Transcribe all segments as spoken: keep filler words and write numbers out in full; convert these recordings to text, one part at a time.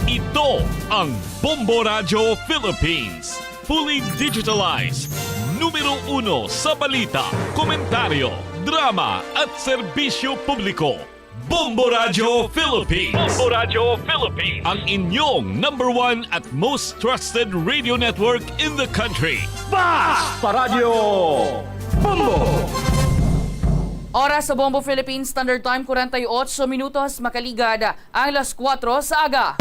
Ito ang Bombo Radyo Philippines. Fully digitalized. Numero uno sa balita, komentaryo, drama, at serbisyo publiko. Bombo Radyo Philippines. Bombo Radyo Philippines. Ang inyong number one at most trusted radio network in the country. Basta Radyo Bombo! Oras sa Bombo Philippines Standard Time, forty-eight minutos, makaligad ang las kuwatro sa aga.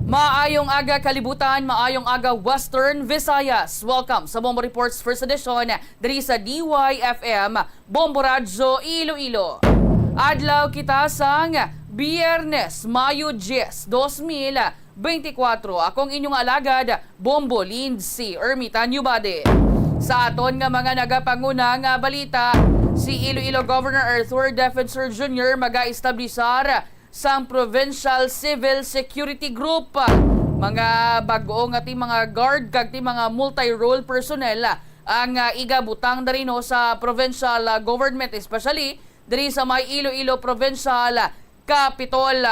Maayong aga, kalibutan. Maayong aga, Western Visayas. Welcome sa Bombo Reports First Edition diri sa D Y F M, Bombo Radyo Iloilo. Adlaw kita sang Biyernes, Mayo diyes, dos mil beintikwatro. Ako ang inyong alagad, Bombo Lindsay Ermitan Yubade. Sa aton nga mga nagapanguna nga balita, si Iloilo Governor Arthur Defensor Junior magaestablisar sang Provincial Civil Security Group. Mga bag-o nga ti mga guard kag ti mga multi-role personnel ang, ah, igabutang diri, no, sa provincial, ah, government, especially diri sa may Iloilo Provincial Capitol.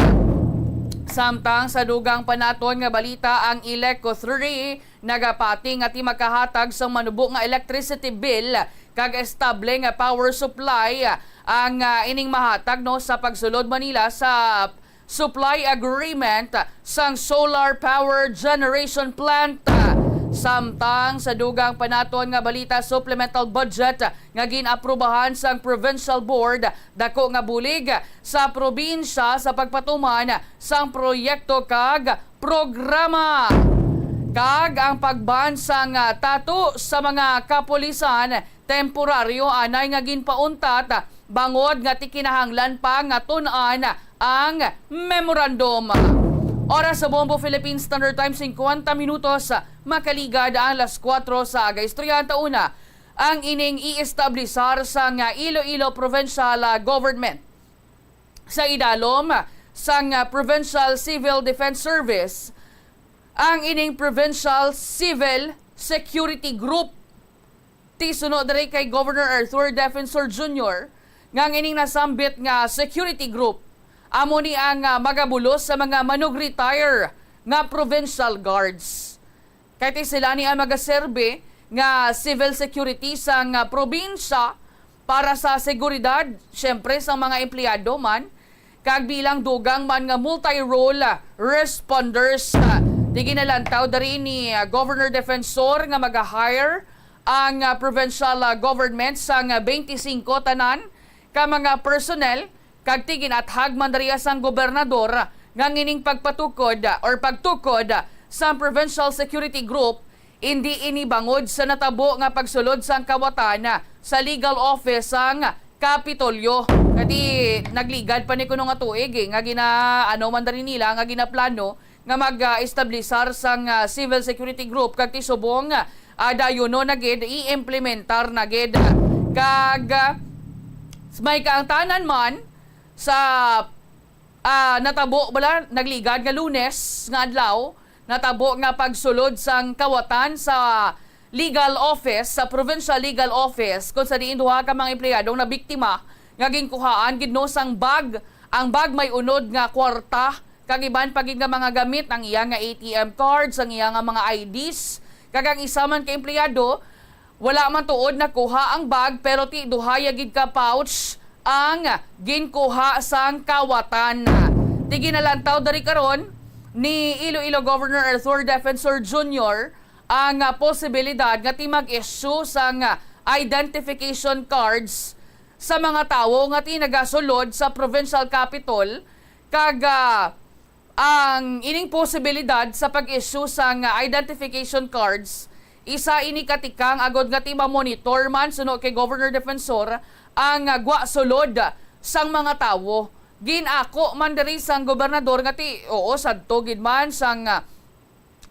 Samtang sa dugang pa naton nga balita, ang Ileco three nagapati nga ti makahatag sang manubo nga electricity bill kag estable nga power supply ang, ah, ining mahatag, no, sa pagsulod man nila sa supply agreement sang solar power generation plant. Samtang sa dugang pa naton nga balita, supplemental budget nga gin-aprubahan sang provincial board, dako nga bulig sa probinsya sa pagpatuman sang proyekto kag programa. Kag ang pag-ban sang, ah, tattoo sa mga kapulisan, temporaryo anay nga ginpauntat, bangod nga ti kinahanglan pa nga tun-an ang memorandum. Oras sa Bombo Philippine Standard Time, singkwenta minutos, makaligad ang las kuwatro sa aga. Istoryahan ta una ang ining i-establisar sang Iloilo Provincial, ah, Government. Sa idalom sang, ah, Provincial Civil Defense Service, ang ining Provincial Civil Security Group. Ti suno diri kay Governor Arthur Defensor Junior, nga ang ining nasambit nga security group amo ni ang, ah, magabulos sa mga manug-retire nga provincial guards. Kay ti sila ni ang magaserbi nga civil security sang, ah, probinsya para sa seguridad, siyempre, sang mga empleyado man, kag bilang dugang man nga multi-role, ah, responders. Ah, ti ginalantaw diri ni, ah, Governor Defensor nga maga-hire ang, ah, provincial, ah, government sang, ah, twenty-five tanan ka mga personnel, kag ti gin-athag man diriya sang gobernador nga ang ining pagpatukod, ah, or pagtukod, ah, sang Provincial Security Group, indi ini bangod sa natabo nga pagsulod sang kawatan, ah, sa legal office sang Kapitolyo. Kay ti nagligad pa ni kuno nga tuig, eh, nga gina-, ano man diri nila, nga ginaplano nga mag, ah, establisar sang, ah, civil security group, kag ti subong, ah, dayonon na gid, i-implementar na gid. Kag, ah, may kaangtanan man sa, ah, natabo bala, nagligad nga Lunes nga adlaw, natabo nga pagsulod sang kawatan sa legal office, sa provincial legal office, kung sa diin duha ka mga empleyadong nabiktima nga ginkuhaan gid, no, sang bag. Ang bag may unod nga kwarta kag iban pa gid nga mga gamit, ang iya nga A T M cards, ang iya nga mga I Ds, kag ang isa man ka empleyado, wala man tuod nakuha ang bag, pero ti duha ya gid ka pouch ang ginkuha sang kawatan. Ti ginalantaw diri karon ni Iloilo Governor Arthur Defensor Junior ang, ah, posibilidad nga ti mag-issue sang, ah, identification cards sa mga tawo nga ti nagasulod sa provincial capital, kag, ah, ang ining posibilidad sa pag-issue sang, ah, identification cards, isa ini ka tikang agod nga ti ma-monitor man, suno kay Governor Defensor, ang, ah, gwa sulod sang mga tawo. Gin-ako man diri sang gobernador nga ti, oo, sadto gid man sang, ah,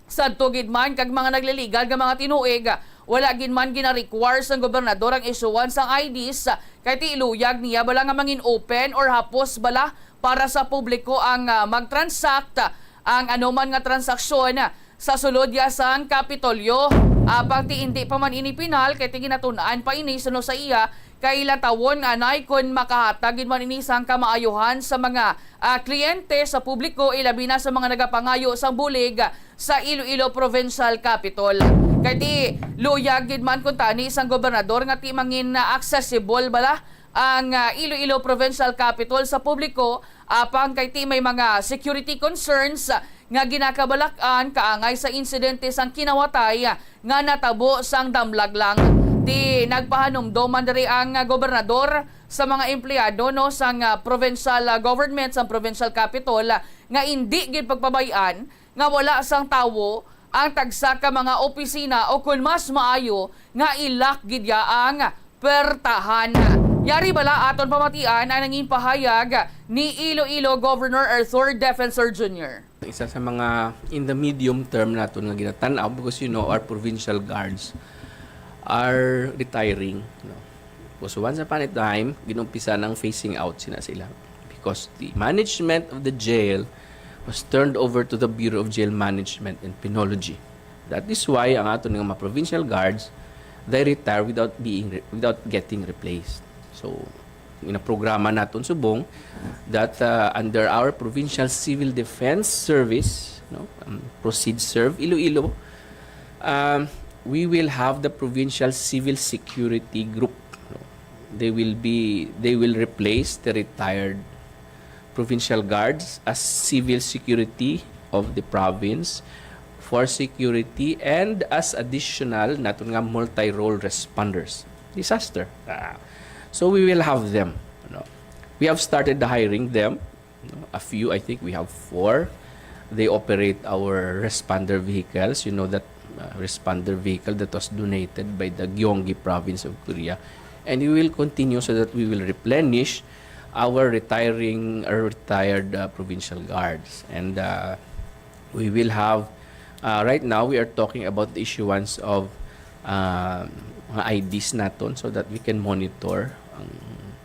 sadto gid man kag mga nagliligad nga mga tinuig, wala gid man gina-require sang gobernador ang isyuhan sang I Ds, kay ti iluyag niya bala nga mangin-open or hapos bala para sa publiko ang, ah, mag-transact ang anuman nga transaksyon sa sulod ya sang Kapitolyo. Apang ti indi pa man ini pinal, kay ti ginatun-an pa ini suno sa iya, kay lantawon anay kon makahatag gid man ini sang kamaayuhan sa mga, ah, kliyente, sa publiko, ilabi na sa mga nagapangayo sang bulig sa Iloilo Provincial Capitol. Kay ti luyag gid man kuntani sang gobernador nga ti mangin, ah, accessible bala ang, ah, Iloilo Provincial Capitol sa publiko, apang kay ti may mga security concerns nga ginakabalak-an kaangay sa insidente sang kinawatay nga natabo sang damlag lang. Ti nagpahanumdom man diri ang, ah, gobernador sa mga empleyado, no, sang, ah, provincial, ah, government, sang provincial capitol, ah, nga indi gid pagpabay-an nga wala sang tawo ang tagsa ka mga opisina, o kon mas maayo nga ilak gid ya ang pertahan. Yari bala aton pamatian ang nangin pahayag ni Iloilo Governor Arthur Defensor Junior. Isa sa mga in the medium term naton nga ginatan-aw, because, you know, our provincial guards are retiring, no? Because once upon a time, ginumpisa ng phasing out sina sila, because the management of the jail was turned over to the Bureau of Jail Management and Penology. That is why ang aton nga mga provincial guards, they retire without being re-, without getting replaced. So, ginaprograma naton subong that, uh, under our Provincial Civil Defense Service, no, um, Proceed Serve Iloilo, um, we will have the Provincial Civil Security Group, no. They will be, they will replace the retired provincial guards as civil security of the province for security and as additional naton nga multi-role responders. Disaster. Ah. So we will have them, no? We have started hiring them, no? A few, I think we have four. They operate our responder vehicles. You know that, uh, responder vehicle that was donated by the Gyeonggi province of Korea. And we will continue so that we will replenish our retiring or retired, uh, provincial guards. And, uh, we will have, uh, right now, we are talking about the issuance of, uh, mga I Ds naton so that we can monitor ang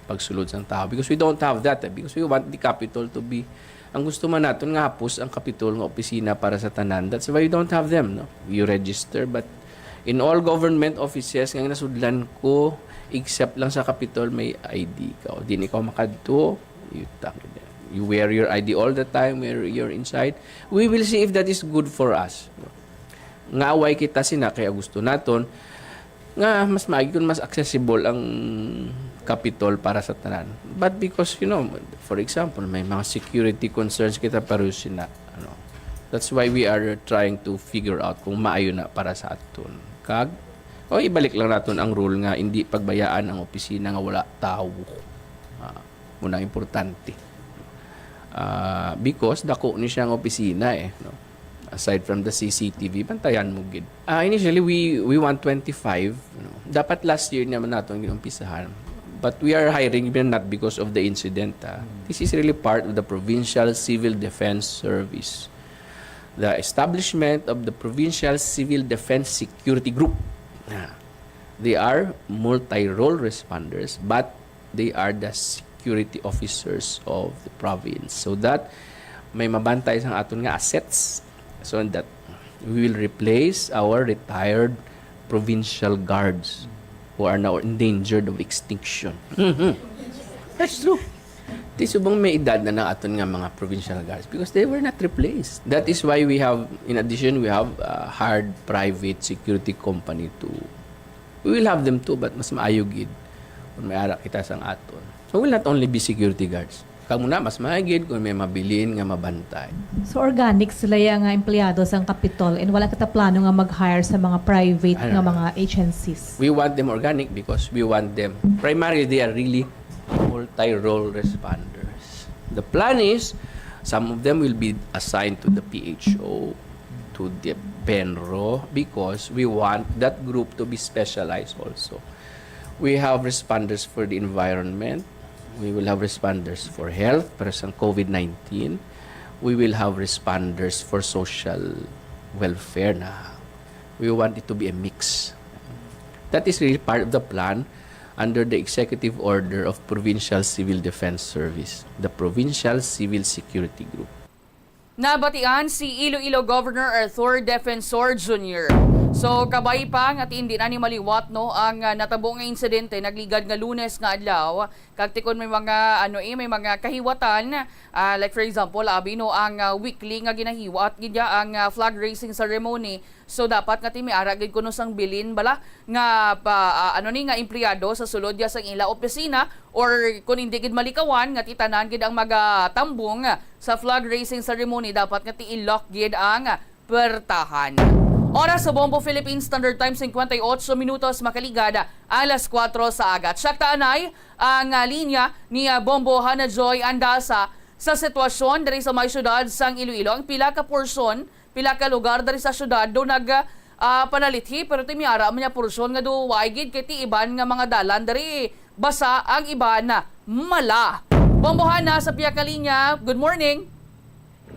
pagsulod sang tao. Because we don't have that, eh, because we want the capital to be, ang gusto man naton nga hapos ang capital nga opisina para sa tanan. That's why we don't have them, no? You register, but in all government offices nga nasudlan ko, except lang sa Capitol, may I D ka. O, di na ikaw makadto, you, you wear your I D all the time where you're inside. We will see if that is good for us. Nga away kita sina kay gusto naton nga mas maagi kung mas accessible ang Capitol para sa tanan. But because, you know, for example, may mga security concerns kita pero sina, ano, that's why we are trying to figure out kung maayo na para sa aton. Kag, o, ibalik lang naton ang rule nga hindi pagbayaan ang opisina nga wala tawo. Ah, muna importante. Ah, because dako ni siya ang opisina, eh, no? Aside from the C C T V, bantayan mo gid. Ah, initially, we, we want twenty-five, no? Dapat last year naman naton ginumpisahan. But we are hiring even not because of the incident, ah. This is really part of the Provincial Civil Defense Service. The establishment of the Provincial Civil Defense Security Group. Ah, they are multi-role responders, but they are the security officers of the province. So that may mabantay sang aton nga assets. So that we will replace our retired provincial guards who are now endangered of extinction. Mhm. That's true. Ti subong may edad na na aton nga mga provincial guards because they were not replaced. That is why we have, in addition, we have, uh, hired private security company to, we will have them too, but mas maayo gid kung may ara kita sang aton. So, will not only be security guards. Kamo na, mas maayo gid kung may mabilin nga mabantay. So, organic sila ya nga empleyado sang Capitol and wala kita plano nga mag-hire sa mga private Ano nga na? mga agencies? We want them organic because we want them. Primarily, they are really multi-role responders. The plan is, some of them will be assigned to the P H O, to the PENRO, because we want that group to be specialized also. We have responders for the environment. We will have responders for health, para sa COVID nineteen. We will have responders for social welfare na. We want it to be a mix. That is really part of the plan under the executive order of Provincial Civil Defense Service, the Provincial Civil Security Group. Nabatian si Iloilo Governor Arthur Defensor Junior. So, kabay pa nga ti hindi na ni maliwat, no, ang, ah, natabo nga insidente nagligad nga Lunes nga adlaw, kag ti kon may mga, ano, eh, may mga kahiwatan, ah, like for example, abi, no, ang, ah, weekly nga ginahiwat gid ya ang, ah, flag raising ceremony. So, dapat nga ti may ara gid kuno sang bilin bala nga pa, ah, ano ni, nga empleyado sa sulod ya sang ila opisina, or kon hindi gid malikawan nga ti tanan gid ang magatambong sa flag raising ceremony, dapat nga ti i-lock gid ang pertahan. Oras sa Bombo Philippine Standard Time, cincuenta y ocho minutos makaligad alas kuwatro sa aga. Check ta anay ang, ah, linya ni, ah, Bombo Hana Joy Andasa sa sitwasyon diri sa may siyudad sang Iloilo. Ang pila ka porsyon, pila ka lugar diri sa siyudad do nag, ah, panalithi, pero ti may ara man nga porsyon nga do waay gid kay ti iban nga mga dalan diri basa, ang iban mala. Bombo Hana sa pihak nga linya. Good morning.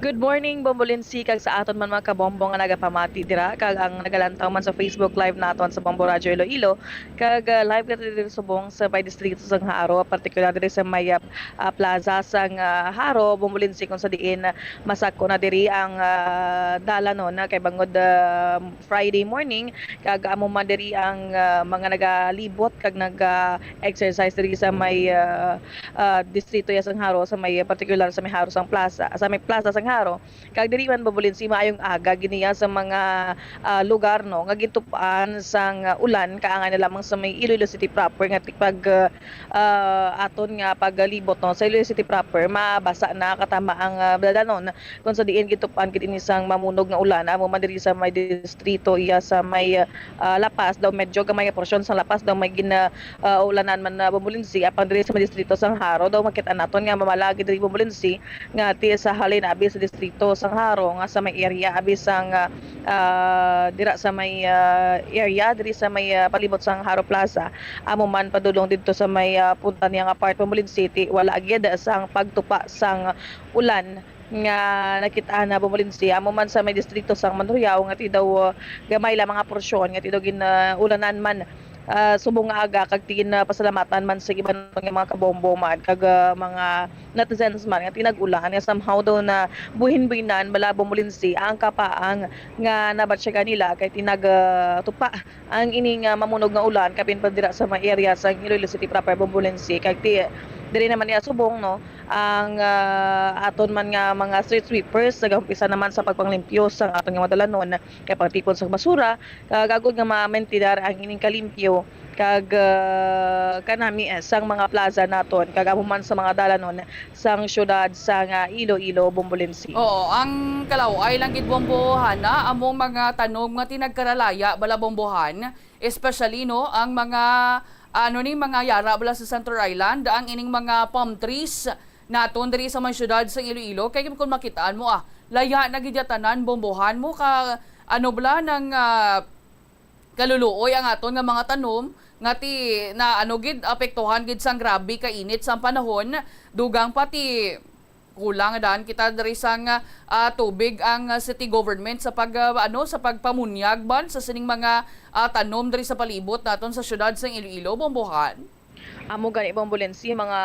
Good morning, Bombo Lindsay, kag sa aton man mga kabombo nga nagapamati dira, kag ang nagalantaw man sa Facebook Live naton sa Bombo Radyo Iloilo, kag, ah, live kita diri subong sa may distrito sang Jaro, partikular diri sa may, ah, ah, plaza sang, ah, Jaro, Bombo Lindsay, kung sa diin, ah, masako na diri ang, ah, dalanon, ah, kay bangod, ah, Friday morning, kag amo man diri ang, ah, mga nagalibot kag nag-exercise diri sa may, ah, ah, distrito ya sang Jaro, sa may, partikular sa may Jaro sang plaza, sa may plaza sang Jaro. Kag diri man, Bombo Lindsay, maayong aga gid niya sa mga, ah, lugar, no, nga gintupaan sang, ah, ulan, kaangay na lamang sa may Iloilo City proper nga ti-, pag, ah, ah, aton nga paglibot, no, sa Iloilo City proper, mabasa na katama ang, ah, dalanon, kung sa diin gintupaan gid ini sang mamunog nga ulan, amo man diri sa may distrito iya sa may, ah, La Paz, daw medyo gamay nga porsyon sa La Paz daw may gina-, ah, ulanan man na, Bombo Lindsay, apan diri sa may distrito sang Jaro daw makita naton nga mamala gid diri, Bombo Lindsay, nga ti sa halin abi sa distrito sang Jaro nga sa may area abi sang, ah, ah, dira sa may, ah, area diri sa may, ah, palibot sang Jaro Plaza, amo man padulong didto sa may, ah, punta niya nga part, Bombo Lindsay, ti wala gid sang pagtupa sang ulan nga nakit-an na, Bombo Lindsay. Amo man sa may distrito sang Mandurriao nga ti daw, ah, gamay lamang nga porsyon nga ti daw gin-, ah, ulanan man, ah, subong nga aga, kag ti ginapasalamatan man sa iban nga mga kabombo man kag, ah, mga netizens man nga ti nag-ulan nga somehow daw na buhin-buhinan bala, Bombo Lindsay, ang kapaang nga nabatyagan nila kay ti nag, ah, tupa ang ining, ah, mamunog nga ulan kapin pa dira sa mga area sa Iloilo City proper, Bombo Lindsay. Kag ti, diri naman niya subong, no, ang, ah, aton man nga mga street sweepers nagaumpisa naman sa pagpanglimpyo sa aton nga mga dalanon, kay pagtipon sa basura, kag agod nga ma-maintain ang ining kalimpyo kag, ah, kanami, eh, sang mga plaza naton kag amo man sa mga dalanon sang siyudad sang, ah, Iloilo, Bombo Lindsay. Oo, ang kalaw-ay lang gid, Bombo Hana, among mga tanom nga ti nagkaralaya bala, Bombo Han, especially, no, ang mga, ano ni, mga yara bala sa Center Island, ang ining mga palm trees naton diri sa may siyudad sa Iloilo, kay kung makitaan mo, ah, laya na gid ya tanan, Bombo Han, mo ka, ano bala, nang, ah, kaluluoy ang aton nga mga tanom nga ti na, ano gid, apektuhan gid sang grabe ka init sang panahon, dugang pa ti kulang daan kita diri sang, ah, tubig ang, ah, city government sa pag, ah, ano, sa pagpamunyag man sa sining mga, ah, tanom diri sa palibot naton sa siyudad sang Iloilo, Bombo Han. Amo gani, Bombo Lindsay, mga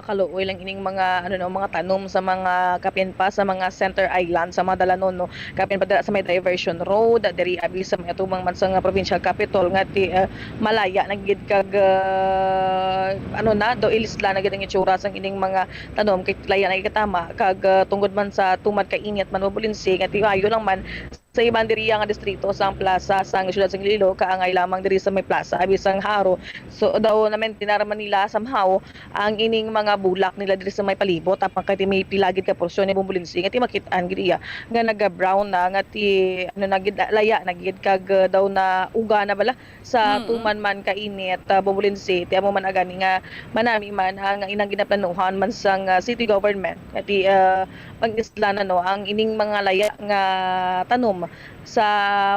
kaluoy lang ining mga, ano, no, mga tanom sa mga kapin pa sa mga Center Island, sa mga dalanon, no, kapin pa dira sa may diversion road, diri abi sa may atubang man sa nga provincial capital nga ti, ah, malaya na gid kag, ah, ano na, do ilisla na gid ang itsura sang ining mga tanom kay laya na gid katama kag, ah, tungod man sa tumad ka init man, Bombo Lindsay, nga ti maayo lang man sa iban diriya nga distrito sang plaza sang siyudad sang Iloilo, kaangay lamang diri sa may plaza abi sang Jaro. So, daw na-maintain man nila somehow ang ining mga bulak nila diri sa may palibot, apan kay may pila gid ka porsyon ni, Bombo Lindsay, nga ti makit-an gid iya nga naga-brown na, nga ti, ano na gid, laya na gid kag, uh, daw na uga na bala sa Mm. tuman man ka init, uh, Bombo Lindsay. Ti amo man agani nga manami man ang inang ginaplanuhan man sang, uh, city government nga ti, uh, pag-isla na, no, ang ining mga laya nga tanom sa,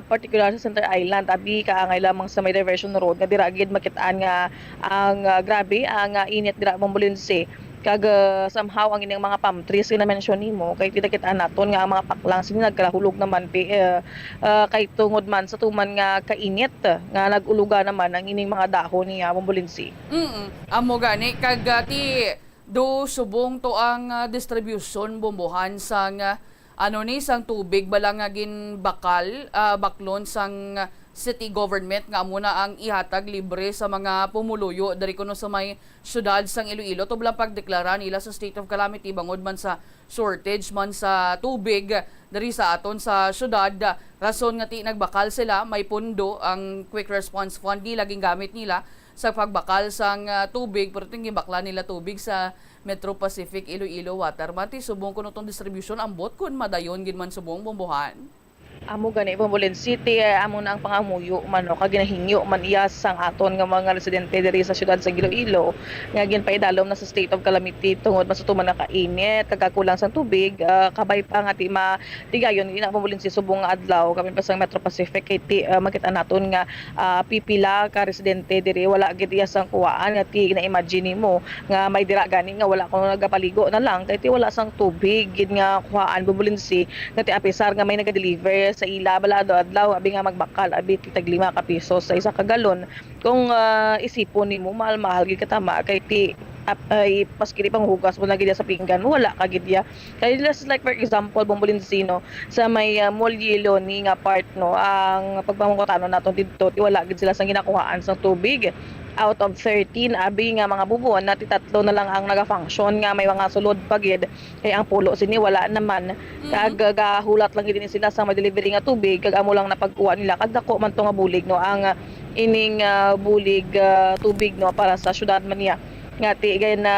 particular sa Center Island, abi kaangay lamang sa may diversion road nga dira gid makit-an nga ang, ah, grabe ang, ah, init dira, Bombo Lindsay. Kag, ah, somehow ang ining mga palm trees nga na-mention nimo kay ti nakit-an naton nga ang mga paklang sini nagkalahulog naman ti, eh, ah, kay tungod man sa tuman nga kainit nga nag-uluga naman ang ining mga dahon niya, Bombo Lindsay. Mm. Amo gani kag, ah, ti do subong to ang, ah, distribution, Bombo Han, sang, ah, ano ni, sang tubig bala nga ginbakal, ah, baklon sang, ah, city government nga amo na ang ihatag libre sa mga pumuluyo diri kuno sa may siyudad sang Iloilo, tublang pagdeklara nila sa state of calamity bangod man sa shortage man sa tubig diri sa aton sa siyudad. Rason nga ti nagbakal sila, may pondo ang Quick Response Fund nila, gingamit nila sa pagbakal sang, ah, tubig, pero ting gibakla nila tubig sa Metro Pacific Iloilo Water. Mati subong kuno tong distribution, ambot kun madayon gid man subong, Bombohan. Amo gani, Bombolin City, eh, amo na ang pangamuyo man, no, kag ginahingyo man iya sang aton nga mga residente diri sa siyudad sa Iloilo, nga ginpaidalom na sa state of calamity tungod man sa tuman nga kainit, kag kakulang sang tubig, ah, kabay pa nga ti matigayon ina, Bombolin City, subong nga adlaw, kami pa sa Metro Pacific, kay ti, ah, makita naton nga, ah, pipila ka residente diri, wala gid iya sang kuwaan nga ti na-imagine nimo nga may dira gani nga wala kuno nagapaligo na lang kay ti wala sang tubig gid nga kuhaan, Bombolin City, nga ti apisar nga may nagadeliver sa ila bala adlaw-adlaw, abi nga magbakal, abi ti tag lima ka piso sa isa ka galon. Kung, ah, isipon nimo, mahal-mahal gid katama kay ti ap-, ay, paski di panghugas mo na gid sa pinggan, wala ka gid ya. Kay just like for example, Bombolin City, no, sa may, ah, Mall Yelo ni nga part, no, ang pagpamangkutano naton didto, ti wala gid sila sang ginakuhaan sang tubig. Out of thirteen, abi nga mga bubon, na ti tatlo na lang ang naga-function nga may mga sulod pa gid. Kay ang pulo sini wala naman. Mm. Kag, ah, gahulat lang gid ini sila sa may delivery nga tubig, kag amo lang napagkuha nila. Kag dako man to nga bulig, no, ang, ah, ining, ah, bulig, ah, tubig, no, para sa syudad man niya. Nga ti gay na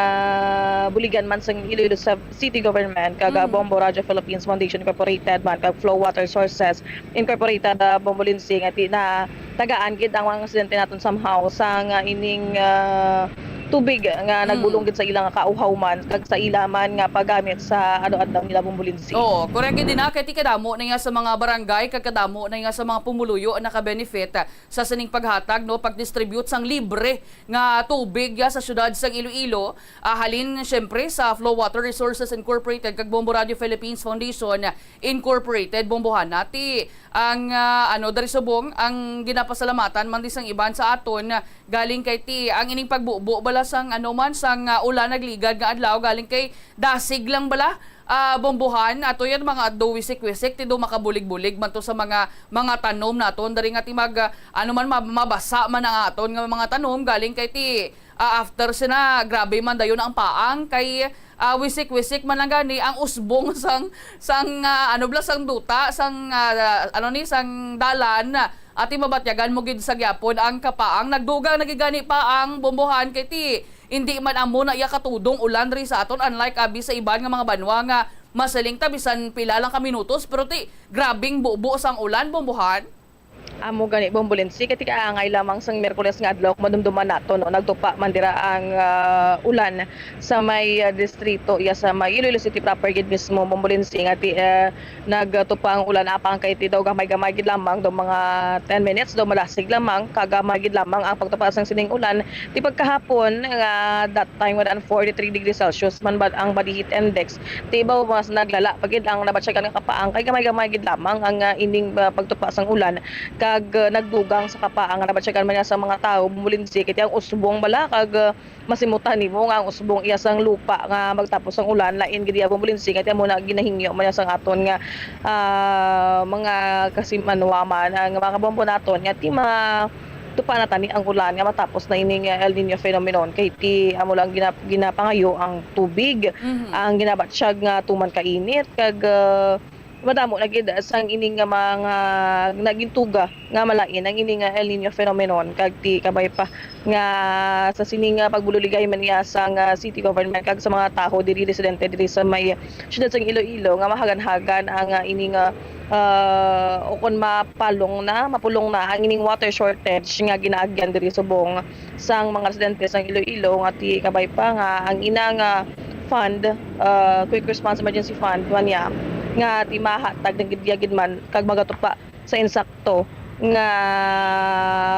buligan man sang Iloilo sa city government, kag, ah, Mm. Bombo Radio Philippines Foundation Incorporated man, kag Flow Water Sources Incorporated, ah, Bombolin City, nga ti na tagaan gid ang mga residente naton somehow sa nga ining, ah, tubig nga Mm. nagbulong gid sa ilang kauhawman kag sa ila man nga paggamit sa adlaw-adlaw nila, Bombolin City. Oo, correct gid na, kay ti kadamo na nga sa mga barangay kag kadamo na nga sa mga pumuluyo ang naka-benefit sa sining paghatag, no, pag-distribute sang libre nga tubig ya sa siyudad sang Iloilo. Ah, halin, siyempre, sa Flow Water Resources Incorporated kag Bombo Radio Philippines Foundation Incorporated, Bombohan, na ti ang, ah, ano, dari subong ang ginapasalamatan man di sang iban sa aton, ah, galing kay ti ang ining pagbubo bala sang, ano man, sang, ah, ulan nagligad nga adlaw, galing kay dasig lang bala, ah, Bombohan, ato yan mga do wisik-wisik, ti do makabulig-bulig man to sa mga, mga tanom naton, dari nga ti mag, ah, ano man, ma-, mabasa man ang aton nga mga tanom, galing kay ti, ah, after sina, grabe man dayon ang paang kay, ah, wisik-wisik man lang gani ang usbong sang, sang, ah, ano bala, sang duta, sang, ah, ano ni, sang dalan. Ati mabatyagan mo gid sa gyapon ang kapaang. Nagdugang na gid gani pa ang Bombohan kay ti indi man amo na iya katudong ulan diri sa aton, unlike abi sa iban nga mga banwa nga masiling ta bisan pila lang ka minutos, pero ti grabing bubo sang ulan, Bombohan. Amo gani, Bombolinsi, kay ti kaangay lamang sang Miyerkules nga adlaw, kung madumduman nato, no, nagtupa man dira ang, ah, ulan sa may, ah, distrito, iya sa may Iloilo City proper gid mismo, Bombolinsi, nga ti, ah, nagtupa ang ulan, apang kay ti daw gamay-gamay gid lamang, daw mga ten minutes, daw madasig lamang, kagamay gid lamang ang pagtupa sang sining ulan. Ti pagkahapon nga that time, nga daan forty-three degrees Celsius man ba ang body heat index, ti ibaw mas naglala pa gid ang nabatyagan nga kapaang, kay gamay-gamay gid lamang ang, ah, ining, ah, pagtupa sang ulan. Kag, uh, nagdugang sa kapaang nga nabatyagan man niya sa mga tawo, Bombolinsi, kay ti ang usbong bala, kag, uh, masimutan nimo nga ang usbong iya sang lupa nga magtapos ang ulan, lain gid iya, Bombolinsi, kay ti amo na ginahingyo man niya sang aton nga, ah, mga kasimanwaman, ang mga kabombo naton nga ti ma-, tupa na tani ang ulan nga matapos na ining, uh, El Niño phenomenon, kay ti amo lang gina-, ginapangayo ang tubig, Mhm. ang ginabatyag nga tuman kainit, kag, uh, madamo na gid sang ini nga mga nagintuga nga malain ang ini nga El Niño phenomenon, kag ti kabay pa nga sa sini nga pagbuligay man niya sang, ah, city government kag sa mga tawo diri, residente diri sa may siyudad sang Iloilo, nga mahagan-hagan ang, ah, ini nga, ah, o kon mapalong na, mapulong na ang ining water shortage nga ginaagyan diri subong sang mga residente sang Iloilo, nga ti kabay pa nga ang ina nga fund, ah, Quick Response Emergency Fund man niya, nga ti mahatag na gid, gid man kag magatupa sa insakto nga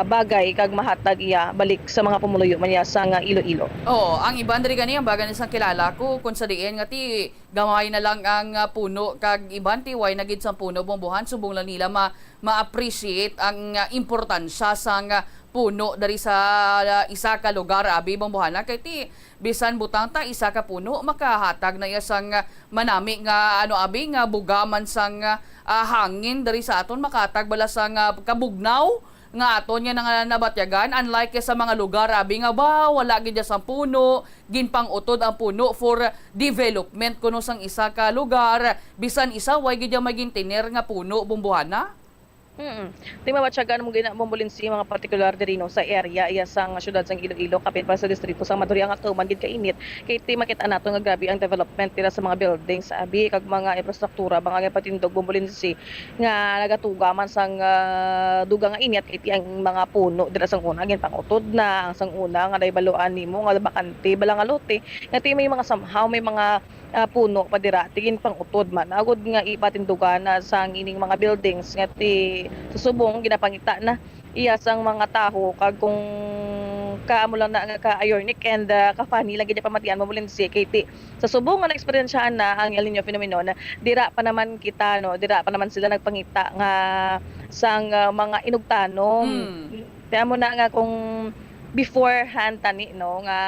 bagay kag mahatag iya balik sa mga pumuluyo man niya sang Iloilo. Oo, ang iban diri gani, ang baga ni sang kilala ko, kung sa diin nga ti Gamay na lang ang, ah, puno kag iban ti way na gid sang puno, Bombohan, subong lang nila ma-, ma-appreciate ang, ah, importansya sang, ah, puno diri sa, ah, isa ka lugar, abi, Bombohana, kay ti bisan butang ta isa ka puno, makahatag na iya sang, ah, manami nga, ano, abi, nga buga man sang, ah, ah, hangin diri sa aton, makahatag bala sang, ah, kabugnaw nga aton nga nang-, nabatyagan, unlike sa mga lugar, abi, nga ba, wala gid sang puno, ginpang-utod ang puno for development kuno sang isa ka lugar, bisan isa way gid may gintiner nga puno, Bombohana? Mm. Ti mabatyagan mo gina-, Bombolinsi, mga partikular diri, no, sa area iya sang siyudad sang Iloilo, kapin pa sa distrito sang Maturia, nga tuman gid kainit, kay ti makita nato nga grabe ang development nila sa mga buildings, abi, kag mga infrastruktura, mga ginpatindog, Bombolinsi, nga nagatuga man sang, ah, dugang nga init, kay ti ang mga puno dira sang una ginpang-utod na, ang sang una nga nahibaluan nimo nga bakante bala nga lote, nga ti may mga somehow, may mga, ah, puno pa dira, ti ginpang-utod man. Agod nga ipatindugan na sang ining mga buildings nga ti sa subong ginapangita na iya sang mga tawo, kag kung kaamo lang na nga ka-ironic and, ah, ka-funny lang gid ang pamatian mo, Bombolinsi, kay ti sa subong nga naeksperyensyahan na ang El Niño phenomenon, dira pa naman kita, no, dira pa naman sila nagpangita nga sang, ah, mga inugtanom. Mm. Kaya mo na nga kung beforehand tani, no, nga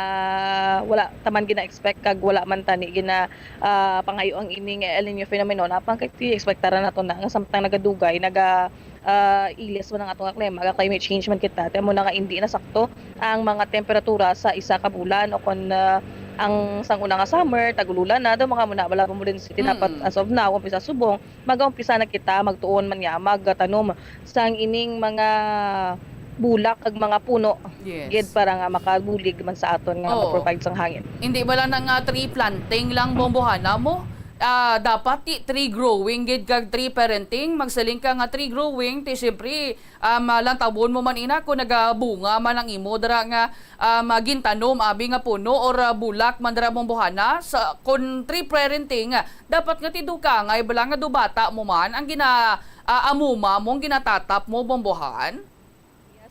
wala ta man gina-expect kag wala man tani gina-, ah, pangayo ang ini nga El Niño phenomenon, apang kay ti-, expectaran nato na nga samtang nagadugay, naga-, ah, ilis man ang ato nga klima, ga-climate change man kita, ti amo na nga indi na sakto ang mga temperatura sa isa ka bulan, o kon, ah, ang sang una nga summer, tag-ululan na, daw mga muna bala mo din sa tinapat. Mm. As of now, umpisa subong, magaumpisa na kita magtuon man niya, magtanom sang ining mga bulak kag mga puno. Yes. Gid para nga makabulig man sa aton nga Oo. ma-provide sang hangin. Hindi ba lang nga tree planting lang, Bombohana, mo? Ah, dapat ti tree growing gid kag tree parenting. Magsiling ka nga tree growing, ti siyempre, um, ah, lantawon mo man ina kung nagabunga man ang imo dira nga, um, ah, gintanom, abi, nga puno or, ah, bulak man dira, Bombohana. Sa, kung tree parenting, dapat nga ti dukangay bala nga dubata mo man ang gina-, ah, amuma mo, ang ginatatap mo, Bombohan?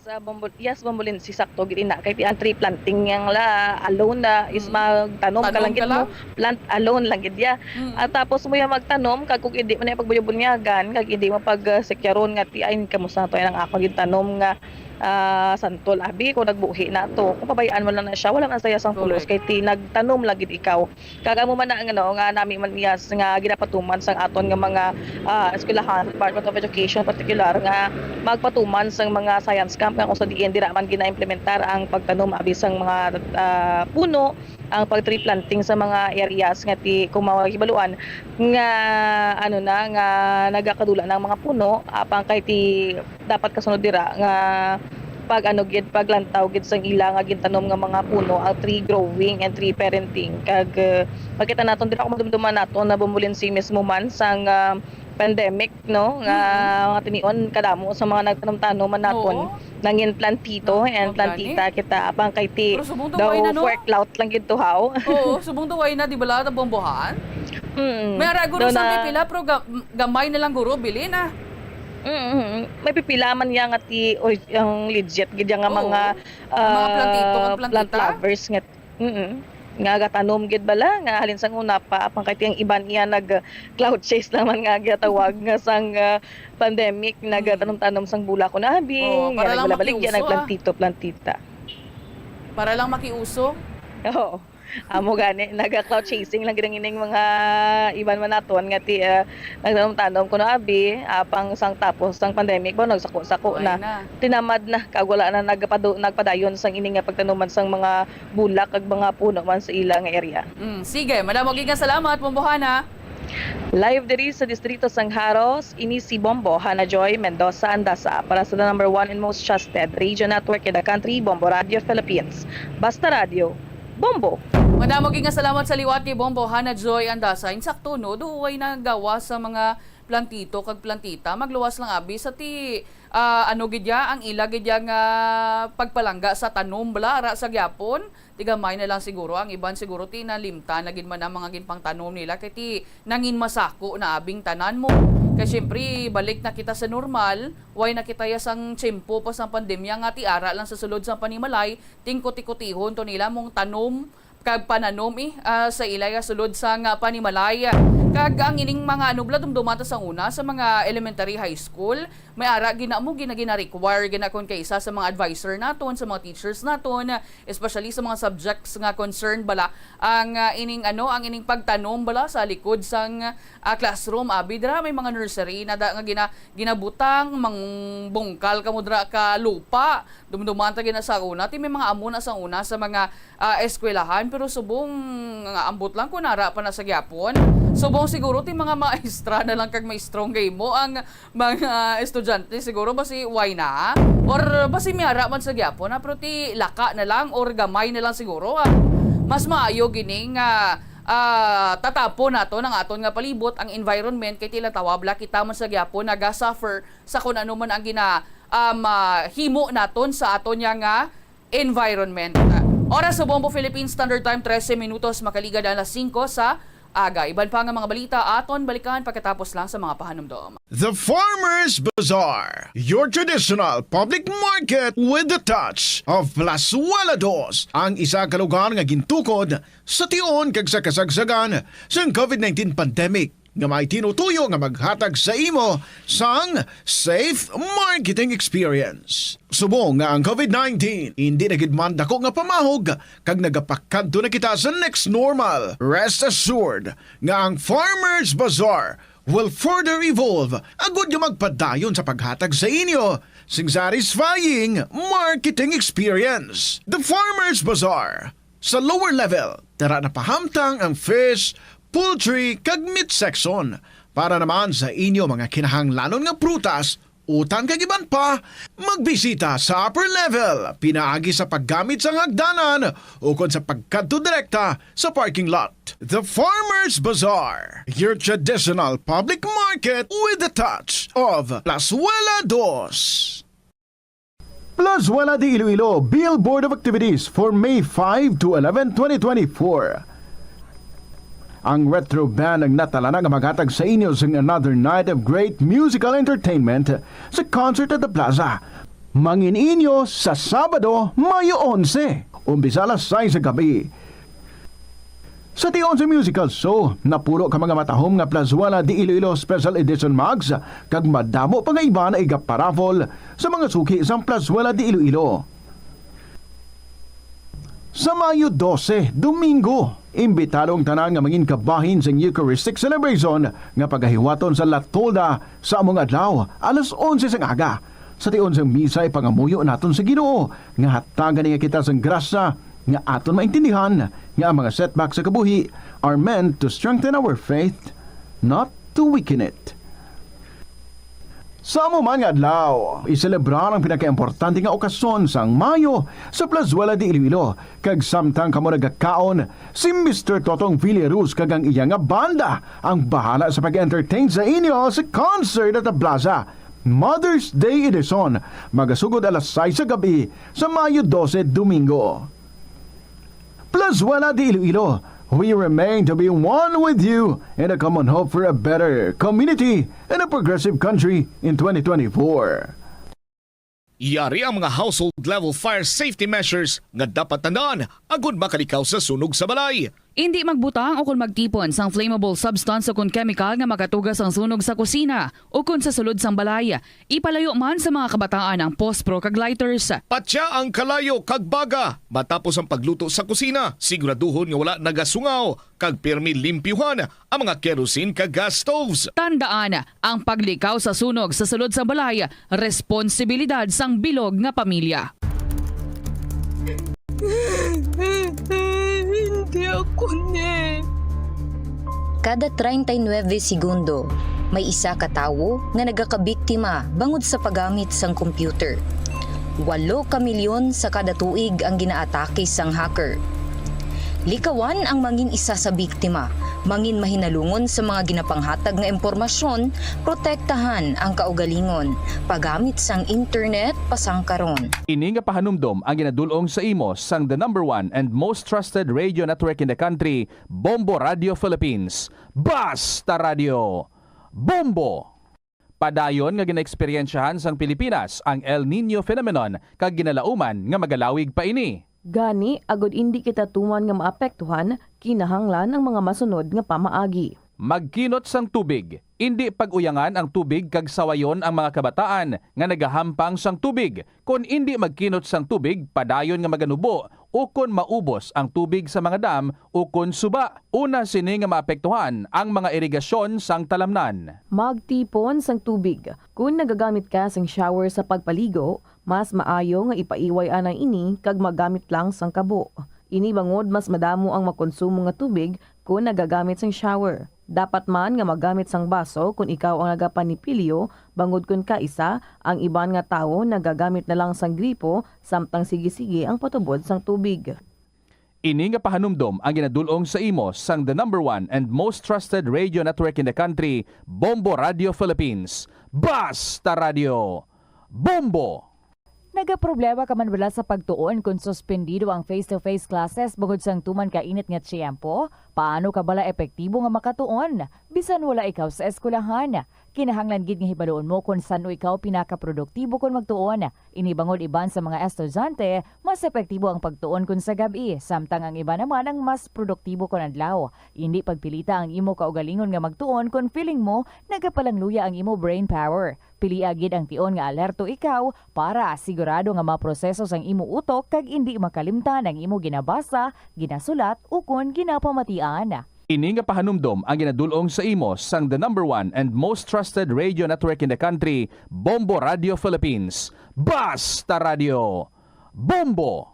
Yes, ah, Bombo-, yes, Bombolinsi, sakto gid ina. Kay ti ang tree planting yang la alone na is Mm. magtanom ka Tanom lang gid ka mo, lang? Plant alone lang gid ya. Mm. At tapos mo yang magtanom, kag kung hindi mo na pagbuyabunyagan, kag hindi mo pag, ah, sikyaron nga ti, "Ay, kamusta na to? Ay, ang ako gintanom nga, ah, santol, abi, kung nagbuhi na to." Kung pabayaan mo lang na siya, wala na saya sang pulos, Correct. Kay ti nagtanom lang gid ikaw. Kag amo man na ang, ano, nga nami man, yes, nga ginapatuman sang aton nga mga, ah, eskwelahan, Department of Education particular, nga magpatuman sang mga science camp nga kung sa diin dira man gina-implementar ang pagtanom abi sang mga, ah, puno, ang pag-tree planting sa mga areas nga ti-, kung mahibaluan nga, ano na, nga nagakadula na ang mga puno, apang kay ti dapat kasunod dira nga pag-ano gid, paglantaw gid sang ila nga gintanom nga mga puno, ang tree growing and tree parenting. Kag, uh, makita naton dira kung madumduman naton na Bombolinsi mismo man sang, uh, pandemic, no, nga Mm. mga tinion kadamo sa mga nagtanom-tanom man naton Oo. nangin plantito Na-, and magani. Plantita kita, apang kay ti Pero subong daw tuway na, no? Four clout lang gid to, haw. Oo, subong tuway na, di ba, la, Bombohan? Mm. May ara guro Daw sa na pipila, pero ga-, gamay na lang guro, bilin, ah. Mm, mm. May pipila man niya nga ti, or, ang legit gid nga Oo. Mga, mga plantito, ah, kag plant plantita? Lovers nga, mm, nga gatanom gid bala, nga halin sang una pa, apang kay ti ang iban iya nag, ah, clout chase naman nga ginatawag nga sang, ah, pandemic, Mm. Nagatanom-tanom sang bulak ko na abi, Oo, nga para lang nagbalabalik makiuso, yan, ah. Nagplantito, plantita. Para lang makiuso? Oo. Amo gani, naga-clout chasing lang gid ang ining mga iban man naton nga ti, ah, nagtanom-tanom kuno abi, apang sang tapos sang pandemic ba, nagsako-sako Wala na. Na. Tinamad na, kag wala na nagpado-, nagpadayon sang ini nga pagtanuman sang mga bulak kag mga puno man sa ila nga area. Mm, sige, madamo gid nga salamat, Bombohana. Live diri sa Distrito sang Jaros, ini si Bombo Hana Joy Mendoza Andasa para sa the number one and most trusted radio network in the country, Bombo Radio Philippines. Basta Radio, Bombo. Madamo gid nga salamat sa liwat ni Bombo Hana Joy Andasa. Insakto, no, duway na gawas sa mga plantito kag plantita. Magluwas lang abi sa ti, ah, ano gid ya, ang ila gid ya nga pagpalangga sa tanom, bala, ara sa gyapon. Ti gamay na lang siguro, ang iban siguro ti nalimtan na gid man ang mga ginpangtanom nila, kay ti nangin masako na abing tanan mo. Kay siyempre, balik na kita sa normal, way na kita ya sang tiyempo pa sang pandemya nga ti ara lang sa sulod sang panimalay, tingkutikutihon to nila mong tanom, kag pananom, eh, ah, sa ila nga sulod sang panimalay. Kag ang ining mga ano bala, dumduman ta sang una sa mga elementary, high school, may ara gina-, amo gina-, gina-require gina kon kay isa sa mga adviser naton, sa mga teachers naton, especially sa mga subjects nga concern bala ang, ah, ining ano, ang ining pagtanom bala sa likod sang, ah, classroom. Abi dira may mga nursery na da, nga gina-, ginabutang, mangbungkal kamo dira ka lupa. Dumduman ta gina sa una, ti may mga amo na sa una sa mga, ah, eskwelahan, pero subong nga ambot lang kung nara pa na sa gyapon. Subong siguro ti mga maestra na lang kag maestro nga imo ang mga estudyante, siguro basi why na? Or basi may ara man sa gyapon, ah, pero ti laka na lang or gamay na lang siguro, ah. Mas maayo gini nga, ah, tatapon naton ang aton nga palibot, ang environment, kay tila tawab la kita man sa gyapon naga-suffer sa kung ano man ang gina-, um, ah, himo naton sa aton niya nga environment. Oras sa Bombo Philippine Standard Time, trese minutos makaligad alas singko sa aga. Iban pa nga mga balita aton balikan pagkatapos lang sa mga pahanumdom. The Farmers Bazaar, your traditional public market with the touch of Plazuela Dos, ang isa ka lugar nga gintukod sa tion kag sa kasagsagan sang covid nineteen pandemic, nga may tinutuyo nga maghatag sa imo sang safe marketing experience. Subong nga ang covid nineteen indi na gid man dako nga pamahog, kag nagapakadto na kita sa next normal, rest assured nga ang Farmers Bazaar will further evolve agud nga magpadayon sa paghatag sa inyo sing satisfying marketing experience. The Farmers Bazaar, sa lower level, tara na pahamtang ang fish, poultry, kag meat section para naman sa inyo mga kinahanglanon nga prutas, utan kag iban pa. Magbisita sa upper level pinaagi sa paggamit sang hagdanan ukon sa pagkadto direkta sa parking lot. The Farmers Bazaar, your traditional public market with the touch of Plazuela Dos. Plazuela de Iloilo, Billboard of Activities for May five to eleven, twenty twenty-four. Ang Retro Band ang natalana nga maghatag sa inyo sing another night of great musical entertainment sa Concert at the Plaza. Mangin-inyo sa Sabado, Mayo onse, umpisa alas sais sa gabi. Sa tion sa musical show, napulo ka mga matahom nga Plazuela de Iloilo Special Edition mugs, kag madamo pa nga iban nga igaparaffle sa mga suki sang Plazuela de Iloilo. Sa Mayo dose, Domingo, imbitado ang tanan nga mangin kabahin sang Eucharistic celebration nga pagahiwaton sa La Tolda sa among adlaw, alas onse sang aga. Sa tion sang misa, ipangamuyo naton sa Ginoo nga hatagan niya kita sang grasya nga aton maintindihan nga ang mga setback sa kabuhi are meant to strengthen our faith, not to weaken it. Sa amo man nga adlaw, iselebrar ang pinakaimportante nga okasyon sang Mayo sa Plazuela de Iloilo, kag samtang kamo nagakaon, si Mister Totong Villaruz kag ang iya nga banda ang bahala sa pag-entertain sa inyo sa Concert at the Plaza Mother's Day Edition, magasugod alas sais sa gabi sa Mayo dose, Domingo. Plazuela de Iloilo, we remain to be one with you in a common hope for a better community and a progressive country in twenty twenty-four. Yari ang mga household level fire safety measures nga dapat tandaan agud makalikaw sa sunog sa balay. Indi magbutang o kon magtipon sang flammable substance o kon chemical nga makatuga sang sunog sa kusina o kon sa sulod sang balay. Ipalayo man sa mga kabataan ang pospro kag lighters. Patya ang kalayo kag baga matapos ang pagluto sa kusina. Siguraduhon nga wala nagasungaw kag pirmi limpyuhan ang mga kerosene kag gas stoves. Tandaan, ang paglikaw sa sunog sa sulod sang balay, responsibilidad sang bilog nga pamilya. Hindi ako ni. Kada treinta y nueve segundo, may isa ka tawo nga nagakabiktima bangod sa paggamit sang computer. Walo ka milyon sa kada tuig ang ginaatake sang hacker. Likawan ang mangin isa sa biktima, mangin mahinalungon sa mga ginapanghatag nga impormasyon, protektahan ang kaugalingon, paggamit sang internet pasangkaron. Ini nga pahanumdom ang ginadul-ong sa imo sang the number one and most trusted radio network in the country, Bombo Radio Philippines. Basta Radio Bombo! Padayon nga ginaeksperyensyahan sang Pilipinas ang El Niño phenomenon kag ginalauman nga magalawig pa ini. Gani, agud indi kita tuman nga maapektuhan, kinahanglan ang mga masunod nga pamaagi. Magkinot sang tubig. Indi pag-uyangan ang tubig kag sawayon ang mga kabataan nga nagahampang sang tubig. Kon indi magkinot sang tubig, padayon nga maganubo ukon maubos ang tubig sa mga dam ukon suba. Una sini nga maapektuhan ang mga irigasyon sang talamnan. Magtipon sang tubig. Kon nagagamit ka sang shower sa pagpaligo, mas maayo nga ipaiway anay ini kag magamit lang sang kabo. Ini bangod mas madamo ang makonsumo nga tubig kon nagagamit sang shower. Dapat man nga magamit sang baso kon ikaw ang nagapanipilyo, bangod kon kaisa, ang iban nga tawo nagagamit na lang sang gripo samtang sige-sige ang patubod sang tubig. Ini nga pahanumdom ang ginadul-ong sa imo sang the number one and most trusted radio network in the country, Bombo Radio Philippines. Basta Radio, Bombo! Nagaproblema ka man bala sa pagtuon kon suspendido ang face-to-face classes bangod sang tuman ka init nga tiyempo? Paano ka bala epektibo nga makatuon bisan wala ikaw sa eskwelahan? Kinahanglan gid nga hibaluon mo kon san-o ikaw pinakaproduktibo kon magtuon. Ini bangod iban sa mga estudyante, mas epektibo ang pagtuon kon sa gab-i, samtang ang iban naman ang mas produktibo kon adlaw. Indi pagpilita ang imo kaugalingon nga magtuon kon feeling mo nagapalangluya ang imo brain power. Pilia gid ang tion nga alerto ikaw para sigurado nga maproseso sang imo utok kag indi makalimtan ang imo ginabasa, ginasulat, ukon ginapamatian. Ini nga pahanumdom ang ginadul-ong sa imo sang the number one and most trusted radio network in the country, Bombo Radio Philippines. Basta Radio, Bombo!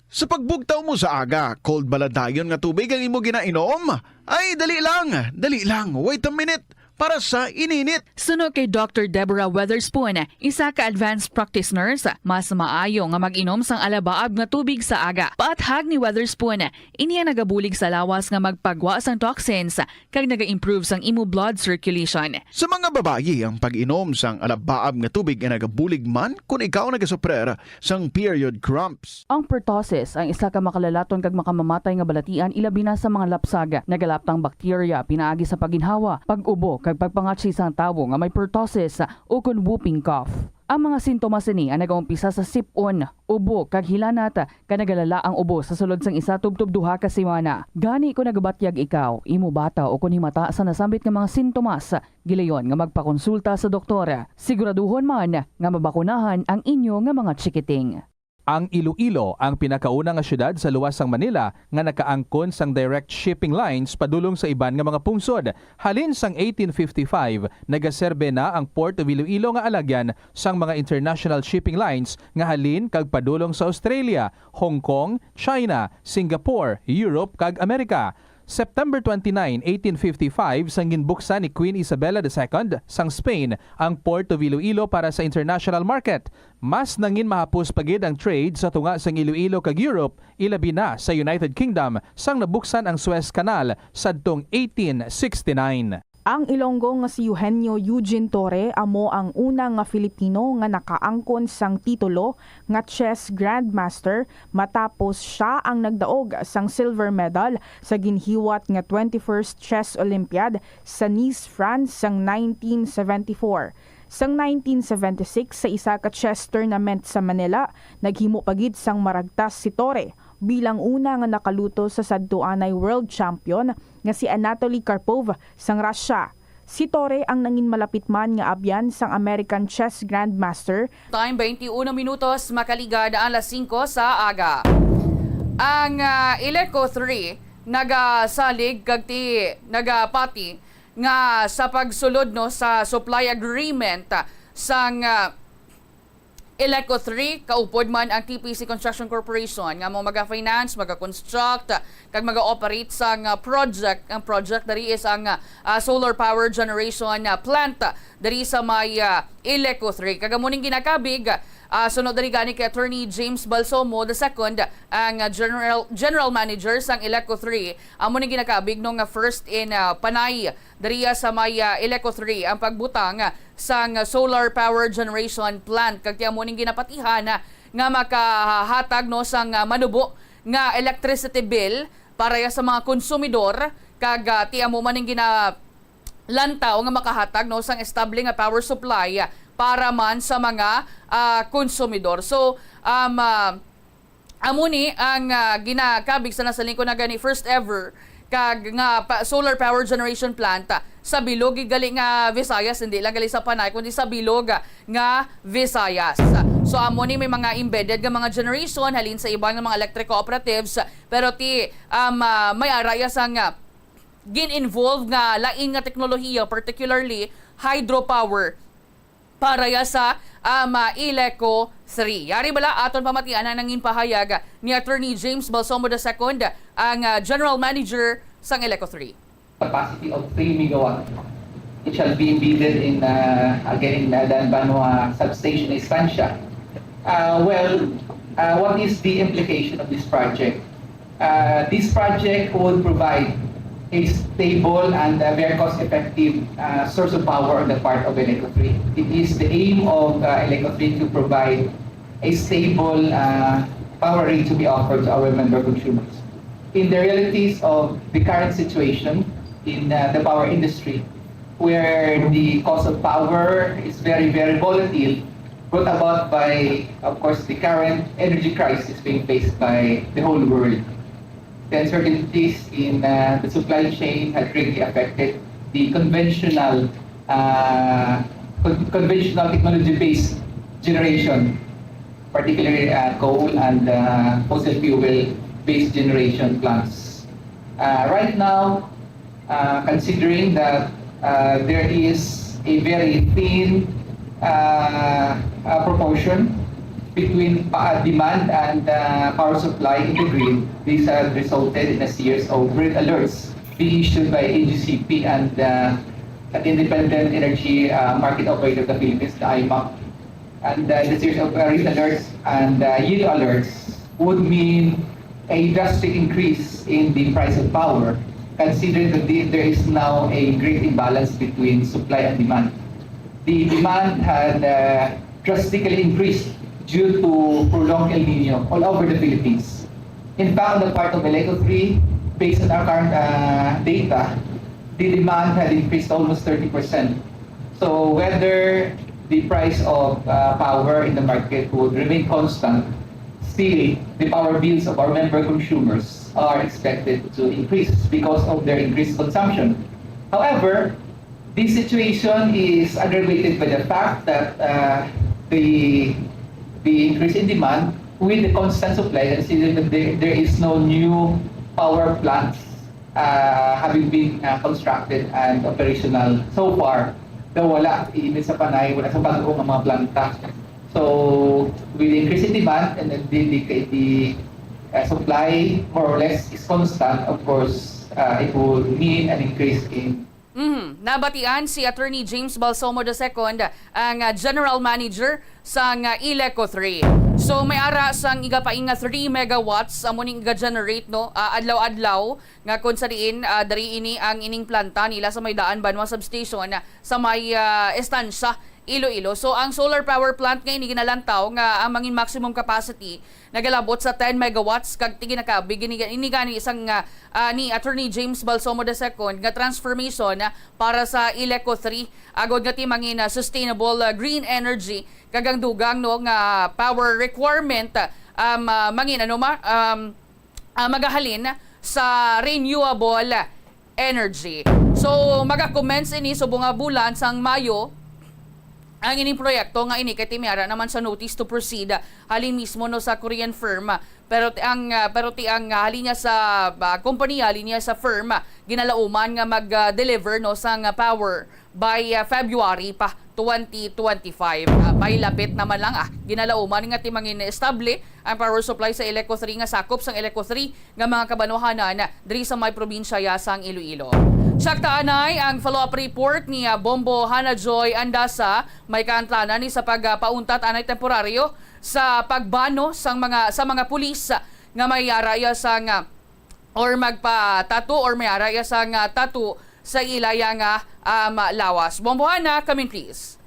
Sa pagbugtaw mo sa aga, cold bala dayon nga tubig ang imo ginainom? Ay, dali lang, dali lang, wait a minute, para sa ininit. Suno kay Doctor Deborah Weatherspoon, isa ka advanced practice nurse, mas maayo nga mag-inom sang alabaab nga tubig sa aga. Paathag ni Weatherspoon, ini ang nagabulig sa lawas nga magpagwa sang toxins kag naga-improve sang imo blood circulation. Sa mga babayi, ang pag-inom sang alabaab nga tubig ay nagabulig man kon ikaw nagasuprer sang period cramps. Ang pertussis ang isa ka makalalaton kag makamamatay nga balatian, ilabi na sa mga lapsag. Nagalaptang bakterya pinaagi sa pagginhawa, pag-ubo, kag pagpangatsi sang tawo nga may pertussis ukon whooping cough. Ang mga sintomas sini ang nagaumpisa sa sip-on, ubo, kag hilanat, kag nagalala ang ubo sa sulod sang isa tubtob duha ka semana. Gani, kon nagabatyag ikaw, imo bata, ukon himata sa nasambit nga mga sintomas, gilayon nga magpakonsulta sa doktor. Siguraduhon man nga mabakunahan ang inyo nga mga chikiting. Ang Iloilo ang pinakauna nga siyudad sa luwas sang Manila nga nakaangkon sang direct shipping lines padulong sa iban nga mga pungsod. Halin sang eighteen fifty-five, nagaserbe na ang Port of Iloilo nga alagyan sang mga international shipping lines nga halin kag padulong sa Australia, Hong Kong, China, Singapore, Europe, kag Amerika. September twenty-nine, eighteen fifty-five, sang ginbuksan ni Queen Isabella the Second sang Spain ang Port of Iloilo para sa international market, mas nangin mahapos pa gid ang trade sa tunga sang Iloilo kag Europe, ilabi na sa United Kingdom, sang nabuksan ang Suez Canal sadtong eighteen sixty-nine. Ang Ilonggo nga si Eugenio Eugene Torre amo ang una nga Filipino nga nakaangkon sang titulo nga chess grandmaster matapos sia ang nagdaog sang silver medal sa ginhiwat nga twenty-first Chess Olympiad sa Nice, France sang nineteen seventy-four. Sang nineteen seventy-six, sa isa ka chess tournament sa Manila, naghimo pa gid sang maragtas si Torre bilang una nga nakaluto sa sadtuanay world champion nga si Anatoly Karpov sang Russia. Si Torre ang nangin malapit man nga abyan sang American chess grandmaster. Time, twenty-one minutos, makaligad alas singko sa aga. Ang, ah, Eleco three nagasalig kag ti-, nagapati nga sa pagsulod, no, sa supply agreement, ah, sang, ah, Eleco three, kaupod man ang T P C Construction Corporation nga mo maga-finance, maga-construct, kag maga-operate sang, ah, project. Ang project diri is ang, ah, solar power generation, ah, plant, ah, diri sa may, ah, Eleco three. Kag amo ning ginakabig, ah, suno diri gani kay Attorney James Balsomo the second, ang, ah, general, general manager sang Eleco three. Amo ning ginakabig, no, nga first in, ah, Panay diri sa may, ah, Eleco three ang pagbutang sang solar power generation plant, kag ti amo ning ginapatihan nga makahatag, no, sang, ah, manubo nga electricity bill para ya sa mga konsumidor, kag, ah, ti amo man ning ginalantaw nga makahatag, no, sang estable nga power supply para man sa mga, ah, konsumidor. So, um, ah, Amo ni ang, ah, ginakabig sa nasa lingkod na gani, first ever kag nga pa, solar power generation plant, ah, sa bilog gali nga Visayas, hindi lang gali sa Panay kundi sa bilog, ah, nga Visayas. So amo ni may mga embedded nga mga generation halin sa iban nga mga electric cooperatives, pero ti, um, ah, may ara iya sang, ah, gin-involve nga lain nga teknolohiya, particularly hydropower para ya sa, um, ah, Ileco three. Yari bala aton pamatian ang nangin pahayag ni Attorney James Balsomo the second, ang, ah, General Manager sang Ileco three. Capacity of three megawatt. It shall be embedded in, uh, again, in, uh, Dan Banwa Substation Estancia. Uh, well, uh, what is the implication of this project? Uh, this project would provide a stable and a very cost-effective, uh, source of power on the part of Electro three. It is the aim of, uh, Electro three to provide a stable, uh, power rate to be offered to our member consumers. In the realities of the current situation in, uh, the power industry, where the cost of power is very, very volatile, brought about by, of course, the current energy crisis being faced by the whole world. The uncertainties in, uh, the supply chain had greatly affected the conventional, uh, con-, conventional technology-based generation, particularly, uh, coal and, uh, fossil fuel-based generation plants. Uh, right now, uh, considering that, uh, there is a very thin, uh, uh, proportion between pa-, demand and, uh, power supply in the grid, this has resulted in a series of red alerts being issued by A G C P and, uh, an independent energy, uh, market operator of the Philippines, the I M A C. And, uh, the series of, uh, red alerts and, uh, yellow alerts would mean a drastic increase in the price of power, considering that the, there is now a great imbalance between supply and demand. The demand had, uh, drastically increased due to prolonged El Nino all over the Philippines. In fact, on the part of Electro three, based on our current, uh, data, the demand had increased almost thirty percent. So whether the price of, uh, power in the market would remain constant, still the power bills of our member consumers are expected to increase because of their increased consumption. However, this situation is aggravated by the fact that, uh, the, the increase in demand with the constant supply, considering that there, there is no new power plants, uh, having been, uh, constructed and operational so far. Daw wala, even sa Panay, wala sa bag-o nga mga planta. So, with the increase in demand and then the, the, the, uh, supply more or less is constant, of course, uh, it will mean an increase in Mhm. Nabatian si Attorney James Balsomo the second, ang, ah, General Manager sang, ah, Ileco three. So, may ara sang igapaing nga three megawatts amo ning iga-generate, no, ah, adlaw-adlaw, nga kung sa diin, ah, diri ini ang ining planta nila sa may Daan Banwa Substation, ah, sa may, ah, Estancia, Iloilo. So, ang solar power plant nga ini ginalantaw nga ang mangin maximum capacity nagalabot sa ten megawatts kag ti ginakabig ini, ini gani sang, ah, ah, ni Attorney James Balsomo the second nga transformation, ah, para sa Ileco three, agod nga ti mangin, ah, sustainable, ah, green energy kag ang dugang, no, nga power requirement, ah, um, ah, mangin ano ma, um, ah, magahalin sa renewable energy. So, maga-commence ini subong nga bulan sang Mayo ang ining proyekto nga ini kay ti may ara naman sa notice to proceed, ah, halin mismo, no, sa Korean firm. Pero ti ang, ah, pero ti ang, ah, halin niya sa, ah, kompanya, halin niya sa firm, ah, ginalauman nga mag, ah, deliver, no, sang, ah, power by, ah, February pa twenty twenty-five. Ah, may lapit naman lang, ah, ginalauman nga ti mangin-estable ang power supply sa Ileco three nga sakop sang Ileco three nga mga kabanwahanan diri sa may probinsya ya sang Iloilo. Sakta anay ang follow-up report ni, ah, Bombo Hana Joy Andasa, may kaantlanan ni sa pagpauntat anay temporaryo sa pagbano sang mga, sa mga pulis nga may ara ya sang, ah, or magpa-tattoo or may ara ya sang, ah, tattoo sa ila ya nga, um, lawas. Bombo Hana, come in please.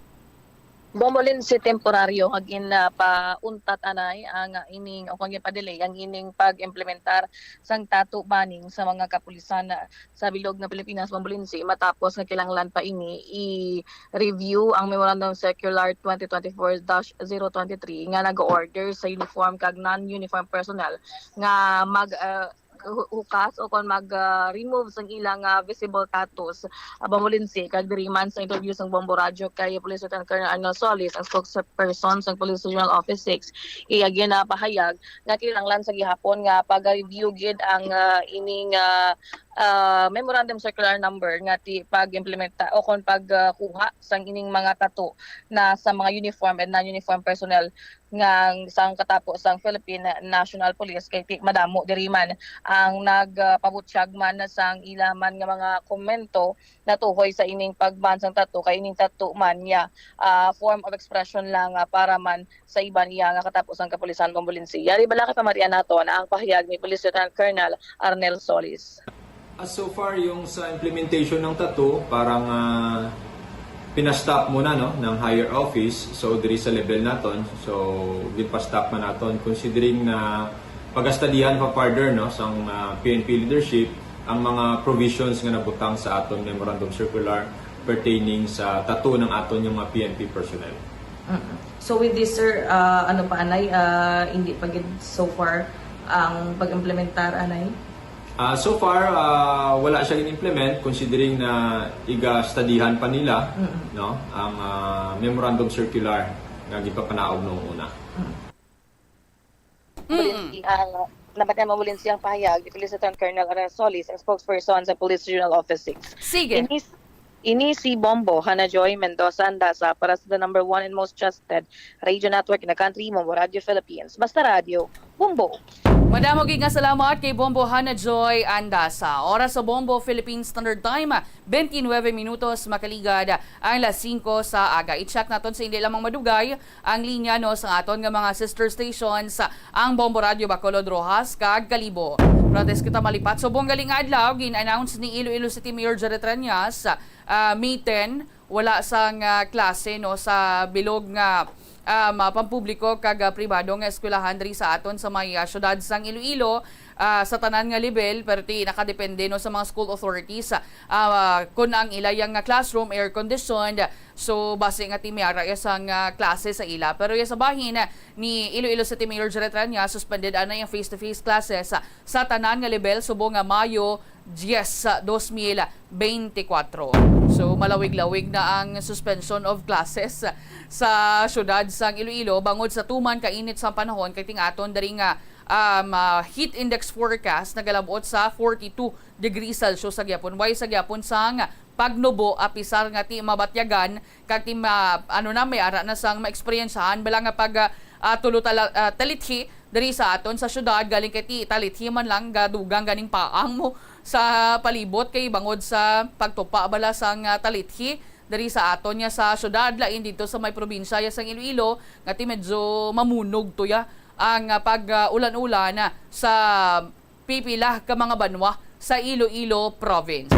Bombo Lindsay, temporaryo nga ginapauntat anay ang ining o kung gipadelay ang ining pag-implementar sang tattoo banning sa mga kapulisan sa bilog nga Pilipinas, Bombo Lindsay, matapos nga kinahanglan pa ini i-review ang Memorandum Circular twenty twenty-four dash zero twenty-three nga nag-order sa uniform kag non-uniform personnel nga mag, ah, hu-, hukas o kon mag, ah, remove sang ilang, ah, visible tattoos. Ah, Bombo Lindsay, kag diri man sa interview sang Bombo Radyo kay Police Lieutenant Colonel Arnold Solis, ang spokesperson sang Police Regional Office six, iya ginapahayag nga kinahanglan sa gihapon nga pag-review gid ang, ah, ining, ah, ah, memorandum circular number nga ti-, pag-implementa o kon pag, ah, kuha sang ining mga tattoo na sa mga uniform and non-uniform personnel nga sang katapo sang Philippine National Police, kay ti-, madamo diri man ang nagpabutyag man sang ila man nga mga komento natuhoy sa ining pag-ban sang tattoo, kay ining tattoo man niya, ah, form of expression lang, ah, para man sa iban iya nga katapo sang kapulisan, Bombo Lindsay. Yari bala kay pamatian naton ang pahayag ni Police Lieutenant Colonel Arnel Solis. Ah, so far, yung sa implementation ng tattoo, parang ah, pinastop muna, no, ng higher office. So, diri sa level naton, so, ginpastop man naton, considering na pagastadihan pa further, no, sang ah, P N P leadership ang mga provisions nga nabutang sa aton memorandum circular pertaining sa tattoo ng aton yung mga P N P personnel. Mm. So with this, sir, ah, ano pa, anay, ah, hindi pa gid so far ang pag-implementar, anay? Ah, so far, ah, wala siya gin-implement, considering na iga-studyhan pa nila, no, ang ah, memorandum circular nga gipapanaog noong una. Police, ah, nabatian mo, Lindsay, ang pahayag ni Police Lieutenant Colonel Arnel Solis, ang spokesperson sa Police Regional Office six. Sige. Ini, ini si Bombo Hana Joy Mendoza Andasa para sa the number one and most trusted radio network in the country, Bombo Radio Philippines. Basta Radio, Bombo. Madamo gid nga salamat kay Bombo Hana Joy Andasa. Oras sa Bombo Philippine Standard Time, twenty-nine minutos makaligad ang las singko sa aga. I-check naton sa hindi lamang madugay ang linya, no, sa aton nga mga sister stations, ang Bombo Radio Bacolod, Roxas, kag Kalibo. Pero antes kita malipat subong galing adlaw, gin-announce ni Iloilo City Mayor Jerry Treñas, ah, May ten, wala sang ah, klase, no, sa bilog nga um, ah, pampubliko kag ah, pribado nga eskwelahan diri sa aton sa may ah, syudad sang Iloilo, ah, sa tanan nga level, pero ti nakadepende, no, sa mga school authorities, ah, kun ang ila yang nga classroom air conditioned. So basi nga ti may ara iya sang ah, klase sa ila, pero iya sa bahin, ah, ni Iloilo City Mayor Jerry Treñas, suspended anay ang face-to-face classes, ah, sa tanan nga level subong nga Mayo diyes, ah, dos mil beintikwatro. So malawig-lawig na ang suspension of classes sa syudad sang Iloilo bangod sa tuman ka init sang panahon, kay ting-aton diri nga um, ah, heat index forecast nagalab-ot sa forty-two degrees Celsius sa gyapon. Way sa gyapon sang pagnubo, apisar nga ti mabatyagan kag ti ma, ano na, may ara na sang maeksperiensyahan bala nga pag ah, ah, tulo tala, ah, talithi diri sa aton sa syudad, galing kay ti talithi man lang gadugang ganing paang mo sa palibot kay bangod sa pagtupa bala sang ah, talithi diri sa aton nga sa syudad, lain dito sa may probinsya ya sang Iloilo, nga ti medyo mamunog to ya ang ah, pag ah, ulan-ulan sa pipila ka mga banwa sa Iloilo Province.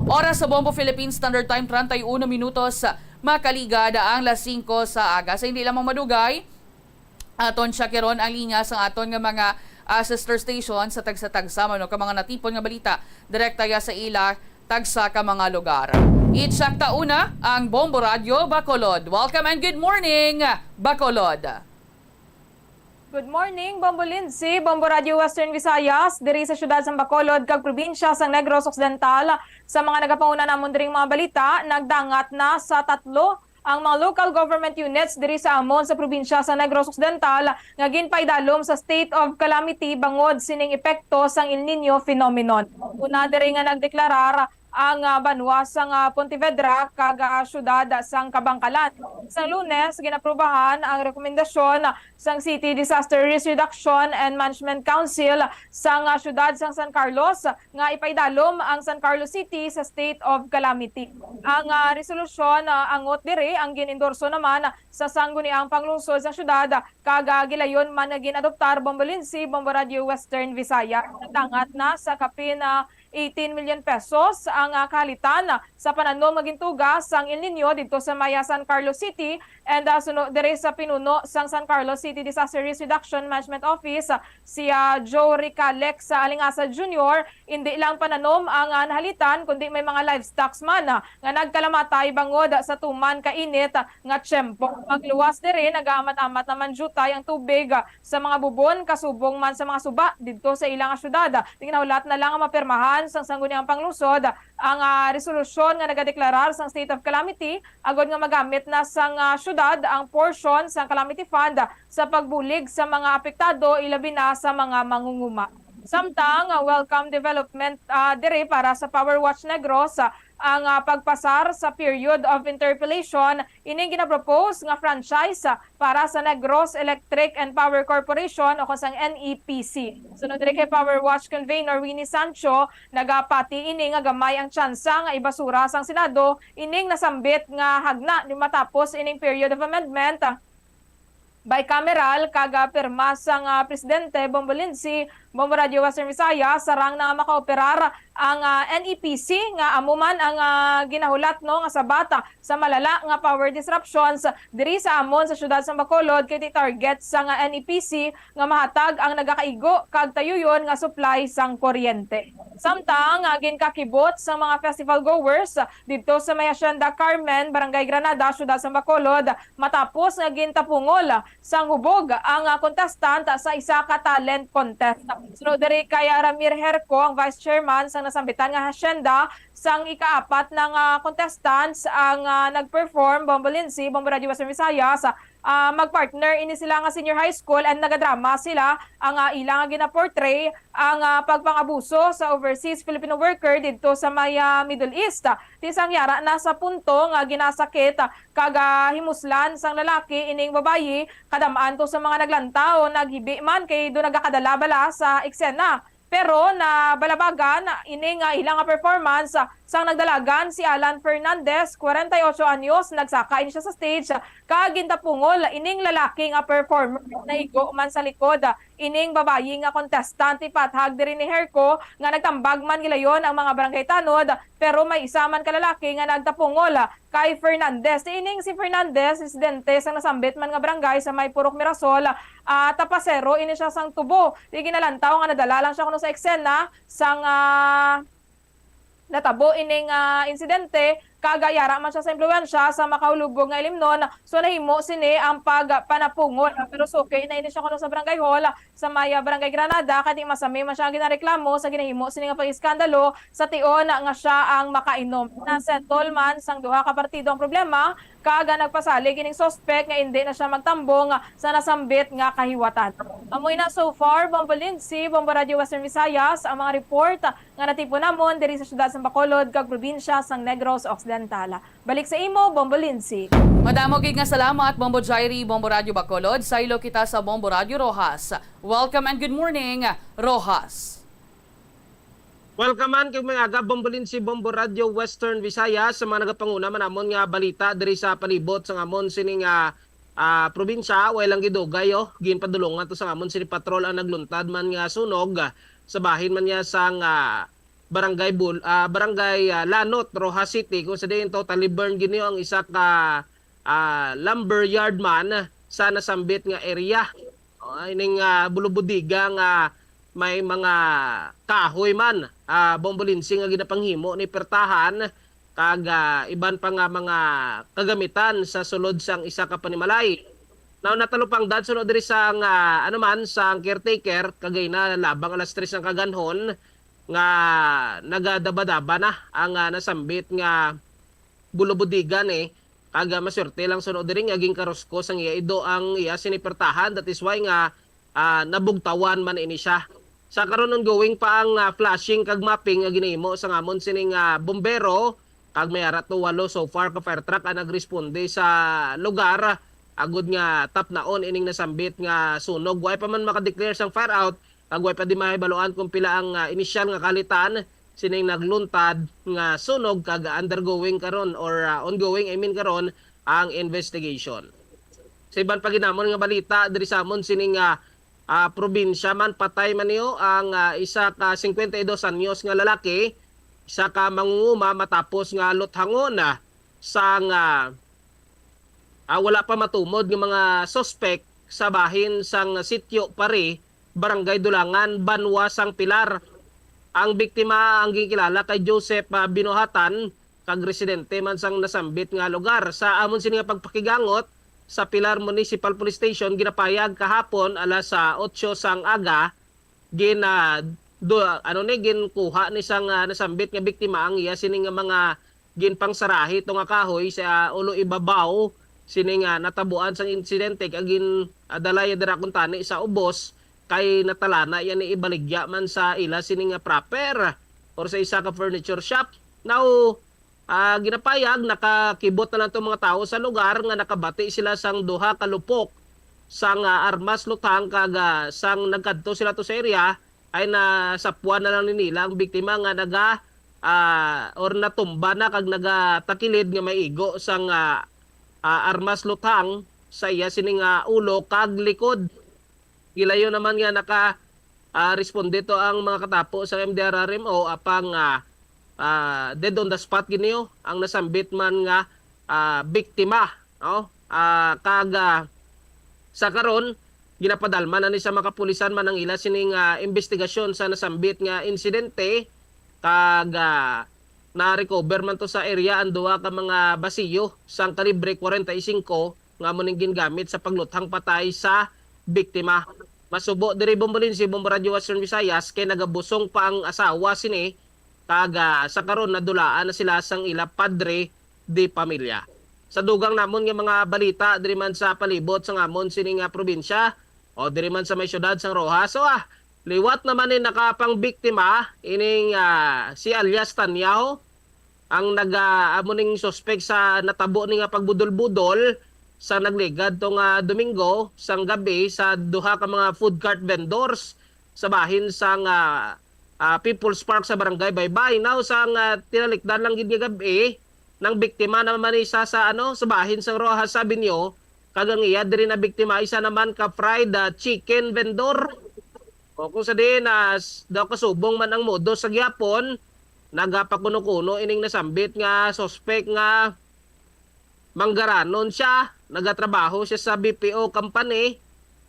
Oras sa Bombo Philippine Standard Time, treinta y uno minutos makaligad ang las singko sa aga. Sa hindi lamang madugay, aton siya kiron ang linya sa aton nga mga ah, sister station sa tagsa-tagsa man, no, ka mga natipon nga balita direkta ya sa ila tagsa ka mga lugar. I-check ta una ang Bombo Radio Bacolod. Welcome and good morning, Bacolod. Good morning, Bombo Lindsay, Bombo Radio Western Visayas, diri sa siyudad sang Bacolod kag probinsya sang Negros Occidental. Sa mga nagapauna namon diring mga balita, nagdangat na sa tatlo ang mga local government units diri sa amon sa probinsya sa Negros Occidental nga ginpaidalom sa state of calamity bangod sining epekto sang El Niño phenomenon. Una diri nga nagdeklarar ang ah, banwa sang ah, Pontevedra kag ah, siyudad sang Kabankalan. Sang Lunes, ginaprubahan ang rekomendasyon sang City Disaster Risk Reduction and Management Council sang ah, siyudad sang San Carlos nga ipaidalom ang San Carlos City sa state of calamity. Ang ah, resolusyon ah, angot diri ang gin-endorso naman sa sangguniang panglungsod sang siyudad kag ah, gilayon man nga gin-adoptar, Bombo Lindsay, Bombo Radio Western Visayas. Nagdangat na sa kapin ah, eighteen million pesos ang, ah, kahalitan sa pananom nga gintuga sang El Niño didto sa may, ah, San Carlos City. And, ah, suno diri sa pinuno sang San Carlos City Disaster Risk Reduction Management Office, ah, si, ah, Joe Ricalex, ah, Alingasa Junior, indi lang pananom ang, ah, nahalitan, kundi may mga livestocks man, ah, nga nagkalamatay bangod sa tuman ka init, ah, nga tiyempo. Pagluwas diri, nagaamat-amat naman diutay ang tubig, ah, sa mga bubon, kasubong man sa mga suba didto sa ila nga syudad. Di ginahulat na lang nga mapirmahan sang Sangguniang Panglungsod ang, ah, resolusyon nga nagadeklarar sang state of calamity, agod nga magamit na sang, ah, syudad ang portion sang calamity fund sa pagbulig sa mga apektado, ilabi na sa mga mangunguma. Samtang, ah, welcome development, ah, diri para sa Power Watch Negros, ah, ang, ah, pagpasar sa period of interpellation ining ginapropose nga franchise, ah, para sa Negros Electric and Power Corporation o kon sang N E P C. Sunod diri kay Power Watch Convener Winnie Sancho, nagapati ini nga gamay ang tsansa nga ibasura sang Senado ining nasambit nga hagna ni matapos ining period of amendment, ah, bicameral kag, ah, pirma sang, ah, Presidente Bombo Lindsay, Bombo Radio Western Visayas, sarang na nga makaoperar ang, ah, N E P C nga amo man ang, ah, ginahulat, no, nga sabat, ah, sa malala nga power disruptions diri sa amon sa siyudad sang Bacolod kay ti target sang, ah, N E P C nga mahatag ang nagakaigo kag tayuyon nga supply sang kuryente. Samtang, ah, ginkakibot sang mga festival goers, ah, didto sa may Hacienda Carmen, Barangay Granada, siyudad sang Bacolod, matapos nga gintapungol sang hubog ang, ah, contestant sa isa ka talent contest. Sunod diri kay, ah, Ramir Herco, ang vice chairman sang nasambitan nga hacienda, sang ikaapat na nga contestants ang, ah, nag-perform, Bombo Lindsay, Bombo Radio Western Visayas, ah, mag-partner ini sila nga senior high school and nagadrama sila. Ang, ah, ila nga ginaportray ang, ah, pagpangabuso sa overseas Filipino worker didto sa may, ah, Middle East. Ti sang yara na sa punto nga ginasakit, ah, kag, ah, himuslan sang lalaki ining babayi, kadam-an to sa mga naglantaw, naghibi man kay do nagakadala bala sa eksena. Pero nabalabagan ini nga ila nga performance, ah, sang nagdalagan si Alan Fernandez, kwarenta y ocho anyos, nagsaka ini siya sa stage, ah, kag gintapungol ining lalaki nga performer. Naigo man sa likod, ah, ining babayi nga contestant, ipathag diri ni Herco nga nagtambag man gilayon ang mga barangay tanod, pero may isa man ka lalaki nga nagtapungol, ah, kay Fernandez. Ti ining si Fernandez, residente sang nasambit man nga barangay sa may Purok Mirasol, ah, tapasero ini siya sang tubo. Ti ginalantaw nga nadala lang siya kuno sa eksena sang, ah, natabo ining, ah, insidente, kag yara man siya sa impluwensya sa makahulubog nga ilimnon, so nahimo sini ang pagpanapungol. Pero suki na ini siya kuno sa barangay hall, sa may, ah, Barangay Granada, kay di masami man siya ang ginareklamo sa ginahimo sini nga pag-iskandalo sa tion nga siya ang makainom. Na-settle man sang duha ka partido ang problema, kag nagpasalig ining suspek nga indi na siya magtambong sa nasambit nga kahiwatan. Amo ina so far, Bombo Lindsay, Bombo Radio Western Visayas, ang mga report nga natipon namon diri sa siyudad sang Bacolod kag probinsya sang Negros Occidental. Balik sa imo, Bombo Lindsay. Madamo gid nga salamat, Bombo Jairi, Bombo Radio Bacolod. Saylo kita sa Bombo Radio Roxas. Welcome and good morning, Roxas. Welcome man kag maayong aga, Bombo Lindsay, Bombo Radio Western Visayas, sa mga nagapanguna man namon nga balita diri sa palibot sang amon sining, ah, ah, probinsya. Way lang gidugay, oh, ginpadulongan to sang amon sini patrol ang nagluntad man nga sunog, ah, sa bahin man niya sang, ah, Barangay Bul-, ah, Barangay, ah, Lanot, Roxas City, kung sa diin totally burn gid ni ang isa ka, ah, lumber yard man sa nasambit nga area. Oh, ining, ah, bulubodiga nga may mga kahoy man, ah, Bombo Lindsay, nga ginapanghimo ni pertahan kag, ah, iban pa nga mga kagamitan sa sulod sang isa ka panimalay. Now, natalupangdan suno diri sang, ah, ano man, sang caretaker, kagay na labang alas tres ang kaganhon, nga nagadabadaba na ang, ah, nasambit nga bulubodiga ni, kag, ah, maswerte lang suno diri nga ginkarusko sang iya ido ang iya sini pertahan, that is why nga, ah, nabugtawan man ini siya. Sa karon, ongoing pa ang, ah, flushing kag mopping nga ginahimo sang amon sining, ah, bombero, kag may ara to walo so far ka fire truck ang nagresponde sa lugar, agud nga tapnaon ining nasambit nga sunog. Way pa man maka-declare sang fire out, kag way pa di mahibaluan kung pila ang, ah, inisyal nga kahalitan sining nagluntad nga sunog, kag undergoing karon or, ah, ongoing, I mean, karon ang investigation. Sa iban pa gid namon nga balita diri sa amon sining, ah, ah, probinsya man, patay man niyo ang, ah, isa ka cincuenta y dos anyos nga lalaki, isa ka mangunguma, matapos nga luthangon, ah, sang, ah, ah, wala pa matumod nga mga suspek sa bahin sang Sitio Pare, Barangay Dulangan, banwa sang Pilar. Ang biktima ang ginkilala kay Joseph, ah, Binuhatan, kag residente man sang nasambit nga lugar. Sa amon sini nga pagpakigangot sa Pilar Municipal Police Station, ginapayag kahapon alas, ah, otso sang aga, gin, ah, do, ano ni, ginkuha ni sang, ah, nasambit nga biktima ang iya sini nga mga ginpangsarahi to nga kahoy sa ulo ibabaw sini nga natabuan sang insidente, kag gin, ah, dala iya dira kuntani sa ubos, kay natalana iya ni ibaligya man sa ila sini nga proper or sa isa ka furniture shop. Now, ah, ginapayag, nakakibot na lang tong mga tawo sa lugar nga nakabati sila sang duha ka lupok sang, ah, armas luthang, kag, ah, sang nagkadto sila to sa area, ay nasapwan na lang ni nila ang biktima nga naga, ah, or natumba na kag nagatakilid nga may igo sang, ah, ah, armas luthang sa iya sining, ah, ulo kag likod. Gilayo naman nga naka, ah, responde to ang mga katapo sa M D R R M O, apang, ah, ah, dead on the spot gid niyo ang nasambit man nga, ah, biktima, no? Ah, kag, ah, sa karon, ginapadalman na ni sa mga kapulisan man ang ila sining, ah, investigasyon sa nasambit nga insidente, kag, ah, na-recover man to sa area ang duha ka mga basiyo sang kalibre forty-five nga amo ning gingamit sa pagluthang patay sa biktima. Masubo diri, Bombolinsi, Bombo Radio Western Visayas, kay nagabusong pa ang asawa sini, kag, ah, sa karon nadulaan na sila sang ila padre de pamilya. Sa dugang namon nga mga balita diri man sa palibot sa ngamon sini nga probinsya o diri man sa may siyudad sang Roxas, so, ah, liwat naman ni nakapangbiktima ining, ah, si alias Tanyaw, ang naga-, amo ning suspek sa natabo ni nga pagbudol-budol sa nagligad to nga Domingo sang gabi sa duha ka mga food cart vendors sa bahin sang, ah, ah, People's Park sa Barangay Baybay. Now, sang, ah, tinalikdan lang gid nga gabi, nang biktima naman isa sa, ano, sa bahin sang Roxas Avenue, kag ang iya diri na biktima isa naman ka fried, ah, chicken vendor. O kung sa diin, ah, s-, daw kasubong man ang modus sa gihapon, nagapakuno-kuno ining nasambit nga suspek nga manggaranon siya, nagatrabaho siya sa B P O company,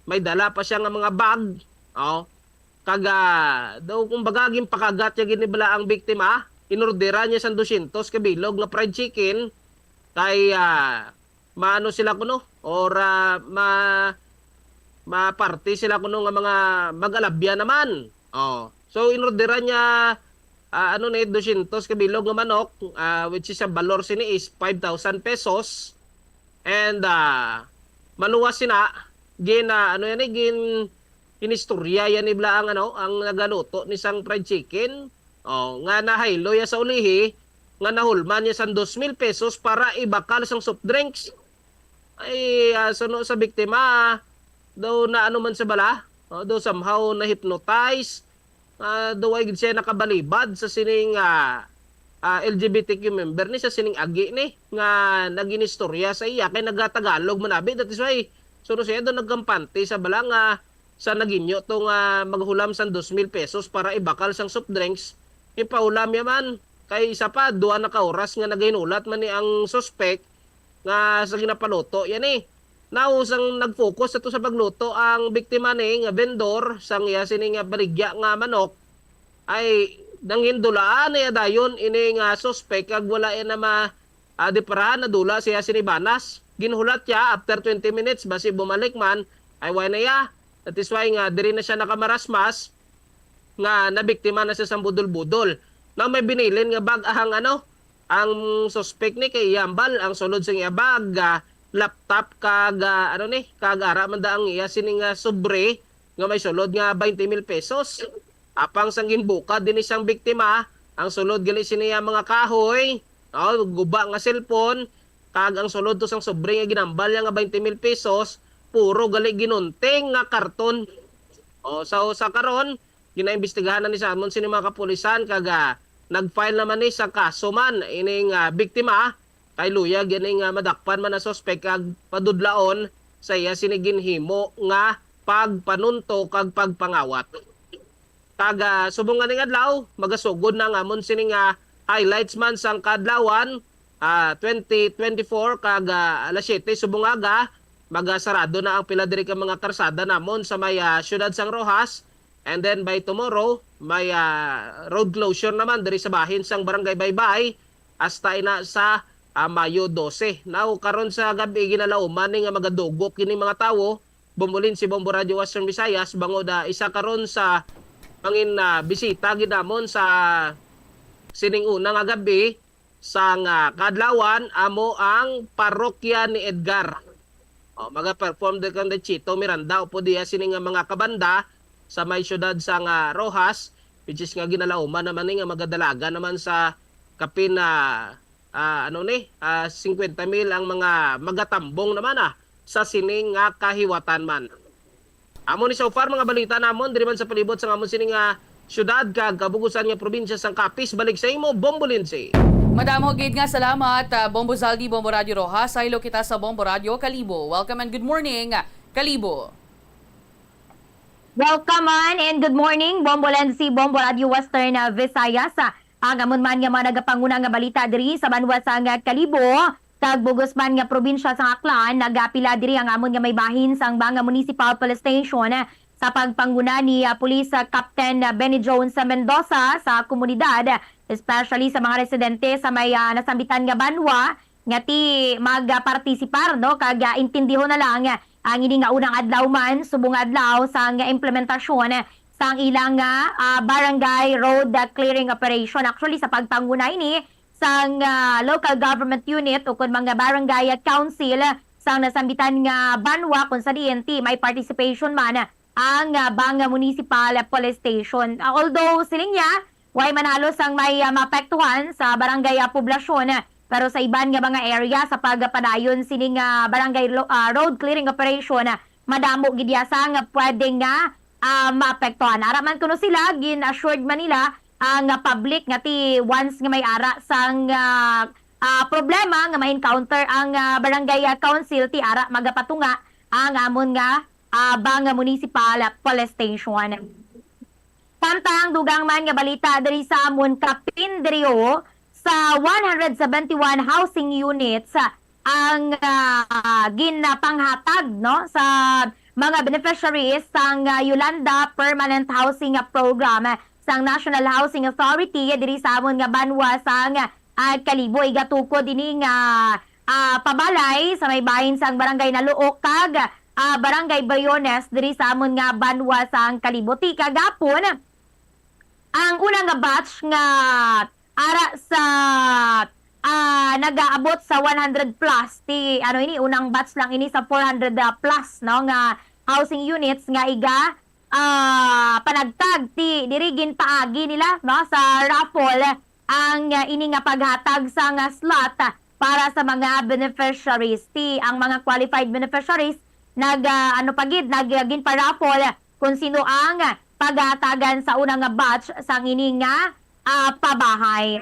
may dala pa siya nga mga bag. Oh. Kag, ah, daw kumbaga ginpakagat niya gid ni bala ang biktima, inorderan niya sang dosyentos ka bilog nga fried chicken kay, ah, maano sila kuno or, ah, ma-, maparte sila kuno nga mga mag-alabya naman. Oh. So inorderan niya, ah, ano ni, dosyentos ka bilog nga manok, ah, which is ang balor sini is five thousand pesos. And, ah, maluwas sina, gin, ah, ano yan eh, gin, inistorya yan ni bala ang, ano, ang nagaluto ni sang fried chicken. Oh, nga nahaylo ya sa ulihi, nga nahulman niya sang dos mil pesos para ibakal sang soft drinks. Ay, ah, suno sa biktima, daw na ano man sa bala, oh, daw somehow na-hypnotize, ah, daw ay gid siya nakabalibad sa sining, ah, ah, L G B T Q member ni sa sining agi ni nga nag-inistorya sa iya kay nagatagalog man abi, that is why suno siya daw nagkampante sa bala nga sa naginyo to nga maghulam sang dos mil pesos para ibakal sang soft drinks, ipahulam ya man. Kay isa pa, duha na ka oras nga nagahinulat man ni ang suspek nga sa ginapaluto yan eh. Now, sang nag-focus ato sa pagluto ang biktima ni nga vendor sang iya sini nga baligya nga manok, ay nangin dulaan niya dayon ini nga suspek kag wala iya na ma-, ah, diparahan, nadula siya sini banas. Ginhulat siya after twenty minutes, basi bumalik man, ay wala na iya. That is why nga diri na siya nakamarasmas nga nabiktima na siya sang budol-budol. Now, may binilin nga bag ang, ano, ang suspek ni kay iya hambal, ang sulod sang iya bag, ah, laptop kag, ah, ano ni, kag ara man da ang iya sini nga sobre nga may sulod nga twenty mil pesos. Apang sang ginbukad dinhi sang biktima, ang sulod gali sini nga mga kahoy, oh, guba nga cellphone, kag ang sulod to sang sobre nga ginhambal niya nga twenty mil pesos, puro gali ginunting nga karton. Oh, so sa karon, ginaimbestigahan na ni sa amon sini mga kapulisan kag, ah, nag-file naman ni sa kaso man ining, ah, biktima kay luyag ini nga madakpan man ang suspek kag padudlaon sa iya sini ginhimo nga pagpanunto kag pagpangawat. Kag, ah, subong nga ning adlaw, magasugod na ang amon sini nga highlights man sang kaadlawan, ah, twenty twenty-four kag, ah, alas siyete subong aga, magasarado na ang pila diri ka mga karsada namon sa may, ah, siyudad sang Roxas. And then by tomorrow, may, ah, road closure naman diri sa bahin sang Barangay Baybay hasta ina sa, ah, Mayo dose. Now, karon sa gab-i, ginalauman ni nga magadugok kini mga tawo. Bombolin si Bombo Radio Western Visayas, bangod, ah, isa karon sa mangin, ah, bisita gid namon sa sining una nga gab-i sang, ah, kaadlawan amo ang parokya ni Edgar. O, maga-perform din kang Chito Miranda upod diya sini nga mga kabanda sa may siyudad sang Roxas, which is nga ginalauman naman ni nga magadalagan naman sa kapin na, ah, ano ni, ah, singkwenta mil ang mga magatambong naman, ah, sa sini nga kahiwatan man. Amo ni so far mga balita namon diri man sa palibot sang amon sini nga syudad kag kabugusan nga probinsya sang Capiz. Balik sa imo, Bombo Lindsay. Madamo gid nga salamat, ah, Bombo Zaldi, Bombo Radio Roxas. Sa Iloilo kita sa Bombo Radio Kalibo. Welcome and good morning, Kalibo. Welcome man and good morning, Bombo Lenzi, Bombo Radio Western, ah, Visayas. Ah, ang amon man nga mga nagapanguna nga balita diri sa banwa sang, ah, Kalibo, kag bugos man nga probinsya sang Aklan, nagapila diri ang amon nga may bahin sang Banga Municipal Police Station, ah, sa pagpanguna ni, ah, Police, ah, Captain, ah, Benny Jones Mendoza sa komunidad, especially sa mga residente sa may, ah, nasambitan nga banwa, nga ti magpartisipar, no, kag, ah, intindihon na lang, ah, ang ini nga unang adlaw man subong adlaw sang implementasyon sang ilang, ah, ah, barangay road, ah, clearing operation. Actually, sa pagpanguna ini sang, ah, local government unit ukon mga barangay, ah, council sang nasambitan nga banwa, kung sa diin ti may participation man ang, ah, Banga Municipal Police Station. Ah, although siling niya, way man halos ang may, ah, maapektuhan sa barangay, ah, poblasyon, pero sa iban nga mga area sa pagpadayon sining, ah, barangay lo- ah, road clearing operation, ah, madamo gid yasa nga pwede nga, ah, maapektuhan. Ara man kuno sila, gin-assured man nila ang, ah, public nga ti once nga may ara sang, ah, ah, problema nga ma-encounter ang, ah, barangay, ah, council, ti ara magapatunga ang amon nga, ah, Banga Municipal Police Station. Samtang dugang man nga balita diri sa amon, kapin diri, o, sa one hundred seventy-one housing units ang, ah, ginapanghatag, no, sa mga beneficiaries sang, ah, Yolanda Permanent Housing Program sang National Housing Authority diri sa amon nga banwa sang, ah, Kalibo. Igatukod ini nga, ah, pabalay sa may bahin sang Barangay Naluok kag, ah, Barangay Briones diri sa amon nga banwa sang Kalibo. Ti kagapon, ang una nga batch nga ara sa, ah, nagaabot sa one hundred plus, ti, ano ini, unang batch lang ini sa four hundred, ah, plus, no, nga housing units nga iga, ah, panagtag, ti diri ginpaagi nila, no, sa raffle ang, ah, ini nga paghatag sang, ah, slot, ah, para sa mga beneficiaries. Ti ang mga qualified beneficiaries nag, ah, ano pa gid, nag, ah, ginpa-raffle kung sino ang paghatagan sa una nga batch sang ini nga, ah, pabahay.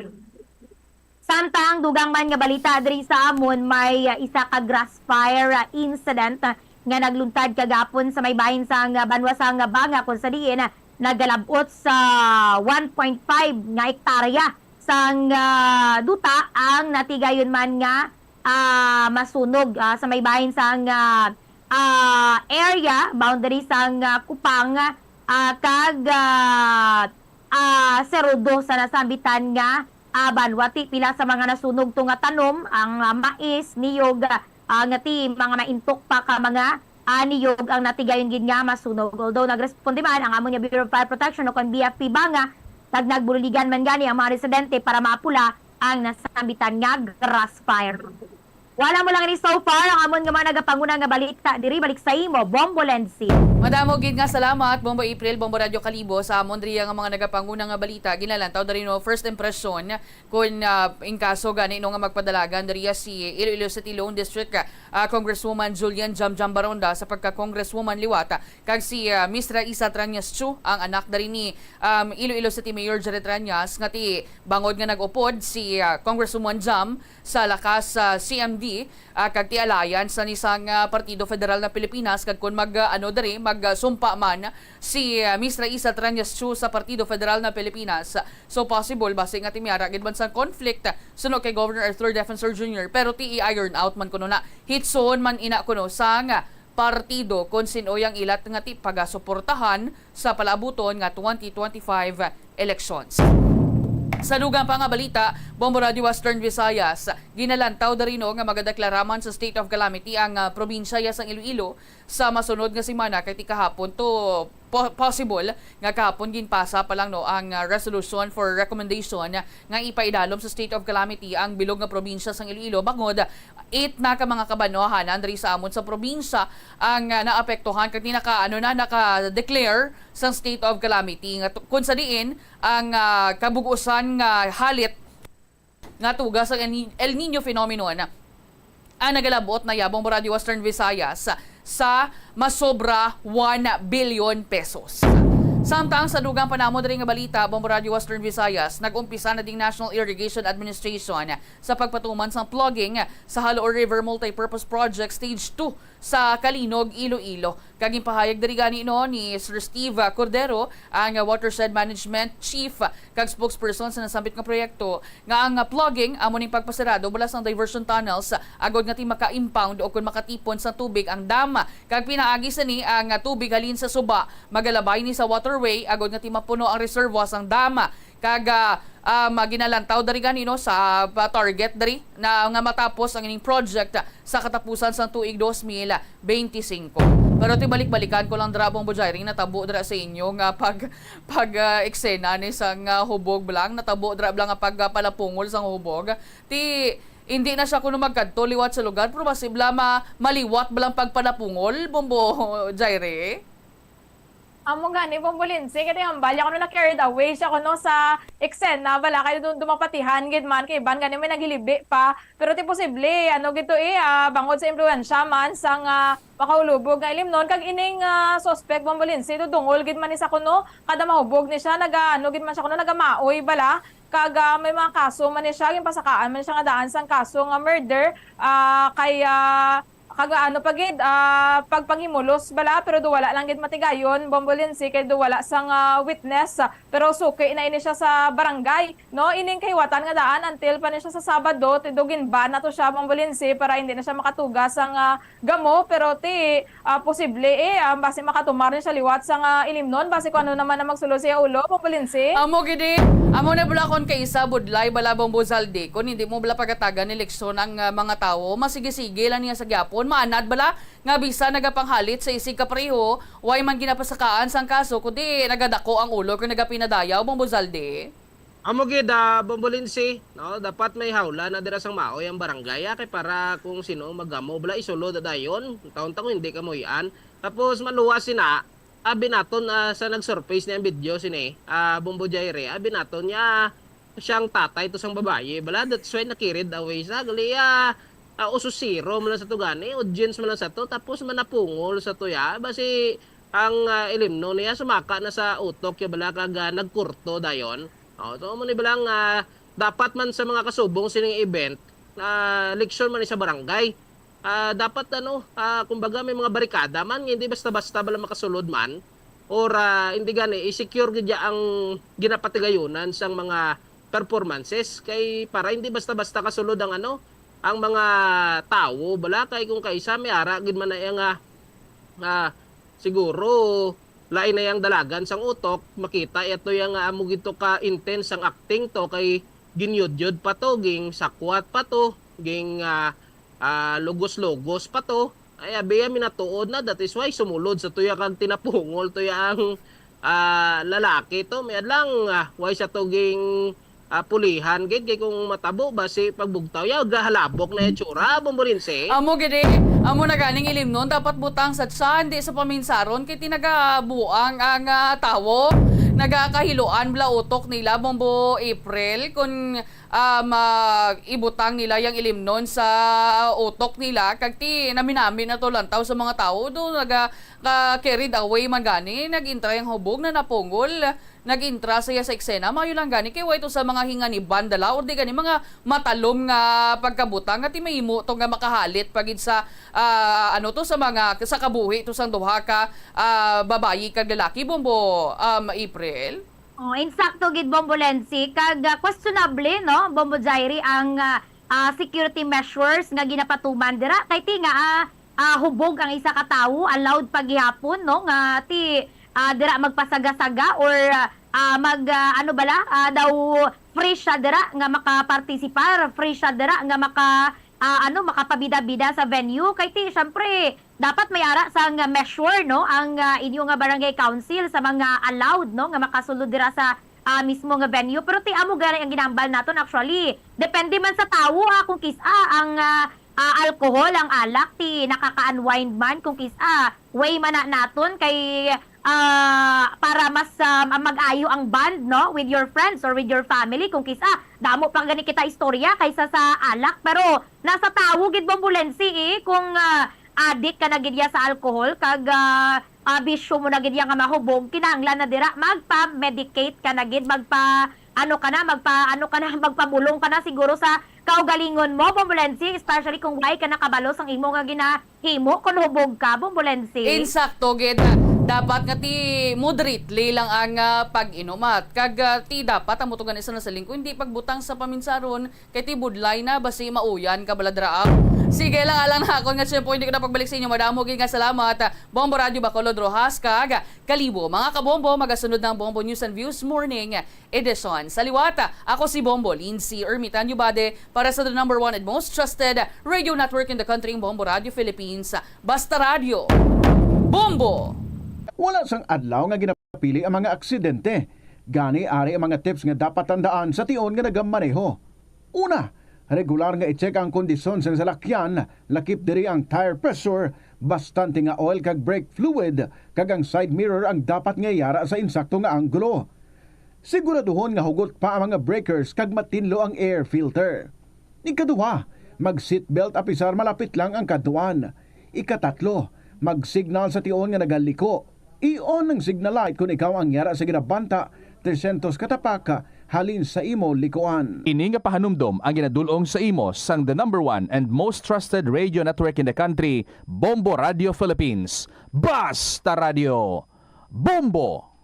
Samtang dugang man nga balita diri sa amon, may, ah, isa ka grass fire, ah, incident, ah, nga nagluntad kagapon sa may bahin sang, ah, banwa sang Banga, kung sa diin, ah, nagalab-ot sa one point five nga ektarya sang, ah, duta ang natigayon man nga, ah, masunog, ah, sa may bahin sang, ah, ah, area, boundary sang, ah, Kupang, ah, kag, ah, ah, Serudo sa nasambitan nga, ah, banwa. Ti pila sa mga nasunog to nga tanom, ang, ah, mais, niyog, ah, nga ti mga maintok pa ka mga, ah, niyog ang natigayon gid nga masunog. Although nagresponde man ang amon nga Bureau of Fire Protection o kon B F P Banga, kag nagbuligan man gani ang mga residente para maapula ang nasambitan nga grass fire. Wala mo lang ini so far ang amon nga mga nagapanguna nga balita diri. Balik sa imo, Bombo Lenzi. Madamo gid nga salamat, Bombo April, Bombo Radyo Kalibo, sa amon diri nga mga nagapanguna nga balita. Ginalantaw diri, no, first impression kun, ah, in kaso gani, no, nga magpadalagan diri si Iloilo City Lone District, ah, Congresswoman Julian Jamjam Baronda sa pagka-Congresswoman liwat, ah, kag si, ah, Miss Raisa Trañas Chu, ang anak diri ni, um, Iloilo City Mayor Jerry Trañas, nga ti bangod nga nag-upod si, ah, Congresswoman Jam sa lakas sa C M D, ah, kag ti alliance na ni sang, ah, Partido Federal na Pilipinas, kag kun mag, ah, ano diri, magsumpa man si, ah, Miss Raisa Treñas Chu sa Partido Federal na Pilipinas. So, possible, basi nga ti may ara gid man sang conflict, suno kay Governor Arthur Defensor Junior, pero ti i-iron out man kuno na. Hitson man ina kuno sang partido kon sin-o ang ila nga ti pagasuportahan sa palaabuton nga twenty twenty-five elections. Sa dugang pa nga balita, Bombo Radio Western Visayas, ginalantaw diri no nga magadeklara man sa state of calamity ang, ah, probinsya ya sang Iloilo sa masunod nga semana, kay ti kahapon to po-, possible nga kahapon ginpasa pa lang no ang, ah, resolution for recommendation nga ipaidalom sa state of calamity ang bilog nga probinsya sang Iloilo, bangod eight na ka mga kabanwahanan diri sa amon sa probinsya ang, ah, naapektuhan kag ti naka, ano na, naka-declare sang state of calamity nga tu-, kun sa diin ang, ah, kabug-usan nga halit nga tuga sang El Ni-, El Niño phenomenon ang nagalabot na ya, Bombo Radio Western Visayas, sa masobra one billion pesos. Samtang sa dugang pa namo diri nga balita, Bombo Radio Western Visayas, nag-umpisa na ding National Irrigation Administration sa pagpatuman sang plugging sa Jalaur River Multipurpose Project Stage two sa Calinog, Iloilo. Kag ginpahayag diri gani no ni Sir Steve Cordero, ang Watershed Management Chief kag spokesperson sa nasambit nga proyekto, nga ang plugging amo ning pagpasarado bala sang diversion tunnels agod nga ti maka-impound o kon makatipon sa tubig ang dam. Kag pinaagi sini ang tubig halin sa suba magalabay ni sa waterway agod nga ti mapuno ang reservoir sang dam. Kag, ah, um, ginalantaw diri gani no sa, ah, target diri na nga matapos ang ining project sa katapusan sang tuig dos mil benti singko. Pero ti balik-balikan ko lang dira, Bombo Jairing, natabo dira sa inyo nga pag, pag, ah, eksena ni sang, ah, hubog bala, natabo dira bala nga pag, ah, palapungol sang hubog. Ti hindi na siya kuno magkadto liwat sa lugar, pero basi bala ma-, maliwat bala ang pagpalapungol, Bombo Jaire? Amo gani, Bombo Lindsay, kay hambal ya kuno na-carried away siya kuno sa eksena bala, kay dun-, dumapatihan gid man kay iban gani may naghilibi pa. Pero ti posible, ano gid to eh, ah, bangod sa impluwensya man sang, ah, makahulubog nga ilimnon, kag ining, ah, suspect, Bombo Lindsay, dudungol gid man ni sa kuno, kada mahubog ni siya, naga, ano gid man siya kuno, nagamaoy bala. Kag, ah, may mga kaso man ni siya, ginpasakaan man siya nga daan sang kaso nga murder, ah, kay, ah, kag ano pa gid, ah, pagpanghimulos bala, pero do wala lang gid matigayon, Bombo Lindsay, kay do wala sang, ah, witness, ah, pero suki na ini siya sa barangay, no? Ining kahiwatan nga daan until pa ni siya sa Sabado, ti do ginban na to siya, Bombo Lindsay, para hindi na siya makatuga sang, ah, gamo, pero ti, ah, posible eh, ah, basi makatumar ni siya liwat sang, ah, ilimnon, basi kung ano naman ang magsulod sa iya ulo, Bombo Lindsay. Amo gid eh. Amo na bala kon kaisa budlay bala, Bombo Zaldi, kon hindi mo bala pagatagan ni leksyon ang, ah, mga tawo, masigi-sige lang niya sa gyapon, maanad bala nga bisan nagapanghalit sa isig kapareho, way man ginapasakaan sang kaso, kundi nagadako ang ulo kag nagapinadayaw, Bombo Zaldi. Amo gid, ah, Bombo Lindsay, no? Dapat may hawla na dira sang maoy ang barangay, ah, kay para kung sino magamo, bala isulod dayon, taon-taon hindi kamuy-an. Tapos maluwas sina, abi naton, ah, sa nag-surface ni ang video sini, ah, Bombo Jaire, abi naton niya siyang tatay to sang babayi, bala, that's why na-carried away sa gali, ah, ah, ususiro man lang sa to gani, audience man lang sa to, tapos manapungol sa to ya, basi ang, ah, ilimnon niya sumaka na sa utok ya bala kag, ah, nagkurto dayon. Oh, so, amo ni bala nga dapat man sa mga kasubong sining event, na leksyon man ni sa barangay. Ah, dapat, ano, ah, kumbaga may mga barikada man, hindi basta-basta bala makasulod man, or, ah, hindi gani, i-secure gid ya ang ginapatigayonan sang mga performances, kay para hindi basta-basta kasulod ang, ano, ang mga tawo bala, kay kung kaisa may ara gid man na iya nga, ah, siguro lain na yang dalagan sang utok, makita iya to yang, ah, amo gid to ka intense ang acting to, kay ginyudyod pa to, ging sakwat pa to, ging, ah, ah, lugos-lugos pa to. Ay, abi ya minatuod na, that is why sumulod sa tuya kag tinapungol tuya ang, ah, lalaki to. May adlang, ah, way sa to ging, ah, pulihan gid, kay kung matabo basi pagbugtaw ya, gahalabok na itsura, Bombo Lindsay. Amo gid eh. Amo na ganing ilimnon, dapat butang sa tiyan, di sa paminsaron, kay ti nagabuang ang, ah, tawo. Nagakahiluan bala utok nila, Bombo April, kun, um, ah, ibutang nila yang ilimnon sa utok nila, kag ti naminami na to lantaw sa mga tawo. Do naga, ka-carried away man gani, nag-intra ang hubog na napungol, nag-intra siya sa eksena, maayo lang gani kay way to sa mga hinganiban dala or di gani mga matalom nga pagkabutang nga ti mahimo to nga makahalit pa gid sa, ah, ano to, sa mga, sa kabuhi to sang duha ka, ah, babayi kag lalaki, Bombo, um, April? Oh, insakto gid, Bombo Lensi, kag, ah, questionable, no, Bombo Jairi, ang, ah, ah, security measures nga ginapatuman dira, kay ti nga, ah, ah, hubog ang isa ka tawo, allowed pa gihapon, no, nga ti, ah, dira magpasaga-saga or, ah, mag, ah, ano bala, ah, daw free siya dira nga makapartisipar, free siya dira nga maka, ah, ano, makapabida-bida sa venue. Kay ti, syempre, dapat may ara sang measure, no, ang, ah, inyo nga barangay council sa mga allowed, no, nga makasulod dira sa, ah, mismo nga venue. Pero ti amo gani ang ginambal naton actually. Depende man sa tawo, ah, kung kis-a ang, ah, ah, alcohol, ang alak, ti nakaka-unwind man, kung kis-a way man na naton kay, ah, para mas, ah, mag-ayo ang bond, no, with your friends or with your family, kung kis-a damo pa gani kita istorya kaysa sa alak. Pero nasa tawo gid, Bombo Lensi, eh, kung, ah, adik ka na gid ya sa alcohol kag, ah, ah, bisyo mo na gid ya nga mahubog, kinahanglan na dira magpa-medicate ka na gid, magpa, ano ka na, magpa, ano ka na, magpabulong ka na siguro sa kaugalingon mo, Bombo Lensi, especially kung way ka nakabalo sang imo nga ginahimo kon hubog ka, Bombo Lensi. Insakto gid. Dapat nga ti moderately lang ang, ah, pag-inom, at kag, ah, ti dapat amo to gani sa nasaling ko, hindi pagbutang sa paminsaron, kay ti budlay na, basi mauyan ka bala dira. Sige lang, alang na akon nga tiyempo, hindi ko na pagbalik sa inyo. Madamo gid nga salamat, Bombo Radyo Bacolod, Roxas, kag Kalibo. Mga kabombo, magasunod na ang Bombo News and Views Morning Edition. Sa liwat, ako si Bombo Lindsay Ermitan Yubade para sa the number one and most trusted radio network in the country, ang Bombo Radyo Philippines. Basta Radyo, Bombo! Wala sang adlaw nga ginapili ang mga aksidente. Gani, ari ang mga tips nga dapat tandaan sa tion nga nagamaneho. Una, regular nga i-check ang kondisyon sang salakyan, lakip diri ang tire pressure, bastante nga oil kag brake fluid, kag ang side mirror ang dapat nga yara sa insakto nga anggulo. Siguraduhon nga hugot pa ang mga breakers kag matinlo ang air filter. Ikaduha, mag-seatbelt apisar malapit lang ang kadtuan. Ikatatlo, mag-signal sa tion nga nagaliko. I-on ang signal light kon ikaw ang yara sa ginabanta tresyentos ka tapak halin sa imo likuan. Ini nga pahanumdom ang ginadul-ong sa imo sang the number one and most trusted radio network in the country, Bombo Radio Philippines. Basta Radio, Bombo!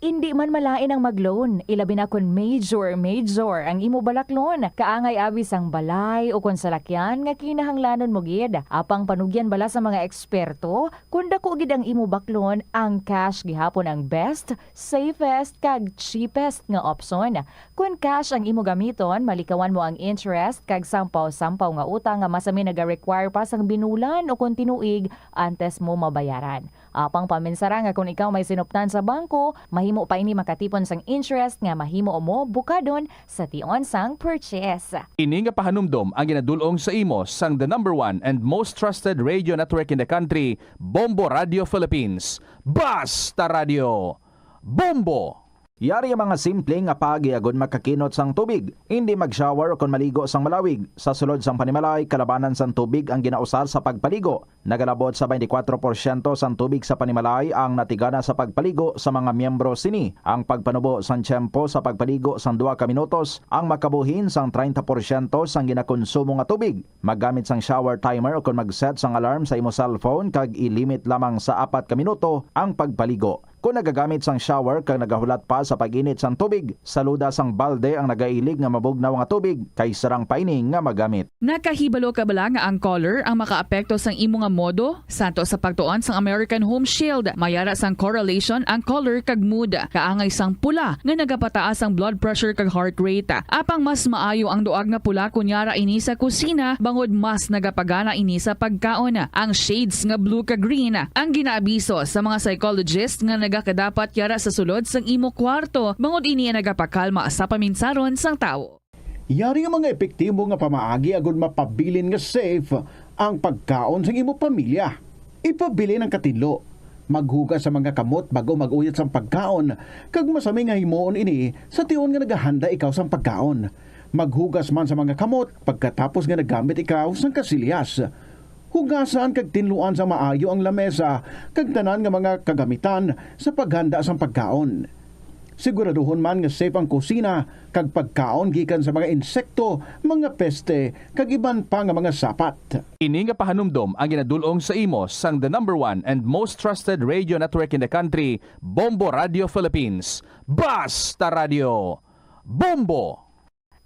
Indi man malain ang mag-loan, ilabi na kon major, major ang imo balaklon. Kaangay abi sang balay o kon salakyan nga kinahanglanon mo gid. Apang panugyan bala sa mga eksperto, kon dako gid ang imo baklon, ang cash gihapon ang best, safest, kag cheapest nga opsyon. Kon cash ang imo gamiton, malikawan mo ang interest kag sampaw-sampaw nga utang nga masami naga-require pa sang binulan o kon tinuig antes mo mabayaran. Apang paminsara nga kon ikaw may sinuptan sa bangko, mahimo pa ini makatipon sang interest nga mahimo mo bukadon sa tion sang purchase. Ini nga pahanumdom ang ginadul-ong sa imo sang the number one and most trusted radio network in the country, Bombo Radio Philippines. Basta Radio, Bombo! Yari ang mga simple nga paagi agod makakinot sang tubig. Indi mag-shower o kon maligo sang malawig. Sa sulod sang panimalay, kalabanan sang tubig ang ginausar sa pagpaligo. Nagalabot sa twenty-four porsyento sang tubig sa panimalay ang natigana sa pagpaligo sa mga miyembro sini. Ang pagpanubo sang tiyempo sa pagpaligo sang duha ka minutos ang makabuhin sang treinta porsyento sang ginakonsumo nga tubig. Maggamit sang shower timer ukon mag-set sang alarm sa imo cellphone kag i-limit lamang sa apat ka minuto ang pagpaligo. Kon nagagamit sang shower kag nagahulat pa sa pag-init sang tubig, saluda sang balde ang nagailig nga mabugnaw nga tubig, kay sarang pa ini nga magamit. Nakahibalo ka bala nga ang color ang makaapekto sang imo nga modo? Santo sa pagtuon sang American Home Shield, may ara sang correlation ang color kag mood. Kaangay sang pula nga nagapataas ang blood pressure kag heart rate. Apang mas maayo ang duag nga pula kon yara ini sa kusina, bangod mas nagapagana ini sa pagkaon. Ang shades nga blue kag green ang ginaabiso sa mga psychologist nga nagakadapat yara sa sulod sang imo kwarto, bangod ini ang nagapakalma sa paminsaron sang tawo. Yari nga mga epektibo nga pamaagi agud mapabilin nga safe ang pagkaon sang imo pamilya. Ipabilin ang katinlo. Maghugas sa mga kamot bag-o mag-uyat sang pagkaon, kag masami nga himuon ini sa tion nga nagahanda ikaw sang pagkaon. Maghugas man sa mga kamot pagkatapos nga naggamit ikaw sang kasilyas. Hugasan kag tinluan sa maayo ang lamesa kag tanan nga mga kagamitan sa paghanda sang pagkaon. Siguraduhon man nga safe ang kusina kag pagkaon gikan sa mga insekto, mga peste, kag iban pa nga mga sapat. Ini nga pahanumdom ang ginadul-ong sa imo sang the number one and most trusted radio network in the country, Bombo Radio Philippines. Basta Radio! Bombo!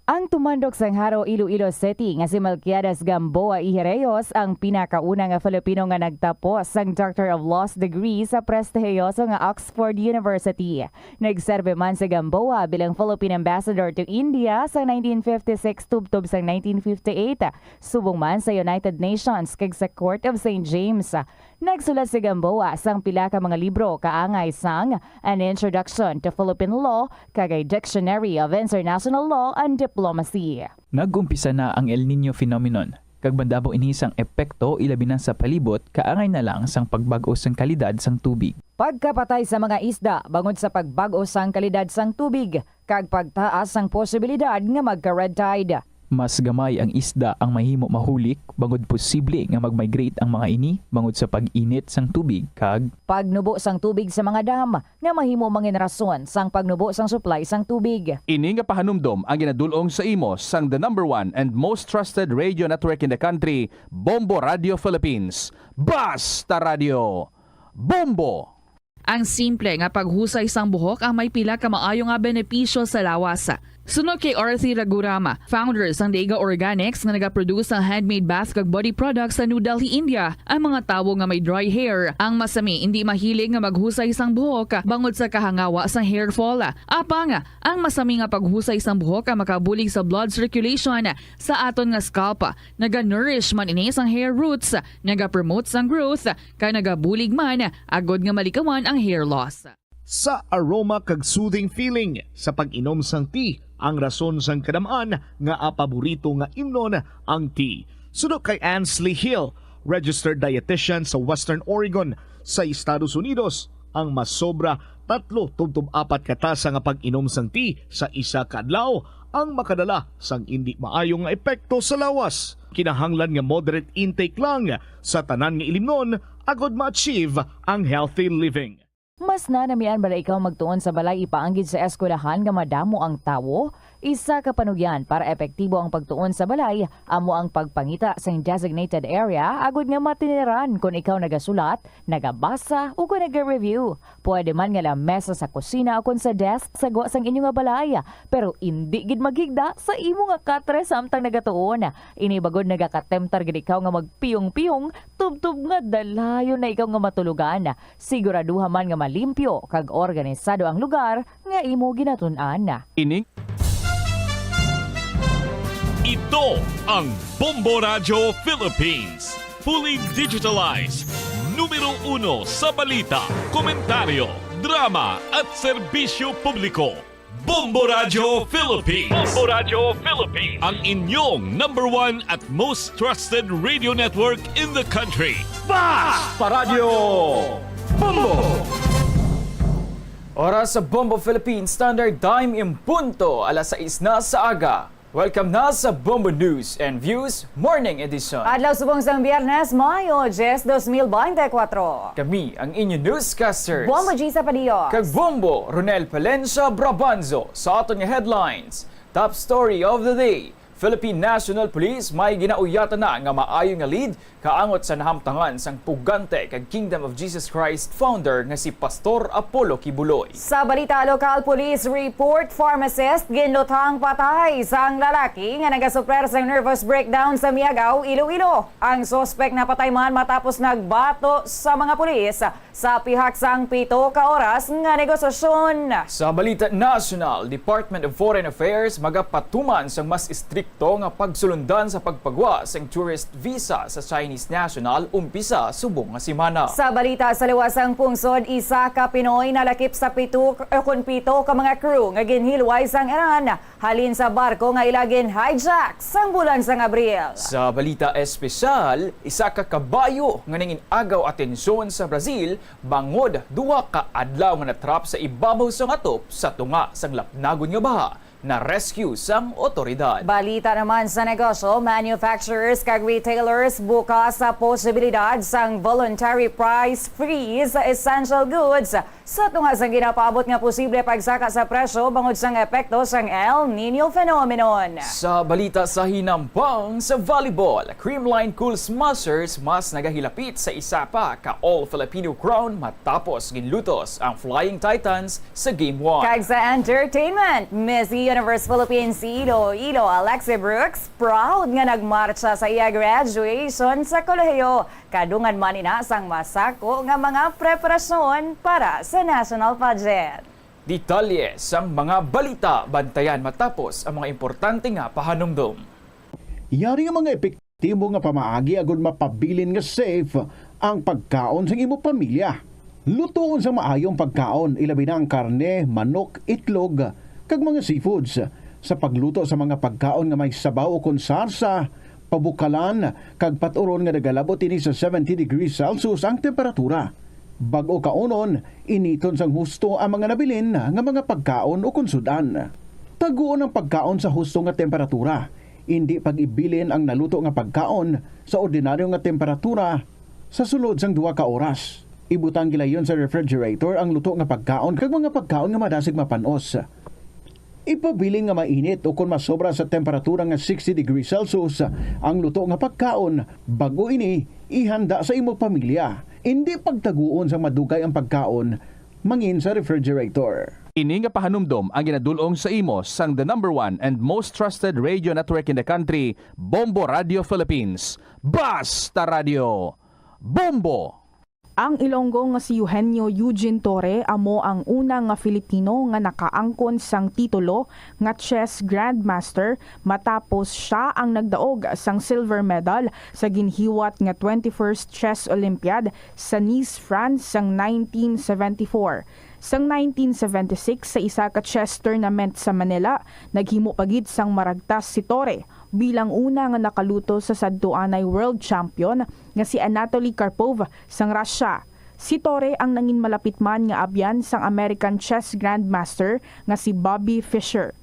Ang tumandok sang Jaro, Iloilo City nga si Melquiades Gamboa Ijereyos ang pinakauna nga Filipino nga nagtapos sang Doctor of Laws degree sa prestihiyoso nga Oxford University. Nagserbe man si Gamboa bilang Philippine Ambassador to India sa nineteen fifty-six tubtob sang nineteen fifty-eight, subong man sa United Nations kag sa Court of Saint James. Nagsulat si Gamboa sang pila ka mga libro kaangay sang An Introduction to Philippine Law kag A Dictionary of International Law and Diplomacy. Nag-umpisa na ang El Niño phenomenon, kag madamo ini sang epekto, ilabi na sa palibot, kaangay na lang sang pagbag-o sang kalidad sang tubig. Pagkapatay sa mga isda bangod sa pagbag-o sang kalidad sang tubig, kag pagtaas sang posibilidad nga magka-red tide. Mas gamay ang isda ang mahimo mahulik, bangod posible nga mag-migrate ang mga ini bangod sa pag-init sang tubig kag pagnubo sang tubig sa mga dam, nga mahimo mangin rason sang pagnubo sang supply sang tubig. Ini nga pahanumdom ang ginadul-ong sa imo sang the number one and most trusted radio network in the country, Bombo Radio Philippines. Basta Radio! Bombo! Ang simple nga paghusay sang buhok ang may pila ka maayo nga benepisyo sa lawas. Suno kay Arthi Raghuram, founder sang Dega Organics nga nagaproduce sang handmade bath kag body products sa New Delhi, India, ang mga tawo nga may dry hair, ang masami indi mahilig nga maghusay sang buhok bangod sa kahangawa sang hair fall. Apang, ang masami nga paghusay sang buhok ang makabulig sa blood circulation sa aton nga scalp. Naga-nourish man ini sang hair roots, naga-promote sang growth, kag nagabulig man agod nga malikawan ang hair loss. Sa aroma kag soothing feeling sa pag-inom sang tea ang rason sang kadam-an nga paborito nga imnon ang tea. Suno kay Ansley Hill, registered dietitian sa Western Oregon sa Estados Unidos, ang masobra tatlo tubtob apat ka tasa nga pag-inom sang tea sa isa ka adlaw ang makadala sang indi maayo nga epekto sa lawas. Kinahanglan nga moderate intake lang sa tanan nga ilimnon agod ma-achieve ang healthy living. Mas nanamian bala ikaw magtuon sa balay ipaanggid sa eskwelahan nga madamo ang tawo? Isa ka panugyan para epektibo ang pagtuon sa balay amo ang pagpangita sing designated area agud nga matiniran kon ikaw nagasulat, nagabasa, ukon naga-review. Pwede man nga lamesa sa kusina ukon sa desk sa gwa sang inyo nga balay, pero indi gid maghigda sa imo nga katre samtang nagatuon. Ini bagod nagakatemptar gid ikaw nga magpiyong-piyong tubtob nga dalayon na ikaw nga matulogan. Siguraduha man nga malimpyo kag organisado ang lugar nga imo ginatun-an. Ining Ito ang Bombo Radyo Philippines. Fully digitalized. Numero uno sa balita, komentaryo, drama at serbisyo publiko. Bombo Radyo Philippines. Bombo Radyo Philippines. Ang inyong number one at most trusted radio network in the country. Basta Radyo Bombo! Oras sa Bombo Philippines Standard Time, en punto alas sais na sa aga. Welcome na sa Bombo News and Views Morning Edition. Adlaw subong sang Biyernes, Mayo diyes, dos mil bente kuwatro. Kami ang inyo newscasters, Bombo G Zapadillo kag Bombo Ronel Palencia Brabanzo. Sa aton nga headlines, top story of the day, Philippine National Police may ginauyatan na nga maayo nga lead kaangot sa nahamtangan sang pugante kag Kingdom of Jesus Christ founder nga si Pastor Apollo Quiboloy. Sa balita lokal, police report, pharmacist ginlutang patay sang lalaki nga nagasupler sang nervous breakdown sa Miagao, Iloilo. Ang suspek napatay man matapos nagbato sa mga pulis sa pihak sang pito ka oras nga negosasyon. Sa balita nasyonal, Department of Foreign Affairs magapatuman sang mas istrikto nga pagsulundan sa pagpagwa sang tourist visa sa Chinese national umpisa subong nga semana. Sa balita sa luwas sang pungsod, isa ka Pinoy nalakip sa pito, eh, kon pito ka mga crew nga ginhilway sang Iran halin sa barko nga ila gin-hijack sang bulan sang Abril. Sa balita espesyal, isa ka kabayo nga nangin-agaw atensyon sa Brazil bangod duha ka adlaw nga natrap sa ibabaw sang atop sa tunga sang lapnagon nga baha. na-rescue sang otoridad. Balita naman sa negosyo, manufacturers kag retailers bukas sa posibilidad sang voluntary price freeze sa essential goods sa tunga sang ginapaabot nga posible pagsaka sa presyo bangod sang epekto sang El Nino phenomenon. Sa balita sa hinampang sa volleyball, Creamline Cool Smashers mas nagahilapit sa isa pa ka All Filipino crown matapos ginlutos ang Flying Titans sa Game one. Kag sa entertainment, Miss Universe Philippines Iloilo, Alexi Brooks, proud nga nagmarcha sa iya graduation sa kolehiyo. Kadungan man ina sang masako nga mga preparasyon para sa national pageant. Detalye sang mga balita, bantayan matapos ang mga importante nga pahanumdom. Yari nga mga epektibo nga pamaagi agud mapabilin nga safe ang pagkaon sang imo pamilya. Lutoon sang maayo ang pagkaon, ilabi na ang karne, manok, itlog, kag mga seafoods. Sa pagluto sa mga pagkaon nga may sabaw ukon sarsa, pabukalan, kag pat-uron nga nagalabot ini sa seventy degrees Celsius ang temperatura. Bag-o kaunon, initon sang husto ang mga nabilin nga mga pagkaon ukon sud-an. Taguon ang pagkaon sa husto nga temperatura. Indi pag-ibilin ang naluto nga pagkaon sa ordinaryo nga temperatura sa sulod sang duha ka oras. Ibutang gilayon sa refrigerator ang luto nga pagkaon kag mga pagkaon nga madasig mapan-os. Ipabilin nga mainit ukon masobra sa temperatura nga sixty degrees Celsius ang luto nga pagkaon bag-o ini ihanda sa imo pamilya. Indi pagtaguon sang madugay ang pagkaon mangin sa refrigerator. Ini nga pahanumdom ang ginadul-ong sa imo sang the number one and most trusted radio network in the country, Bombo Radio Philippines. Basta Radio! Bombo! Ang Ilonggo nga si Eugenio Eugene Torre amo ang una nga Filipino nga nakaangkon sang titulo nga chess grandmaster matapos sia ang nagdaog sang silver medal sa ginhiwat nga twenty-first Chess Olympiad sa Nice, France sang nineteen seventy-four. Sang nineteen seventy-six, sa isa ka chess tournament sa Manila, naghimo pa gid sang maragtas si Torre bilang una nga nakaluto sa sadtuanay world champion nga si Anatoly Karpov sang Russia. Si Torre ang nangin malapit man nga abyan sang American chess grandmaster nga si Bobby Fischer.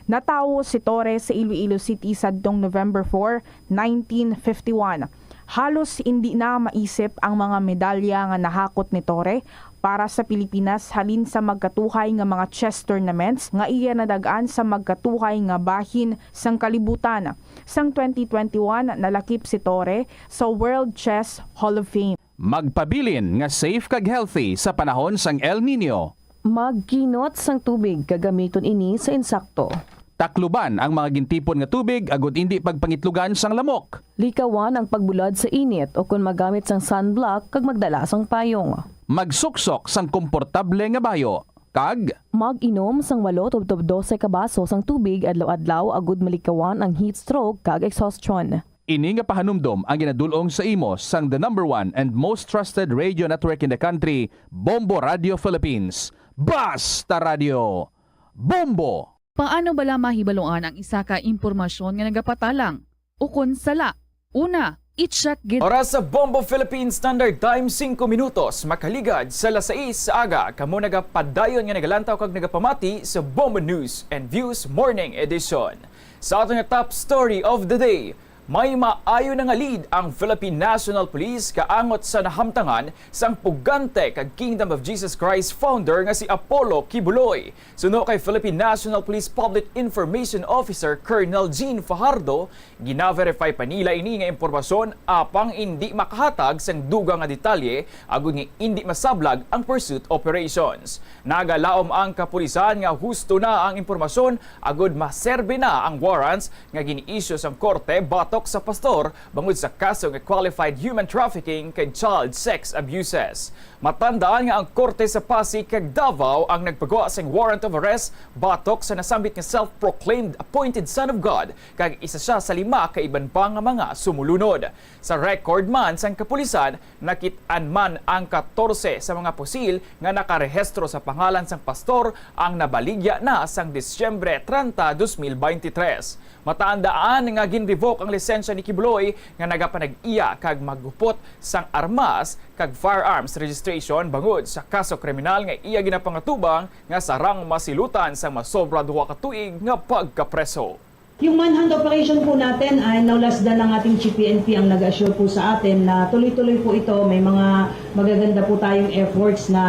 Natawo si Torre sa Iloilo City sadtong November four, nineteen fifty-one. Halos indi na maisip ang mga medalya nga nahakot ni Torre para sa Pilipinas halin sa magkatuhay nga mga chess tournaments nga iya nadag-an sa magkatuhay nga bahin sang kalibutan. Sang twenty twenty-one, nalakip si Torre sa World Chess Hall of Fame. Magpabilin nga safe kag healthy sa panahon sang El Nino. Magkinot sang tubig kag gamiton ini sa insakto. Takluban ang mga gintipon nga tubig agud indi pagpangitlugan sang lamok. Likawan ang pagbulad sa init ukon magamit sang sunblock kag magdala sang payong. Magsuksok sang komportable nga bayo kag mag-inom sang walo tubtob dose ka baso sang tubig adlaw-adlaw agud malikawan ang heat stroke kag exhaustion. Ini nga pahanumdom ang ginadul-ong sa imo sang the number one and most trusted radio network in the country, Bombo Radio Philippines. Basta Radio! Bombo! Paano bala mahibaluan ang isa ka impormasyon nga nagapatalang ukon sala? Una, i-check gid. Oras sa Bombo Philippine Standard Time, singko minutos makaligad sa alas sais sa aga. Kamo nagapadayon nga nagalantaw kag nagapamati sa Bombo News and Views Morning Edition. Sa aton nga top story of the day, may maayo na nga lead ang Philippine National Police kaangot sa nahamtangan sang pugante kag Kingdom of Jesus Christ founder nga si Apollo Quiboloy. Suno kay Philippine National Police Public Information Officer Colonel Jean Fajardo, gina-verify pa nila ini nga impormasyon apang indi makahatag sang dugang nga detalye agud nga indi masablag ang pursuit operations. Nagalaom ang kapulisan nga husto na ang impormasyon agud maserbi na ang warrants nga gin-issue sang korte batok sa pastor bangod sa kaso nga qualified human trafficking kag child sex abuses. Matandaan nga ang korte sa Pasig kag Davao ang nagpagwa sang warrant of arrest batok sa nasambit nga self-proclaimed appointed son of God, kag isa sia sa lima ka iban pa nga mga sumulunod. Sa record man sang kapulisan, nakit-an man ang katorse sa mga pusil nga nakarehistro sa pangalan sang pastor ang nabaligya na sang Disyembre treinta, dos mil beintitrés. Matandaan nga gin-revoke ang lisensya ni Quiboloy nga nagapanag-iya kag maghupot sang armas kag firearms registration bangod sa kaso kriminal nga iya ginapangatubang nga sarang masilutan sang masobra duha ka tuig nga pagkapreso. Yung manhunt operation po natin ay no less than ang ating G P N P ang nag-assure po sa atin na tuloy-tuloy po ito. May mga magaganda po tayong efforts na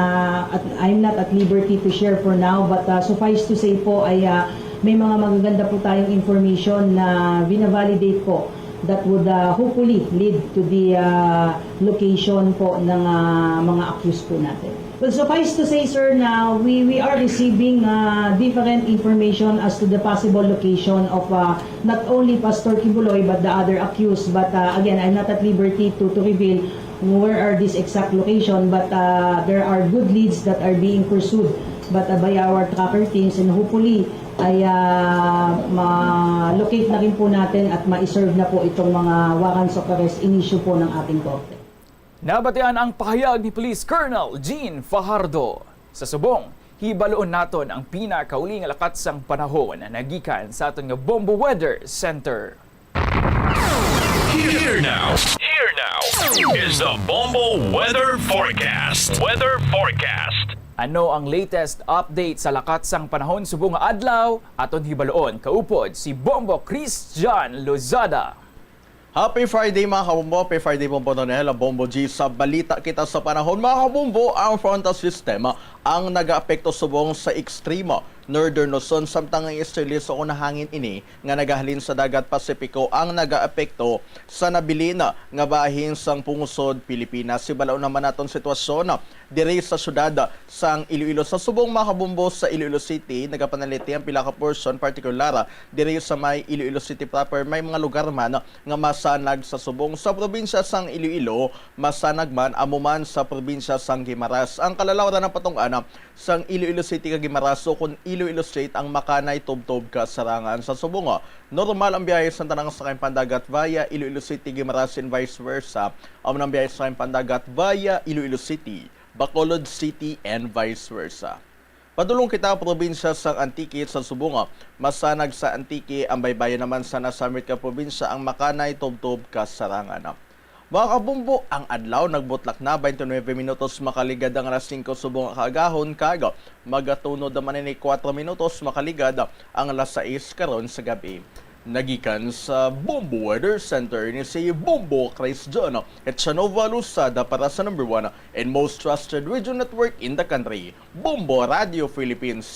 at I'm not at liberty to share for now, but uh, suffice to say po ay uh, may mga magaganda po tayong information na vinavalidate po that would uh, hopefully lead to the uh, location po ng uh, mga accused po natin. Well, suffice to say, sir, na we, we are receiving uh, different information as to the possible location of uh, not only Pastor Quiboloy but the other accused. But uh, again, I'm not at liberty to, to reveal where are these exact location. But uh, there are good leads that are being pursued but uh, by our tracker teams, and hopefully ay uh, ma-locate na rin po natin at ma-serve na po itong mga warrants of arrest in-issue po ng ating korte. Nabatian ang pahayag ni Police Colonel Jean Fajardo. Sa subong, hibaloon naton ang pinakauli nga lakat sang panahon nagikan sa aton nga Bombo Weather Center. Here now, here now is the Bombo Weather Forecast. Weather Forecast. Ano ang latest update sa lakat sang panahon subong nga adlaw? Aton hibaloon kaupod si Bombo Christian Lozada. Happy Friday, mga kabombo. Happy Friday, Bombo Tonel. Bombo G, sa balita kita sa panahon, mga kabombo, ang frontal system ang nagaapekto subong sa extreme northern Luzon, samtang ang easterlies o nahangin ini nga nagahalin sa dagat Pasipiko ang nagaapekto sa nabilin nga bahin sang pungsod Pilipinas. Hibaloon naman naton sitwasyon diri sa siyudad sang Iloilo. Sa subong, mga kabombo, sa Iloilo City, nagapanaliti ang pila ka portion, partikular diri sa may Iloilo City proper. May mga lugar man nga masanag sa subong. Sa probinsya sang Iloilo, masanag man, amo man sa probinsya sang Guimaras. Ang kalalaw ra ng patungana sang Iloilo City kag Guimaras, o kon Iloilo State, ang makanay tubtob kasarangan. Sa subong, normal ang biyahe sa tanang sakay pandagat via Iloilo City, Guimaras, and vice versa. Amo nang biyahe sa sakay pandagat via Iloilo City, Bacolod City, and vice versa. Padulong kita probinsya sang Antique sa subong. Masanag sa Antique, ang baybayon naman sa nasamit ka probinsya ang makanay tubtob kasarangan. Mga kabumbo, ang adlaw nagbutlak na, twenty-nine minutos makaligad ang alas singko subong nga kaagahon, kag magatunod naman ini kuwatro minutos makaligad ang alas sais karon sa gab-i. Nagikan sa Bombo Weather Center, ini si Bombo Christian Echanova Luzada para sa number one and most trusted radio network in the country, Bombo Radio Philippines.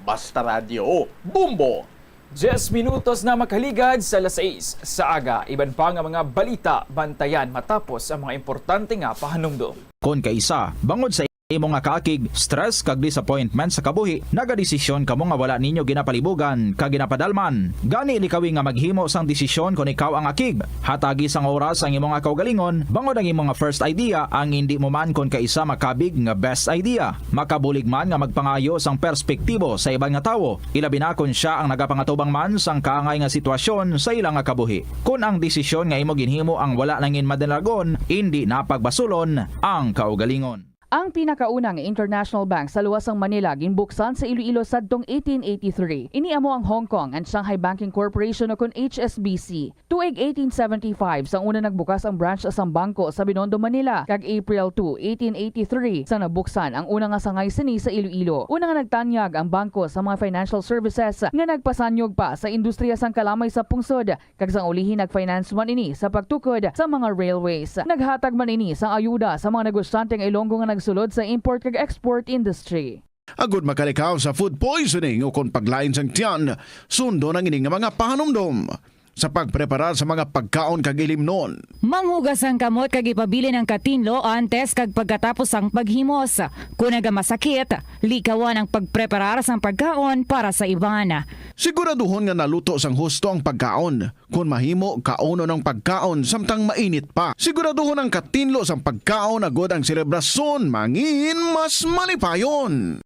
Basta Radio, Bombo! Diyes minutos na makaligad sa alas sais sa aga. Iban pa nga mga balita, bantayan matapos ang mga importante nga pahanumdom. Kon kaisa, bangod sa imo nga kaakig, stress, kag disappointment sa kabuhi, nagadesisyon kamo nga wala ninyo ginapalibugan kag ginapadalman. Gani, likawi nga maghimo sang desisyon kon ikaw ang akig. Hatagi sang oras ang imo nga kaugalingon, bangod ang imo nga first idea ang indi mo man kon kaisa makabig nga best idea. Makabulig man nga magpangayo sang perspektibo sa iban nga tawo, ilabi na kon sia ang nagapangatubang man sang kaangay nga sitwasyon sa ila nga kabuhi. Kon ang desisyon nga imo ginhimo ang wala nangin madalagon, indi na pagbasulon ang kaugalingon. Ang pinakauna nga international bank sa luwas sang Manila ginbuksan sa Iloilo sadtong eighteen eighty-three. Ini amo ang Hong Kong and Shanghai Banking Corporation, o kon H S B C. Tuig eighteen seventy-five sang una nagbukas ang branch sang bangko sa Binondo, Manila, kag April two, eighteen eighty-three sang nabuksan ang una nga sangay sini sa Iloilo. Una nga nagtanyag ang bangko sa mga financial services nga nagpasanyog pa sa industriya sang kalamay sa pungsod, kag sang ulihi nag-finance man ini sa pagtukod sa mga railways. Naghatag man ini sang ayuda sa mga negosyante nga Ilonggo nga nagsulod sa import kag export industry. Agud makalikaw sa food poisoning ukon paglain sang tiyan, sundon ang ini nga mga pahanumdom sa pagpreparar sa mga pagkaon kag ilimnon. Manghugas ang kamot kag ipabilin ang katinlo antes kag pagkatapos sang paghimos. Kon nagamasakit, likawan ang pagpreparar sang pagkaon para sa iban. Siguraduhon nga naluto sang husto ang pagkaon. Kon mahimo, kaunon ang pagkaon samtang mainit pa. Siguraduhon ang katinlo sang pagkaon agud ang selebrasyon mangin mas malipayon.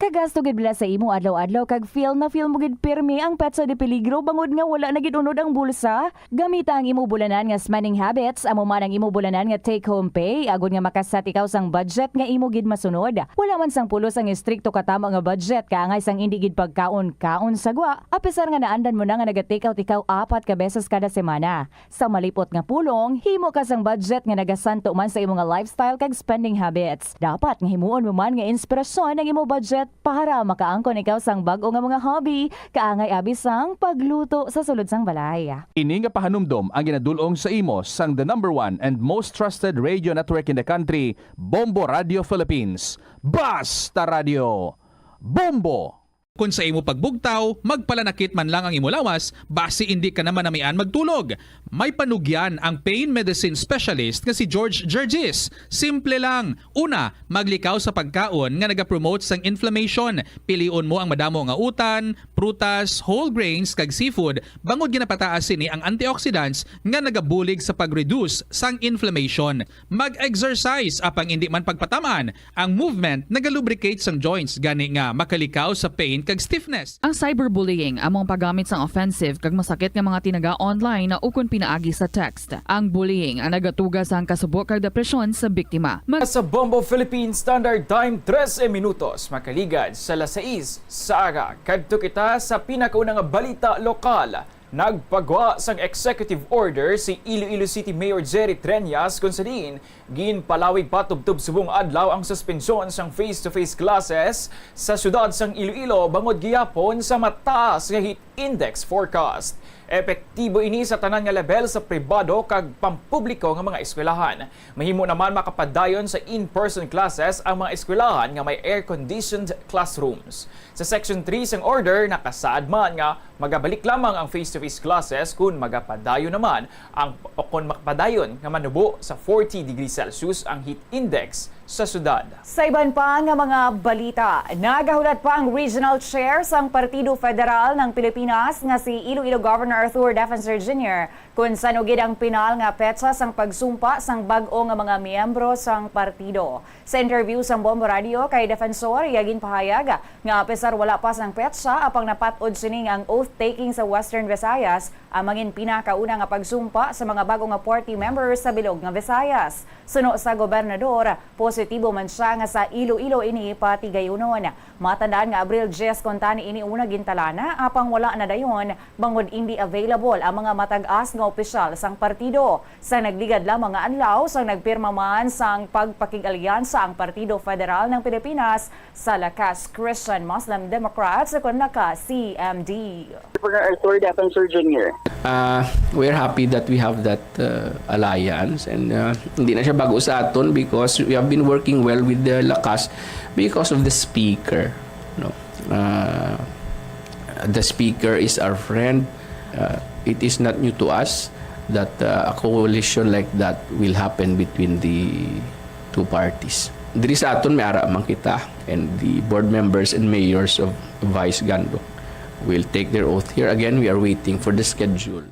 Kagasto gid bala sa imo adlaw-adlaw kag feel na feel mo gid pirmi ang petsa de peligro bangod nga wala na gid unod ang bulsa? Gamita ang imo bulanan nga spending habits, amo man ang imo bulanan nga take-home pay, agod nga makaset ikaw sang budget nga imo gid masunod. Wala man sang pulos ang estrikto katamo nga budget, kaangay sang indi gid pagkaon-kaon sa gwa, apisar nga naandan mo na nga naga-take out ikaw apat ka beses kada semana. Sa malipot nga pulong, himo ka sang budget nga nagasanto man sa imo nga lifestyle kag spending habits. Dapat nga himuon mo man nga inspirasyon ang imo budget para makaangkon ikaw sang bag-o nga mga hobby, kaangay abi sang pagluto sa sulod sang balay. Ini nga pahanumdom ang ginadul-ong sa imo sang the number one and most trusted radio network in the country, Bombo Radio Philippines. Basta Radio, Bombo! Kon sa imo pagbugtaw, magpalanakit man lang ang imo lawas, basi indi ka na manamian magtulog. May panugyan ang pain medicine specialist nga si George Gergis. Simple lang. Una, maglikaw sa pagkaon nga nagapromote sang inflammation. Pilion mo ang madamo nga utan, prutas, whole grains, kag seafood, bangod ginapataas sini ang antioxidants nga nagabulig sa pag-reduce sang inflammation. Mag-exercise, apang indi man pagpataman. Ang movement nagalubricate sang joints, gani nga makalikaw sa pain kag stiffness. Ang cyberbullying amo ang paggamit sang offensive kag masakit nga mga tinaga online ukon pinaagi sa text. Ang bullying ang nagatuga sang kasubo kag depresyon sa biktima. Mag- Sa Bombo Philippine Standard Time, trese minutos makaligad sa las sais sa aga. Kadto kita sa pinakauna nga balita lokal. Nagpagwa sang executive order si Iloilo City Mayor Jerry Treñas, kung sa diin ginpalawig patubtob subong adlaw ang suspensyon sang face-to-face classes sa siyudad sang Iloilo bangod gihapon sa mataas nga heat index forecast. Epektibo ini sa tanan nga lebel sa pribado kag pampubliko nga mga eskwelahan. Mahimo naman makapadayon sa in-person classes ang mga eskwelahan nga may air-conditioned classrooms. Sa Section three sang order, nakasaad man nga magabalik lamang ang face-to-face classes kon magapadayon naman ang, o kon makapadayon nga manubo sa forty degrees Celsius ang heat index sa syudad. Sa iban pa nga mga balita, nagahulat pa ang Regional Chair sang Partido Federal ng Pilipinas nga si Iloilo Governor Arthur Defensor Junior kung san-o gid ang pinal nga petsa sang pagsumpa sang bag-o nga mga miyembro sang partido. Sa interview sang Bombo Radio kay Defensor, iya ginpahayag nga apisar wala pa sang petsa, apang napat-od sini nga ang oath-taking sa Western Visayas ang mangin pinakauna nga pagsumpa sa mga bag-o nga party members sa bilog nga Visayas. Suno sa gobernador, positibo man sia nga sa Iloilo ini patigayunon. Matandaan nga Abril diyes kuntani ini una gintalana, apang wala na dayon bangod indi available ang mga matag-as nga opisyal sang partido. Sa nagligad lamang nga adlaw, sa nagpirma man sang pagpakig-alyansa ang Partido Federal ng Pilipinas sa Lakas Christian Muslim Democrats, kon Lakas C M D. Governor Arthur Defensor Junior. Uh, we're happy that we have that uh, alliance, and uh, hindi na siya bago sa aton because we have been working well with the Lakas because of the speaker. No? Uh, the speaker is our friend. Uh, it is not new to us that uh, a coalition like that will happen between the two parties. Diri sa aton may ara man kita, and the board members and mayors of Vice Gando will take their oath here. Again, we are waiting for the schedule.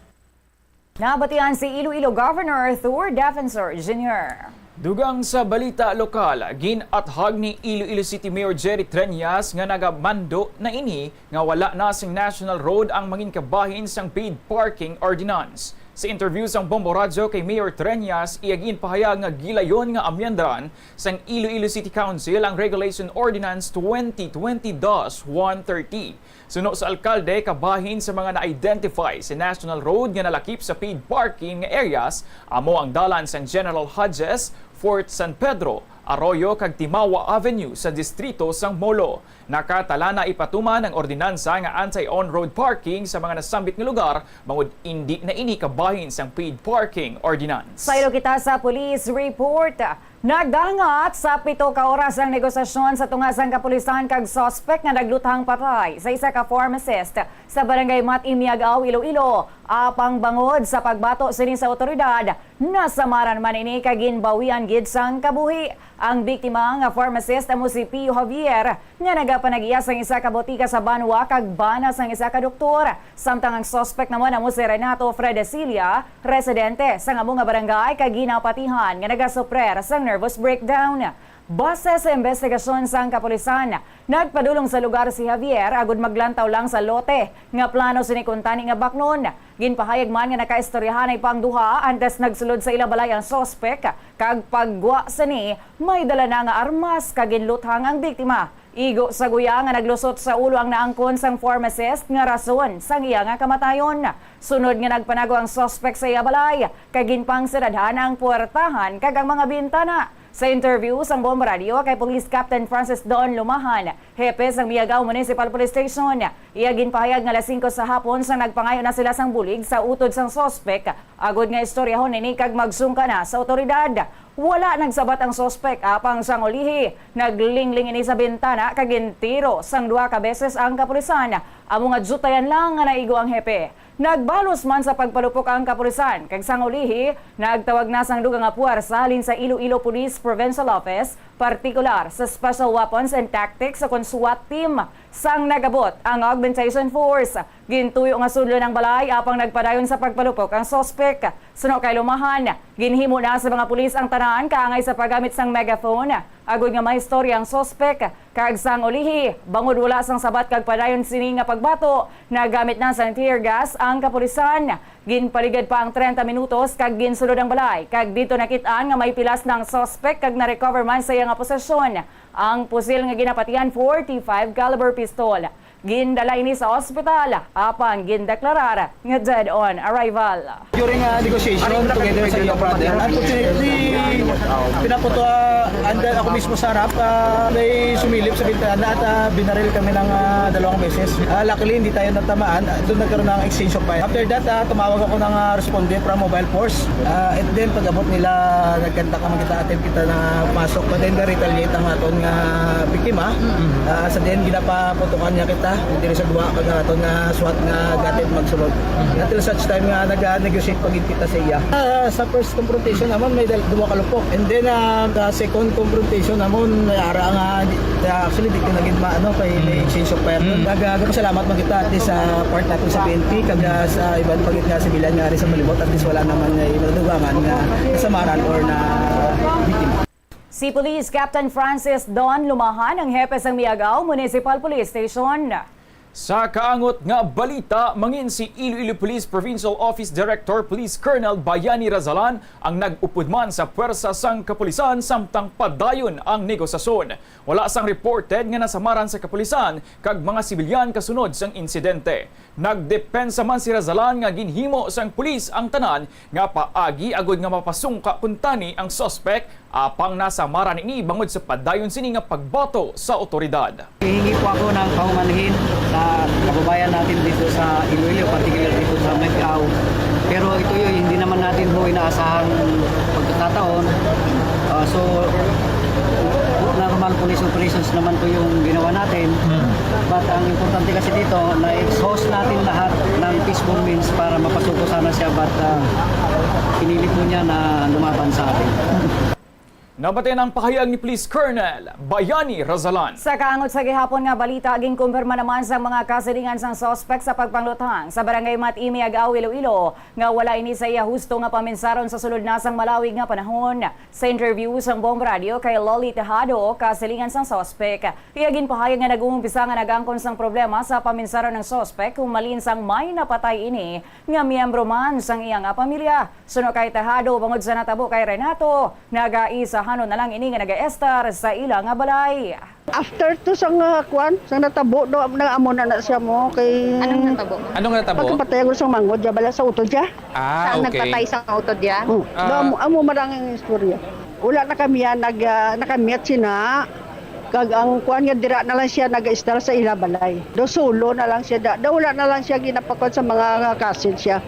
Nabatian si Iloilo Governor Arthur Defensor Junior. Dugang sa balita lokal, gin-athag ni Iloilo City Mayor Jerry Treñas nga nagamando na ini nga wala na sing national road ang mangin kabahin sang paid parking ordinance. Sa interview sang Bombo Radyo kay Mayor Treñas, iya ginpahayag nga gilayon nga amyendaran sang Iloilo City Council ang Regulation Ordinance twenty twenty dash one thirty. Suno sa alkalde, kabahin sa mga na-identify sa national road nga nalakip sa paid parking nga areas amo ang dalan sang General Hodges, Fort San Pedro, Arroyo kag Timawa Avenue sa distrito sang Molo. Nakatalana ipatuman ang ordinansa nga anti-on-road parking sa mga nasambit nga lugar bangod indi na ini kabahin sang paid parking ordinance. Saylo kita sa police report. Nagdangat sa pito ka oras ang negosasyon sa tunga sang kapulisan kag suspek nga nagluthang patay sa isa ka pharmacist sa Barangay Mat-i, Miag-ao, Iloilo. Apang bangod sa pagbato sini sa awtoridad, nasamaran man ini kag ginbawian gid sang kabuhi. Ang biktima nga pharmacist amo si Pio Javier, nga nagapanag-iya sang isa ka botika sa banwa kag bana sang isa ka doktor. Samtang ang suspek naman amo si Renato Fredesilia, residente sang amo nga barangay kag ginapatihan nga nagasuprer sang nervous breakdown. Base sa imbestigasyon sang kapulisan, nagpadulong sa lugar si Javier agud maglantaw lang sa lote nga plano sini kuntani nga baklon. Ginpahayag man nga nakaistoryahanay pa ang duha antes nagsulod sa ila balay ang suspek, kag paggwa sini, may dala na nga armas kag ginluthang ang biktima. Igo sa guya nga naglusot sa ulo ang naangkon sang pharmacist nga rason sang iya nga kamatayon. Sunod nga nagpanago ang suspek sa iya balay, kag ginpangsiradhan ang puwertahan kag ang mga bintana. Sa interview sang Bomb Radio kay Police Captain Francis Don Lumahan, hepe sang Miagao Municipal Police Station, iya ginpahayag nga alas singko sa hapon sang nagpangayo na sila sang bulig sa utod sang suspek, agud nga istoryahon ini kag magsungka na sa awtoridad. Wala nagsabat ang suspek, apang sang ulihi, naglingling ini sa bintana kag gintiro sang duha ka beses ang kapulisan, amo nga diyutayan lang nga naigo ang hepe. Nagbalos man sa pagpalupok ang kapulisan, kag sang ulihi, nagtawag na sang dugang nga puwersa halin sa Iloilo Police Provincial Office, partikular sa Special Weapons and Tactics o kon SWAT team. Sang nag-abot ang augmentation force, gintuyo nga sudlon ang balay apang nagpadayon sa pagpalupok ang suspek. Suno kay Lumahan, ginhimo na sa mga pulis ang tanan kaangay sa paggamit sang megaphone, agud nga maistorya ang suspek. Kag sang ulihi, bangod wala sang sabat kag padayon sini nga pagbato, nagamit na sang tear gas ang kapulisan. Ginpaligad pa ang treinta minutos kag ginsulod ang balay, kag didto nakit-an nga may pilas na ang suspek kag na-recover man sa iya nga posesyon ang pusil nga ginapatihan forty-five caliber pistol. Gindala ini sa ospital, apang gindeklarar nga dead on arrival. During, ah, negotiation together sa iyang brother, unfortunately, pinaputo, ah, anda ako mismo sa harap, ah, may sumilip sa bintana at, ah, binaril kami ng, ah, dalawang beses. Ah, luckily, hindi tayo natamaan. Ah, doon nagkaroon ng exchange of fire. After that, ah, tumawag ako ng, ah, responde from mobile force. Ah, and then, pag-abot nila, nagkanta kami kita, attempt kita na pasok. But then, na-retaliate ang aton nga biktima. Ah, sa then, ginapaputukan niya kita. Diri sa duwa, kag aton nga SWAT nga gatid magsulod. Until such time nga nag-negotiate pa gid kita sa iya. Ah, sa first confrontation namon, may dal-, duha ka lupok. And then, ah, sa second confrontation namon, may ara nga, di, ah, actually, di ko na gid ma-, ano, kay may exchange of fire. Nag-, ah, nagpasalamat man kita at least sa part natin sa P N P, kag, ah, sa iban pa gid nga sibilyan nga ari sa palibot, at least wala naman nga madugangan nga nasamaran or na biktima. Si Police Captain Francis Don Lumahan ang hepe sang Miagao Municipal Police Station. Sa kaangot nga balita, mangin si Iloilo Police Provincial Office Director Police Colonel Bayani Razalan ang nag-upod man sa pwersa sang kapulisan samtang padayon ang negosasyon. Wala sang reported nga nasamaran sa kapulisan kag mga sibilyan kasunod sang insidente. Nagdepensa man si Razalan nga ginhimo sang pulis ang tanan nga paagi agud nga mapasungka kuntani ang suspek, apang nasamaran ini bangod sa padayon sini nga pagbato sa awtoridad. Hihingi po ako ng paumanhin sa kababayan natin dito sa Iloilo, particular dito sa Miagao. Pero ito yung hindi naman natin po inaasahang pagkakataon. Ah, so, normal police operations naman po yung ginawa natin. But ang importante kasi dito, na-exhaust natin lahat ng peaceful means para mapasuko sana siya. But, ah, pinili po niya na lumaban sa atin. Nabatian ang pahayag ni Police Colonel Bayani Razalan. Sa kaangot sa gihapon nga balita, ginkumpirma naman sang mga kasilingan sang suspek sa pagpangluthang sa Barangay Mat-i, Miagao, Iloilo, nga wala ini sa iya husto nga paminsaron sa sulod na sang malawig nga panahon. Sa interview sang Bomb Radio kay Loli Tejado, kasilingan sang suspek, iya ginpahayag nga nag-uumpisa nga nag-angkon sang problema sa paminsaron ang suspek humalin sang may napatay ini nga miyembro man sang iya nga pamilya. Suno kay Tejado, bangod sa natabo kay Renato, nagaisahanon na lang ini nga nagaestar sa ila nga balay. After to sang, ah, kuan, sang natabo, do, na amo na na siya mo kay Anong natabo? Anong natabo? Pagkapatay ko sa manghod, ya, bala sa utod, ya. Ah, Saan okay. nagpatay sa utod, ya? Hmm. Ah. Do, amo, amo marang ang istorya. Wala na kami yan, nag, ah, nakamiyat sina. Kag ang kuan nga dira na lang siya nag-istar sa ila balay. Do solo na lang siya, da, da wala na lang siya ginapakuan sa mga cousin siya.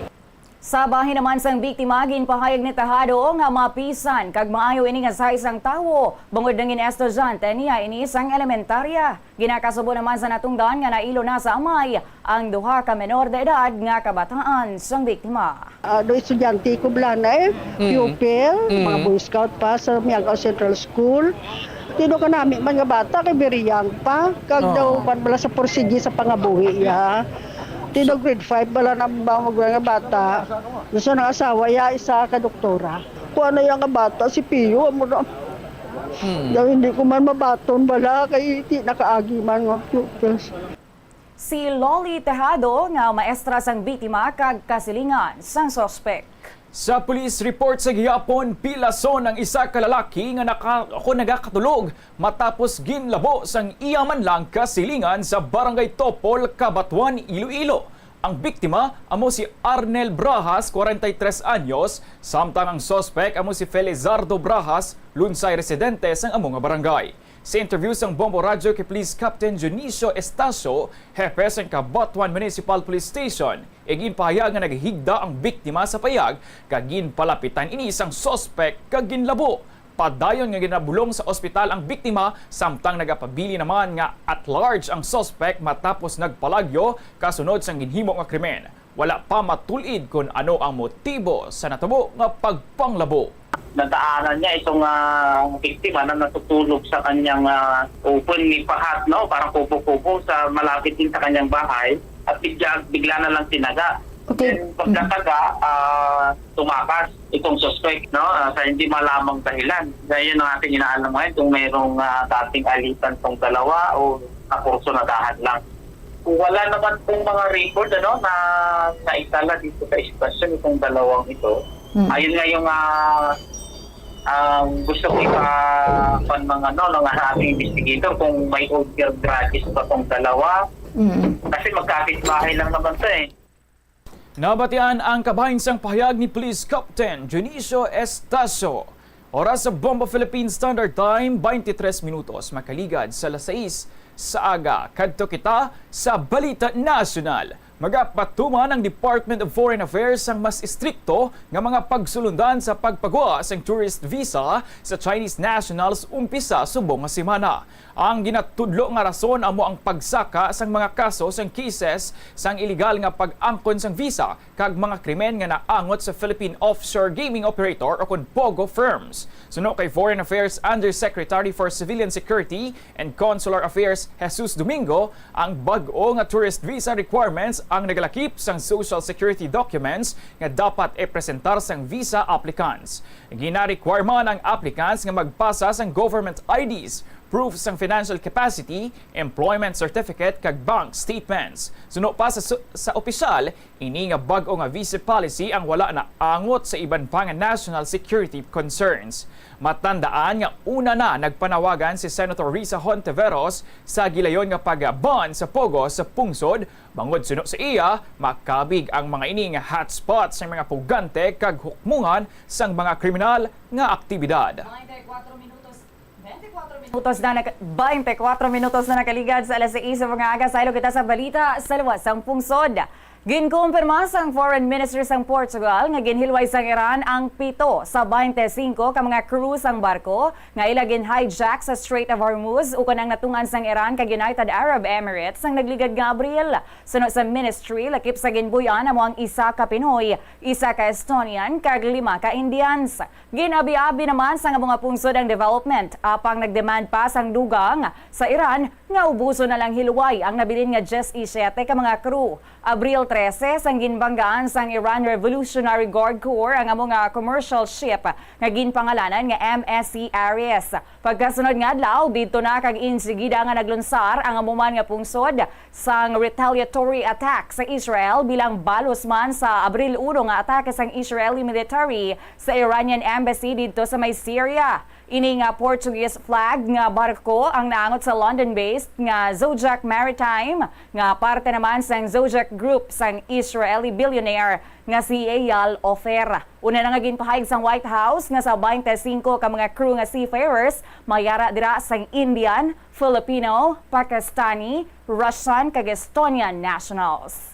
Sa bahin naman sang biktima, ginpahayag ni Tejado nga mapisan kag maayo ini nga sa isang tawo, bangod nangin estudyante niya ini sang elementarya. Ginakasubo naman sa natungdan nga nailo na sa amay ang duha ka menor de edad nga kabataan sang biktima. Ah, do estudyante ko bala na eh, Mm. pupil, Mm. mga Boy Scout pa sa Miagao Central School. Tino ka nami man nga bata kay very young pa, kag Oo. daw man bala sa porsigi sa pangabuhi iya. Tino grade five bala na ba nga bata. Gusto ng asawa iya isa ka doktora. Kuan na iya nga bata, si Pio, amo na. Daw hindi ko man mabaton bala kay di nakaagi man nga pupils. Si Lolly Tejado nga maestra sang biktima kag kasilingan sang suspek. Sa police report sa gihapon, pilason ang isa ka lalaki nga naka-, ako nagakatulog matapos ginlabo sang iya man lang kasilingan sa Barangay Topol, Cabatuan, Iloilo. Ang biktima amo si Arnel Brajas, kwarenta y tres anyos, samtang ang suspek amo si Felizardo Brajas, lunsay residente sang amo nga barangay. Sa interview sang Bombo Radyo kay Police Captain Dionisio Estacio, hepe sang Cabatuan Municipal Police Station, iginpahayag nga naghigda ang biktima sa payag kag ginpalapitan ini sang suspek kag ginlabo. Padayon nga ginabulong sa ospital ang biktima, samtang nagapabilin naman nga at large ang suspek matapos nagpalagyo kasunod sang ginhimo nga krimen. Wala pa matul-id kon ano ang motibo sa natabo nga pagpanglabo. Nadaanan niya itong, ah, biktima na natutulog sa kanyang, ah, open ni pahat, no? Parang kubo-kubo sa malapit din sa kanyang bahay at bigla, bigla na lang tinaga. Okay. Then, pagkataga, ah, tumakas itong suspect, no? Ah, sa hindi malamang dahilan. Kaya yun ang ating inaalam ngayon kung mayroong, ah, dating alitan tong dalawa o nakursunadahan lang. Wala naman pong mga record, ano, na naitala dito sa istasyon itong dalawang ito. Mm. Ayun nga yung, ah, ang gusto ko ipa-, pan mga, ano, ng aming investigator kung may other grudges pa tong dalawa. Mm. Kasi magkapit-bahay lang naman to eh. Nabatian ang kabahin sang pahayag ni Police Captain Dionisio Estacio. Oras sa Bombo Philippine Standard Time, twenty-three minutos makaligad sa alas sais sa aga. Kadto kita sa balita nasyonal. Magapatuman ang Department of Foreign Affairs sang mas estrikto nga mga pagsulundan sa pagpagwa sang tourist visa sa Chinese nationals umpisa subong nga semana. Ang ginatudlo nga rason amo ang pagsaka sang mga kaso sang cases sang iligal nga pag-angkon sang visa kag mga krimen nga naangot sa Philippine offshore gaming operator o kon POGO firms. Suno kay Foreign Affairs Undersecretary for Civilian Security and Consular Affairs Jesus Domingo, ang bag-o nga tourist visa requirements ang nagalakip sang social security documents nga dapat ipresentar sang visa applicants. Gina-require man ang applicants nga magpasa sang government I Ds, proof sang financial capacity, employment certificate, kag bank statements. Suno pa sa su-, sa opisyal, ini nga bag-o nga visa policy ang wala naangot sa iban pa nga national security concerns. Matandaan nga una na nagpanawagan si Senator Risa Hontiveros sa gilayon nga pag-ban sa POGO sa pungsod, bangod suno sa iya, makabig ang mga ini nga hotspot sang mga pugante kag hukmongan sang mga kriminal nga aktibidad. Baynte kuwatro minutos, baynte kuwatro minutos na naka-, baynte kuwatro minutos na nakaligad sa alas sais sa mga aga. Saylo kita sa balita sa luwas sang pungsod. Ginkumpirma sang Foreign Ministry sang Portugal nga ginhilway sang Iran ang pito sa baynte singko ka mga crew sang barko nga ila gin-hijack sa Strait of Hormuz ukon ang natungan sang Iran kag United Arab Emirates sang nagligad nga Abril. Suno sa ministry, lakip sa ginbuy-an amo ang isa ka Pinoy, isa ka Estonian, kag lima ka Indians. Gin-abi-abi naman sang amo nga pungsod ang development, apang nag-demand pa sang dugang sa Iran nga ubuson na lang hilway ang nabilin nga diyes y siyete ka mga crew. Abril trese, sang ginbanggaan sang Iran Revolutionary Guard Corps ang amo nga commercial ship nga ginpangalanan nga M S C Ares. Pagkasunod nga adlaw, didto na kag insigida nga naglunsar ang amo man nga pungsod sang retaliatory attack sa Israel bilang balos man sa Abril uno nga atake sang Israeli military sa Iranian embassy didto sa may Syria. Ini nga Portuguese flag nga barko ang naangot sa London-based nga Zodiac Maritime, nga parte naman sang Zodiac Group sang Israeli billionaire nga si Eyal Ofer. Una na nga ginpahayag sang White House nga sa baynte singko ka mga crew nga seafarers may ara dira sang Indian, Filipino, Pakistani, Russian, kag Estonian nationals.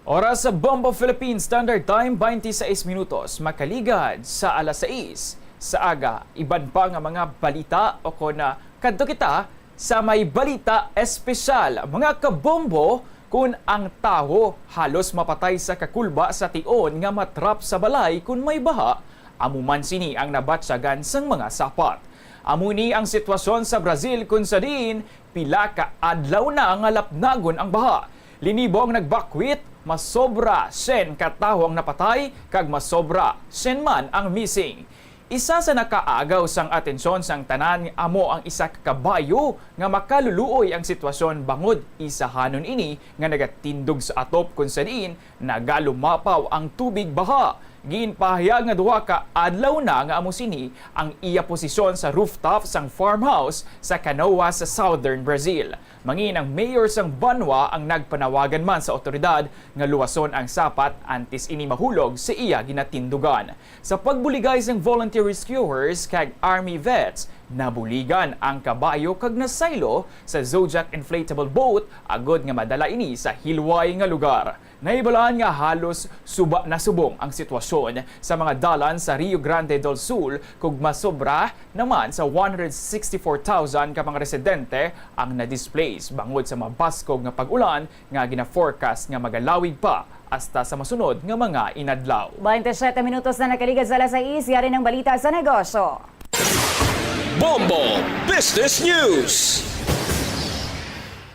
Oras sa Bombo Philippine Standard Time, twenty-six minutos makaligad sa alas sais sa aga. Iban pa nga mga balita o kon, ah, kadto kita sa may balita espesyal. Mga kabombo, kun ang tawo halos mapatay sa kakulba sa tion nga matrap sa balay kun may baha, amo man sini ang nabatyagan sang mga sapat. Amo ni ang sitwasyon sa Brazil, kun sa diin pila ka adlaw na nga lapnagon ang baha. Linibo ang nagbakwit, masobra syen ka tawo ang napatay, kag masobra syen man ang missing. Isa sa nakaagaw sang atensyon sang tanan amo ang isa ka kabayo nga makaluluoy ang sitwasyon, bangod isahanon ini nga nagatindog sa atop, kun sa diin nagalumapaw ang tubig baha. Ginpahayag nga duha ka adlaw na nga amo sini ang iya posisyon sa rooftop sang farmhouse sa Canoa sa southern Brazil. Mangin ang mayor sang banwa ang nagpanawagan man sa awtoridad nga luwason ang sapat antes ini mahulog sa iya ginatindugan. Sa pagbuligay sang volunteer rescuers kag army vets, nabuligan ang kabayo kag nasaylo sa Zodiac inflatable boat agod nga madala ini sa hilway nga lugar. Nahibalaan nga halos suba na subong ang sitwasyon sa mga dalan sa Rio Grande del Sul, kag masobra naman sa one hundred sixty-four thousand ka mga residente ang na-displace bangod sa mabaskog nga pag-ulan nga gina-forecast nga magalawig pa hasta sa masunod nga mga inadlaw. Bainte siyete minutos na nakaligad sa alas sais, yari ng balita sa negosyo. Bombo Business News.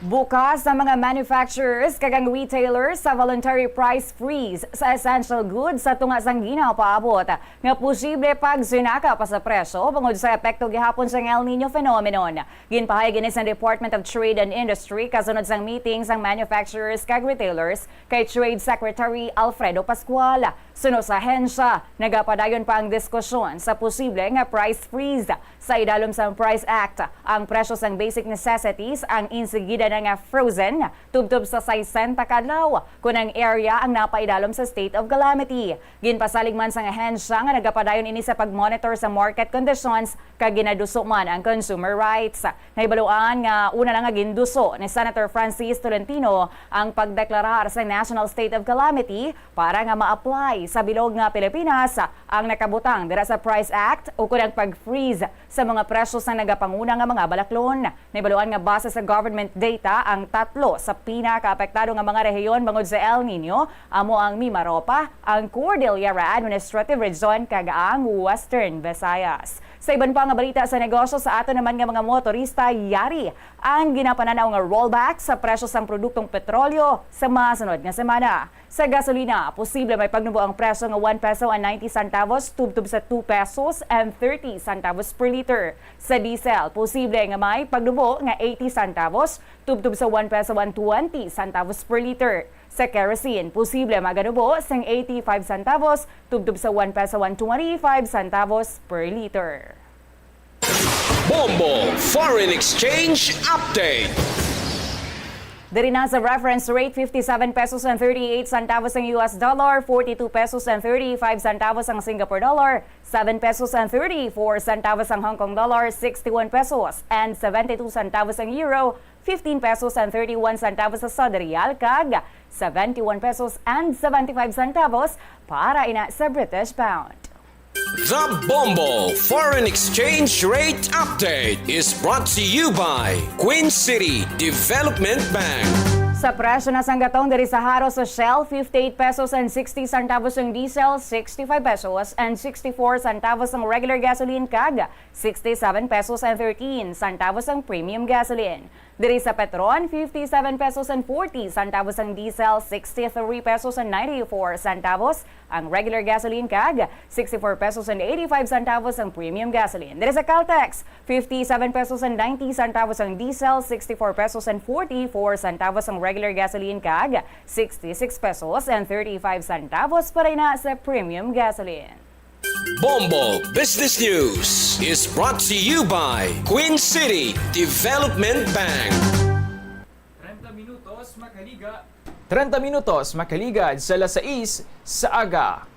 Bukas ang mga manufacturers kag ang retailers sa voluntary price freeze sa essential goods sa tunga sang ginapaabot nga posible pagsinaka pa sa presyo bangod sa epekto gihapon sang El Niño phenomenon. Ginpahayag ini sang Department of Trade and Industry kasunod sang meeting sang manufacturers kag retailers kay Trade Secretary Alfredo Pascual. Suno sa ahensya, nagapadayon pa ang diskusyon sa posible nga price freeze. Sa idalom sang Price Act, ang presyo sang basic necessities ang insigida na nga frozen tubtob sa sesenta ka adlaw kon ang area ang napaidalom sa state of calamity. Ginpasalig man sang ahensya nga nagapadayon ini sa pag-monitor sa market conditions kag ginaduso man ang consumer rights. Nahibaluan nga una lang nga ginduso ni Senator Francis Tolentino ang pagdeklarar sa national state of calamity para nga ma-apply sa bilog nga Pilipinas ang nakabutang dira sa Price Act ukon ang pag-freeze sa mga presyo sa nagapanguna nga mga balaklon. Nahibaluan nga base sa government data, ang tatlo sa pinakaapektado nga mga rehiyon bangod sa El Niño amo ang Mimaropa, ang Cordillera Administrative Region, kag ang Western Visayas. Sa iban pa nga balita sa negosyo, sa ato naman nga mga motorista, yari ang ginapananaw nga rollback sa presyo sang produktong petrolyo sa masunod nga semana. Sa gasolina, posible may pagnubo ang presyo nga one peso and ninety centavos tubtob sa two pesos and thirty centavos per liter. Sa diesel, posible nga may pagnubo nga eighty centavos tubtob sa one peso and twenty centavos per liter. Sa kerosene, posible maganubo sang eighty-five centavos tubtob sa one peso and twenty-five centavos per liter. Bombo Foreign Exchange Update. Diri na sa reference rate, fifty-seven pesos and thirty-eight centavos ang U S dollar, forty-two pesos and thirty-five centavos ang Singapore dollar, seven pesos and thirty-four centavos ang Hong Kong dollar, sixty-one pesos and seventy-two centavos ang euro, fifteen pesos and thirty-one centavos ang Saudi riyal, kag seventy-one pesos and seventy-five centavos para ina sa British pound. The Bombo Foreign Exchange Rate Update is brought to you by Queen City Development Bank. Sa presyo na sang gatong diri sa Jaro sa Shell, fifty-eight pesos and sixty centavos ang diesel, sixty-five pesos and sixty-four centavos ang regular gasoline, kag sixty-seven pesos and thirteen centavos ang premium gasoline. Diri sa Petron, fifty-seven pesos and forty centavos ang diesel, sixty-three pesos and ninety-four centavos ang regular gasoline, kag sixty-four pesos and eighty-five centavos ang premium gasoline. Diri sa Caltex, fifty-seven pesos and ninety centavos ang diesel, sixty-four pesos and forty-four centavos ang regular gasoline, kag sixty-six pesos and thirty-five centavos para ina sa premium gasoline. Bombo Business News is brought to you by Queen City Development Bank. Treinta minutos makaliga. Treinta minutos makaligad sa alas sais sa aga.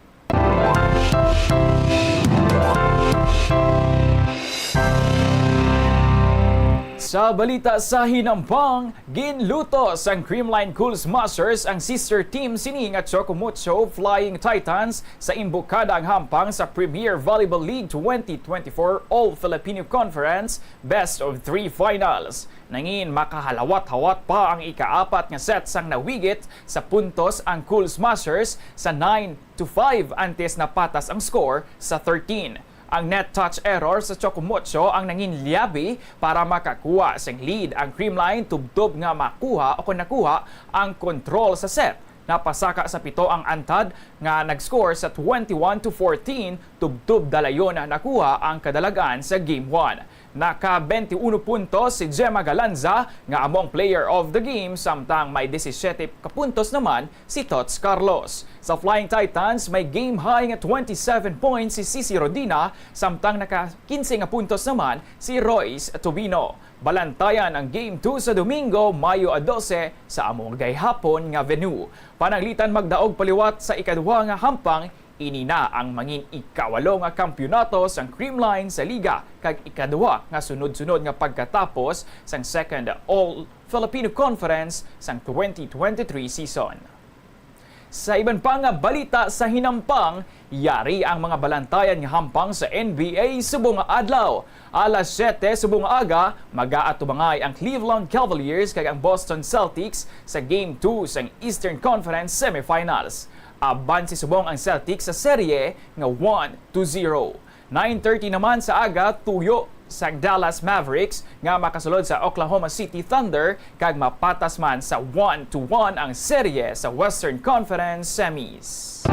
Sa balita sa hinampang, ginluto sang Creamline Cools Masters ang sister team sini nga Choco Mucho Flying Titans sa imbukada ang hampang sa Premier Volleyball League twenty twenty-four All Filipino Conference Best of Three Finals. Nangin makahalawat-hawat pa ang ikaapat nga set sang nawigit sa puntos ang Cools Masters sa nine to five antes napatas ang score sa thirteen. Ang net touch error sa Choco Mucho ang nangin liabi para makakuha sing lead ang Creamline tubtob nga makuha o kon nakuha ang kontrol sa set. Napasaka sa pito ang Antad nga nag-score sa twenty-one to fourteen, tubtob dalayon nakuha ang kadalagan sa Game one. Naka twenty-one puntos si Gemma Galanza nga amo ang player of the game, samtang may disisiete ka puntos naman si Tots Carlos. Sa Flying Titans, may game high nga twenty-seven points si Cici Rodina, samtang naka quince nga puntos naman si Royce Tubino. Balantayan ang Game two sa Domingo, Mayo a dose, sa amo gayhapon nga venue. Pananglitan magdaog paliwat sa ikaduha nga hampang, ini na ang mangin ikawalo nga kampiyonato sang Creamline sa liga kag ikaduha nga sunod-sunod nga pagkatapos sang Second All Filipino Conference sang twenty twenty-three season. Sa iban pa nga balita sa hinampang, yari ang mga balantayan nga hampang sa N B A subong nga adlaw. Alas siyete subong nga aga, mag-aatubangay ang Cleveland Cavaliers kag ang Boston Celtics sa Game two sang Eastern Conference Semifinals. Abanse subong ang Celtics sa serye nga one to zero. Nine thirty naman sa aga, tuyo sang Dallas Mavericks nga makasulod sa Oklahoma City Thunder, kag mapatas man sa one to one ang serye sa Western Conference Semis.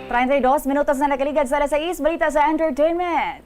Treinta y dos minutos na nakaligad sa alas sais, balita sa entertainment.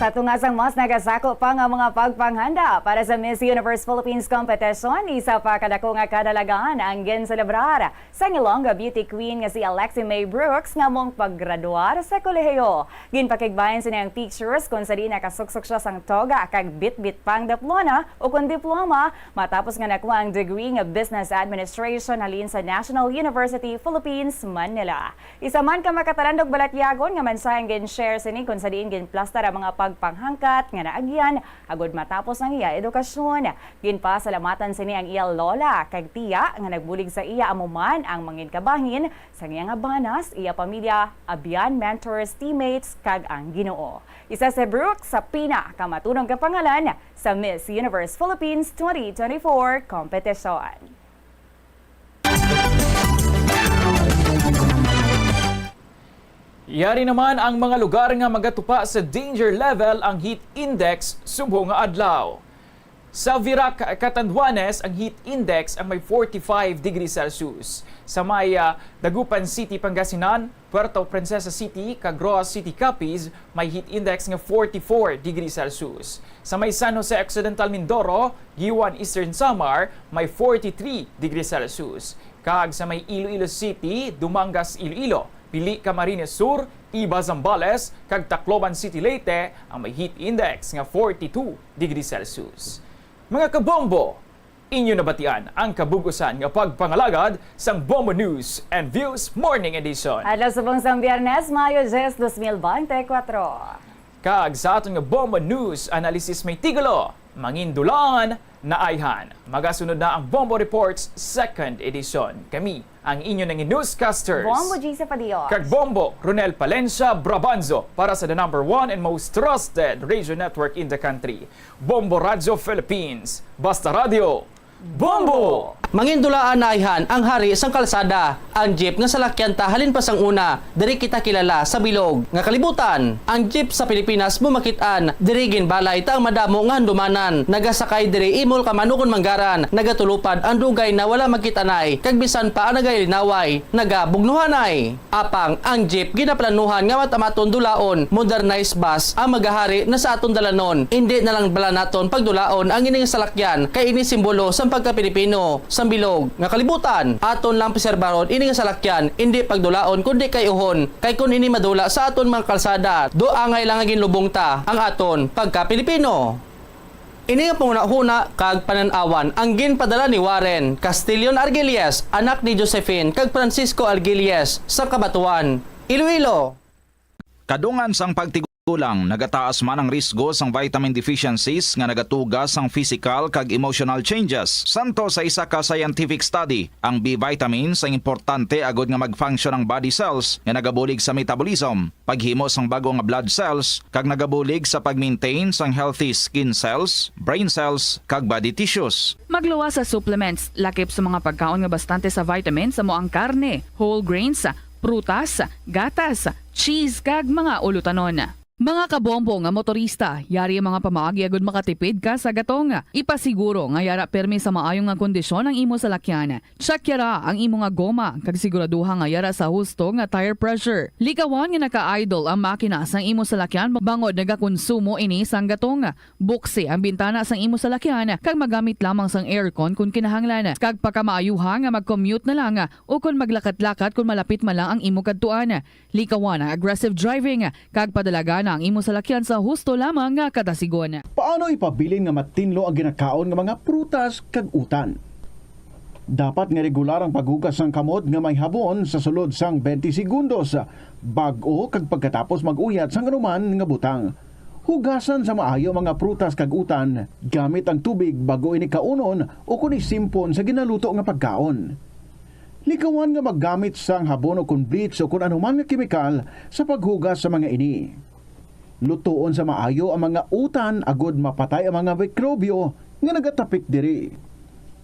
Sa tunga sang mas nagasako pa nga mga pagpanghanda para sa Miss Universe Philippines Competition, isa pa kadako nga kadalagan ang ginselebrar sang Ilongga Beauty Queen nga si Alexi May Brooks nga amo ang paggraduar sa kolehiyo. Ginpakigbayan sini ang pictures kung sa diin nakasuksok sia sang toga kag bitbit pang diploma o kung diploma matapos nga nakuha ang degree nga Business Administration halin sa National University Philippines, Manila. Isa man ka makatalandog balatyagon nga mensahe ang gin-share sini kung sa diin ginplastar ang mga pagpanghangkat nga naagyan agud matapos ang iya edukasyon. Ginpasalamatan sini ang iya lola kag tiya nga nagbulig sa iya, amo man ang mangin kabahin sang iya nga banas, iya pamilya, abyan, mentors, teammates, kag ang Ginoo. Isa si Brooke sa pinakamatunog nga pangalan sa Miss Universe Philippines twenty twenty-four competition. Yari naman ang mga lugar nga magatupa sa danger level ang heat index subong nga adlaw. Sa Virac, Catanduanes, ang heat index ang may forty-five degrees Celsius. Sa may, ah, Dagupan City, Pangasinan, Puerto Princesa City, kag Roxas City, Capiz, may heat index nga forty-four degrees Celsius. Sa may San Jose Occidental, Mindoro, Guiuan, Eastern Samar, may forty-three degrees Celsius. Kag sa may Iloilo City, Dumangas, Iloilo, Pili, Camarines Sur, Iba, Zambales, kag Tacloban City, Leyte, ang may heat index nga forty-two degrees Celsius. Mga kabombo, inyo nabatian ang kabug-usan nga pagpangalagad sang Bombo News and Views Morning Edition. Adlaw subong sang Biyernes, Mayo diyes, dos mil bente kuwatro. Kag sa aton nga Bombo News Analysis may titulo, Mangindulaan na ayhan. Magasunod na ang Bombo Reports Second Edition. Kami ang inyo nangin newscasters, Bombo Gisa Padillos kag Bombo Ronel Palencia Brabanzo, para sa the number one and most trusted radio network in the country, Bombo Radyo Philippines. Basta Radyo, Bombo! Mangindulaan na ayhan ang hari sang kalsada, ang jeep nga salakyan ta halin pa sang una, diri kita kilala sa bilog nga kalibutan. Ang jeep sa Pilipinas mo makit-an, diri ginbalay ta ang madamo nga handumanan. Nagasakay diri imol ka man ukon manggaran, nagatulupad ang dugay na wala makit-anay, kag bisan pa ang nagalinaway, nagabugnuhanay. Apang ang jeep ginaplanuhan nga matamaton dulaon, modernized bus ang magahari na sa aton dalanon. Indi na lang bala naton pagdulaon ang ining salakyan, kay ini simbolo sang pagka-Pilipino. Sang bilog nga kalibutan, aton lang preserbaron ini nga salakyan, indi pagdulaon kundi kay-uhon, kay kon ini madula sa aton mga kalsada, do angay lang nga ginlubong ta ang aton pagka-Pilipino. Ini nga panghunahuna kag panan-awan ang ginpadala ni Warren Castillon Argilles, anak ni Josephine kag Francisco Argilles, sa Cabatuan, Iloilo. Kadungan sang pagtigulang, nagataas man ang risgo sang vitamin deficiencies nga nagatuga sang physical kag emotional changes. Santo sa isa ka scientific study, ang B vitamins ang importante agud nga mag-function ang body cells nga nagabulig sa metabolism, paghimo sang bag-o nga blood cells, kag nagabulig sa pag-maintain sang healthy skin cells, brain cells, kag body tissues. Magluwas sa supplements, lakip sa mga pagkaon nga bastante sa vitamins, amo ang karne, whole grains, prutas, gatas, cheese, kag mga ulutanon. Mga kabombo nga motorista, yari ang mga pamaagi agud makatipid ka sa gatong. Ipasiguro nga yara pirmi sa maayo nga kondisyon ang imo salakyan. Check yara ang imo nga goma kag siguraduha nga yara sa husto nga tire pressure. Likawan nga naka-idle ang makina sang imo salakyan bangod nagakonsumo ini sang gatong. Buksi ang bintana sang imo salakyan kag magamit lamang sang aircon kon kinahanglan, kag pakamaayuha nga mag-commute na lang o kon maglakat-lakat kon malapit man lang ang imo kadtuan. Likawan ang aggressive driving kag padalagan ang imo salakyan sa husto lamang nga katasigon. Paano ipabilin nga matinlo ang ginakaon nga mga prutas kag utan? Dapat nga regular ang paghugas sang kamot nga may habon sa sulod sang twenty segundos, bag-o kag pagkatapos mag-uyat sang anuman nga butang. Hugasan sa maayo ang mga prutas kag utan gamit ang tubig bag-o ini kaunon o kon isimpon sa ginaluto nga pagkaon. Likawan nga maggamit sang habon o kon bleach o kon anuman nga kemikal sa paghugas sa mga ini. Lutoon sa maayo ang mga utan agod mapatay ang mga mikrobyo nga nagatapik diri.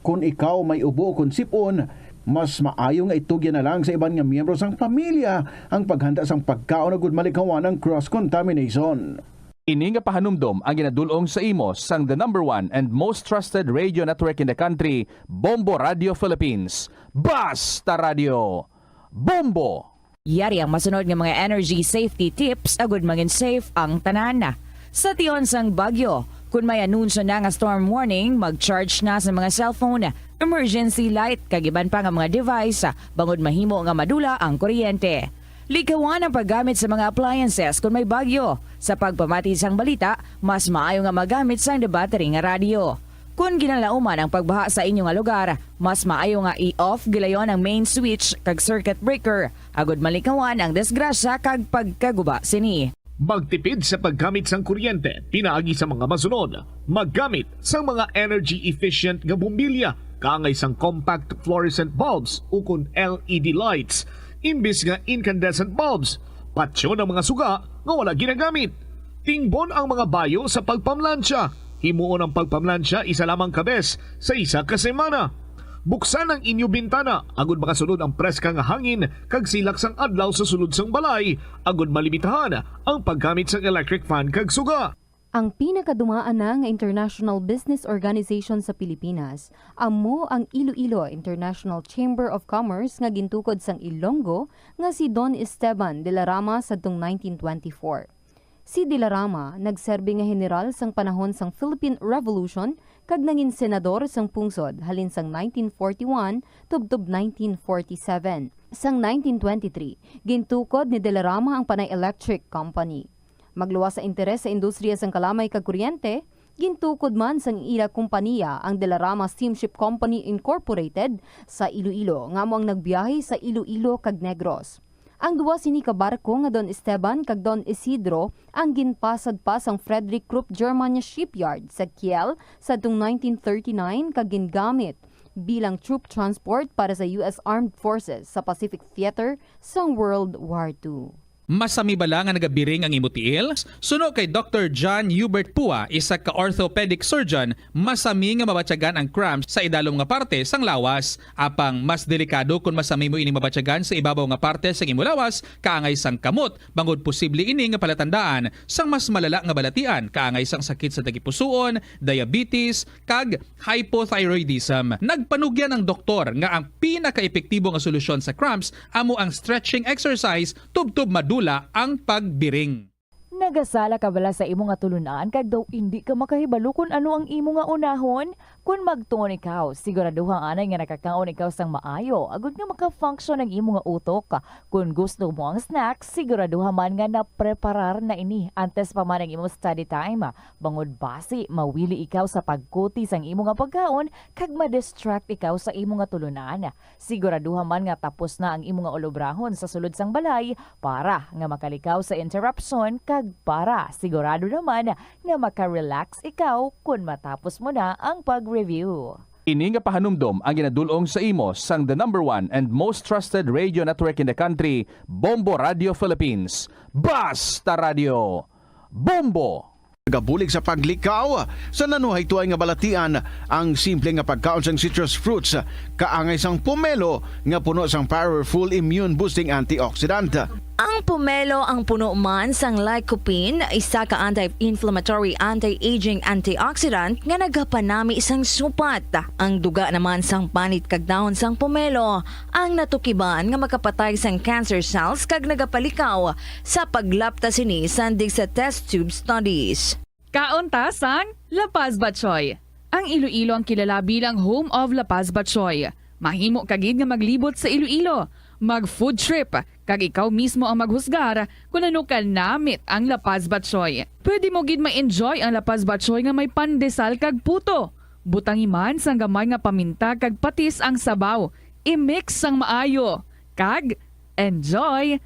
Kon ikaw may ubo kon sip-on, mas maayo nga itugyan na lang sa iban nga miyembro sang pamilya ang paghanda sang pagkaon agud malikawan ang cross contamination. Ini nga pahanumdom ang ginadul-ong sa imo sang the number one and most trusted radio network in the country, Bombo Radio Philippines. Basta Radio, Bombo! Yari ang masunod nga mga energy safety tips agud mangin safe ang tanan. Sa tion sang bagyo, kun may anunsyo na nga storm warning, mag-charge na sa mga cellphone, emergency light, kag iban pa nga mga device, bangod mahimo nga madula ang kuryente. Likawan ang paggamit sa mga appliances kun may bagyo. Sa pagpamati sang balita, mas maayo nga magamit sang the battery nga radyo. Kon ginalauman ang pagbaha sa inyo nga lugar, mas maayo nga i-off gilayon ang main switch kag circuit breaker, agud malikawan ang disgrasya kag pagkaguba sini. Magtipid sa paggamit sang kuryente pinaagi sa mga masunod. Maggamit sang mga energy efficient nga bombilya kaangay sang compact fluorescent bulbs ukon L E D lights imbis nga incandescent bulbs. Patyon ang mga suga nga wala ginagamit. Tingbon ang mga bayo sa pagpamlansya. Himuon ang pagpamlansya isa lamang ka bes sa isa ka semana. Buksan ang inyo bintana agud makasulod ang preska nga hangin kag silak sang adlaw sa sulod sang balay, agud malimitahan ang paggamit sang electric fan kag suga. Ang pinakadumaan na nga international business organization sa Pilipinas amo ang Iloilo International Chamber of Commerce nga gintukod sang Ilonggo nga si Don Esteban de la Rama sadtong nineteen twenty-four. Si de la Rama nagserbi nga heneral sang panahon sang Philippine Revolution kag nangin senador sang pungsod halin sang nineteen forty-one tubtob nineteen forty-seven. Sang nineteen twenty-three, gintukod ni de la Rama ang Panay Electric Company. Magluwas sa interes sa industriya sang kalamay kag kuryente, gintukod man sang ila kompaniya ang De La Rama Steamship Company Incorporated sa Iloilo, nga amo ang nagbiyahe sa Iloilo kag Negros. Ang duha sini ka barko nga Don Esteban kag Don Isidro ang ginpasad pa sang Frederick Krupp German Shipyard sa Kiel sadtong nineteen thirty-nine kag gingamit bilang troop transport para sa U S Armed Forces sa Pacific Theater sang World War Two. Masami bala nga nagabiring ang imo tiil? Suno kay Doktor John Hubert Pua, isa ka orthopedic surgeon, masami nga mabatyagan ang cramps sa idalom nga parte sang lawas. Apang mas delikado kon masami mo ini mabatyagan sa ibabaw nga parte sang imo lawas, kaangay sang kamot, bangod posible ini nga palatandaan sang mas malala nga balatian, kaangay sang sakit sa tagipusoon, diabetes, kag hypothyroidism. Nagpanugyan ang doktor nga ang pinakaepektibo nga solusyon sa cramps amo ang stretching exercise tubtob madula ang pagbiring. Nagasala ka bala sa imo nga tulunan kag daw indi ka makahibalo kon ano ang imo nga unahon? Kon magtuon ikaw, siguraduha anay nga nakakaon ikaw sang maayo agod nga maka-function ang imo nga utok. Kon gusto mo ang snack, siguraduha man nga napreparar na ini antes pa man ang imo study time. Bangod basi mawili ikaw sa pagkuti sang imo nga pagkaon kag ma-distract ikaw sa imo nga tulunan. Siguraduha man nga tapos na ang imo nga ulobrahon sa sulod sang balay para nga makalikaw sa interruption kag para sigurado naman nga maka-relax ikaw kon matapos mo na ang pag-review. Ini nga pahanumdom ang ginadul-ong sa imo sang the number one and most trusted radio network in the country, Bombo Radio Philippines. Basta Radio, Bombo! Gabulig sa paglikaw sa nanuhaytoay nga balatian, ang simple nga pagkaon sang citrus fruits kaangay sang pomelo nga puno sang powerful immune boosting antioxidant. Ang pomelo ang puno man sang lycopene, isa ka anti-inflammatory, anti-aging antioxidant nga nagapanami sang supat. Ang duga naman sang panit kag dahon sang pomelo ang natukiban nga makapatay sang cancer cells kag nagapalikaw sa paglapta sini sandig sa test tube studies. Kaon ta sang La Paz Batchoy. Ang Iloilo ang kilala bilang home of La Paz Batchoy. Mahimo ka gid nga maglibot sa Iloilo, mag food trip, kag ikaw mismo ang maghusgar kon ano ka namit ang La Paz Batchoy. Pwede mo gid ma-enjoy ang La Paz Batchoy nga may pandesal kag puto. Butangi man sang gamay nga paminta kag patis ang sabaw. I-mix sang maayo. Kag enjoy!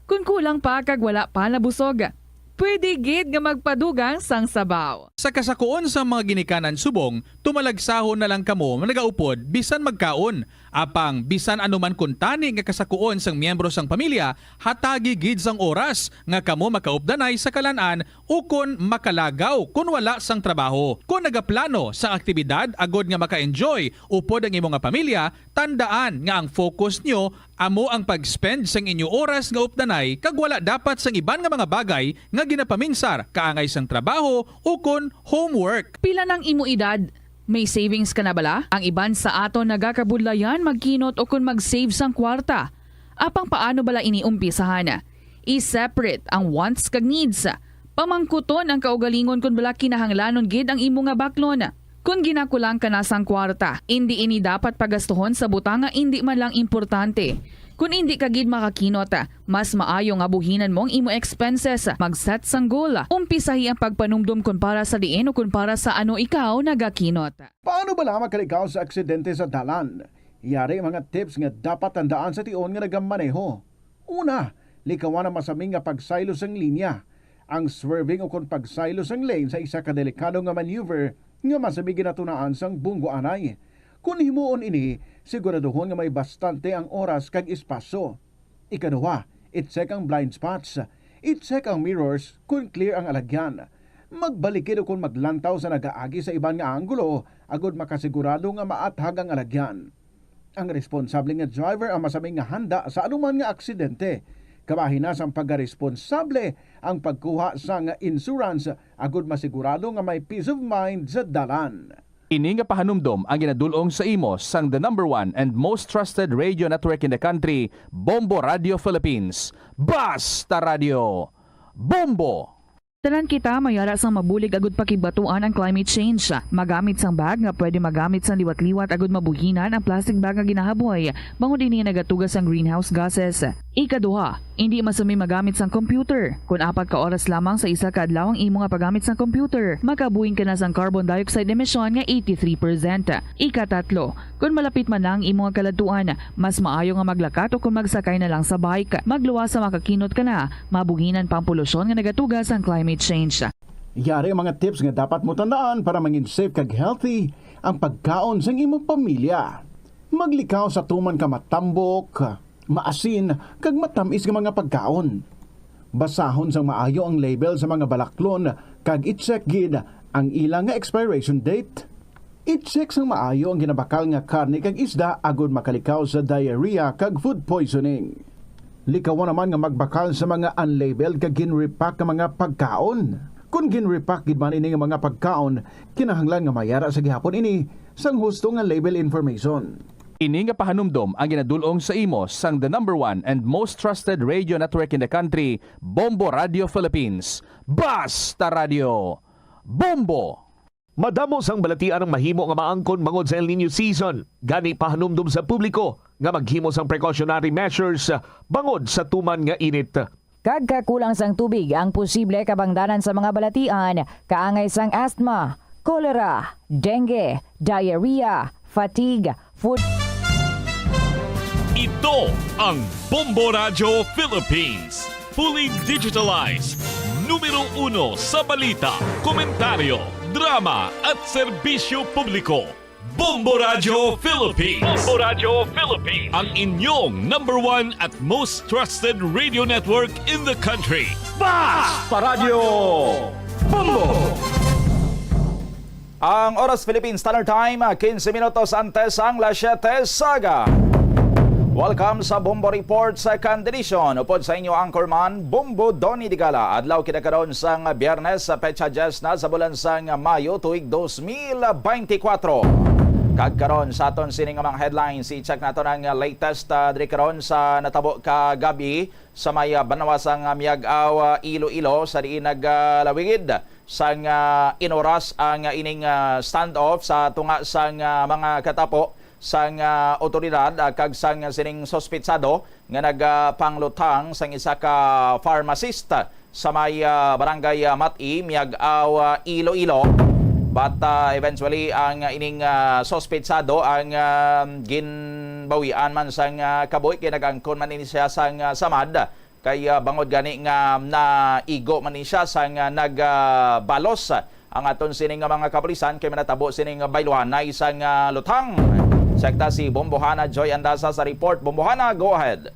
Kon kulang pa kag wala pa nabusog, pwede gid nga magpadugang sang sabaw. Sa kasakuon sang mga ginikanan subong, tumalagsahon na lang kamo nagaupod bisan magkaon. Apang bisan ano man kuntani nga kasakuon sang miyembro sang pamilya, hatagi gid sang oras nga kamo makaupdanay sa kalan-an ukon makalagaw kon wala sang trabaho. Kon nagaplano sang aktibidad agod nga maka-enjoy upod ang imo nga pamilya, tandaan nga ang focus nyo amo ang pag-spend sang inyo oras nga updanay kag wala dapat sang iban nga mga bagay nga ginapaminsar kaangay sang trabaho ukon homework. Pila nang imo edad? May savings ka na bala? Ang iban sa aton nagakabudlayan magkinot ukon mag-save sang kwarta. Apang paano bala ini umpisahan? I-separate ang wants kag needs. Pamangkuton ang kaugalingon kon bala kinahanglanon gid ang imo nga baklon. Kon ginakulang ka na sang kwarta, indi ini dapat pagastuhon sa butang nga indi man lang importante. Kon indi ka gid makakinot, mas maayo nga buhinan mo ang imo expenses. Mag-set sang goal. Umpisahi ang pagpanumdom kon para sa diin o kon para sa ano ikaw nagakinot. Paano bala makalikaw sa aksidente sa dalan? Yari mga tips nga dapat tandaan sa tion nga nagamaneho. Una, likawan ang masami nga pagsaylo sang linya. Ang swerving ukon pagsaylo sang lane sa isa ka delikado nga maneuver nga masami ginatunaan sang bunggoanay. Kon himuon ini, siguraduhon nga may bastante ang oras kag espasyo. Ikaduha, i-check ang blind spots. I-check ang mirrors kon clear ang alagyan. Magbalikid ukon maglantaw sa nagaagi sa iban nga anggulo agod makasigurado nga maathag ang alagyan. Ang responsable nga driver ang masami nga handa sa anuman nga aksidente. Kabahin na sang pagkaresponsable ang pagkuha sang insurance agud masigurado nga may peace of mind sa dalan. Ini nga pahanumdom ang ginadul-ong sa imo sang the number one and most trusted radio network in the country, Bombo Radio Philippines. Basta Radio, Bombo! Tanan kita may ara sang mabulig agud pakigbatuan ang climate change. Magamit sang bag nga pwede magamit sang liwat-liwat agud mabuhinan ang plastic bag nga ginahaboy, bangod ini nagatuga sang greenhouse gases. Ikaduha, indi masumi magamit sang computer. Kon apat ka oras lamang sa isa ka adlaw ang imo nga paggamit sang computer, makabuhin ka na sang carbon dioxide emission nga eighty-three percent. Ikatatlo, kon malapit man na ang imo nga kaladtuan, mas maayo nga maglakat o kon magsakay na lang sa bike. Magluwas sa makakinot ka na, mabuhinan pa ang polusyon nga nagatuga sang climate change. Yari ang mga tips nga dapat mo tandaan para mangin safe kag healthy ang pagkaon sang imong pamilya. Maglikaw sa tuman ka matambok, maasin, kag matamis nga mga pagkaon. Basahon sang maayo ang label sa mga balaklon kag i-check gid ang ila nga expiration date. I-check sang maayo ang ginabakal nga karne kag isda agud makalikaw sa diarrhea kag food poisoning. Likawan naman nga magbakal sa mga unlabeled kag gin-repack nga mga pagkaon. Kon gin-repack gid man ini nga mga pagkaon, kinahanglan nga mayara sa gihapon ini sang husto nga label information. Ini nga pahanumdom ang ginadul-ong sa imo sang the number one and most trusted radio network in the country, Bombo Radio Philippines. Basta Radio, Bombo! Madamo sang balatian ang mahimo nga maangkon bangod sa El Niño season. Gani, pahanumdom sa publiko nga maghimo sang precautionary measures bangod sa tuman nga init. Kag kakulang sang tubig ang posible kabangdanan sa mga balatian, kaangay sang asthma, cholera, dengue, diarrhea, fatigue, food. Ito ang Bombo Radyo Philippines. Fully digitalized. Numero uno sa balita, komentaryo, drama, at serbisyo publiko. Bombo Radyo Philippines. Bombo Radyo Philippines. Ang inyong number one at most trusted radio network in the country. Basta Radyo! Bombo! Ang oras, Philippine Standard Time, quince minutos antes ang las siete sa aga. Welcome sa Bombo Report sa Kandidisyon. Upod sa inyo anchorman, Bombo Donny Digala. Adlaw kita karon sang Biyernes, sa petsa diyes na sa bulan sang Mayo, tuig dos mil beintikwatro. Kag karon sa aton sini nga mga headlines, i-check naton ang latest, ah, diri karon sa natabo kagabi sa may, ah, banwa sang, ah, Miag-ao, ah, Iloilo, sa diin nagalawigid sang, ah, inoras ang, ah, ining, ah, standoff sa tunga sang, ah, mga katapo sang, ah, awtoridad, ah, kag sang sining suspetsado nga nagapangluthang sang isa ka pharmacist sa may, ah, barangay, ah, Mati, Miag-ao, ah, Iloilo. But, ah, eventually, ang ining, ah, suspetsado ang, ah, ginbawian man sang, ah, kabuhi, kay nag-angkon man ini siya sang, ah, samad. Kay, ah, bangod gani nga naigo man ni siya sang, ah, nag, ah, balos ang aton sini nga mga kapulisan, kay manatabo sining bayluhanay sang, ah, luthang. Sekta si Bombohana Joy Andasa sa report. Bombohana, go ahead.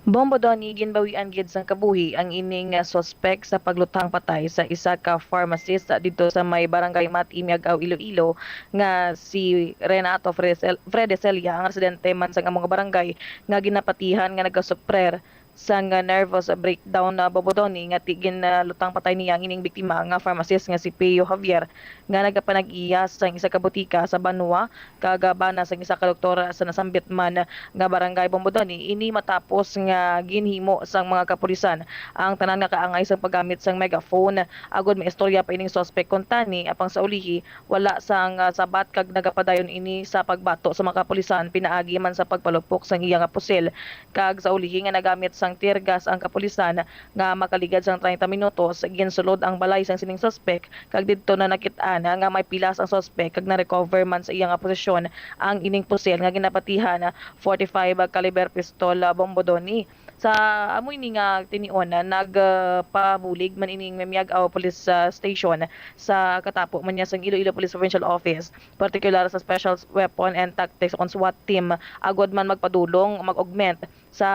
Bombo Donny, ginbawian gid sang kabuhi ang ining, ah, suspek sa pagluthang patay sa isa ka pharmacist didto sa may barangay Mati, Miag-ao, Iloilo, nga si Renato Fredesel-, Fredesella, ang residente man sang amo nga barangay, nga ginapatihan nga nagasuprer sang, ah, nervous breakdown na Bombo Donny, nga ti-, ginlutang patay niya ang ining biktima nga pharmacist nga si Pio Javier, nga nagapanag-iya sang isa ka butika sa banwa kag bana sang isa ka doktor sa nasambit man nga barangay. Bombo Donny, ini matapos nga ginhimo sang mga kapulisan ang tanan nga kaangay sang paggamit sang megaphone agod maistorya pa ining suspek kon tani, apang sa ulihi wala sang, ah, sabat kag nagapadayon ini sa pagbato sa mga kapulisan pinaagi man sa pagpalupok sang iya nga pusil, kag sa ulihi nga nagamit sang tear gas ang kapulisan nga makaligad sang treinta minutos, ginsulod ang balay sang sining suspek kag didto na nakit-an nga may pilas ang suspek kag na-recover man sa iya nga posisyon ang ining pusil nga ginapatihan forty-five caliber pistol, ah, Bombo Donny. Sa amo ini nga tinion, ah, nag, ah, pabulig man ining Miag-ao Police, ah, Station sa katapo man niya sang Iloilo Police Provincial Office, partikular sa Special Weapon and Tactics o kon SWAT team, agod man magpadulong, mag-augment sa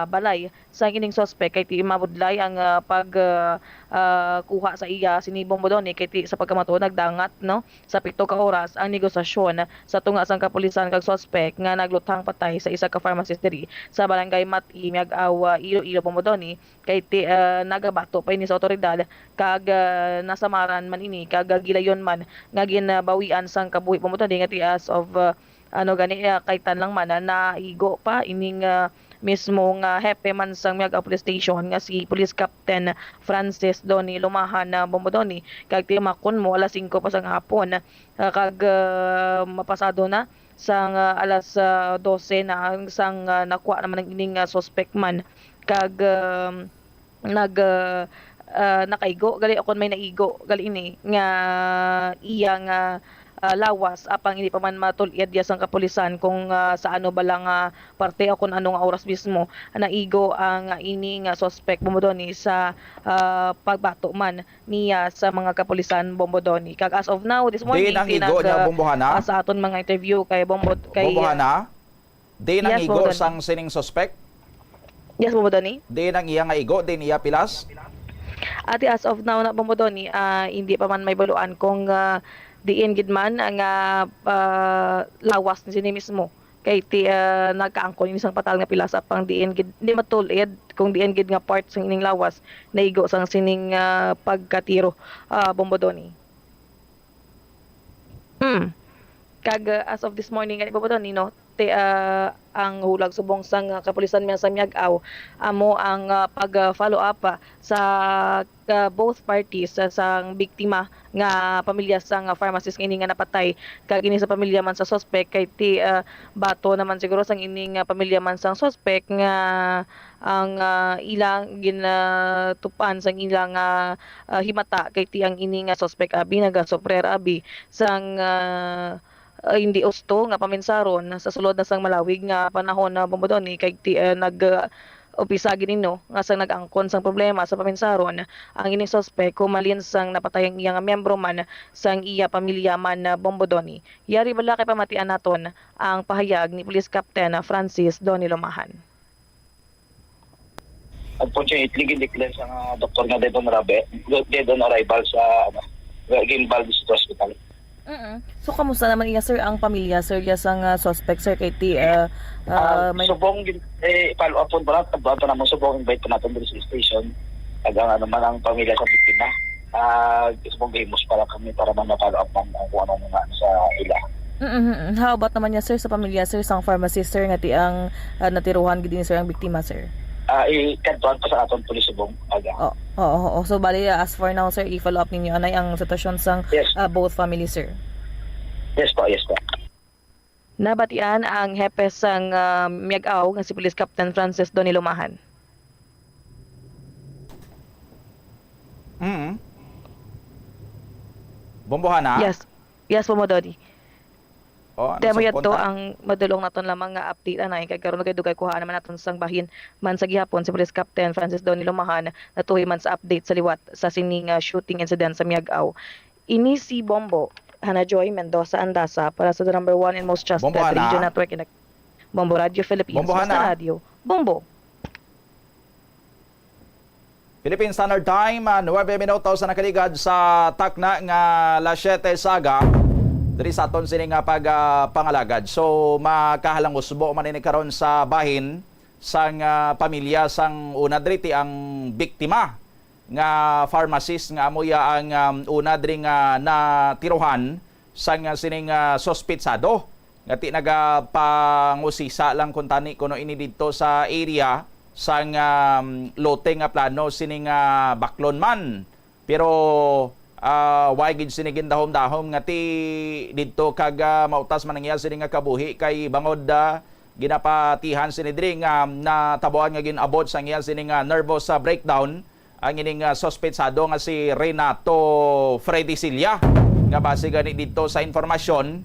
balay sang ining suspek kay ti mabudlay ang, ah, pag, ah, ah, kuha sa iya sini Bombo Donny kay ti sa pagkamatuod nagdangat, no, sa pito ka oras ang negosasyon sa tunga sang kapulisan kag suspek nga nagluthang patay sa isa ka pharmacist diri sa barangay Mati, Miag-ao, ah, Iloilo, Bombo Donny, kay ti, ah, nagabato pa ini sa awtoridad kag, ah, nasamaran man ini kag, ah, gilayon man nga ginbawian sang kabuhi, Bombo Donny, nga ti as of, ah, ano gani, ah, kaitan lang man, ah, naigo pa ining, ah, mismo nga hepe man sang Miag-ao Police Station nga si Police Captain Francis Donny Lumahan na Bombo Donny, kag timakon mo alas singko pa sang hapon, ah, kag, ah, mapasado na sang, ah, alas, ah, dose na ang sang, ah, nakuha naman ang ining, ah, suspect man kag, ah, nag, ah, ah, nakaigo gali o kon may naigo gali ini nga iya nga, ah, lawas, apang hindi pa man matul-id ya sang kapulisan kung, ah, sa ano bala nga parte o kung ano nga oras mismo naigo ang, ah, ini nga suspect, Bombo Donny, sa, ah, pagbato man niya sa mga kapulisan, Bombo Donny. Kag as of now, this morning, Diin ang igo niya, nag, ah, Bombohana? Ah, sa aton mga interview kay Bombo, kay, Bombohana? Diin ang Yes, igo Bombo Donny. Sang sining suspect? Yes, Bombo Donny. Diin ang iya nga igo, diin iya pilas? Ati, as of now na, Bombo Donny, ah, hindi pa man may baluan kung, ah, diin gid man nga, ah, lawas ni sini mismo. Kay ti, ah, nagkaangkon ini sang patal nga pilas, apang diin gid, di matul-id kung diin gid nga part sang ining lawas naigo sang sining, ah, pagkatiro, ah, Bombo Donny. Hmm. Kag, ah, as of this morning, gani, Bombo Donny, no, ti, ah, ang hulag subong sang, ah, kapulisan man sa Miag-ao, amo ang, ah, pag, ah, follow up, ah, sa, ah, both parties, ah, sang biktima nga pamilya sang, ah, pharmacist nga ini nga napatay, kag ini sa pamilya man sa suspect, kay ti, ah, bato naman siguro sang ini nga pamilya man sang suspect nga ang, ah, ila ginatupan sang ila nga, ah, himata kay ti ang ini nga suspect abi nagasuprer abi sang, ah, ah, hindi husto nga paminsaron sa sulod na sang malawig nga panahon na, Bombo Donny, kay ti, ah, nag, ah, umpisa gid ini, no, nga sang nag-angkon sang problema sa paminsaron ang ining suspek humalin sang napatay ang iya nga miyembro man sang iya pamilya man na, Bombo Donny. Yari bala kay pamatian naton ang pahayag ni Police Captain Francis Donny Lumahan. Unfortunately, gin-declare sa nga doktor nga dead on arrival, dead on arrival sa, ano, ginbal dito sa hospital. Mm. So, kamusta naman iya, sir, ang pamilya, sir, iya sang, ah, suspect, sir, kay ti, ah, ah, Ah, may subong gin-, eh, follow up po ba? Tabuan pa naman subong, invite pa natin dito sa station. Tagang ano man ang pamilya sa biktima. Ah, subong gahimos pa lang kami para man ma-follow up man ang kung ano nga sa ila. Mm, mm, mm. How about naman niya, sir, sa pamilya, sir, sang pharmacist, sir, nga ti ang, ah, natiruhan gid ni, sir, ang biktima, sir? Ah, i-, kadtuan pa sa aton pulis subong aga. Oh, oo, oo. So, bali, ah, as for now, sir, i-follow up ninyo anay ang sitwasyon sang, Yes. ah, both family, sir. Yes po, yes po. Nabatian ang hepe sang, ah, Miag-ao nga si Police Captain Francis Donny Lumahan. Mm. Bombohana? Yes. Yes, Bombo Donny. Oh, ano Demo sa yadto punta? Ang madulong naton lamang nga update, anay, kay karon kay dugay kuhaan naman naton sang bahin man sa gihapon si Police Captain Francis Donny Lumahan natuhi man sa update sa liwat sa sining, ah, shooting incident sa Miag-ao. Ini si Bombo, Hana Joy Mendoza Andasa para sa the number one and most trusted Bombo, Hana. Radio network in the Bombo Radio Philippines. Bombo, Basta Hana. Radio, Bombo. Philippine Standard Time, ah, nuebe minutos na nakaligad sa takna nga alas siyete sa aga. Diri sa aton sini nga pag, ah, pangalagad. So, makahalangusbo man ini karon sa bahin sang, ah, pamilya sang una diri ti ang biktima nga pharmacist nga amo iya ang, um, una diri nga natiruhan sang, ah, sining, ah, suspitsado nga ti nagapangusisa lang kuntani kuno ini didto sa area sang, um, lote nga plano sini nga baklon man. Pero, ah, wala gid sini gindahom-dahom nga ti didto kag, ah, mautas man ang iya sini nga kabuhi kay bangod, ah, ginapatihan sini diri nga natabuan nga gin-abot sang iya sini nga nervous, ah, breakdown ang ining, ah, suspetsado nga si Renato Fredicilla, nga base gani didto sa informasyon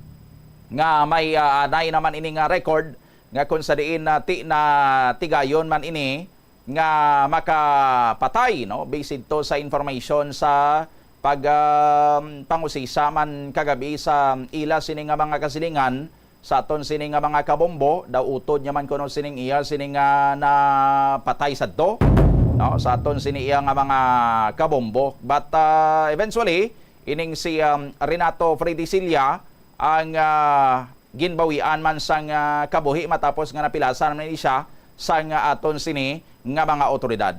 nga may, ah, anay naman ini nga record nga kung sa diin na ti-, na tigayon man ini nga makapatay, no, based to sa information sa pag, um, pangusisa man kagabi sa ila sini nga mga kasilingan, sa aton sini nga mga kabombo, daw utod niya man kuno sining iya, sini nga napatay sadto, no? Sa aton sini iya nga mga kabombo. But, ah, eventually, ining si, um, Renato Fredicilla ang, ah, ginbawian man sang, ah, kabuhi matapos nga napilasan man ni siya sang, ah, aton sini nga mga awtoridad.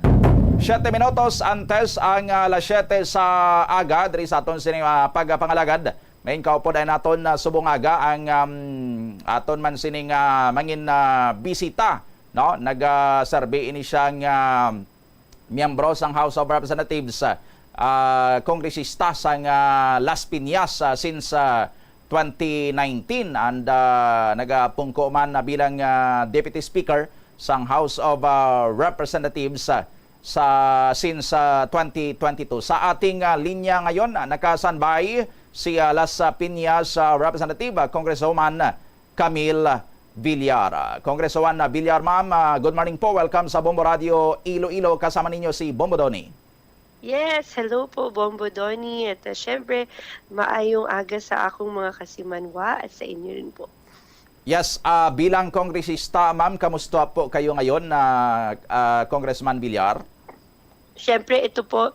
Siyete minutos antes ang, ah, alas siyete sa aga diri sa aton sini, ah, pagpangalagad. May kaupod ay naton, ah, subong aga ang, um, aton man sini nga mangin, ah, bisita, no? Nagaserbi ini siya nga miyembro sang House of Representatives, ah, kongresista sang, ah, Las Piñas, ah, since, ah, twenty nineteen, and, ah, nagapungko man na bilang, ah, Deputy Speaker sang House of, ah, Representatives, ah, sa, since, ah, twenty twenty-two. Sa ating, ah, linya ngayon, ah, nakasanbay si, ah, Las, ah, Piñas, ah, Representative, ah, Congresswoman, ah, Camille Villar. Ah, Congresswoman, ah, Villar, ma'am, ah, good morning po. Welcome sa Bombo Radio Iloilo. Kasama ninyo si Bombo Donny. Yes, hello po, Bombo Donny. At, ah, syempre, maayong aga sa akong mga kasimanwa at sa inyo rin po. Yes, ah, bilang kongresista, ma'am, kamusta po kayo ngayon, ah, ah, Congressman Villar? Siyempre, ito po,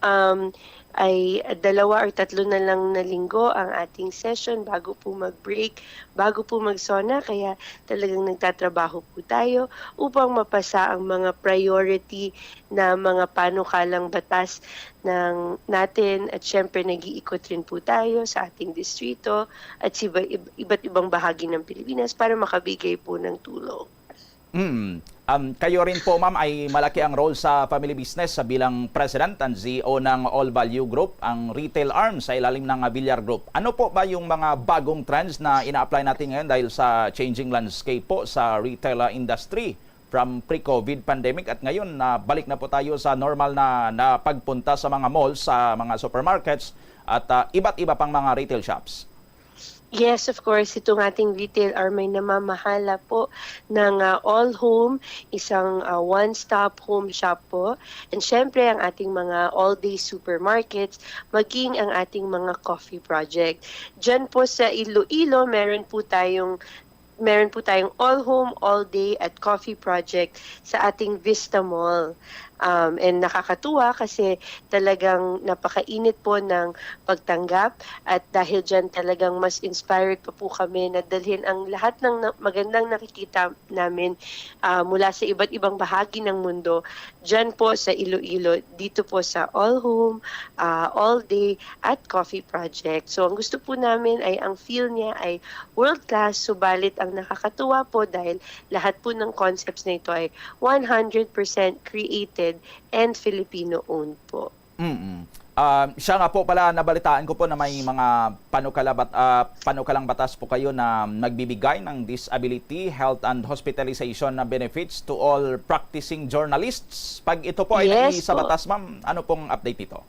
um, ay dalawa or tatlo na lang na linggo ang ating session bago po mag-break, bago po mag-SONA. Kaya talagang nagtatrabaho po tayo upang mapasa ang mga priority na mga panukalang batas ng, natin. At siyempre, nag-iikot rin po tayo sa ating distrito at sa iba-, ib-, iba't ibang bahagi ng Pilipinas para makabigay po ng tulong. Mm. Um, kayo rin po, ma'am, ay malaki ang role sa family business sa bilang president and C E O ng All Value Group, ang retail arm sa ilalim ng, ah, Villar Group. Ano po ba yung mga bagong trends na ina-apply natin ngayon dahil sa changing landscape po sa retail, ah, industry from pre-COVID pandemic at ngayon na balik na po tayo sa normal na, na pagpunta sa mga malls, sa mga supermarkets at, ah, iba't iba pang mga retail shops? Yes, of course, itong ating retail arm ay namamahala po ng, ah, All Home, isang, ah, one-stop home shop po. And syempre, ang ating mga all-day supermarkets, maging ang ating mga coffee project. Diyan po sa Iloilo, meron po tayong meron po tayong All Home, All Day at Coffee Project sa ating Vista Mall. Um, and nakakatuwa kasi talagang napakainit po ng pagtanggap, at dahil diyan talagang mas inspired pa po kami na dalhin ang lahat ng na magandang nakikita namin, ah, mula sa iba't ibang bahagi ng mundo diyan po sa Iloilo, dito po sa All Home, ah, All Day at Coffee Project. So ang gusto po namin ay ang feel niya ay world class, subalit ang nakakatuwa po dahil lahat po ng concepts na ito ay one hundred percent created and Filipino owned po. Mm. Um, siya nga po pala, nabalitaan ko po na may mga panukala bat, ah, panukalang batas po kayo na magbibigay ng disability, health and hospitalization na benefits to all practicing journalists. Pag ito po ay Yes naiisa po. Batas, ma'am, ano pong update nito?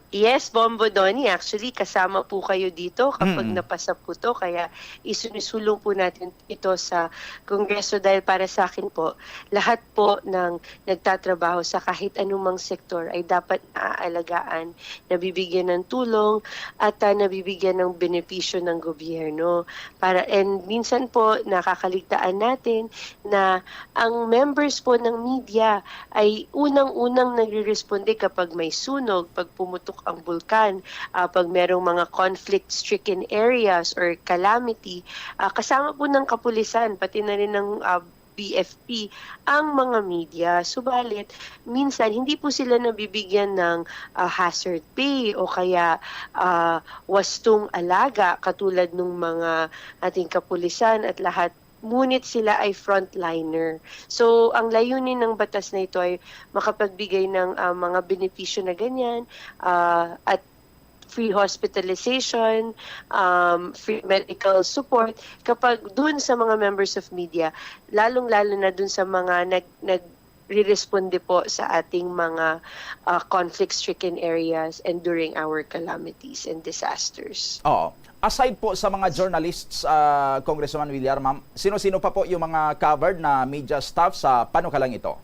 Yes, Bombo Donnie, actually kasama po kayo dito kapag Mm. napasa po to, kaya isunusulong po natin ito sa Kongreso dahil para sa akin po, lahat po ng nagtatrabaho sa kahit anumang sektor ay dapat naaalagaan, nabibigyan ng tulong at, ah, nabibigyan ng benepisyo ng gobyerno. Para, and minsan po nakakaligtaan natin na ang members po ng media ay unang-unang nagreresponde kapag may sunog, pag pumutok ang bulkan, ah, pag merong mga conflict-stricken areas or calamity, ah, kasama po ng kapulisan, pati na rin ng, ah, B F P ang mga media. Subalit, minsan hindi po sila nabibigyan ng, ah, hazard pay o kaya, ah, wastong alaga katulad ng mga ating kapulisan at lahat, ngunit sila ay frontliner. So, ang layunin ng batas na ito ay makapagbigay ng, ah, mga benepisyo na ganyan, ah, at free hospitalization, um, free medical support kapag dun sa mga members of media, lalong-lalo na dun sa mga nag nagreresponde po sa ating mga, ah, conflict-stricken areas and during our calamities and disasters. Oo. Aside po sa mga journalists, ah, Congresswoman Villar, ma'am, sino-sino pa po yung mga covered na media staff sa panukalang ito?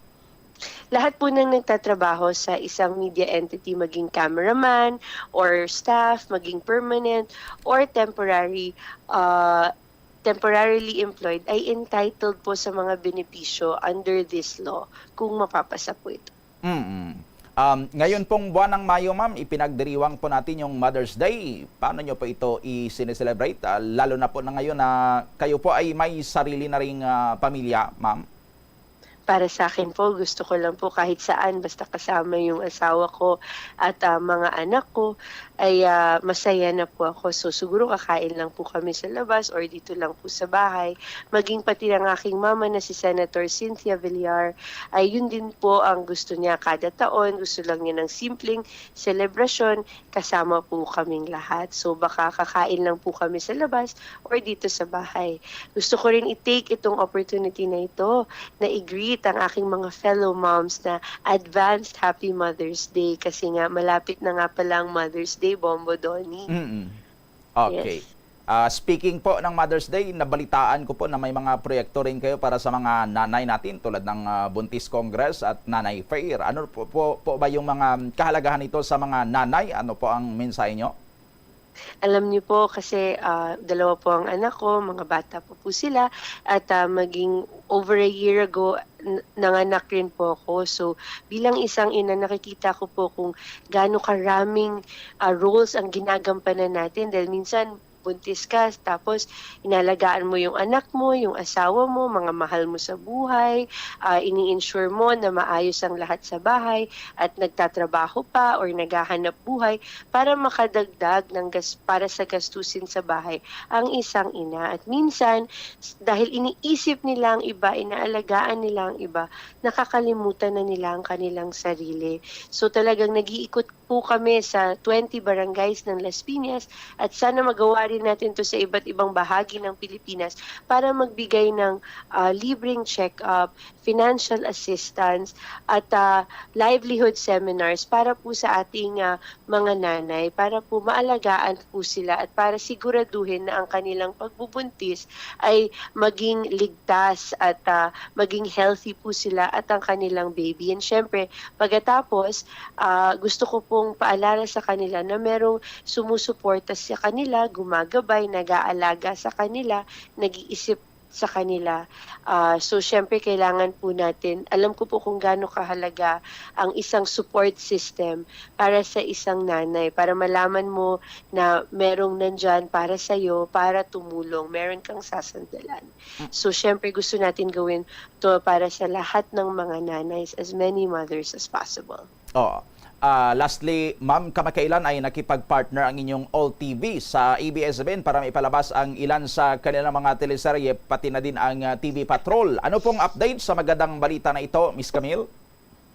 Lahat po ng nagtatrabaho sa isang media entity, maging cameraman or staff, maging permanent or temporary, ah, temporarily employed, ay entitled po sa mga benepisyo under this law kung mapapasa po ito. Mm. Um, ngayon pong buwan ng Mayo, ma'am, ipinagdiriwang po natin yung Mother's Day. Paano nyo po ito i-celebrate? Ah, lalo na po na ngayon na kayo po ay may sarili na ring, ah, pamilya, ma'am. Para sa akin po, gusto ko lang po kahit saan, basta kasama yung asawa ko at, ah, mga anak ko, ay, ah, masaya na po ako. So, siguro kakain lang po kami sa labas or dito lang po sa bahay. Maging pati ang aking mama na si Senator Cynthia Villar, ay yun din po ang gusto niya kada taon. Gusto lang niya ng simpleng selebrasyon kasama po kaming lahat. So, baka kakain lang po kami sa labas or dito sa bahay. Gusto ko rin i-take itong opportunity na ito na i-greet ang aking mga fellow moms na advanced Happy Mother's Day kasi nga malapit na nga pala ang Mother's Day, Bombo Donnie. Mm. Okay. Yes. Ah, speaking po ng Mother's Day, nabalitaan ko po na may mga proyekto rin kayo para sa mga nanay natin tulad ng, ah, Buntis Congress at Nanay Fair. Ano po, po, po ba yung mga kahalagahan nito sa mga nanay? Ano po ang mensahe nyo? Alam niyo po kasi, ah, dalawa po ang anak ko, mga bata pa po sila at, ah, maging over a year ago n nanganak rin po ako. So, bilang isang ina nakikita ko po kung gaano karaming, ah, roles ang ginagampanan natin dahil minsan buntis ka tapos inalagaan mo yung anak mo, yung asawa mo, mga mahal mo sa buhay, ah, ini-ensure mo na maayos ang lahat sa bahay at nagtatrabaho pa or naghahanap buhay para makadagdag ng gas para sa gastusin sa bahay ang isang ina. At minsan, s dahil iniisip nila ang iba, inaalagaan nila ang iba, nakakalimutan na nila ang kanilang sarili. So, talagang nag-iikot po kami sa twenty barangays ng Las Piñas at sana magawa rin natin 'to sa iba't ibang bahagi ng Pilipinas para magbigay ng, ah, libreng check-up, financial assistance at, ah, livelihood seminars para po sa ating, ah, mga nanay para po maalagaan po sila at para siguraduhin na ang kanilang pagbubuntis ay maging ligtas at, ah, maging healthy po sila at ang kanilang baby. And siyempre, pagkatapos, ah, gusto ko pong paalala sa kanila na merong sumusuporta sa kanila, gumagabay, nag-aalaga sa kanila, nag-iisip sa kanila. Ah, so, siyempre, kailangan po natin, alam ko po kung gaano kahalaga ang isang support system para sa isang nanay, para malaman mo na merong nandyan para sa'yo, para tumulong, meron kang sasandalan. Mm. So, siyempre, gusto natin gawin to para sa lahat ng mga nanays, as many mothers as possible. Oh. Ah, lastly, ma'am, kamakailan ay nakipag-partner ang inyong All T V sa A B S-CBN para maipalabas ang ilan sa kanilang mga teleserye, pati na din ang, ah, T V Patrol. Ano pong update sa magandang balita na ito, Miss Camille?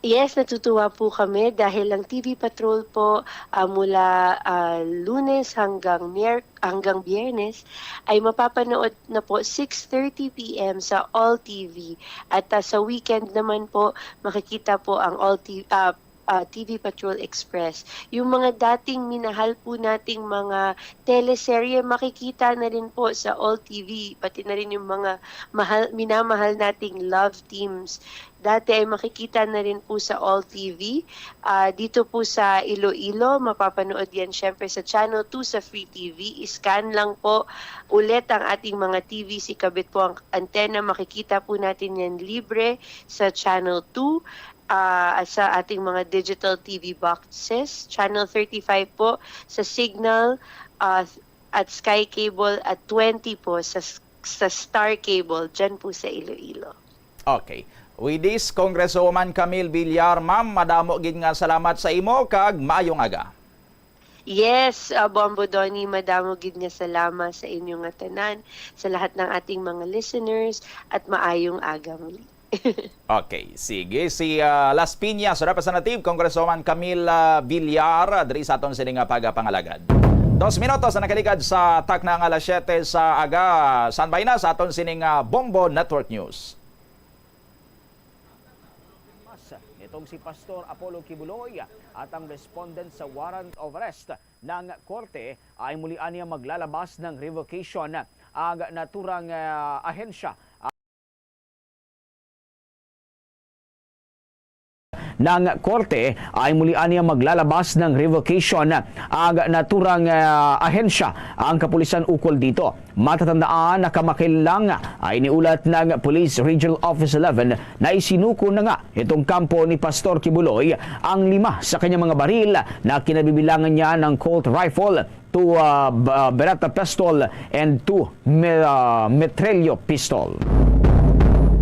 Yes, natutuwa po kami dahil ang T V Patrol po, ah, mula, ah, Lunes hanggang Mier-, hanggang Biyernes ay mapapanood na po six thirty P M sa All T V. At, ah, sa weekend naman po, makikita po ang All T-, ah, ah, T V Patrol Express. Yung mga dating minahal po nating mga teleserye, makikita na rin po sa All T V, pati na rin yung mga mahal, minamahal nating love teams. Dati ay makikita na rin po sa All T V. Ah, dito po sa Iloilo, mapapanood yan syempre sa Channel two sa Free T V. I-scan lang po ulit ang ating mga T V, ikabit po ang antena, makikita po natin yan libre sa Channel two. Ah, sa ating mga digital T V boxes, Channel thirty-five po sa Cignal, ah, at Sky Cable, at twenty po sa, sa Star Cable, dyan po sa Iloilo. Okay. With this, Congresswoman Camille Villar, ma'am, madamo gid nga salamat sa imo kag maayong aga. Yes, ah, Bombo Donnie, madamo gid nga salamat sa inyo nga tanan, sa lahat ng ating mga listeners, at maayong aga muli. Okay, sige. Si, ah, Las Piñas Representative Congresswoman Camille, ah, Villar, ah, diri sa aton sini nga pagapangalagad. Dos minutos na nakaligad sa takna nga alas siyete sa aga. Standby na sa aton sini nga Bombo Network News. Mas nitong si Pastor Apollo Kibuloy at ang respondent sa warrant of arrest ng korte ay muli aniya maglalabas ng revocation ang naturang, ah, ahensya. Ng korte ay muli aniya maglalabas ng revocation ang naturang, ah, ahensya ang kapulisan ukol dito. Matatandaan na kamakailan lang ay iniulat ng Police Regional Office eleven na isinuko na nga itong kampo ni Pastor Kibuloy ang lima sa kanyang mga baril na kinabibilangan niya ng Colt rifle, two, ah, b-, ah, Beretta pistol, and two me-, ah, Metrello pistol.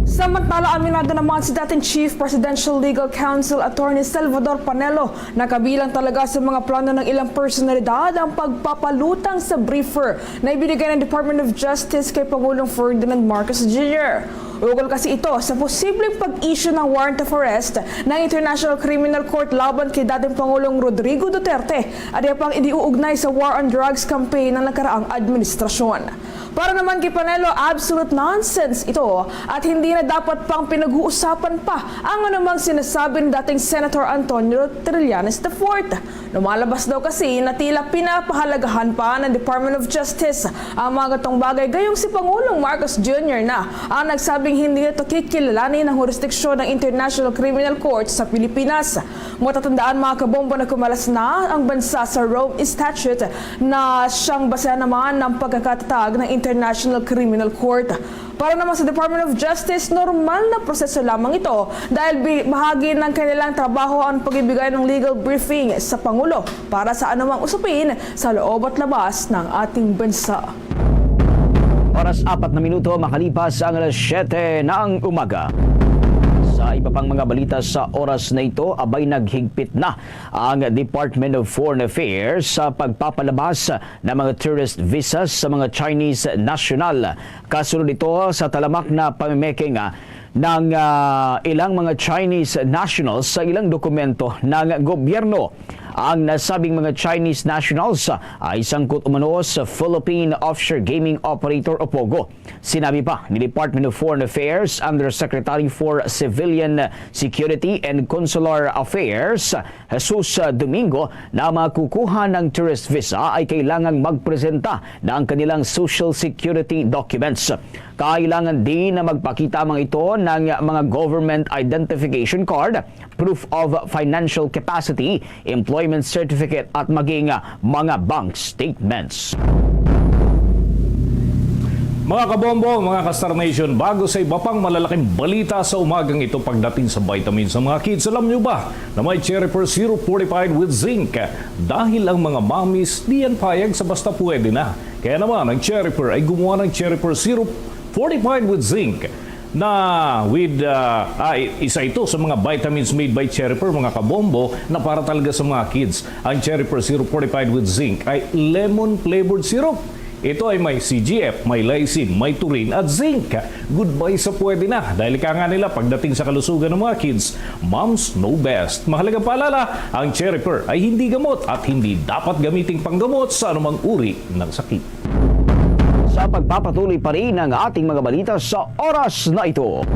Samantala, aminado naman si dating Chief Presidential Legal Counsel Attorney Salvador Panelo na kabilang talaga sa mga plano ng ilang personalidad ang pagpapalutang sa briefer na ibinigay ng Department of Justice kay Pangulong Ferdinand Marcos Junior. Ukol kasi ito sa posibleng pag-issue ng warrant of arrest ng International Criminal Court laban kay dating Pangulong Rodrigo Duterte, adi pang iniuugnay sa war on drugs campaign ng nakaraang administrasyon. Para naman kay Panelo, absolute nonsense ito at hindi na dapat pang pinag-uusapan pa ang anumang sinasabi ni dating Senator Antonio Trillanes the fourth. Lumalabas daw kasi na tila pinapahalagahan pa ng Department of Justice ang mga gatong bagay, gayong si Pangulong Marcos Junior na ang nagsabing hindi nito kikilalanin ang jurisdiksyon ng International Criminal Court sa Pilipinas. Matatandaan, mga kabombo, na kumalas na ang bansa sa Rome Statute na siyang basehan naman ng pagkakatatag ng International Criminal Court. Para naman sa Department of Justice, normal na proseso lamang ito dahil bi-, bahagi ng kanilang trabaho ang pag-ibigay ng legal briefing sa Pangulo para sa anumang usapin sa loob at labas ng ating bansa. Oras apat na minuto makalipas ang alas siyete ng umaga. Sa iba pang mga balita sa oras na ito, abay, naghigpit na ang Department of Foreign Affairs sa pagpapalabas ng mga tourist visas sa mga Chinese national. Kasunod ito sa talamak na pamimeke nga ng, ah, ilang mga Chinese nationals sa ilang dokumento ng gobyerno. Ang nasabing mga Chinese nationals ay sangkot umano sa Philippine Offshore Gaming Operator o POGO. Sinabi pa ni Department of Foreign Affairs Undersecretary for Civilian Security and Consular Affairs, Jesus Domingo, na makukuha ng tourist visa ay kailangang magpresenta ng kanilang social security documents. Kailangan din na magpakita ang mga ito ng mga government identification card, proof of financial capacity, employment certificate at maging mga bank statements. Mga kabombo, mga ka-Star Nation, bago sa iba pang malalaking balita sa umagang ito pagdating sa vitamins sa mga kids, alam nyo ba na may cherry pear syrup fortified with zinc? Dahil ang mga mommies di yan payag sa basta pwede na. Kaya naman, ang cherry pear ay gumawa ng cherry pear syrup fortified with zinc na with, ah, ah, isa ito sa mga vitamins made by cherry pear, mga kabombo, na para talaga sa mga kids. Ang cherry pear syrup fortified with zinc ay lemon flavored syrup. Ito ay may C G F, may lysine, may taurine at zinc. Goodbye sa pwede na, dahil ika nga nila pagdating sa kalusugan ng mga kids, moms know best. Mahalagang paalala, ang cherry pear ay hindi gamot at hindi dapat gamiting panggamot sa anumang uri ng sakit. Sa pagpapatuloy pa rin ang ating mga balita sa oras na ito,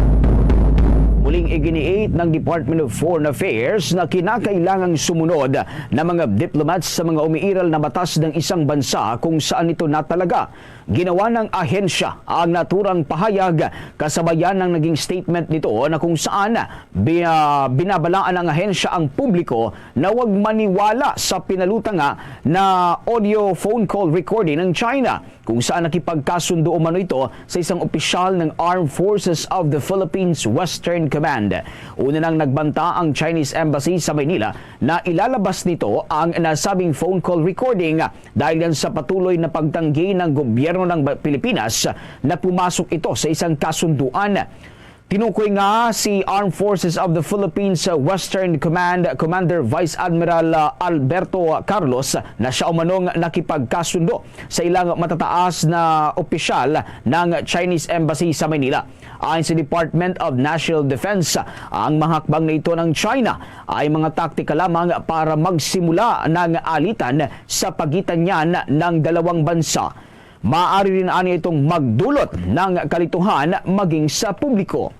muling iginiit ng Department of Foreign Affairs na kinakailangang sumunod na mga diplomats sa mga umiiral na batas ng isang bansa kung saan ito na talaga ginawa ng ahensya ang naturang pahayag, kasabayan ng naging statement nito na kung saan bi-, ah, binabalaan ng ahensya ang publiko na huwag maniwala sa pinalutanga na audio phone call recording ng China, kung saan nakipagkasundo umano ito sa isang opisyal ng Armed Forces of the Philippines Western Command. Una nang nagbanta ang Chinese Embassy sa Maynila na ilalabas nito ang nasabing phone call recording dahil yan sa patuloy na pagtanggi ng gobyerno ng Ba-, Pilipinas na pumasok ito sa isang kasunduan. Tinukoy nga si Armed Forces of the Philippines, uh, Western Command Commander Vice Admiral, uh, Alberto Carlos na siya umanong nakipagkasundo sa ilang matataas na opisyal ng Chinese Embassy sa Manila. Ayon sa Department of National Defense, ang mga hakbang na ito ng China ay mga taktika lamang para magsimula ng alitan sa pagitan niyan ng dalawang bansa. Maaari rin ani itong magdulot ng kalituhan maging sa publiko.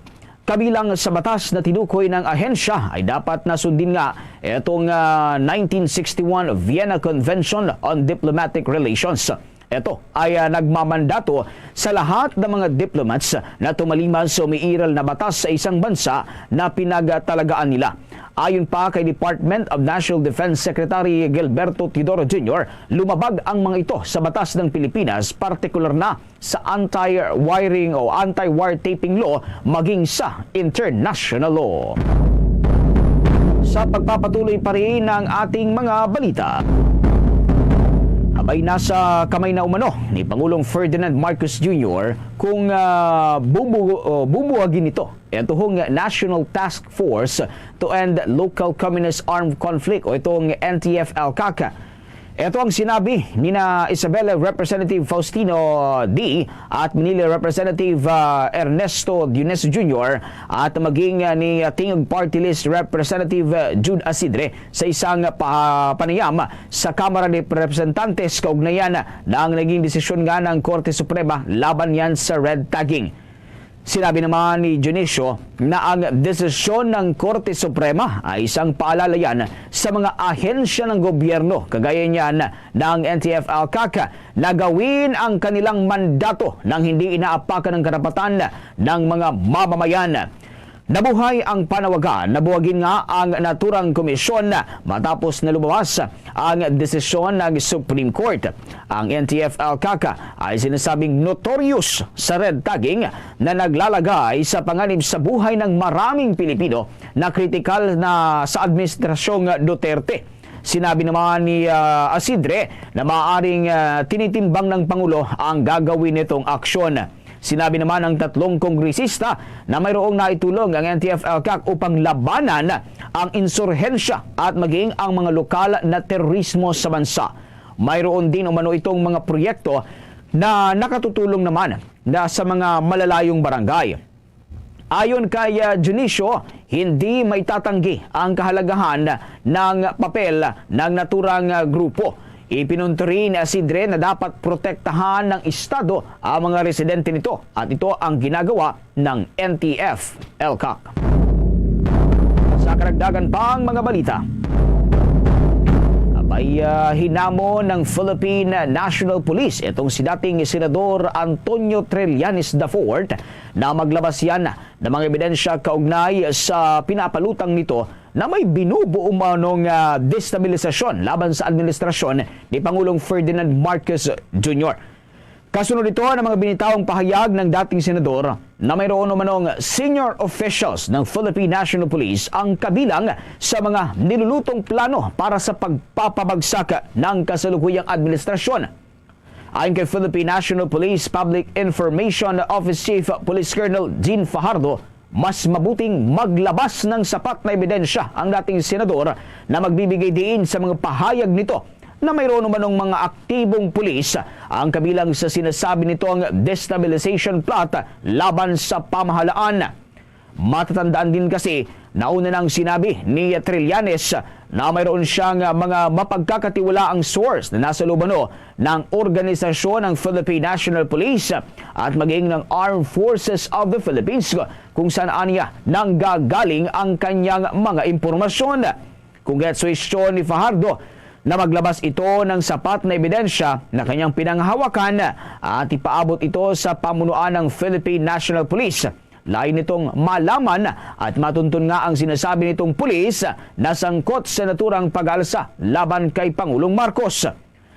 Kabilang sa batas na tinukoy ng ahensya ay dapat na sundin nga itong, ah, nineteen sixty-one Vienna Convention on Diplomatic Relations. Ito ay, ah, nagmamandato sa lahat ng mga diplomats na tumaliman sa umiiral na batas sa isang bansa na pinagtalagaan nila. Ayon pa kay Department of National Defense Secretary Gilberto Teodoro Junior, lumabag ang mga ito sa batas ng Pilipinas, partikular na sa anti-wiring o anti-wire taping law, maging sa international law. Sa pagpapatuloy pa rin ng ating mga balita, abay, nasa kamay na umano ni Pangulong Ferdinand Marcos Junior kung, ah, bubu-, oh, bubuwagin nito ito hong National Task Force to End Local Communist Armed Conflict o itong N T F L CAC. Ito ang sinabi ni na Isabela Representative Faustino D at Manila Representative, ah, Ernesto Dionisio Junior at maging, ah, ni, ah, Tingog Party List Representative, ah, Jude Asidre sa isang pa-, panayam sa Kamara de Representantes kaugnayan ng naging desisyon nga ng Korte Suprema laban yan sa red tagging. Sinabi naman ni Dionisio na ang desisyon ng Korte Suprema ay isang paalala yan sa mga ahensya ng gobyerno, kagaya niyan ng N T F L CAC, na gawin ang kanilang mandato nang hindi inaapakan ang karapatan ng mga mamamayan. Nabuhay ang panawagan, nabuwagin nga ang naturang komisyon matapos na lumabas ang desisyon ng Supreme Court. Ang N T F L CAC ay sinasabing notorious sa red tagging na naglalagay sa panganib sa buhay ng maraming Pilipino na kritikal na sa Administrasyong Duterte. Sinabi naman ni, ah, Asidre na maaaring, ah, tinitimbang ng Pangulo ang gagawin nitong aksyon. Sinabi naman ng tatlong kongresista na mayroong naitulong ang N T F L CAC upang labanan ang insurhensya at maging ang mga lokal na terorismo sa bansa. Mayroon din umano itong mga proyekto na nakatutulong naman na sa mga malalayong barangay. Ayon kay, ah, Dionisio, hindi maitatanggi ang kahalagahan ng papel ng naturang, ah, grupo. Ipinunto rin ni Asidre na dapat protektahan ng Estado ang mga residente nito at ito ang ginagawa ng N T F L CAC. Sa karagdagan pang mga balita, abay, ah, hinamon ng Philippine National Police itong si dating Senador Antonio Trillanes the fourth na maglabas yan ng mga ebidensya kaugnay sa pinapalutang nito na may binubuo umanong, ah, destabilisasyon laban sa administrasyon ni Pangulong Ferdinand Marcos Junior. Kasunod nito ang mga binitawang pahayag ng dating senador na mayroon umanong senior officials ng Philippine National Police ang kabilang sa mga nilulutong plano para sa pagpapabagsak ng kasalukuyang administrasyon. Ayon kay Philippine National Police Public Information Office Chief Police Colonel Dean Fajardo, mas mabuting maglabas ng sapat na ebidensya ang dating senador na magbibigay diin sa mga pahayag nito na mayroon umanong mga aktibong pulis ang kabilang sa sinasabi nitong destabilization plot laban sa pamahalaan. Matatandaan din kasi, nauna nang sinabi ni Trillanes na mayroon siyang mga mapagkakatiwalaang source na nasa lubano ng organisasyon ng Philippine National Police at maging ng Armed Forces of the Philippines, kung saan aniya nanggagaling ang kanyang mga impormasyon. Kung gets suwestyon ni Fajardo na maglabas ito ng sapat na ebidensya na kanyang pinanghawakan at ipaabot ito sa pamunuan ng Philippine National Police, lain nitong malaman at matuntun nga ang sinasabi nitong pulis na sangkot sa naturang pag-alsa laban kay Pangulong Marcos.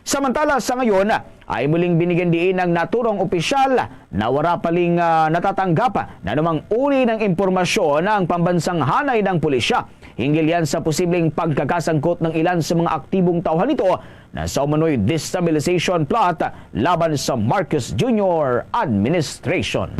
Samantala, sa ngayon ay muling binigyan diin ang naturong opisyal na wala pa ling, ah, natatanggap na anumang uri ng impormasyon ang pambansang hanay ng pulisya hinggil yan sa posibleng pagkakasangkot ng ilan sa mga aktibong tauhan nito na sa umano'y destabilization plot laban sa Marcos Junior administration.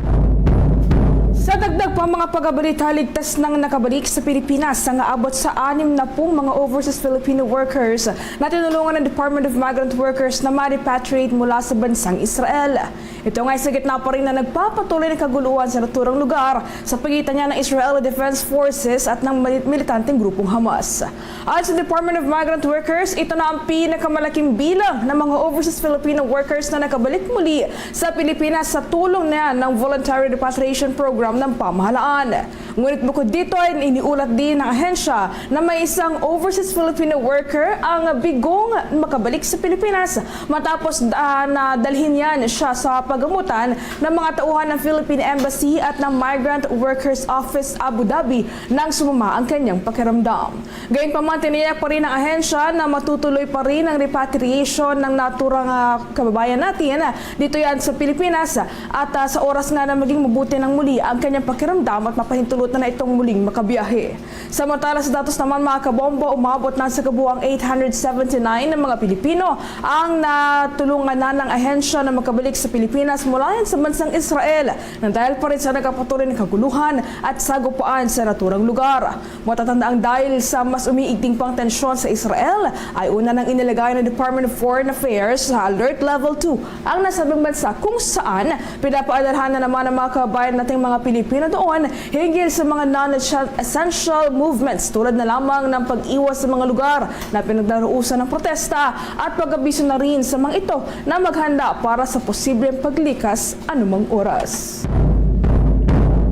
Sa dagdag pa mga pagabalita, ligtas nang nakabalik sa Pilipinas ang aabot sa anim na pung mga overseas Filipino workers na tinulungan ng Department of Migrant Workers na ma-repatriate mula sa bansang Israel. Ito nga ay sa gitna pa rin na nagpapatuloy ng kaguluhan sa naturang lugar sa pagitan niya ng Israeli Defense Forces at ng mili-, militanteng grupong Hamas. Ayon sa Department of Migrant Workers, ito na ang pinakamalaking bilang ng mga overseas Filipino workers na nakabalik muli sa Pilipinas sa tulong na ng Voluntary Repatriation Program ng pamahalaan. Ngunit bukod dito, ay iniulat din ng ahensya na may isang overseas Filipino worker ang bigong makabalik sa Pilipinas matapos, ah, na dalhin yan siya sa pagamutan ng mga tauhan ng Philippine Embassy at ng Migrant Workers Office Abu Dhabi nang sumama ang kanyang pakiramdam. Gayunpaman, tiniyak pa rin ng ahensya na matutuloy pa rin ang repatriation ng naturang, ah, kababayan natin. Dito yan sa Pilipinas at, ah, sa oras nga na maging mabuti ng muli ang kanyang pakiramdam at mapahintulot na na itong muling makabiyahe. Samantala, sa datos naman, mga kabombo, umabot na sa kabuang eight hundred seventy-nine ng mga Pilipino ang natulungan na ng ahensya na makabalik sa Pilipinas mula yan sa bansang Israel, nang dahil pa rin sa nagkapatuloy na kaguluhan at sagupaan sa naturang lugar. Matatanda ang dahil sa mas umiigting pang tensyon sa Israel, ay una nang inilagay ng Department of Foreign Affairs sa Alert Level two ang nasabing bansa, kung saan pinapaadalhan na naman ang mga kabayan nating mga Pilipino doon hinggil sa mga non-essential movements, tulad na lamang ng pag-iwas sa mga lugar na pinagdarausan ng protesta at pag-abiso na rin sa mga ito na maghanda para sa posibleng paglikas anumang oras.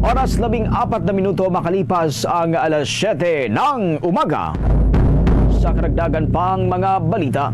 Oras, labing apat na minuto makalipas ang alas siyete ng umaga. Sa karagdagan pang mga balita,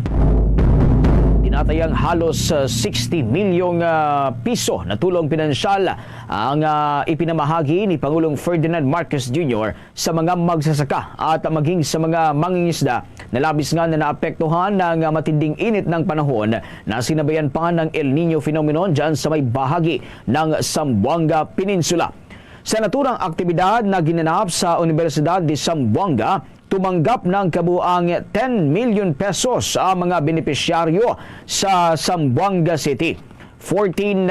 tinatayang halos, uh, sixty milyong, uh, piso na tulong pinansyal ang, uh, ipinamahagi ni Pangulong Ferdinand Marcos Junior sa mga magsasaka at maging sa mga mangingisda na labis nga na naapektuhan ng matinding init ng panahon na sinabayan pa ng El Niño phenomenon dyan sa may bahagi ng Zamboanga Peninsula. Sa naturang aktibidad na ginanap sa Universidad de Zamboanga, tumanggap ng kabuang ten million pesos ang mga benepisyaryo sa Zamboanga City. Fourteen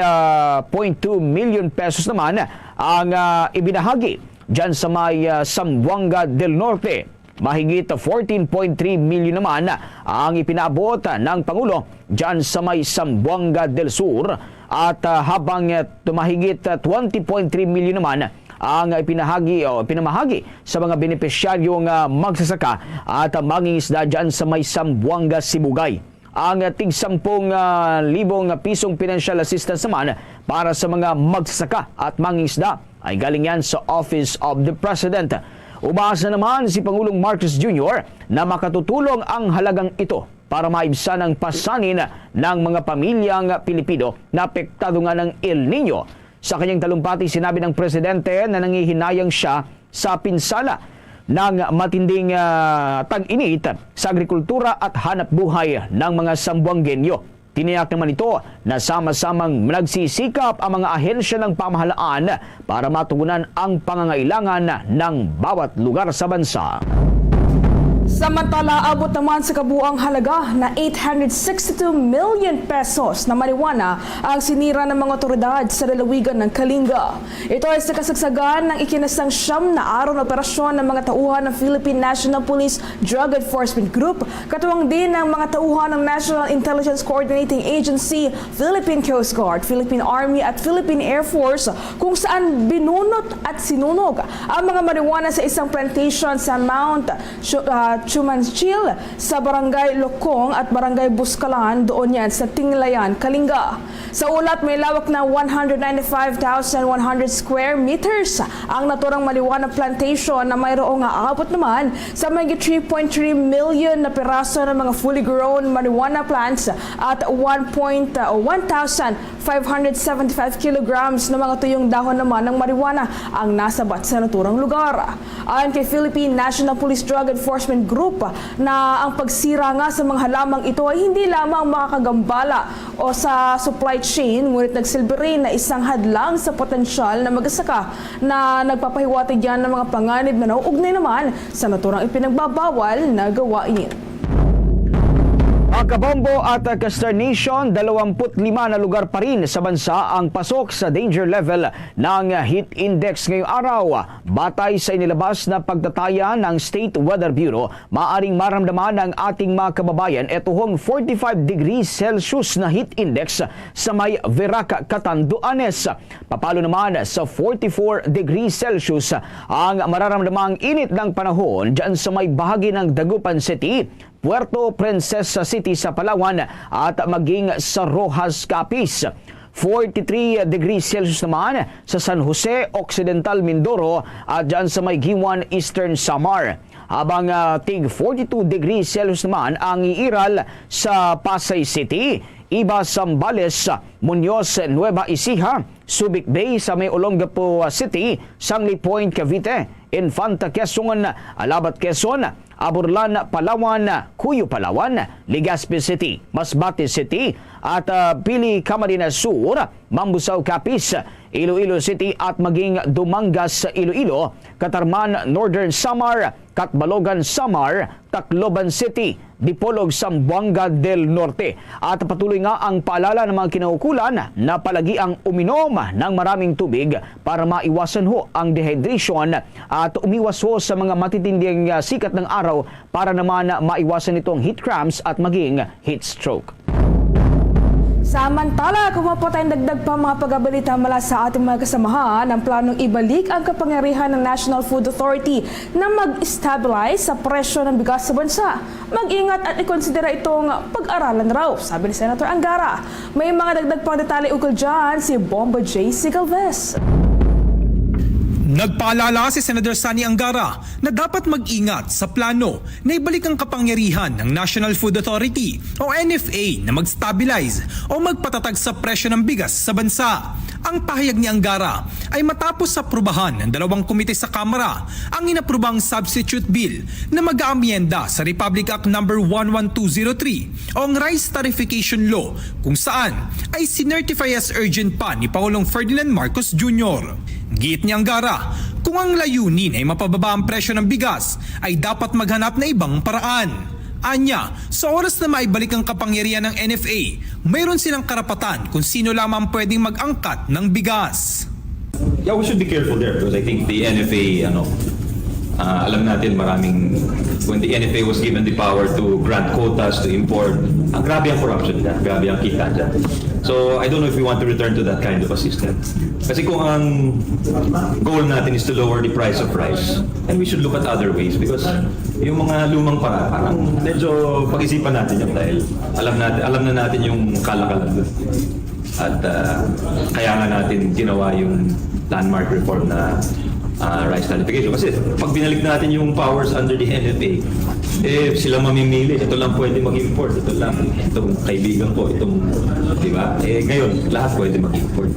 point two million pesos naman ang, ah, ibinahagi dyan sa may, ah, Zamboanga del Norte. Mahigit fourteen point three million naman ang ipinaabot ng Pangulo dyan sa may Zamboanga del Sur at, ah, habang, ah, tumahigit, ah, twenty point three million naman ang ipinahagi o pinamahagi sa mga benepisyaryo nga magsasaka at, ah, mangingisda dyan sa may Zamboanga Sibugay. Ang tig sampung, ah, libong pisong financial assistance naman para sa mga magsasaka at mangingisda ay galing yan sa Office of the President. Umaasa naman si Pangulong Marcos Junior na makatutulong ang halagang ito para maibsan ang pasanin ng mga pamilyang Pilipino na apektado nga ng El Niño. Sa kanyang talumpati, sinabi ng presidente na nangihinayang siya sa pinsala ng matinding, ah, tag-init sa agrikultura at hanapbuhay ng mga Zamboangueño. Tiniyak naman nito na sama-samang nagsisikap ang mga ahensya ng pamahalaan para matugunan ang pangangailangan ng bawat lugar sa bansa. Samantala, abot naman sa kabuang halaga na eight hundred sixty-two million pesos na marijuana ang sinira ng mga otoridad sa lalawigan ng Kalinga. Ito ay sa kasagsagan ng ikinasang siyam na araw na operasyon ng mga tauhan ng Philippine National Police Drug Enforcement Group, katuwang din ng mga tauhan ng National Intelligence Coordinating Agency, Philippine Coast Guard, Philippine Army at Philippine Air Force, kung saan binunot at sinunog ang mga marijuana sa isang plantation sa Mount Chu-, ah, Chumanchil, sa Barangay Lokong at Barangay Buscalan, doon yan sa Tinglayan, Kalinga. Sa ulat, may lawak na one hundred ninety-five thousand one hundred square meters ang naturang marijuana plantation na mayroong aabot naman sa mahigit three point three million na piraso ng mga fully grown marijuana plants at one point, uh, one thousand five hundred seventy-five kilograms na mga tuyong dahon naman ng marijuana ang nasabat sa naturang lugar. Ayon kay Philippine National Police Drug Enforcement Group na ang pagsira nga sa mga halamang ito ay hindi lamang makakagambala o sa supply chain, ngunit nagsilbi rin na isang hadlang sa potensyal na magasaka na nagpapahiwatig yan ng mga panganib na nauugnay naman sa naturang ipinagbabawal na gawain. Mga kabombo at, uh, Kastar Nation, dalawampu't lima na lugar pa rin sa bansa ang pasok sa danger level ng heat index ngayong araw. Batay sa inilabas na pagtataya ng State Weather Bureau, maaring maramdaman ng ating mga kababayan etuhong forty-five degrees Celsius na heat index sa may Verac, Catanduanes. Papalo naman sa forty-four degrees Celsius ang mararamdamang init ng panahon dyan sa may bahagi ng Dagupan City, Puerto Princesa City sa Palawan at maging sa Roxas, Capiz. Forty-three degrees Celsius naman sa San Jose, Occidental Mindoro at dyan sa may Guiuan, Eastern Samar. Habang, ah, tig forty-two degrees Celsius naman ang iiral sa Pasay City, iba Zambales, Muñoz, Nueva Ecija, Subic Bay sa may Olongapo City, Sangley Point, Cavite, Infanta, Quezon, Alabat, Quezon, Aburlan, Palawan, Cuyo, Palawan, Legazpi City, Masbate City, at, ah, Pili, Camarines Sur, Mambusao, Capiz, Iloilo City, at maging Dumangas, Iloilo, Catarman, Northern Samar, Catbalogan, Samar, Tacloban City, Dipolog, Zamboanga del Norte. At patuloy nga ang paalala ng mga kinaukulan na palagiang uminom ng maraming tubig para maiwasan ho ang dehydration at umiwas ho sa mga matitinding, ah, sikat ng araw para naman maiwasan ito ang heat cramps at maging heat stroke. Samantala, kung wala pa tayong dagdag pa mga pagkabalita mula sa ating mga kasamahan, ang planong ibalik ang kapangyarihan ng National Food Authority na mag-stabilize sa presyo ng bigas sa bansa. Mag-ingat at ikonsidera itong pag-aralan raw, sabi ni Senator Angara. May mga dagdag pang detalye ukol dyan si Bombo J C Galvez. Nagpaalala si Senator Sonny Angara na dapat mag-ingat sa plano na ibalik ang kapangyarihan ng National Food Authority o N F A na mag-stabilize o magpatatag sa presyo ng bigas sa bansa. Ang pahayag ni Angara ay matapos sa aprubahan ng dalawang komite sa Kamara ang inaprubang substitute bill na mag-aamyenda sa Republic Act Number one one two zero three o ang Rice Tariffication Law, kung saan ay sinertify as urgent pa ni Pangulong Ferdinand Marcos Junior. Giit ni Angara, kung ang layunin ay mapababa ang presyo ng bigas, ay dapat maghanap na ibang paraan. Anya, sa oras na maibalik ang kapangyarihan ng N F A, mayroon silang karapatan kung sino lamang pwedeng mag-angkat ng bigas. Yeah, we should be careful there because I think the N F A, ano, ah, alam natin maraming, when the N F A was given the power to grant quotas, to import, ang grabe ang corruption dyan, grabe ang kita dyan. So, I don't know if we want to return to that kind of a system. Kasi kung ang goal natin is to lower the price of rice, then we should look at other ways because yung mga lumang para, parang medyo pag-isipan natin yung dahil alam natin, alam na natin yung kalakalan dun. At ah, kaya nga natin ginawa yung landmark reform na ah, rice tariffication. Kasi pag binalik natin yung powers under the N F A, eh, sila mamimili. Ito lang pwede mag-import. Ito lang. Itong kaibigan ko, itong, di ba? Eh, ngayon, lahat pwede mag-import.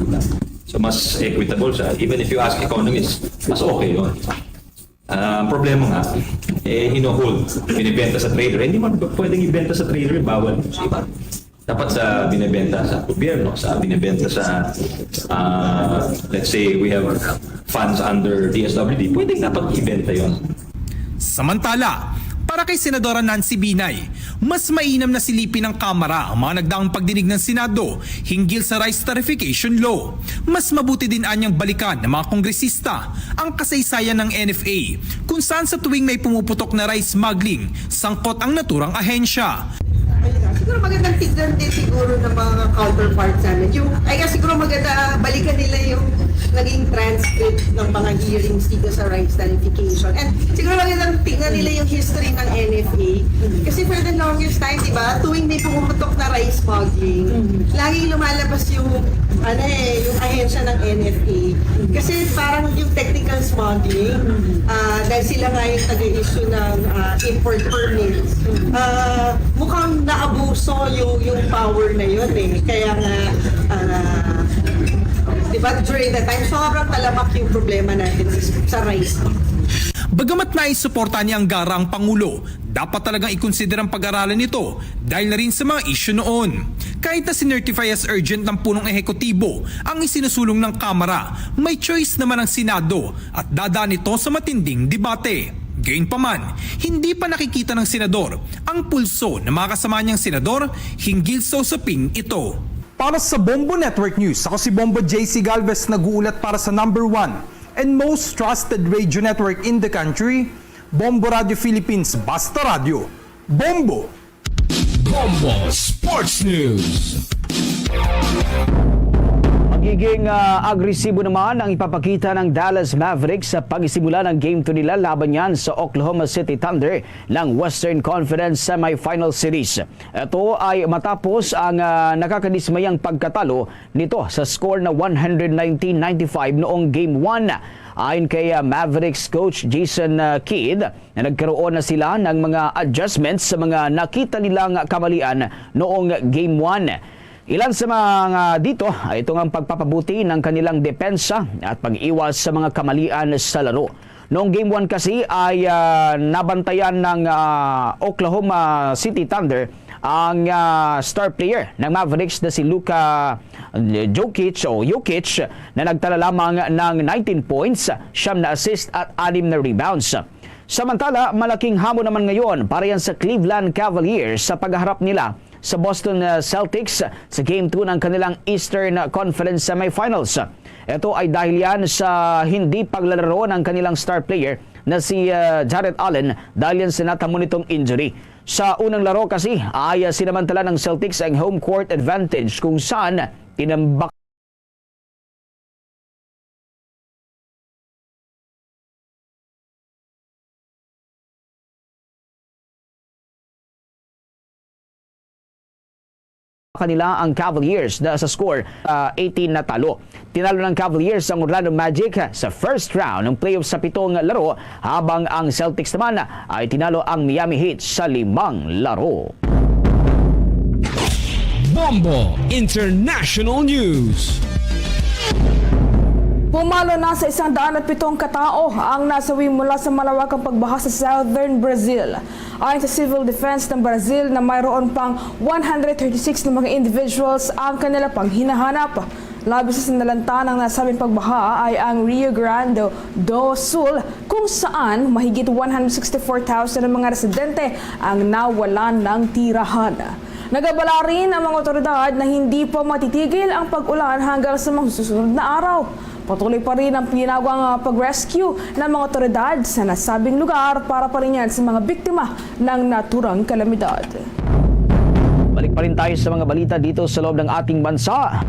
So, mas equitable siya. Even if you ask economists, mas okay yun. Ah, ang problema nga, eh, hino-hold, binibenta sa trader. Hindi man pwedeng ibenta sa trader, bawal. Di ba? Dapat sa binebenta sa gobyerno, sa binebenta sa, ah, let's say we have funds under D S W D, pwede dapat ibenta yon. Samantala, para kay Senadora Nancy Binay, mas mainam na silipin ng Kamara ang mga nagdaang pagdinig ng Senado hinggil sa rice tarification law. Mas mabuti din anyang balikan ng mga kongresista ang kasaysayan ng N F A, kung saan sa tuwing may pumuputok na rice smuggling, sangkot ang naturang ahensya. Ayun na. Siguro magandang tignan din siguro ng mga counterparts namin. Yung, I guess siguro maganda balikan nila yung naging transcript ng mga hearings dito sa rights clarification. And siguro magandang tignan nila yung history ng N F A. Kasi for the longest time, di ba, tuwing may pumuputok na rice smuggling, laging lumalabas yung, ano eh, yung ahensya ng N F A. Kasi parang yung technical smuggling, ah, dahil sila nga yung nag-issue ng ah, import permit, ah, mukhang naabuso yung, yung power na yun eh. Kaya nga, ah, di ba, during that time, sobrang talamak yung problema natin sa, sa rice. Bagamat naisuporta ni Angara ang Pangulo, dapat talagang ikonsidera ang pag-aralan nito dahil na rin sa mga isyu noon. Kahit na sinertify as urgent ng punong ehekutibo ang isinusulong ng Kamara, may choice naman ang Senado at dadaan ito sa matinding debate. Gayunpaman, hindi pa nakikita ng senador ang pulso ng mga kasama niyang senador hinggil sa usaping ito. Para sa Bombo Network News, ako si Bombo J C Galvez, nag-uulat para sa number one and most trusted radio network in the country, Bombo Radio Philippines, Basta Radyo, Bombo! Bombo Sports News. Magiging ah, agresibo naman ang ipapakita ng Dallas Mavericks sa pagsimula ng Game two nila laban yan sa Oklahoma City Thunder ng Western Conference Semifinal Series. Ito ay matapos ang ah, nakakadismayang pagkatalo nito sa score na one hundred nineteen ninety-five noong Game one. Ayon kay ah, Mavericks coach Jason ah, Kidd, na nagkaroon na sila ng mga adjustments sa mga nakita nilang kamalian noong Game one. Ilan sa mga dito ay itong ang pagpapabuti ng kanilang depensa at pag-iwas sa mga kamalian sa laro. Noong Game one kasi ay ah, nabantayan ng ah, Oklahoma City Thunder ang ah, star player ng Mavericks na si Luka Jokic o Jokic na nagtala lamang ng nineteen points, siyam na assist at anim na rebounds. Samantala, malaking hamon naman ngayon para yan sa Cleveland Cavaliers sa pagharap nila sa Boston uh, Celtics sa Game two ng kanilang Eastern Conference Semifinals. Ito ay dahil yan sa hindi paglalaro ng kanilang star player na si uh, Jarrett Allen dahil yan sa natamo nitong injury. Sa unang laro kasi ay uh, sinamantala ng Celtics ang home court advantage kung saan tinambak kanila ang Cavaliers na sa score uh, eighteen na talo. Tinalo ng Cavaliers ang Orlando Magic sa first round ng playoff sa pitong laro, habang ang Celtics naman ay tinalo ang Miami Heat sa limang laro. Bombo International News. Pumalo na sa isang daan at pitong katao ang nasawi mula sa malawakang pagbaha sa southern Brazil. Ayon sa Civil Defense ng Brazil na mayroon pang one hundred thirty-six na mga individuals ang kanila pang hinahanap. Labis na sinalanta ng nasabing pagbaha ay ang Rio Grande do Sul, kung saan mahigit one hundred sixty-four thousand ang mga residente ang nawalan ng tirahan. Nagabala rin ang mga otoridad na hindi pa matitigil ang pag-ulan hanggang sa mga susunod na araw. Patuloy pa rin ang pinagang pag-rescue ng mga otoridad sa nasabing lugar para palinyan sa mga biktima ng naturang kalamidad. Balik pa rin tayo sa mga balita dito sa loob ng ating bansa.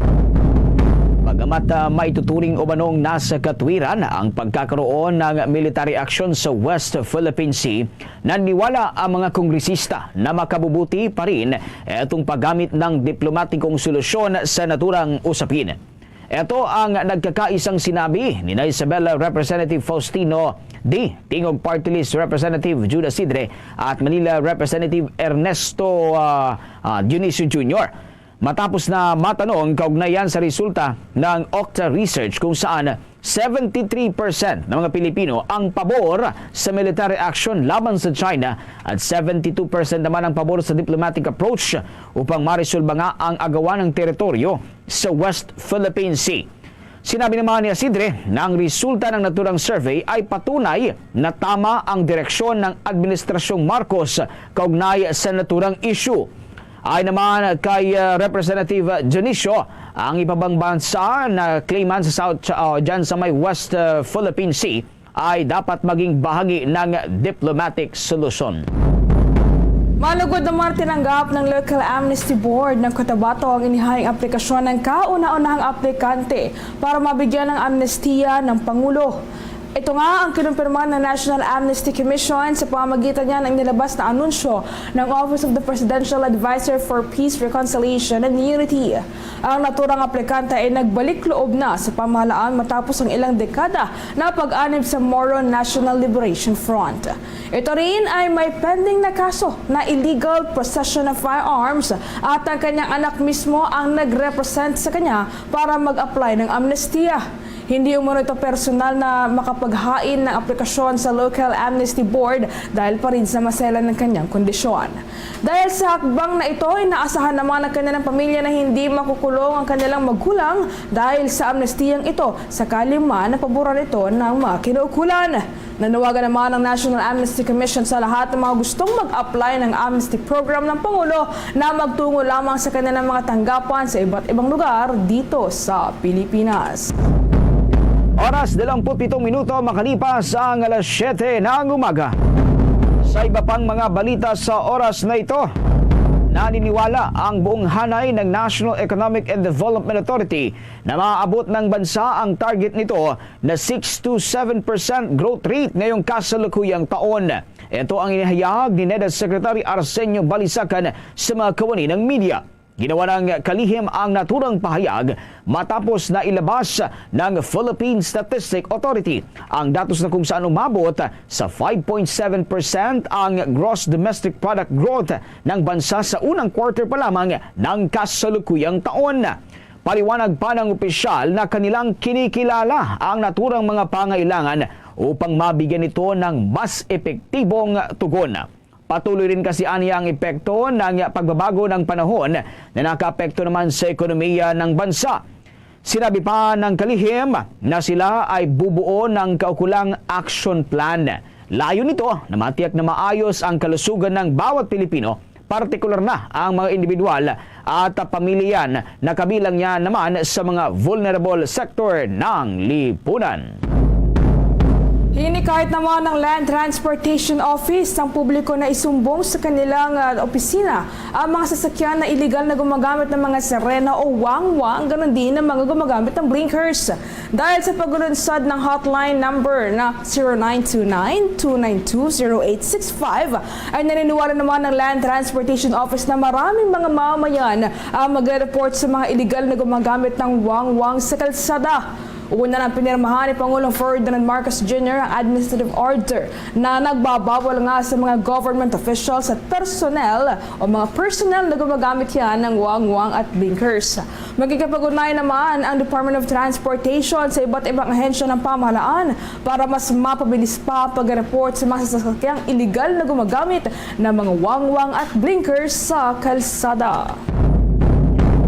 Bagamat uh, maituturing umanong nasa katwiran ang pagkakaroon ng military action sa West Philippine Sea, naniniwala ang mga kongresista na makabubuti pa rin itong paggamit ng diplomatikong solusyon sa naturang usapin. Ito ang nagkakaisang sinabi ni Isabela Representative Faustino D. Tingog Party List Representative Judas Sidre at Manila Representative Ernesto uh, uh, Dionisio Junior. Matapos na matanong kaugnayan sa resulta ng Octa Research kung saan Seventy-three percent ng mga Pilipino ang pabor sa military action laban sa China at seventy-two percent naman ang pabor sa diplomatic approach upang marisulba nga ang agawan ng teritoryo sa West Philippine Sea. Sinabi naman ni Asidre na ang resulta ng naturang survey ay patunay na tama ang direksyon ng Administrasyong Marcos kaugnay sa naturang issue. Ay naman kay, uh, Representative Dionisio, ang iba pang bansa na claimant sa South, uh, dyan sa may West, uh, Philippine Sea ay dapat maging bahagi ng diplomatic solution. Malugod naman tinanggap ng Local Amnesty Board ng Cotabato ang inihayang aplikasyon ng kauna-unahang aplikante para mabigyan ng amnestiya ng Pangulo. Ito nga ang kinumpirma ng National Amnesty Commission sa pamamagitan niya ng inilabas na anunsyo ng Office of the Presidential Advisor for Peace, Reconciliation, and Unity. Ang naturang aplikante ay nagbalik loob na sa pamahalaan matapos ang ilang dekada na pag-anib sa Moro National Liberation Front. Ito rin ay may pending na kaso na illegal possession of firearms at ang kanyang anak mismo ang nag-represent sa kanya para mag-apply ng amnestiya. Hindi umano ito personal na makapaghain ng aplikasyon sa Local Amnesty Board dahil pa rin sa maselan ng kanyang kondisyon. Dahil sa hakbang na ito, inaasahan naman ng kanilang pamilya na hindi makukulong ang kanilang magulang dahil sa amnestiyang ito sakali man na paboran ito ng mga kinaukulan. Nanawagan naman ang National Amnesty Commission sa lahat ng mga gustong mag-apply ng amnesty program ng Pangulo na magtungo lamang sa kanilang mga tanggapan sa iba't ibang lugar dito sa Pilipinas. Oras, dalawampu't pitong minuto makalipas ang alas siyete ng umaga. Sa iba pang mga balita sa oras na ito, naniniwala ang buong hanay ng National Economic and Development Authority na maaabot ng bansa ang target nito na six to seven percent growth rate ngayong kasalukuyang taon. Ito ang inihayag ni NEDA Secretary Arsenio Balisacan sa mga kawani ng media. Ginawa ng kalihim ang naturang pahayag matapos na ilabas ng Philippine Statistic Authority ang datos na kung saan umabot sa five point seven percent ang gross domestic product growth ng bansa sa unang quarter pa lamang ng kasalukuyang taon. Paliwanag pa ng opisyal na kanilang kinikilala ang naturang mga pangailangan upang mabigyan ito ng mas epektibong tugon. Patuloy rin kasi aniya ang epekto ng pagbabago ng panahon na nakaapekto naman sa ekonomiya ng bansa. Sinabi pa ng kalihim na sila ay bubuo ng kaukulang action plan. Layo nito na matiyak na maayos ang kalusugan ng bawat Pilipino, partikular na ang mga individual at pamilya na kabilang niya naman sa mga vulnerable sector ng lipunan. Hini kahit naman ang Land Transportation Office, ang publiko na isumbong sa kanilang, ah, opisina ang mga sasakyan na iligal na gumagamit ng mga sirena o wangwang, ganon din ang mga gumagamit ng blinkers. Dahil sa paglunsad ng hotline number na zero nine two nine, two nine two, zero eight six five, ay naniniwala naman ang Land Transportation Office na maraming mga mamamayan ang magre-report sa mga iligal na gumagamit ng wangwang sa kalsada. Una nang pinirmahan ni Pangulong Ferdinand Marcos Junior ang administrative order na nagbabawal nga sa mga government officials at personnel o mga personnel na gumagamit yan ng wangwang at blinkers. Makikipag-ugnayan naman ang Department of Transportation sa iba't ibang ahensya ng pamahalaan para mas mapabilis pa ang pag-report sa mga sasakyang iligal na gumagamit ng mga wangwang at blinkers sa kalsada.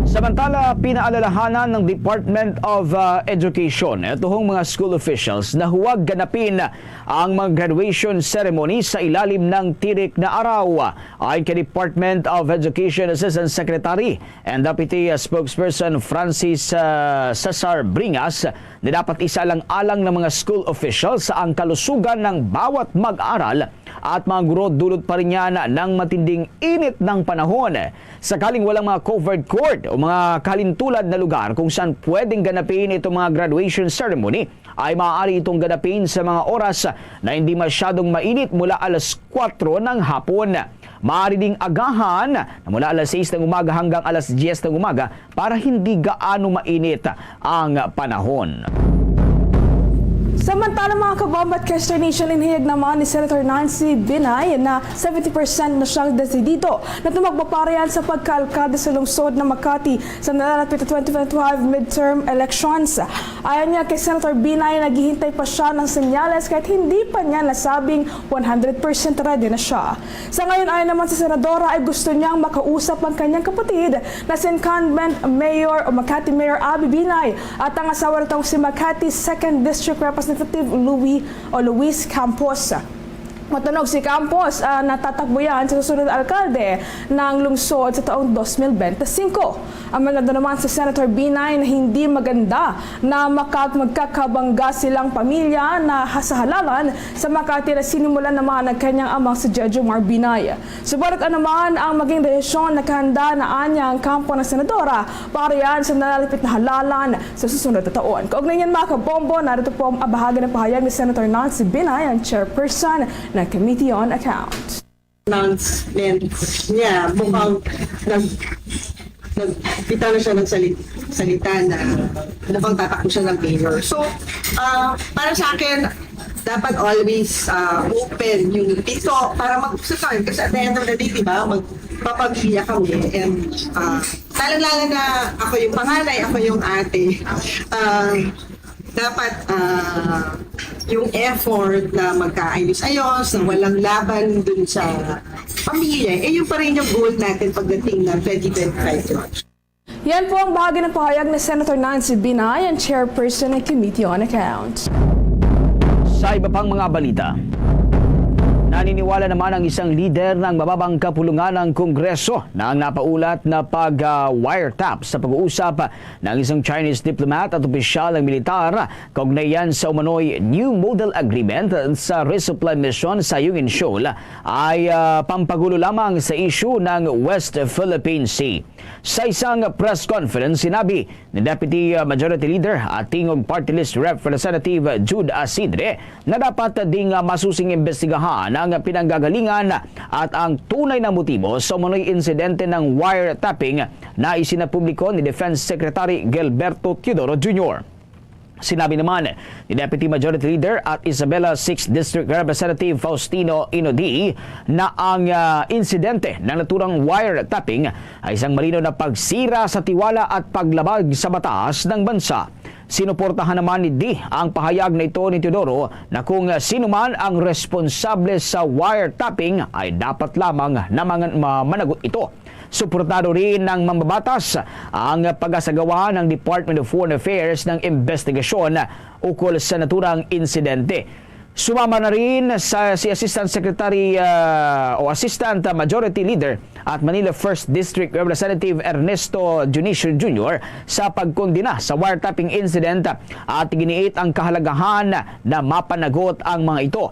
Samantala, pinaalalahanan ng Department of, uh, Education ito hong mga school officials na huwag ganapin ang mga graduation ceremony sa ilalim ng tirik na araw. Ayon kay Department of Education Assistant Secretary and Deputy Spokesperson Francis, uh, Cesar Bringas, na dapat isaalang-alang ng mga school officials ang kalusugan ng bawat mag-aaral at mga guro dulot pa rin yan ng matinding init ng panahon. Sakaling walang mga covered court o mga kalintulad na lugar kung saan pwedeng ganapin itong mga graduation ceremony, ay maaari itong ganapin sa mga oras na hindi masyadong mainit mula alas kwatro ng hapon. Maaari ding agahan na mula alas sais ng umaga hanggang alas diyes ng umaga para hindi gaano mainit ang panahon. Samantala, mga kabombo at Kester Nation, inhayag naman ni Senator Nancy Binay na seventy percent na siyang desidido na tumagbo para yan sa pagkaalkalde sa lungsod ng Makati sa nalalapit na twenty twenty-five midterm elections. Ayon niya kay Senator Binay, naghihintay pa siya ng senyales kahit hindi pa niya nasabing one hundred percent ready na siya. Sa ngayon, ayon naman sa senadora, ay gusto niyang makausap ang kanyang kapatid na si incumbent mayor o Makati Mayor Abby Binay at ang asawa nitong si Makati Second District Representative Louis o Luis Campos. Matunog si Campos, ah, natatakbo yan sa susunod na alkalde ng lungsod sa taong dos mil bente singko. Aminado naman si Senator Binay na hindi maganda na makag-, magkakabangga silang pamilya na ha-, sa halalan sa Makati na sinimulan naman ng kanyang amang si Jejomar Binay. Subalit anuman ang maging desisyon, nakahanda na anya ang kampo ng senadora para yan sa nalalapit na halalan sa susunod na taon. Kaugnay niyan, mga kabombo, narito po ang bahagi ng pahayag ni Senator Nancy Binay, ang chairperson ng Committee on Accounts. Announcement niya, mukhang nag-, nag-, bitaw na siya ng sali-, salita na mukhang tatakbo siya ng mayor. So, ah, para sa akin, dapat always, ah, open yung pinto para mag-usap kami. Kasi at the end of the day, di ba, magpapamilya kami. And, ah, lalong-lalo na ako yung panganay, ako yung ate. Ah, dapat, ah, yung effort na magkaayos-ayos, na walang laban dun sa pamilya, eh, yung pa rin yung goal natin pagdating ng twenty twenty-five election. Yan po ang bahagi ng pahayag ni Senator Nancy Binay, ang chairperson ng Committee on Accounts. Sa iba pang mga balita, naniniwala naman ang isang lider ng mababang kapulungan ng Kongreso na ang napaulat na pag, ah, wiretap sa pag-uusap ng isang Chinese diplomat at opisyal ng militar kaugnay yan sa umano'y New Model Agreement sa resupply mission sa Yungin Shoal ay, ah, pampagulo lamang sa isyu ng West Philippine Sea. Sa isang press conference, sinabi ni Deputy, ah, Majority Leader at Tingog Party List Representative Jude Asidre na dapat ding, ah, masusing imbestigahan ang pinanggagalingan at ang tunay na motibo sa umano'y insidente ng wiretapping na isinapubliko ni Defense Secretary Gilberto Teodoro Junior. Sinabi naman ni Deputy Majority Leader at Isabela Sixth District Representative Faustino Inodi na ang, ah, insidente ng naturang wiretapping ay isang malinaw na pagsira sa tiwala at paglabag sa batas ng bansa. Sinuportahan naman ni Di ang pahayag na ito ni Teodoro na kung sino man ang responsable sa wiretapping ay dapat lamang na mangan-, ma-, managot ito. Suportado rin ng mambabatas ang pag-asagawa ng Department of Foreign Affairs ng investigasyon ukol sa naturang insidente. Sumama na rin sa, si Assistant Secretary, ah, o Assistant Majority Leader at Manila First District Representative Ernesto Dionisio Junior sa pagkondena sa wiretapping incident at giniit ang kahalagahan na mapanagot ang mga ito.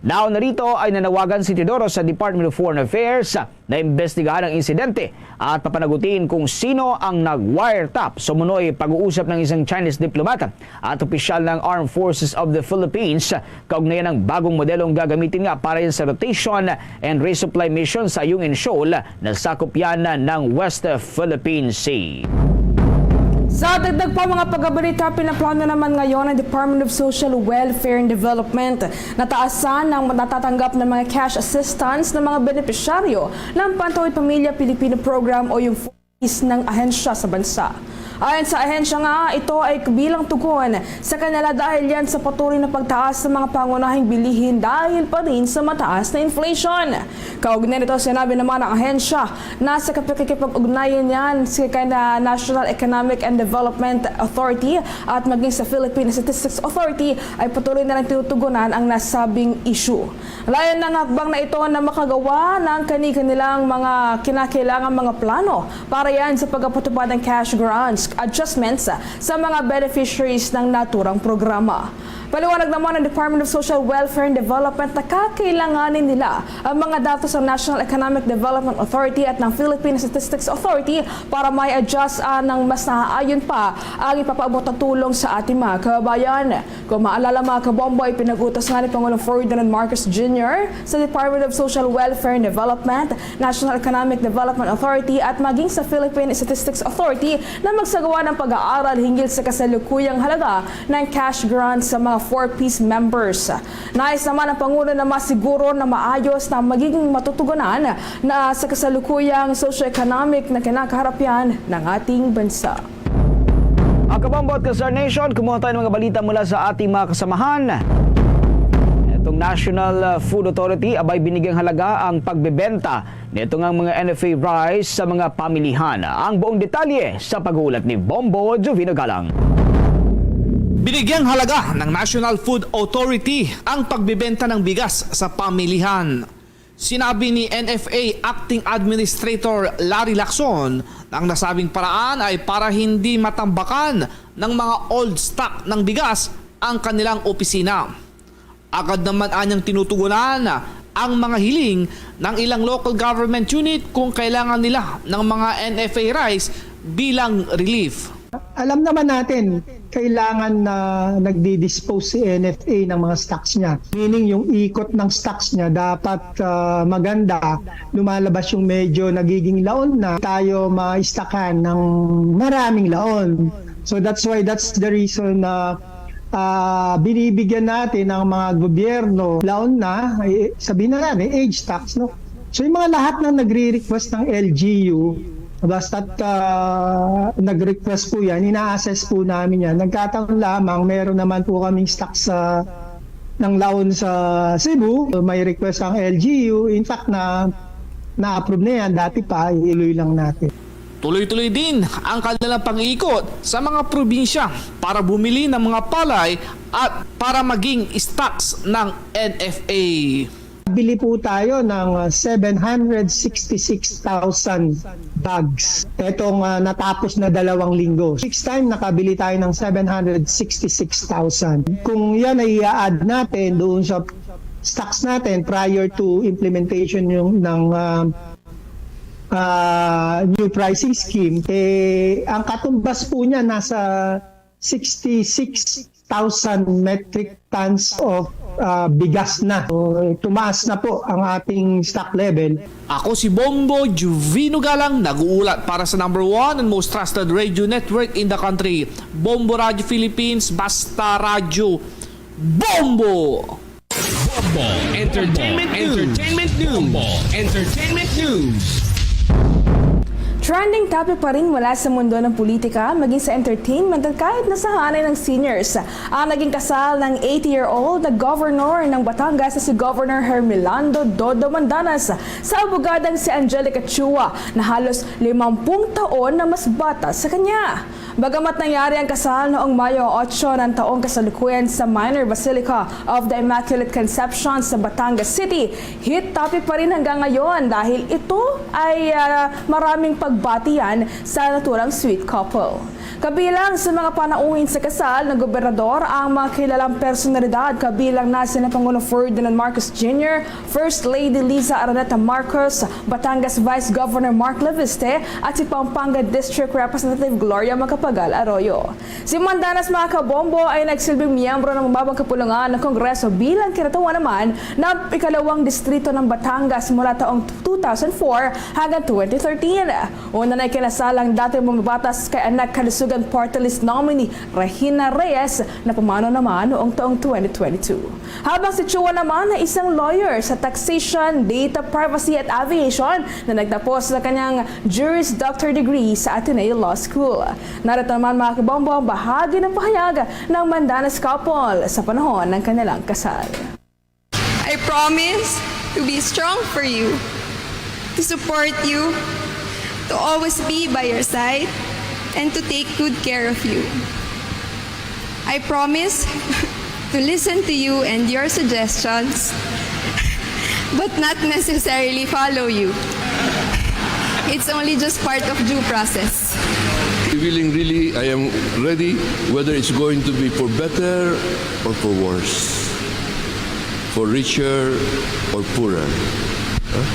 Naon na rito ay nanawagan si Teodoro sa Department of Foreign Affairs na imbestigahan ang insidente at papanagutin kung sino ang nag-wiretap sa umano'y pag-uusap ng isang Chinese diplomat at opisyal ng Armed Forces of the Philippines kaugnay ng bagong modelong gagamitin nga para yan sa rotation and resupply mission sa Ayungin Shoal na sakop yan ng West Philippine Sea. Sa dagdag pa mga pagkabalita, pinaplano naman ngayon ng Department of Social Welfare and Development na taasan ang natatanggap ng mga cash assistance ng mga benepisyaryo ng Pantawid Pamilya Pilipino Program o yung FOPIS ng ahensya sa bansa. Ayon sa ahensya nga, ito ay bilang tugon sa kanila dahil yan sa patuloy na pagtaas ng mga pangunahing bilihin dahil pa rin sa mataas na inflation. Kaugnay nito, sinabi naman ng ahensya na sa pakikipag-ugnayan niyan si kay na National Economic and Development Authority at maging sa Philippine Statistics Authority ay patuloy na lang tinutugunan ang nasabing issue. Layon ng hakbang na ito na makagawa ng kani-kanilang mga kinakailangang mga plano para yan sa pagpatupad ng cash grants adjustments sa mga beneficiaries ng naturang programa. Paliwanag naman ng Department of Social Welfare and Development na kakailanganin nila ang mga datos ng National Economic Development Authority at ng Philippine Statistics Authority para may adjust, ah, ng mas naaayon pa ang ipapaabot na tulong sa ating mga kababayan. Kung maalala, mga kabombo, ay pinag-utos nga ni Pangulong Ferdinand Marcos Junior sa Department of Social Welfare and Development, National Economic Development Authority at maging sa Philippine Statistics Authority na mag- Sagawa ng pag-aaral hinggil sa kasalukuyang halaga ng cash grant sa mga Four Ps members. Nais naman ang Pangulo na masiguro na maayos na magiging matutugunan na sa kasalukuyang socio-economic na kinakaharapyan ng ating bansa. Mga kabombo at ka-Star Nation, kumuha tayo ng mga balita mula sa ating mga kasamahan. Itong National, uh, Food Authority, abay, binigyang halaga ang pagbebenta nito nga mga N F A rice sa mga pamilihan. Ang buong detalye sa pag-uulat ni Bombo Jovino Galang. Binigyang halaga ng National Food Authority ang pagbebenta ng bigas sa pamilihan. Sinabi ni N F A Acting Administrator Larry Lacson na ang nasabing paraan ay para hindi matambakan ng mga old stock ng bigas ang kanilang opisina. Agad naman anyang tinutugunan ang mga hiling ng ilang local government unit kung kailangan nila ng mga N F A rice bilang relief. Alam naman natin, kailangan na nagdi-dispose si N F A ng mga stocks niya. Meaning, yung ikot ng stocks niya dapat, ah, maganda, lumalabas yung medyo nagiging laon na, tayo maistakan ng maraming laon. So that's why, that's the reason na, ah, binibigyan natin ng mga gobyerno, laon na, eh, sabihin na natin, age tax, no? So yung mga lahat ng nagre-request ng L G U, basta't, ah, nag-request po yan, ina-assess po namin yan. Nagkataon lamang, meron naman po kaming stock sa, ng laon sa Cebu. May request ang L G U. In fact, na, na-approve na yan. Dati pa, iiloy lang natin. Tuloy-tuloy din ang kanilang pang-iikot sa mga probinsya para bumili ng mga palay at para maging stocks ng N F A. Bili po tayo ng, ah, seven hundred sixty-six thousand bags. Etong, ah, natapos na dalawang linggo. Six time, nakabili tayo ng seven hundred sixty-six thousand. Kung yan ay i-add natin doon sa stocks natin prior to implementation yung, ng, ah, ah, new pricing scheme, eh, ang katumbas po niya nasa sixty-six thousand metric tons of, ah, bigas na. So, tumaas na po ang ating stock level. Ako si Bombo Juvino Galang, nag-uulat para sa number one and most trusted radio network in the country, Bombo Radio Philippines, basta radyo, Bombo! Bombo Entertainment News. Entertainment News. Bombo Entertainment News. Trending topic pa rin mula sa mundo ng politika, maging sa entertainment at kahit na sa hanay ng seniors, ang naging kasal ng eighty-year-old na governor ng Batangas na si Governor Hermelando Dodo Mandanas sa abogadang si Angelica Chua na halos limampung taon na mas bata sa kanya. Bagamat nangyari ang kasal noong Mayo otso ng taong kasalukuyan sa Minor Basilica of the Immaculate Conception sa Batangas City, hit topic pa rin hanggang ngayon dahil ito ay, ah, maraming pagbatian sa naturang sweet couple. Kabilang sa mga panauhin sa kasal ng gobernador ang mga kilalang personalidad, kabilang na sina Pangulong Ferdinand Marcos Junior, First Lady Liza Araneta Marcos, Batangas Vice Governor Mark Leviste, at si Pampanga District Representative Gloria Macapagal Arroyo. Si Mandanas, mga kabombo, ay nagsilbing miyembro ng Mababang Kapulungan ng Kongreso bilang kinatawa naman ng ikalawang distrito ng Batangas mula taong two thousand four hanggang twenty thirteen. Una na ikinasal ang dating mambabatas kay Anak Kalusugan Party List nominee Regina Reyes, na pumanaw naman noong taong twenty twenty-two. Habang si Chua naman ay isang lawyer sa taxation, data privacy at aviation na nagtapos sa kanyang Juris Doctor degree sa Ateneo Law School. Narito naman, mga kabombo, ang bahagi ng pahayag ng Mandanas couple sa panahon ng kanilang kasal. I promise to be strong for you, to support you, to always be by your side, and to take good care of you. I promise to listen to you and your suggestions, but not necessarily follow you. It's only just part of due process. Feeling really, I am ready, whether it's going to be for better or for worse, for richer or poorer. Huh?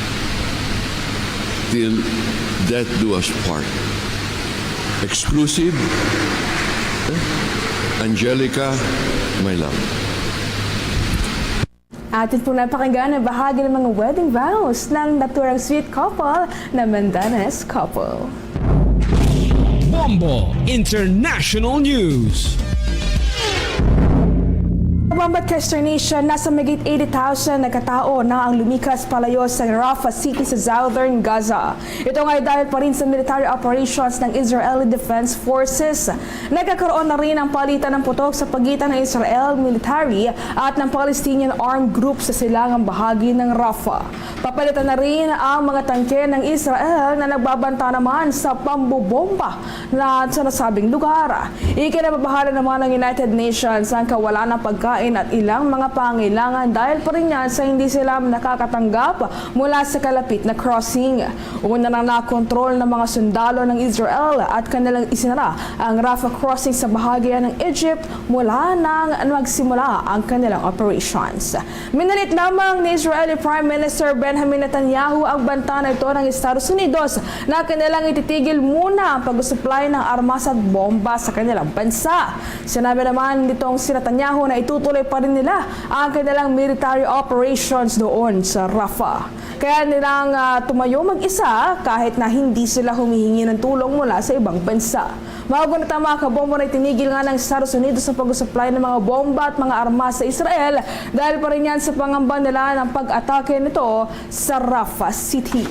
Till death do us part. Exclusive, eh? Angelica, my love. Atin pong napakinggan ang bahagi ng mga wedding vows ng naturang sweet couple na Mandanas couple. Bombo International News. Bombo at Kester Nation, nasa mahigit eighty thousand na katao na ang lumikas palayo sa Rafah City sa southern Gaza. Ito nga ay dahil pa rin sa military operations ng Israeli Defense Forces. Nagkakaroon na rin ang palitan ng putok sa pagitan ng Israel military at ng Palestinian armed group sa silangang bahagi ng Rafah. Papalitan na rin ang mga tangke ng Israel na nagbabanta naman sa pambobomba na sa nasabing lugar. Ikinababahala naman ng United Nations ang kawalan ng pagkain at ilang mga pangailangan dahil pa rin yan sa hindi sila nakakatanggap mula sa kalapit na crossing. Una nang nakontrol ng mga sundalo ng Israel at kanilang isinara ang Rafah crossing sa bahagi ng Egypt mula nang magsimula ang kanilang operations. Minalit lamang ni Israeli Prime Minister Benjamin Netanyahu ang banta na ito ng Estados Unidos na kanilang ititigil muna ang pag-supply ng armas at bomba sa kanilang bansa. Sinabi naman nitong si Netanyahu na itutuloy pa rin nila ang kanilang military operations doon sa Rafah. Kaya nilang, ah, tumayo mag-isa kahit na hindi sila humihingi ng tulong mula sa ibang bansa. Mao gani, mga kabombo, na itinigil nga ng Estados Unidos ang pag-supply ng mga bomba at mga armas sa Israel dahil pa rin yan sa pangamba nila ng pag-atake nito sa Rafah City.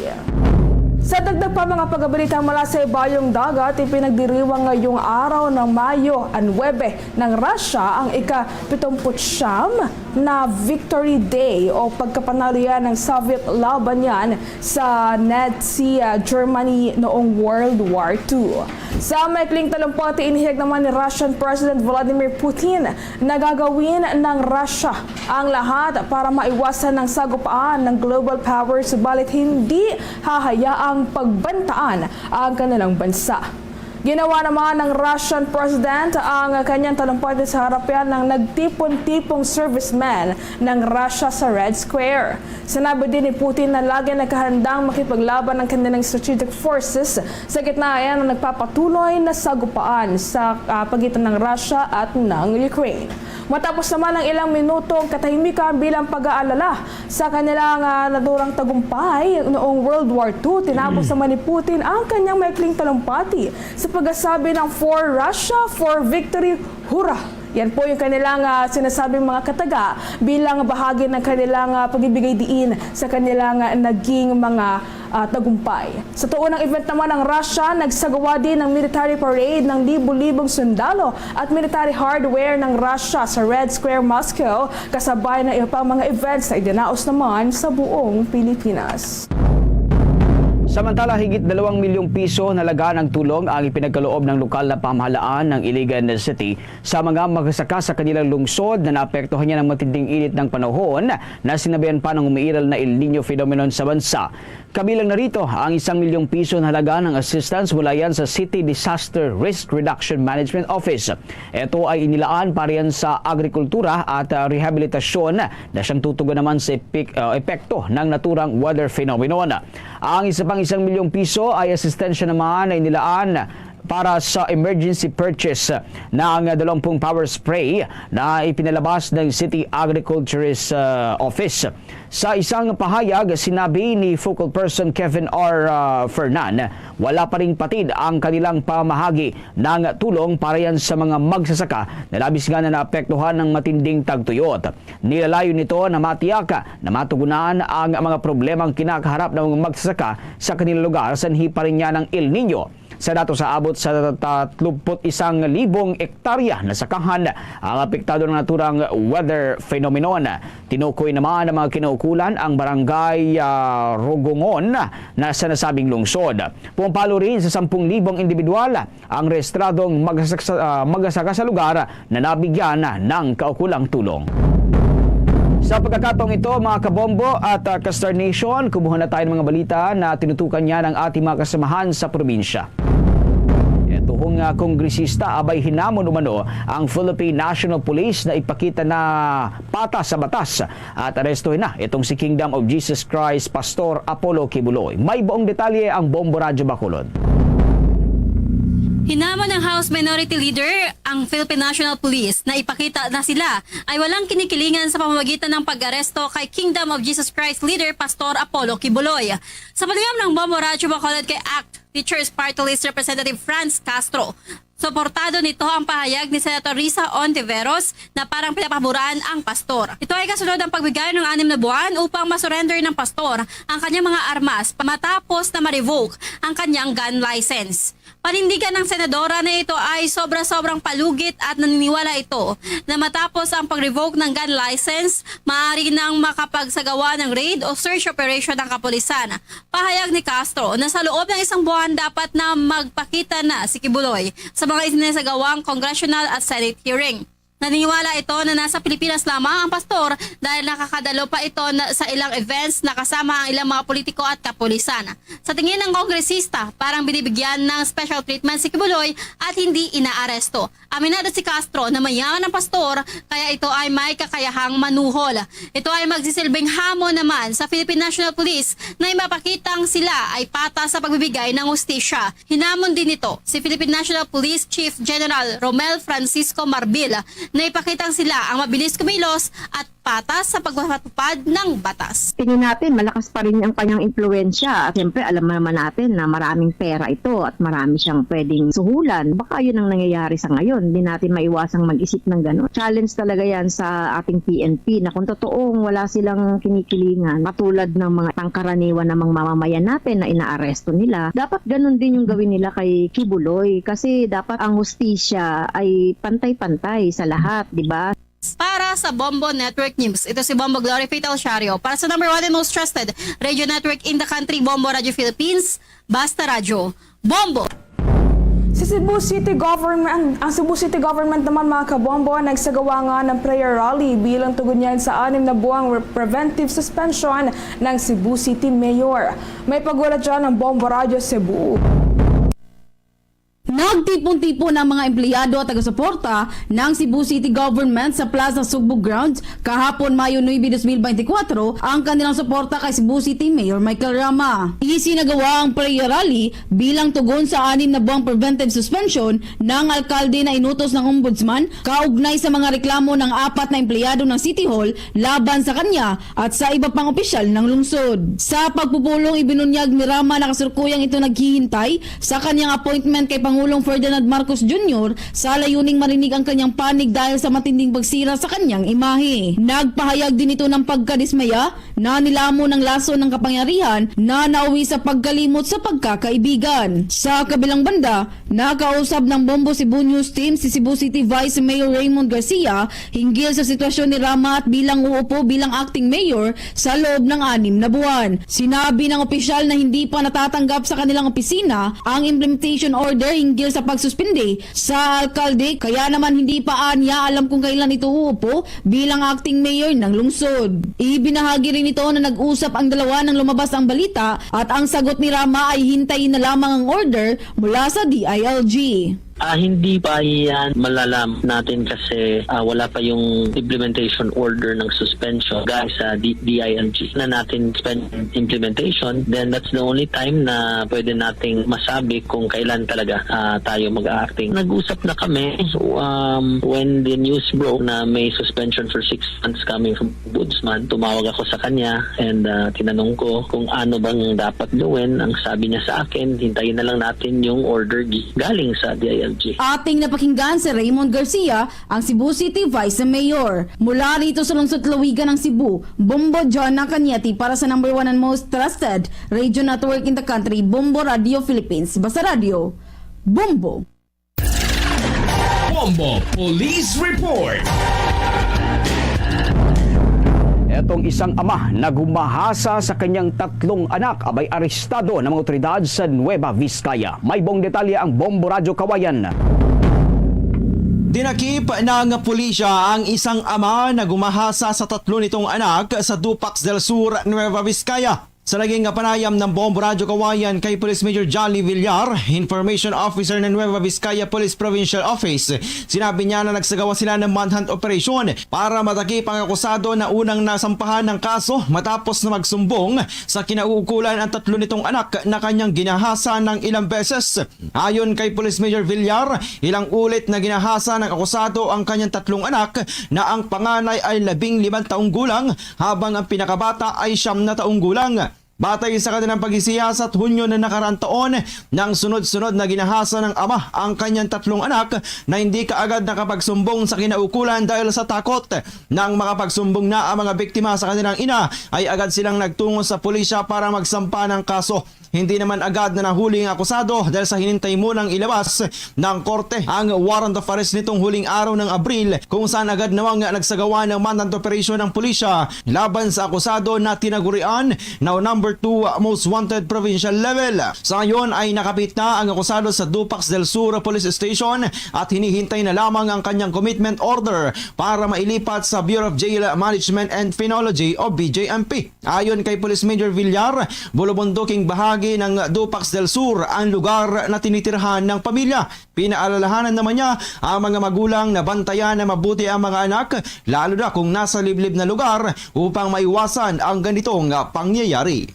Sa dagdag pa mga pagkabalita mula sa ibayong dagat, ipinagdiriwang ngayong araw ng Mayo nuebe ng Russia ang ika-pitumpu't siyam na Victory Day o pagkapanalo yan ng Soviet laban yan sa Nazi, ah, Germany noong World War Two. Sa maikling talumpati, inihayag naman ni Russian President Vladimir Putin na gagawin ng Russia ang lahat para maiwasan ang sagupaan ng global power, subalit hindi hahayaang pagbantaan ang kanilang bansa. Ginawa naman ng Russian President ang kanyang talumpati sa harapan ng nagtipon-tipong servicemen ng Russia sa Red Square. Sinabi din ni Putin na lagi nagkahandang makipaglaban ang kanilang strategic forces sa gitna ng nagpapatuloy na sagupaan sa, ah, pagitan ng Russia at ng Ukraine. Matapos naman ang ilang minutong katahimikan bilang pag-aalala sa kanilang, ah, naturang tagumpay noong World War Two, tinapos naman ni Putin ang kanyang maikling talumpati sa pagkasabi ng "For Russia, for victory, hurrah!" Yan po yung kanilang, ah, sinasabing mga kataga bilang bahagi ng kanilang, ah, pagbibigay diin sa kanilang, ah, naging mga, ah, tagumpay. Sa tuon ng event naman ng Russia, nagsagawa din ng military parade ng libo-libong sundalo at military hardware ng Russia sa Red Square, Moscow, kasabay ng iba pang mga events na idinaos naman sa buong Pilipinas. Samantala, higit dalawang milyong piso halaga ng tulong ang ipinagkaloob ng lokal na pamahalaan ng Iligan City sa mga magsasaka sa kanilang lungsod na naapektuhan niya ng matinding init ng panahon na sinabayan pa ng umiiral na El Niño phenomenon sa bansa. Kabilang na rito ang isang milyong piso na halaga ng assistance mula yan sa City Disaster Risk Reduction Management Office. Ito ay inilaan para yan sa agrikultura at, ah, rehabilitasyon na siyang tutugon naman sa epek-, ah, epekto ng naturang weather phenomenon. Ang isa pang isang milyong piso ay asistensya naman na inilaan para sa emergency purchase ng dalawampung power spray na ipinalabas ng City Agriculturist, ah, Office. Sa isang pahayag, sinabi ni Focal Person Kevin R, ah, Fernan, wala pa ring patid ang kanilang pamahagi ng tulong para yan sa mga magsasaka na labis nga na naapektuhan ng matinding tagtuyot. Nilalayo nito na matiyak na matugunan ang mga problemang kinakaharap ng mga magsasaka sa kanilang lugar sanhi pa rin niya ng El Niño. Sa datos, aabot sa tatlumpu't isang libong hektarya na sakahan ang apektado ng naturang weather phenomenon. Tinukoy naman ng mga kinaukulan ang barangay, ah, Rogongon na sa nasabing lungsod. Pumpalo rin sa sampung libong individual ang rehistradong magasaka, ah, magasaka sa lugar na nabigyan ng kaukulang tulong. Sa pagkakataong ito, mga kabombo at, ah, ka-Star Nation, kumuha na tayo ng mga balita na tinutukan niya ng ating mga kasamahan sa probinsya. Tuhong, ah, kongresista, abay hinamon umano ang Philippine National Police na ipakita na patas sa batas at arestuhin na itong si Kingdom of Jesus Christ Pastor Apollo Quiboloy. May buong detalye ang Bombo Radyo Bacolod. Hinamon ng House Minority Leader ang Philippine National Police na ipakita na sila ay walang kinikilingan sa pamamagitan ng pag-aresto kay Kingdom of Jesus Christ leader Pastor Apollo Quiboloy. Sa panayam ng Bombo Radyo Bacolod kay act Teachers Party List Representative Franz Castro, suportado nito ang pahayag ni Senator Risa Ontiveros na parang pinapaboran ang pastor. Ito ay kasunod ng pagbigay ng anim na buwan upang masurrender ng pastor ang kanyang mga armas matapos na ma-revoke ang kanyang gun license. Panindigan ng senadora na ito ay sobra-sobrang palugit at naniniwala ito na matapos ang pag-revoke ng gun license, maaari nang makapagsagawa ng raid o search operation ng kapulisan. Pahayag ni Castro na sa loob ng isang buwan dapat na magpakita na si Quiboloy sa mga isinasagawang congressional at Senate hearing. Naniniwala ito na nasa Pilipinas lamang ang pastor dahil nakakadalo pa ito na, sa ilang events na kasama ang ilang mga politiko at kapulisan. Sa tingin ng kongresista, parang binibigyan ng special treatment si Quiboloy at hindi inaaresto. Aminado si Castro na mayaman ang pastor kaya ito ay may kakayahang manuhol. Ito ay magsisilbing hamon naman sa Philippine National Police na ipapakitang sila ay patas sa pagbibigay ng hustisya. Hinamon din nito si Philippine National Police Chief General Romel Francisco Marbil na ipakitang sila ang mabilis kumilos at patas sa pagpapatupad ng batas. Tingin natin, malakas pa rin ang kanyang impluwensya. At siyempre, alam naman natin na maraming pera ito at marami siyang pwedeng suhulan. Baka yun ang nangyayari sa ngayon. Hindi natin maiwasang mag-isip ng gano'n. Challenge talaga yan sa ating P N P na kung totoong wala silang kinikilingan, katulad ng mga pangkaraniwan namang mamamayan natin na inaaresto nila, dapat ganun din yung gawin nila kay Quiboloy. Kasi dapat ang hustisya ay pantay-pantay sa lahat, di ba? Para sa Bombo Network News, ito si Bombo Glory Faith Alciario. Para sa number one and most trusted radio network in the country, Bombo Radio Philippines, Basta Radyo, Bombo! Si Cebu City Government, ang Cebu City Government naman, mga kabombo, nagsagawa nga ng prayer rally bilang tugon niyan sa anim na buwang re-, preventive suspension ng Cebu City Mayor. May pagwala dyan ng Bombo Radio Cebu. Nagtipon-tipon ang mga empleyado at taga-suporta ng Cebu City Government sa Plaza Sugbo Grounds kahapon, Mayo nuebe, dos mil beintikwatro, ang kanilang suporta kay Cebu City Mayor Michael Rama. Isinagawa ang prayer rally bilang tugon sa anim na buwang preventive suspension ng alkalde na inutos ng Ombudsman kaugnay sa mga reklamo ng apat na empleyado ng City Hall laban sa kanya at sa iba pang opisyal ng lungsod. Sa pagpupulong, ibinunyag ni Rama na kasalukuyang ito naghihintay sa kanyang appointment kay Pangulong Ferdinand Marcos Junior sa layuning marinig ang kanyang panig dahil sa matinding pagsira sa kanyang imahe. Nagpahayag din ito ng pagkadismaya na nilamon ang lason ng kapangyarihan na nauwi sa pagkalimot sa pagkakaibigan. Sa kabilang banda, nakausab ng Bombo Cebu News Team si Cebu City Vice Mayor Raymond Garcia hinggil sa sitwasyon ni Rama at bilang uupo bilang acting mayor sa loob ng anim na buwan. Sinabi ng opisyal na hindi pa natatanggap sa kanilang opisina ang implementation order hinggil sa pagsuspindi sa alkalde, kaya naman hindi pa anya alam kung kailan ito uupo bilang acting mayor ng lungsod. Ibinahagi rin nito na nag-usap ang dalawa nang lumabas ang balita at ang sagot ni Rama ay hintayin na lamang ang order mula sa D I L G. Ah, hindi pa yan malalam natin kasi, ah, wala pa yung implementation order ng suspension galing sa D-, D I L G na natin spend implementation. Then that's the only time na pwede nating masabi kung kailan talaga, ah, tayo mag-acting. Nag-usap na kami, um, when the news broke na may suspension for six months coming from Ombudsman. Tumawag ako sa kanya and, ah, tinanong ko kung ano bang dapat gawin. Ang sabi niya sa akin, hintayin na lang natin yung order gi-, galing sa D I L G. Ating napakinggan si Raymond Garcia, ang Cebu City Vice Mayor. Mula rito sa lungsod lalawigan ng Cebu, Bombo John Nakanyeti para sa number one and most trusted radio network in the country, Bombo Radio Philippines. Basta Radio, Bombo! Bombo Police Report. Etong isang ama na gumahasa sa kanyang tatlong anak abay arestado ng mga otoridad sa Nueva Vizcaya. May buong detalye ang Bombo Radyo Kawayan. Dinakip ng pulisya ang isang ama na gumahasa sa tatlo nitong anak sa Dupax del Sur, Nueva Vizcaya. Sa naging kapanayam ng Bombo Radyo Kawayan kay Police Major Jolly Villar, Information Officer ng Nueva Vizcaya Police Provincial Office, sinabi niya na nagsagawa sila ng manhunt operation para madakip ang akusado na unang nasampahan ng kaso matapos na magsumbong sa kinauukulan ang tatlo nitong anak na kanyang ginahasa ng ilang beses. Ayon kay Police Major Villar, ilang ulit na ginahasa ng akusado ang kanyang tatlong anak na ang panganay ay labing limang taong gulang habang ang pinakabata ay siyam na taong gulang. Batay sa kanilang pagsisiyasat, Hunyo na nakaraang taon nang sunod-sunod na ginahasa ng ama ang kanyang tatlong anak na hindi kaagad nakapagsumbong sa kinaukulan dahil sa takot. Nang makapagsumbong na ang mga biktima sa kanilang ina, ay agad silang nagtungo sa pulisya para magsampa ng kaso. Hindi naman agad na nahuli ang akusado dahil sa hinintay munang ilabas ng korte ang warrant of arrest nitong huling araw ng Abril, kung saan agad namang nagsagawa ng manhunt operation ang pulisya laban sa akusado na tinagurian na number two most wanted provincial level. Sa ngayon ay nakapit na ang akusado sa Dupax del Sur Police Station at hinihintay na lamang ang kanyang commitment order para mailipat sa Bureau of Jail Management and Penology o B J M P. Ayon kay Police Major Villar, bulubunduking bahagi ng Dupax del Sur ang lugar na tinitirhan ng pamilya. Pinaalalahanan naman niya ang mga magulang na bantayan na mabuti ang mga anak, lalo na kung nasa liblib na lugar, upang maiwasan ang ganitong pangyayari.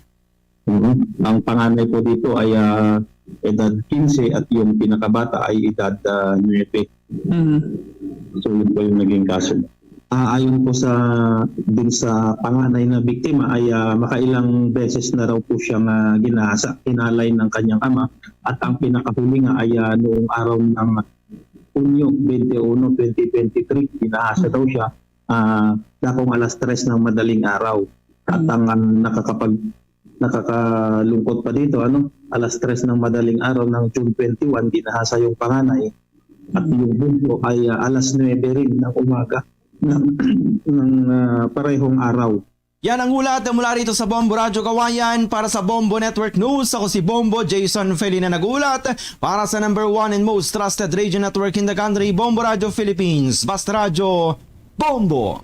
Mhm. Ang panganay po dito ay, ah, edad quince at yung pinakabata ay edad, ah, nuebe. Mhm. So, yun po yung naging kaso. Ah, ayon po sa, din sa panganay na biktima ay, ah, makailang beses na raw po siyang, ah, ginahasa, inalay ng kanyang ama, at ang pinakahuli nga ay, ah, noong araw ng Hunyo twenty-one, twenty twenty-three, ginahasa daw siya, ah, dakong alas tres ng madaling araw. At ang, ah, nakakapag-, nakakalungkot pa dito, ano, alas tres ng madaling araw ng June twenty-one, ginahasa yung panganay. At yung bunso ay, ah, alas nuebe rin ng umaga ng, ng, ah, parehong araw. Yan ang ulat mula rito sa Bombo Radyo Kawayan. Para sa Bombo Network News, ako si Bombo Jason Felina nag-uulat para sa number one and most trusted radio network in the country, Bombo Radyo Philippines. Basta Radyo, Bombo!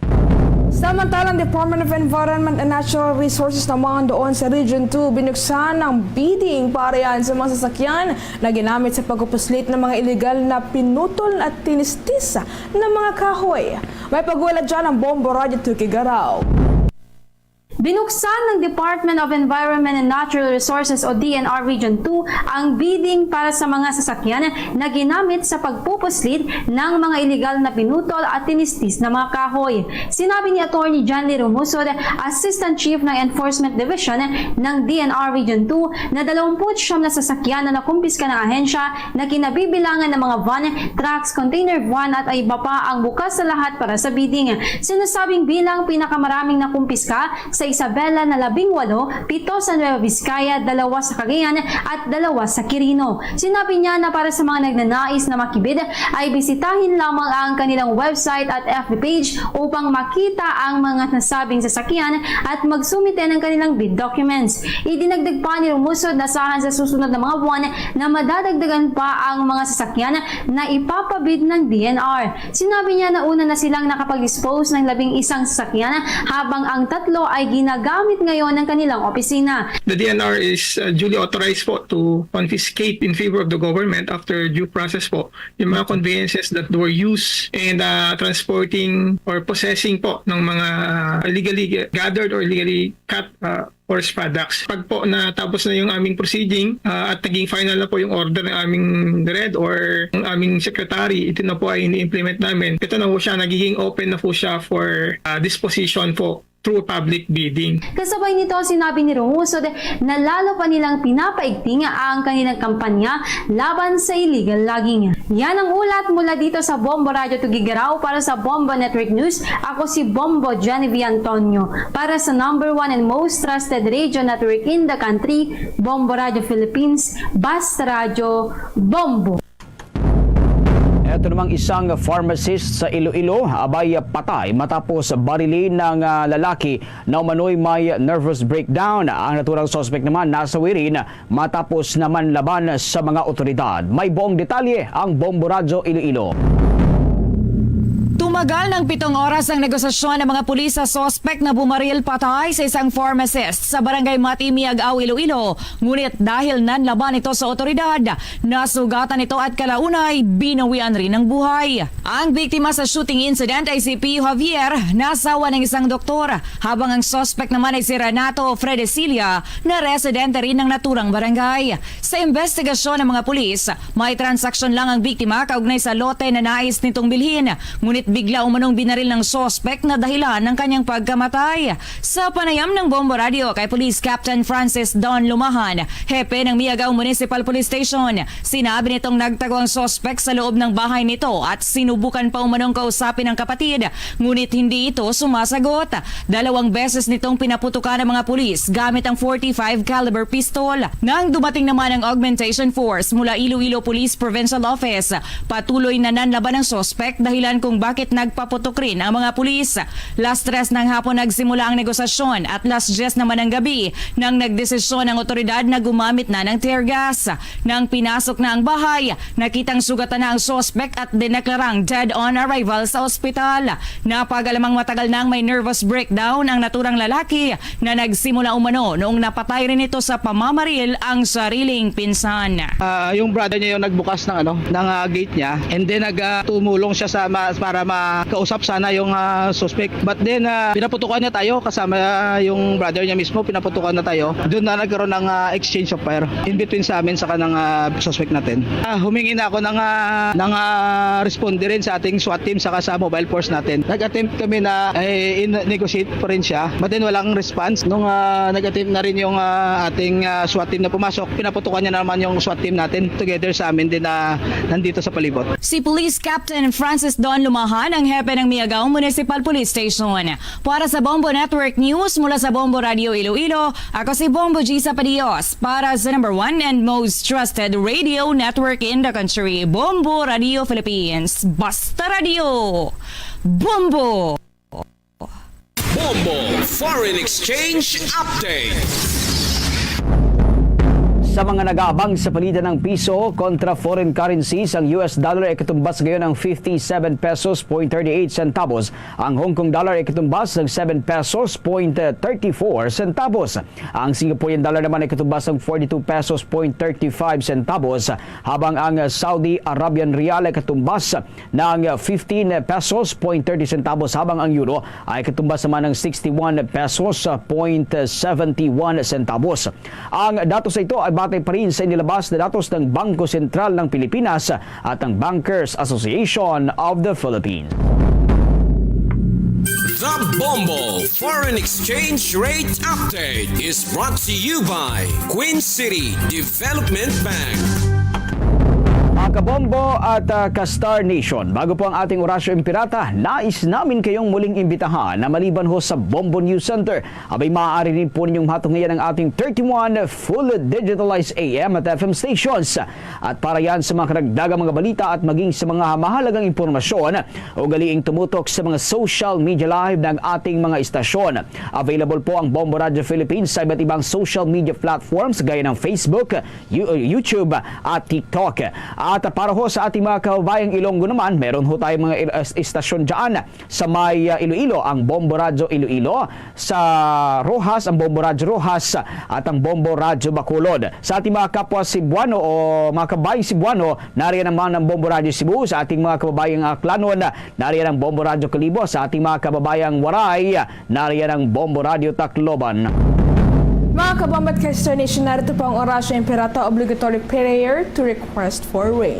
Samantala, ang Department of Environment and Natural Resources naman doon sa Region two, binuksan ang bidding para yan sa mga sasakyan na ginamit sa pagpupuslit ng mga illegal na pinutol at tinistis ng mga kahoy. May pag-ulat dyan ang Bombo Radyo Tuki Garaw. Binuksan ng Department of Environment and Natural Resources o D N R Region two ang bidding para sa mga sasakyan na ginamit sa pagpupuslit ng mga iligal na pinutol at tinistis na mga kahoy. Sinabi ni Attorney Janly Rumusod, Assistant Chief ng Enforcement Division ng D N R Region two, na dalawampu't siyam na sasakyan na nakumpiska ng ahensya na kinabibilangan ng mga van, trucks, container van at iba pa ang bukas sa lahat para sa bidding. Sinasabing bilang pinakamaraming nakumpiska sa Isabela na labing walo, pito sa Nueva Vizcaya, dalawa sa Cagayan at dalawa sa Quirino. Sinabi niya na para sa mga nagnanais na makibid ay bisitahin lamang ang kanilang website at F B page upang makita ang mga nasabing sasakyan at magsumite ng kanilang bid documents. Idinagdag pa ni Rumusod na asahan sa susunod na mga buwan na madadagdagan pa ang mga sasakyan na ipapabid ng D N R. Sinabi niya na una na silang nakapag-dispose ng labing isang sasakyan, habang ang tatlo ay ginagamit ngayon ng kanilang opisina. The D N R is, uh, duly authorized po to confiscate in favor of the government after due process po yung mga conveyances that were used and, uh, transporting or possessing po ng mga, uh, illegally gathered or illegally cut, uh, forest products. Pag po natapos na yung aming proceeding, ah, at naging final na po yung order ng aming red or ng aming secretary, ito na po ay ini-implement namin. Ito na po siya, nagiging open na po siya for, ah, disposition po through public bidding. Kasabay nito, sinabi ni Rumusod na lalo pa nilang pinapaigting ang kanilang kampanya laban sa illegal logging. Yan ang ulat mula dito sa Bombo Radyo Tugigaraw. Para sa Bombo Network News, ako si Bombo Genevieve Antonio. Para sa number one and most trusted radio network in the country, Bombo Radyo Philippines, Basta Radyo, Bombo. Ito namang isang pharmacist sa Iloilo, abay patay matapos barilin ng, ah, lalaki na umano'y may nervous breakdown. Ang naturang suspect naman nasawi rin matapos naman laban sa mga otoridad. May buong detalye ang Bombo Radyo Iloilo. Tagal ng pitong oras ang negosasyon ng mga pulis sa suspek na bumaril patay sa isang pharmacist sa Barangay Mati, Miag-ao, Iloilo. Ngunit dahil nanlaban ito sa otoridad, nasugatan ito at kalaunay binawian rin ng buhay. Ang biktima sa shooting incident ay si Pio Javier, na asawa ng isang doktor, habang ang suspek naman ay si Renato Fredesilia, na residente rin ng naturang barangay. Sa investigasyon ng mga pulis, may transaksyon lang ang biktima kaugnay sa lote na nais nitong bilhin, ngunit bigla umanong binaril ng suspek na dahilan ng kanyang pagkamatay. Sa panayam ng Bombo Radio kay Police Captain Francis Don Lumahan, hepe ng Miagao Municipal Police Station, sinabi nitong nagtago ang suspek sa loob ng bahay nito at sinubukan pa umanong kausapin ang kapatid, ngunit hindi ito sumasagot. Dalawang beses nitong pinaputukan ng mga pulis gamit ang forty-five caliber pistol. Nang dumating naman ang augmentation force mula Iloilo Police Provincial Office, patuloy na nanlaban ang suspek, dahilan kung bakit nagpaputok rin ang mga pulis. Las tres ng hapon nagsimula ang negosasyon at las diyes naman ng gabi nang nagdesisyon ang otoridad na gumamit na ng tear gas. Nang pinasok na ang bahay, nakitang sugatan na ang suspek at dineklarang dead on arrival sa ospital. Napag-alamang matagal nang may nervous breakdown ang naturang lalaki na nagsimula umano noong napatay rin ito sa pamamaril ang sariling pinsan. Ah, yung brother niya yung nagbukas ng ano, ng, ah, gate niya, and then nag, ah, tumulong siya sa ma-, para makausap sana yung, ah, suspect. But then, ah, pinaputukan niya tayo kasama, ah, yung brother niya mismo, pinaputukan na tayo. Doon na nagkaroon ng, ah, exchange of fire in between sa amin sa kanang, ah, suspect natin. Ah, humingi na ako ng, ah, ng, ah, responde rin sa ating SWAT team saka sa mobile force natin. Nag-attempt kami na, eh, in-, negotiate pa rin siya. But then, walang response. Nung, ah, nag-attempt na rin yung, ah, ating, ah, SWAT team na pumasok, pinaputukan niya naman yung SWAT team natin together sa amin din na nandito sa palibot. Si Police Captain Francis Don Lumahan ang hepe ng Miagao Municipal Police Station. Para sa Bombo Network News mula sa Bombo Radio Iloilo, ako si Bombo G Sapadios para sa number one and most trusted radio network in the country, Bombo Radio Philippines. Basta Radio, Bombo! Bombo Foreign Exchange Update. Sa mga nag-aabang sa palitan ng piso kontra foreign currencies, ang U S dollar ay katumbas ngayon ng fifty-seven pesos point thirty-eight centavos. Ang Hong Kong dollar ay katumbas ng seven pesos point thirty-four centavos. Ang Singaporean dollar naman ay katumbas ng forty-two pesos point thirty-five centavos, habang ang Saudi Arabian rial ay katumbas ng fifteen pesos point thirty centavos, habang ang euro ay katumbas naman ng sixty-one pesos point seventy-one centavos. Ang datos na ito ay batay pa rin sa inilabas na datos ng Bangko Sentral ng Pilipinas at ng Bankers Association of the Philippines. The Bombo Foreign Exchange Rate Update is brought to you by Queen City Development Bank. Mga kabombo at, ah, ka-Star Nation, bago po ang ating Orasyo Impirata, nais namin kayong muling imbitahan na maliban ho sa Bombo News Center, abay maaari rin po ninyong matungayan ang ating thirty-one full digitalized A M at F M stations. At para yan sa mga karagdagang mga balita at maging sa mga mahalagang impormasyon, ugaliing tumutok sa mga social media live ng ating mga istasyon. Available po ang Bombo Radio Philippines sa iba't ibang social media platforms gaya ng Facebook, You-, YouTube at TikTok. At para ho sa ating mga kababayang Ilonggo naman, meron ho tayong mga il-, is-, istasyon dyan. Sa may, ah, Iloilo, ang Bombo Radyo Iloilo. Sa Roxas, ang Bombo Radyo Roxas at ang Bombo Radyo Bacolod. Sa ating mga kapwa Cebuano o mga kababayang Cebuano, nariyan naman ang Bombo Radyo Cebu. Sa ating mga kababayang Aklanon, nariyan ang Bombo Radyo Kalibo. Sa ating mga kababayang Waray, nariyan ang Bombo Radyo Tacloban. Mga kabombo at ka-Star Nation, narito po ang Orasyo Imperata, obligatory prayer to request for rain.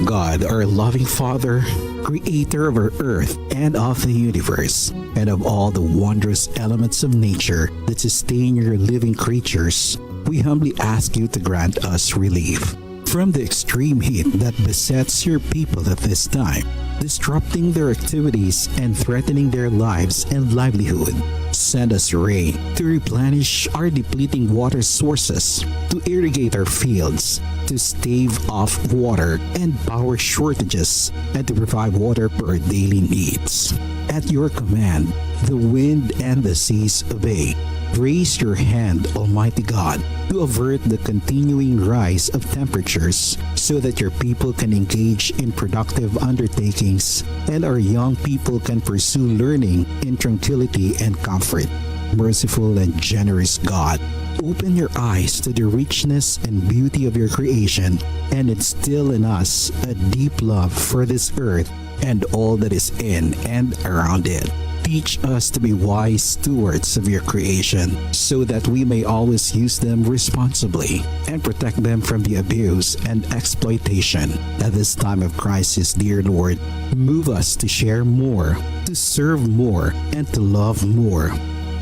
God, our loving Father, creator of our earth and of the universe, and of all the wondrous elements of nature that sustain your living creatures, we humbly ask you to grant us relief from the extreme heat that besets your people at this time, disrupting their activities and threatening their lives and livelihood. Send us rain to replenish our depleting water sources, to irrigate our fields, to stave off water and power shortages, and to provide water for our daily needs. At your command, the wind and the seas obey. Raise your hand, Almighty God, to avert the continuing rise of temperatures so that your people can engage in productive undertakings and our young people can pursue learning in tranquility and comfort. Merciful and generous God, open your eyes to the richness and beauty of your creation and instill in us a deep love for this earth and all that is in and around it. Teach us to be wise stewards of your creation so that we may always use them responsibly and protect them from the abuse and exploitation. At this time of crisis, dear Lord, move us to share more, to serve more, and to love more.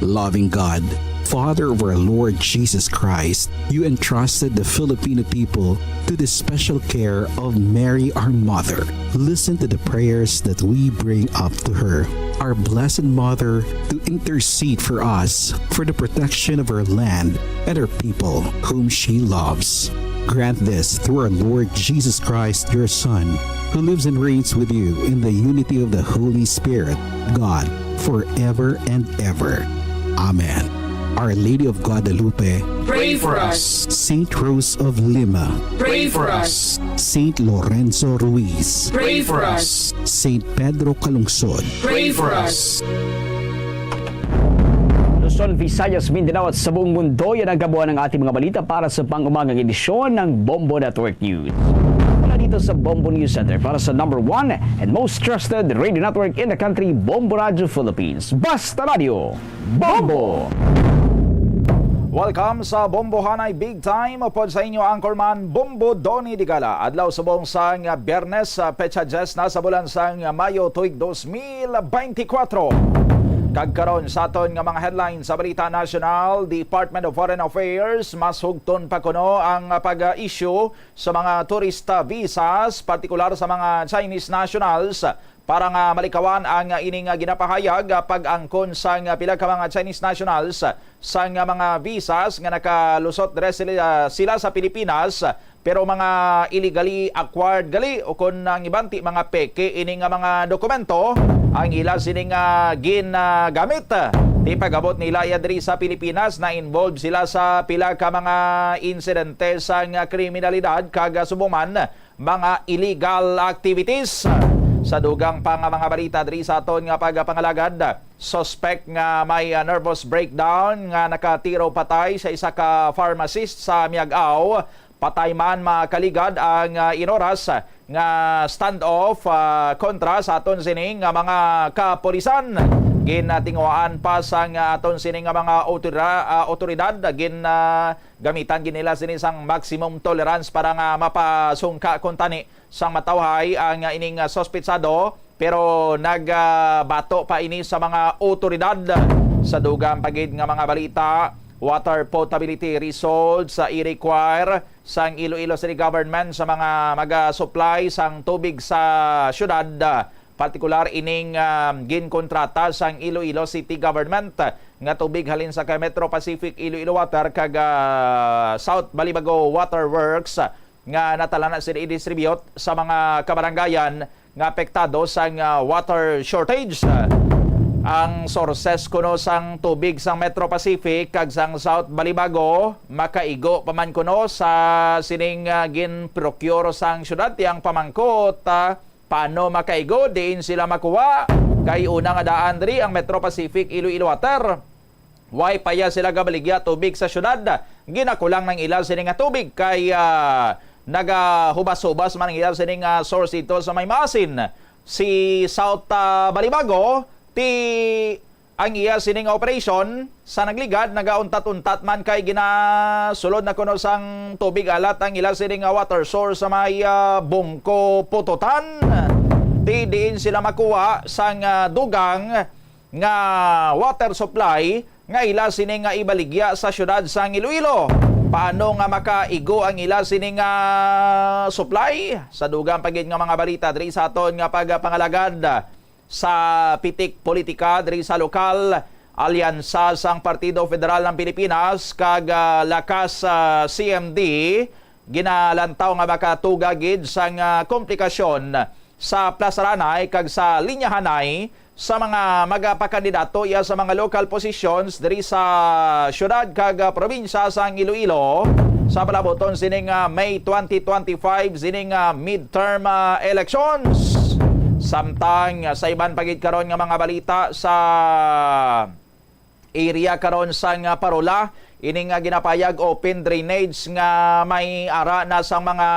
Loving God, Father of our Lord Jesus Christ, you entrusted the Filipino people to the special care of Mary, our Mother. Listen to the prayers that we bring up to her, our Blessed Mother, to intercede for us for the protection of our land and our people whom she loves. Grant this through our Lord Jesus Christ, your Son, who lives and reigns with you in the unity of the Holy Spirit, God, forever and ever. Amen. Our Lady of Guadalupe, pray for us. Saint Rose of Lima, pray for us. Saint Lorenzo Ruiz, pray for us. Saint Pedro Calungsod, pray for us. Luzon, Visayas, Mindanao at sa buong mundo, yan ang kabuuan ng ating mga balita para sa pang-umagang edisyon ng Bombo Network News. Mula dito sa Bombo News Center para sa number one and most trusted radio network in the country, Bombo Radio Philippines. Basta Radio, Bombo! Welcome sa Bombohanay Big Time. Upod sa inyo, anchorman Bombo Donny Digala. Adlaw subong sang Biyernes, ah, petsa diyes na sa bulan sang Mayo, tuig dos mil beintikwatro. Kag karon sa aton nga mga headlines sa balita nasyonal, Department of Foreign Affairs, mas hugton pa kuno ang pag-issue sa mga turista visas, partikular sa mga Chinese nationals, para nga malikawan ang ining ginapahayag, ah, pag-angkon sang pila ka mga Chinese nationals sang mga visas nga nakalusot diri sila, sila sa Pilipinas, pero mga illegally acquired gali, o kon ang iban ti mga peke ini nga mga dokumento ang ila sini nga ginagamit. Ti pag-abot nila iya diri sa Pilipinas, na-involve sila sa pila ka mga insidente sang kriminalidad kag subong man mga illegal activities. Sa dugang pa nga mga balita diri sa aton nga pagpangalagad, suspect nga may, ah, nervous breakdown nga nakatiro patay sa isa ka pharmacist sa Miag-ao. Patay man makaligad ang, ah, inoras nga standoff, ah, kontra sa aton sini nga mga kapulisan. Ginatinguhaan pa sang, ah, aton sini nga mga otora-, ah, otoridad, gin, ah, gamitan gid nila sini sang maximum tolerance para nga mapasungka kuntani sang matawhay ang, ah, ining, ah, suspetsado, pero nag, ah, bato pa ini sa mga otoridad. Sa dugang pa gid nga mga balita, water potability results, ah, i-require sang Iloilo City Government sa mga maga-supply sang tubig sa syudad, ah, partikular ining, ah, ginkontrata sang Iloilo City Government nga tubig halin sa kay Metro Pacific Iloilo Water kag, ah, South Balibago Water Works, nga natala na sila i-distribute sa mga kabaranggayan nga apektado sang, ah, water shortage. Ang sources kuno sang tubig sang Metro Pacific kag sang South Balibago makaigo pa man kuno sa sining, ah, ginprocure sang syudad. Ti ang pamangkot, ah, paano makaigo diin sila makuha? Kay una nga daan diri ang Metro Pacific Iloilo Water. Way pa iya sila gabaligya tubig sa syudad. Ginakulang nang ila sini nga tubig kay, ah, nagahubas-hubas man ang ila sini nga source dito sa may Maasin. Si South, ah, Balibago, ti ang iya sini nga operation sa nagligad, nagauntat-untat man kay ginasulod na kuno sang tubig alat ang ila sini nga water source sa may, ah, Bungko Pututan. Ti diin sila makuha sang, ah, dugang nga water supply nga ila sini nga ibaligya sa siyudad sang Iloilo. Paano nga makaigo ang ila sini nga supply? Sa dugang pa gid nga mga balita diri sa aton nga pagpangalagad sa pitik politika diri sa lokal, alyansa sang Partido Federal ng Pilipinas kag, ah, Lakas, ah, C M D, ginalantaw nga makatuga gid sang, ah, komplikasyon sa Plaza Ranay kag sa Linya Hanay sa mga magapakandidato iya sa mga local positions diri sa siyudad kag, ah, probinsya sang Iloilo sa palabuton sining, ah, May twenty twenty-five sining, ah, midterm, ah, elections. Samtang, ah, sa iban pa gid karon nga mga balita sa area karon sang, ah, Parola, ini nga ginapayag open drainage nga may ara na sang mga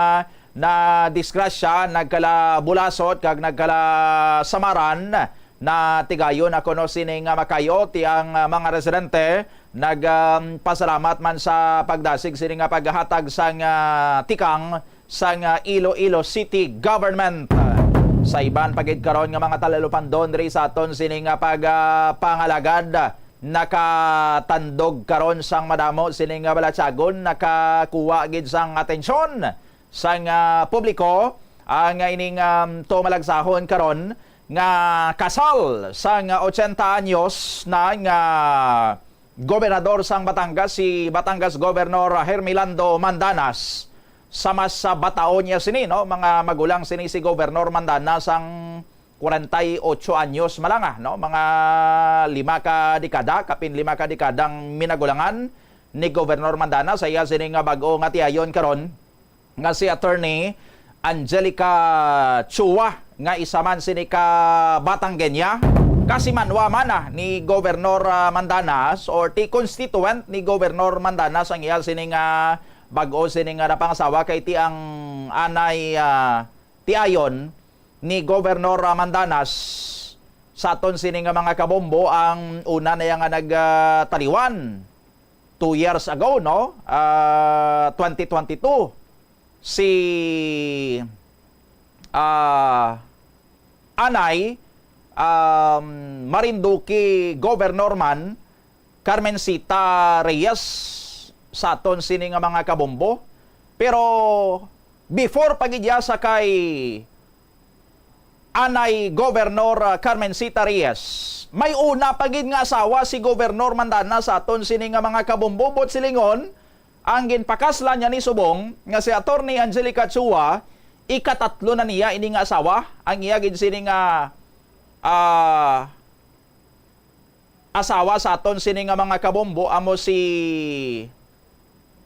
nadisgrasya, nagkalabulasot kag nagkalasamaran. Natigayon ako no sini nga makayo ti ang, ah, mga residente nag, um, pasalamat man sa pagdasig sini nga paghatag sang, ah, tikang sang, ah, Iloilo City Government. Sa iban pa gid karon nga mga talalupandon diri sa aton sini nga pag, ah, pangalagad, nakatandog karon sang madamo sini nga balatyagon, nakakuha gid sang atensyon sang, ah, publiko ang ining, um, tumalagsahon karon nga kasal sang ochenta anyos na nga gobernador sang Batangas, si Batangas Governor Hermelando Mandanas. Sa mas, ah, bataon niya sini, no, mga magulang sini si Governor Mandanas ang kwarenta y ocho anyos malanga, no, mga lima ka dekada, kapin lima ka dekadang minagulangan ni Governor Mandanas sa iya sini nga bag-o nga tiayon karon nga si Attorney Angelica Chua, nga isa man sini ka Batangueña, kasimanwa man na ni Governor, ah, Mandanas or ti constituent ni Governor Mandanas ang iya sini nga bag-o sini nga napangasawa kay ti ang anay, ah, tiayon ni Governor, ah, Mandanas sa aton sini nga mga kabombo ang una na iya nga nag, ah, taliwan two years ago, no? Ah, twenty twenty-two, si, ah, anay, um, Marinduque Governor man, Carmencita Reyes, sa aton sini nga mga kabombo. Pero before pa gid iya sa kay anay Governor, ah, Carmencita Reyes, may una pa gid nga asawa si Governor Mandana sa aton sini nga mga kabombo, buot silingon, ang ginpakaslan niya ni subong nga si Attorney Angelica Chua, ikatatlo na niya ini nga asawa. Ang iya gid sini nga, ah, asawa sa aton sini nga mga kabombo amo si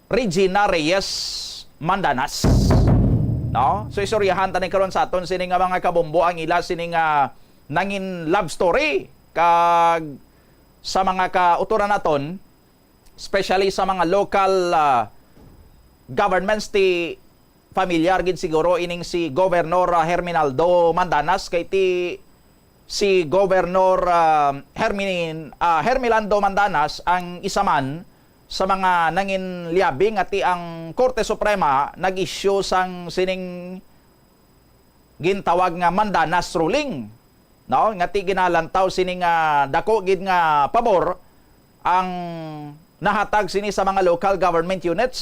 Regina Reyes Mandanas. No? So, istoryahan ta ni karon sa aton sini nga mga kabombo ang ila sini nga nangin love story kag sa mga kautoran naton, especially sa mga local, ah, governments, ti familiar gid siguro ining si Governor, ah, Herminaldo Mandanas, kay ti si Governor, ah, Hermin-, ah, Hermilando Mandanas ang isa man sa mga nanginliabi nga ti ang Korte Suprema nag-issue sang sining gintawag nga Mandanas ruling, no? Nga ti ginalantaw sini nga dako gid nga pabor ang nahatag sini sa mga local government units.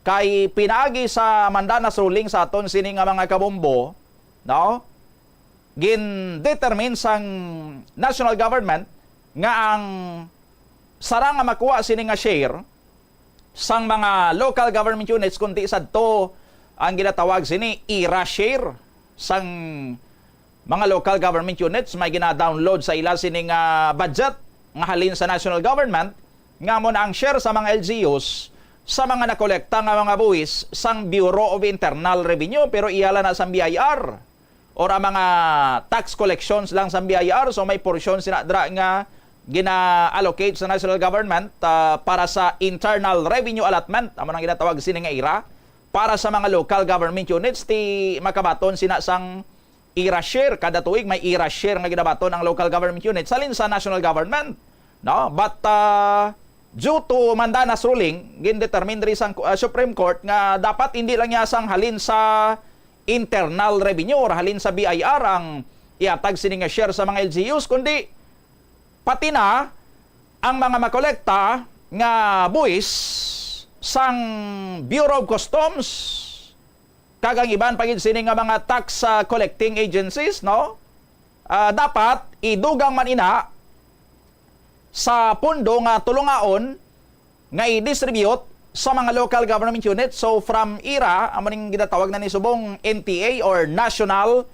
Kay pinaagi sa Mandanas ruling sa aton sini nga mga kabombo, no? Gin-determine sang national government nga ang sarang nga makuha sini nga share sang mga local government units, kundi sadto ang ginatawag sini ira share sang mga local government units may gina-download sa ila sini nga budget nga halin sa national government, nga amo na ang share sa mga L G Us sa mga nakolekta nga mga buhis sang Bureau of Internal Revenue, pero iya lang na sang B I R or ang mga tax collections lang sang B I R. So may porsyon sina dra nga gina-allocate sa national government, ah, para sa internal revenue allotment, amo nang ginatawag sini nga ira, para sa mga local government units, ti makabaton sina sang ira share. Kada tuig may ira share nga ginabaton ang local government units halin sa national government, no? But, ah, due to Mandanas ruling, gindetermine diri sang, ah, Supreme Court nga dapat hindi lang niya sang halin sa internal revenue or halin sa B I R ang ihatag sini nga share sa mga L G Us, kundi pati na ang mga makolekta nga buhis sang Bureau of Customs kag ang iban pa gid sini nga mga tax, ah, collecting agencies, no? Ah, dapat idugang man ina sa pondo nga tulongaon nga i-distribute sa mga local government unit. So, from ira, amo ning ginatawag na ni subong N T A or National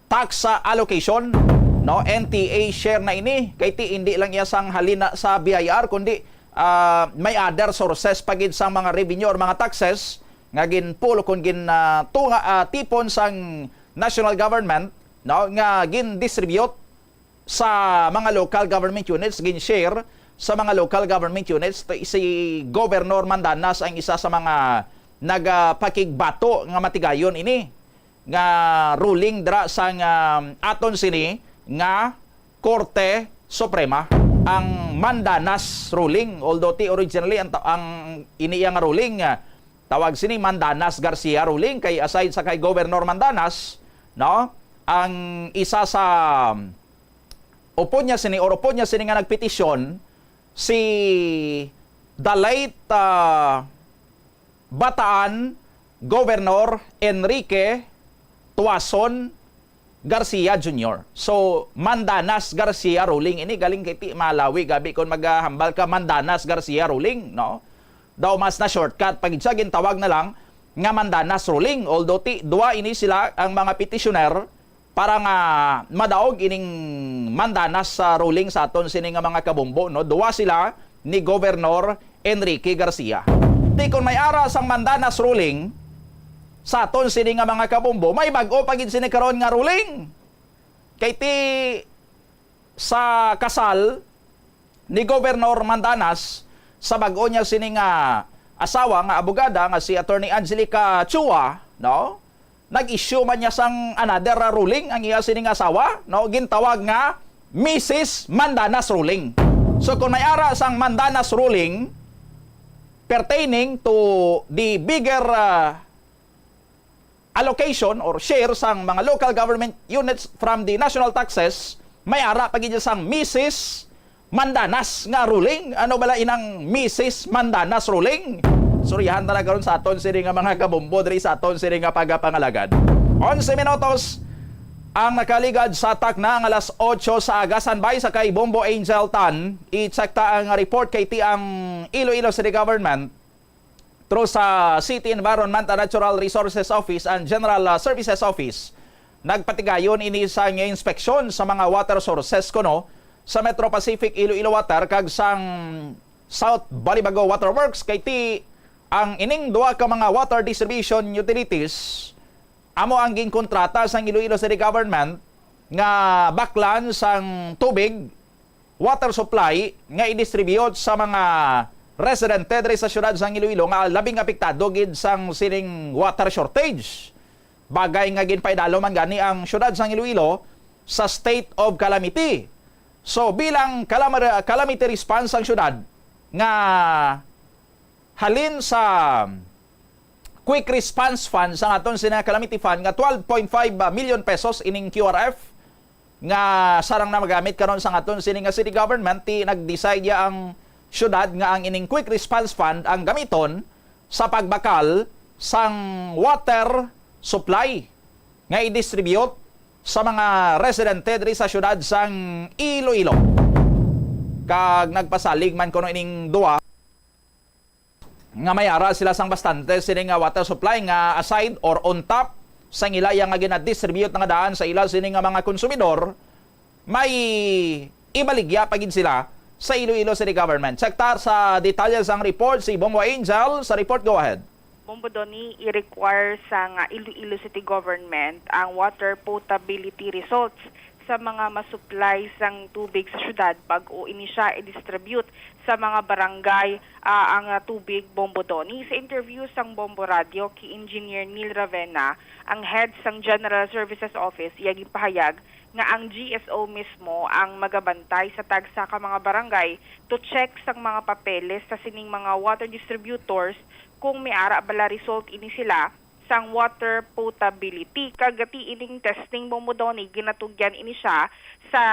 Tax, ah, Allocation, no? N T A share na ini, kay ti hindi lang iya sang halin na sa B I R, kundi, ah, may other sources pa gid sang mga revenue or mga taxes nga ginpulo kon gin, ah, tunga, ah, tipon sang national government, no, nga gin-distribute sa mga local government units, gin-share sa mga local government units. T-, si Governor Mandanas ang isa sa mga nagapakigbato nga matigayon ini nga ruling dira sang, um, aton sini nga Korte Suprema, ang Mandanas ruling. Although ti originally ang ta-, ang ini iya nga ruling, ah, tawag sini Mandanas Garcia ruling, kay aside sa kay Governor Mandanas, no, ang isa sa upod niya sini or upod niya sini nga nagpetisyon, si the late, ah, Bataan Governor Enrique Tuason Garcia Junior. So, Mandanas Garcia ruling ini, galing kay ti malawi gabi kon maghambal ka Mandanas Garcia ruling, no? Daw mas na shortcut pag siya gintawag na lang nga Mandanas ruling. Although ti duwa ini sila ang mga petitioner para nga madaog ining Mandanas sa ruling sa aton sini nga mga kabombo, no? Duwa sila ni Governor Enrique Garcia. Ti kon may ara sang Mandanas ruling sa aton sini nga mga kabombo, may bag-o pa gid sini karon nga ruling. Kay ti sa kasal ni Governor Mandanas sa bag-o niya sini nga asawa nga abogada nga si Attorney Angelica Chua, no? Nag-issue man niya sang another, ah, ruling ang iya sini nga asawa, no? Gintawag nga Missus Mandanas ruling. So kung may ara sang Mandanas ruling pertaining to the bigger, ah, allocation or share sang mga local government units from the national taxes, may ara pa gid sang Missus Mandanas nga ruling. Ano bala inang Missus Mandanas ruling? Suryahan ta na karon sa aton sini nga mga kabombo diri sa aton sini nga pagapangalagad. Onse minutos ang nakaligad sa takna nga alas otso sa aga. Standby sa kay Bombo Angel Tan. I-check ta ang report kay ti ang Iloilo City Government through sa City Environment and Natural Resources Office and General, uh, Services Office. Nagpatigayon ini sa inspeksyon sa mga water sources kuno sa Metro Pacific Iloilo Water kag sang South Balibago Water Works, kay ti ang ining duha ka mga water distribution utilities amo ang ginkontrata sang Iloilo City Government nga baklan sang tubig, water supply nga i-distribute sa mga residente diri sa siyudad sang Iloilo nga labing apektado gid sang sining water shortage. Bagay nga ginpaidalo man gani ang siyudad sang Iloilo sa state of calamity. So, bilang calamar-, calamity response ang siyudad nga halin sa Quick Response Fund, sa aton sini nga Calamity Fund nga twelve point five million pesos ining Q R F nga sarang na magamit karon sa aton sini nga city government, ti nag-decide ya ang syudad nga ang ining Quick Response Fund ang gamiton sa pagbakal sang water supply nga i-distribute sa mga residente diri sa syudad sang Iloilo. Kag nagpasalig man kuno ining duwa nga may ara sila sang bastante sini nga water supply nga aside or on top sang ila iya nga gina-distribute na nga daan sa ila sini nga mga konsumidor, may ibaligya pa gid sila sa Iloilo City Government. Check ta sa detalye sang report si Bombo Angel. Sa report, go ahead. Bombo Donny, i-require sang Iloilo City Government ang water potability results sa mga masupply sang tubig sa syudad bag-o ini siya i-distribute sa mga barangay, ah, ang, ah, tubig, Bombo Donny. Sa interview sang Bombo Radio kay Engineer Neil Ravena, ang head sang General Services Office, iya ginpahayag nga ang G S O mismo ang magabantay sa tagsa ka mga barangay to check sang mga papeles sa sining mga water distributors kung may ara bala result ini sila sang water potability. Kag ti ining testing, Bombo Donny, ginatugyan ini siya sa,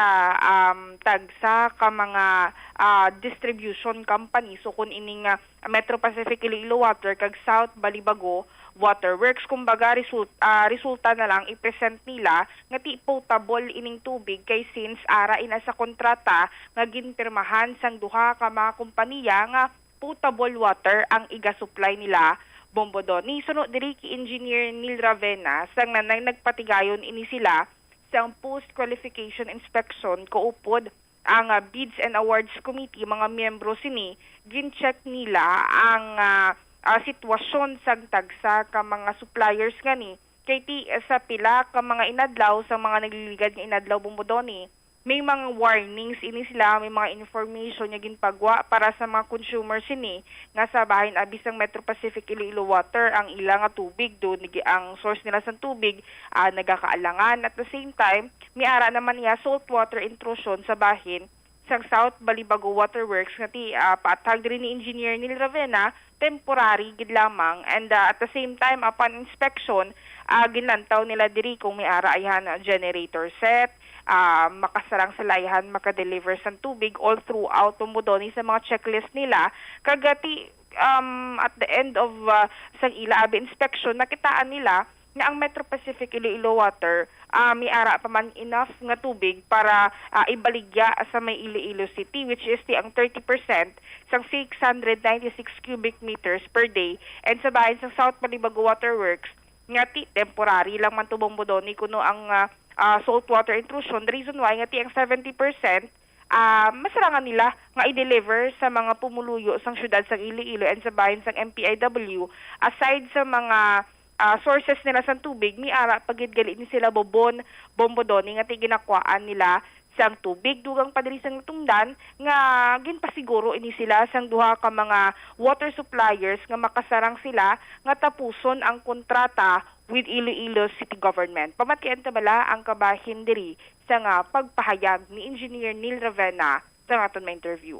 um, tagsa ka mga, ah, distribution company. So, kung ining, ah, Metro Pacific Iloilo Water kag South Balibago Water Works, kumbaga, result-, ah, resulta na lang i-present nila nga ti potable ining tubig, kay since ara ina sa kontrata nga ginpirmahan sang duha ka mga kompanya nga potable water ang iga-supply nila, Bombo Donny. Suno diri kay Engineer Neil Ravena, sang nanay nagpatigayon ini sila sang post-qualification inspection, kaupod ang, ah, Bids and Awards Committee, mga miyembro sini, gin-check nila ang, ah, ah, sitwasyon sang tagsa ka mga suppliers ngani. Kay ti, sa pila ka mga inadlaw, sa mga nagliligad nga inadlaw, Bombo Donny, may mga warnings ini sila, may mga information nga ginpagwa para sa mga consumer sini nga sa bahin abi sang Metro Pacific Iloilo Water ang ila nga tubig, do nigi-, ang source nila sang tubig, ah, nagakaalangan. At the same time, may ara naman niya saltwater intrusion sa bahin sang South Balibago Waterworks nga ti, ah, paathag diri ni Engineer Neil Ravena, temporary gid lamang. And, ah, at the same time, upon inspection, ah, ginlantaw nila diri kung may ara ayhan, ah, generator set, ah, makasarang sila ayhan maka-deliver sang tubig all throughout, Bombo Donny, sa mga checklist nila. Kag, ah, ti, um, at the end of, ah, sang ila abi inspection, nakitaan nila nga ang Metro Pacific Iloilo Water, ah, may ara pa man enough nga tubig para, ah, ibaligya sa may Iloilo City, which is ti ang thirty percent sang six hundred ninety-six cubic meters per day, and sa bahin sang South Balibago Waterworks nga ti temporary lang man to, Bombo Donny, kuno ang, ah, ah, saltwater intrusion. The reason why nga ti ang seventy percent, ah, masarangan nila nga i-deliver sa mga pumuluyo sang siyudad sang Iloilo and sa bahin sang M P I W, aside sa mga, ah, sources nila sang tubig, may ara pa gid gali ni sila Bobon, Bombo Donny, nga ti ginakuhaan nila sang tubig. Dugang pa diri sang natungdan nga ginpasiguro ini sila sang duha ka mga water suppliers nga makasarang sila nga tapuson ang kontrata with Iloilo City Government. Pamatian ta bala ang kabahin diri sa nga pagpahayag ni Engineer Neil Ravena sa aton ma-interview.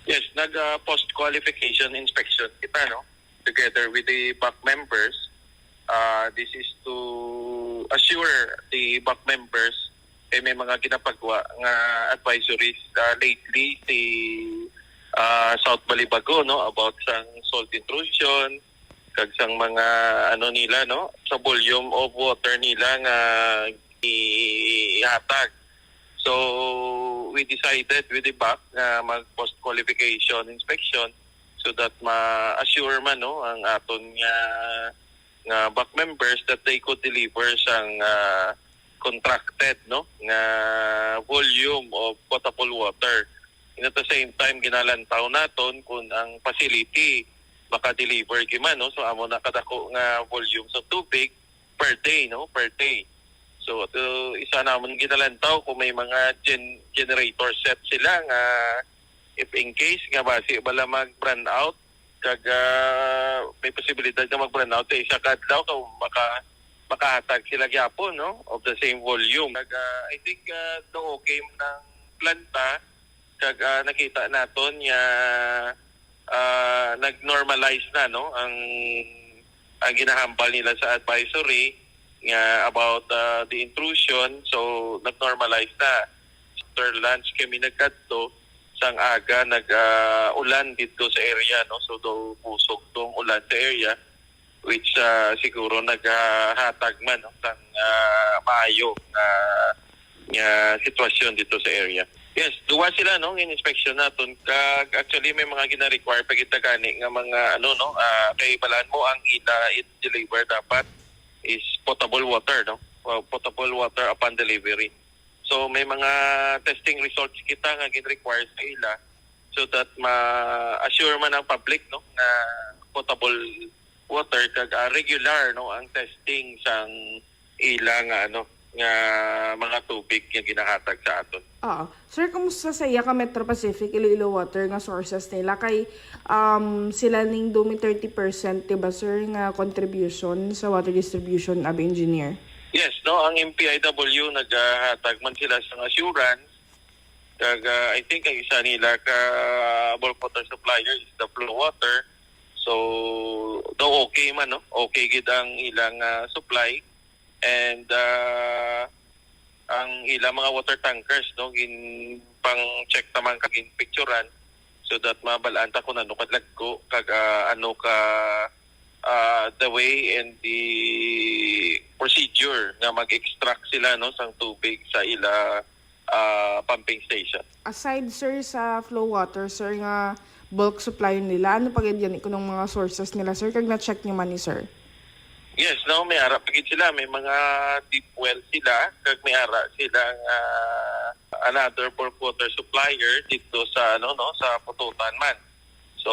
Yes, nag, ah, post-qualification inspection kita, no? Together with the BAC members. Ah, this is to assure the BAC members kay may mga ginapagwa nga advisories, ah, lately si, ah, South Balibago, no, about sang salt intrusion, kag sang mga, ano nila, no, sa volume of water nila nga ihatag. So, we decided with the BAC nga mag post qualification inspection so that ma-assure man, no, ang aton nga, nga BAC members that they could deliver sang, ah, contracted, no, nga volume of potable water. And at the same time, ginalantaw naton kung ang facility maka-deliver gyud man, no? So, amo na kadako nga volume sa tubig per day, no? Per day. So, ato, isa namon ginalantaw kung may mga gen-, generator set sila nga if in case nga basi bala mag-brownout, kag, ah, may posibilidad nga mag-brownout sa isa ka adlaw, ka maka-, makahatag sila gyapon, no? Of the same volume. Kag, ah, I think, ah, do okay man ang planta, kag, ah, nakita naton nga, ah, nag-normalize na, no, ang, ang ginahambal nila sa advisory nga about, ah, the intrusion. So, nag-normalize na. After lunch kami nagkadto, sang aga nag, ah, ulan dito sa area, no? So, do busog tong ulan sa area, which, ah, siguro naghatag man, no, sang, ah, maayo nga, nga sitwasyon dito sa area. Yes, duwa sila, no, in inspection naton. Kag actually may mga gina-require pa kita gani nga mga, ano, no, ah, kay balaan mo ang ila i-deliver dapat is potable water, no? Uh, potable water upon delivery. So may mga testing results kita nga gin-require sa ila so that ma-assure man ang public, no, nga potable water kag, ah, regular, no, ang testing sang ila nga, ano, nga mga tubig nga ginahatag sa aton. Oo. Sir, kumusta sa iya ka Metro Pacific Iloilo Water nga sources nila? Kay, um, sila ning dumi thirty percent, di ba, sir, nga contribution sa water distribution, abi, engineer? Yes, no, ang M P I W nagahatag man sila sang assurance. Kag, ah, I think ang isa nila ka bulk water supplier is the Flow Water. So, daw okay man, no? Okay gid ang ilang, ah, supply. And, ah, ang ilang mga water tankers, no, gin pang-check naman kag gin picturan so that mabalaan ta kung ano kadagko kag, ah, ano ka, ah, the way and the procedure nga mag-extract sila, no, sang tubig sa ila, ah, pumping station. Aside, sir, sa flow water, sir, nga bulk supply nila, ano pa gid gani kuno mga sources nila, sir, kag na-check niyo man ni, sir? Yes, no, may ara pa gid sila, may mga deep well sila, kag may ara sila nga another bulk water supplier dito sa, ano, no, sa Pototan man. So,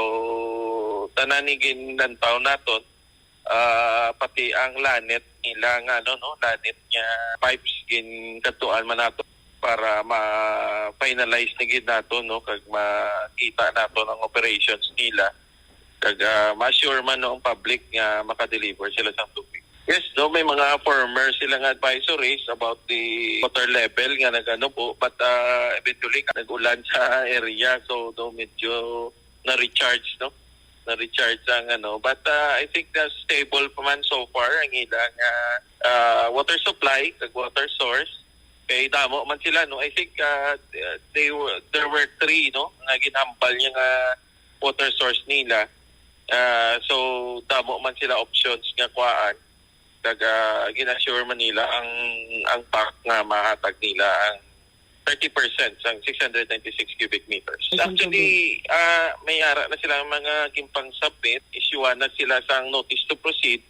tanan ni ginlantaw naton, ah, pati ang lanet nila nga, ano, no, lanet nga pipes, ginkadtuan man nato para ma-finalize na gid nato, no, kag makita nato ang operations nila, kag, ah, ma-assure man, no, ang public nga makadeliver sila sang tubig. Yes, no, may mga former sila nga advisories about the water level nga nag-ano po, but, ah, eventually nag-ulan sa area, so, no, medyo na-recharge, no? Na-recharge ang ano. But, uh, I think na stable pa man so far ang ilang, uh, uh, water supply, kag water source. Kay damo man sila, no? I think, uh, they were, there were three, no? Nga ginhambal niya nga water source nila. Uh, so, damo man sila options nga kuhaan. Kag, ah, gin-assure man nila ang, ang pact nga mahatag nila ang thirty percent sang six hundred ninety-six cubic meters. Ay, sang Actually, ah, may ara na sila ang mga gimpang-submit, isyuhan na sila sang notice to proceed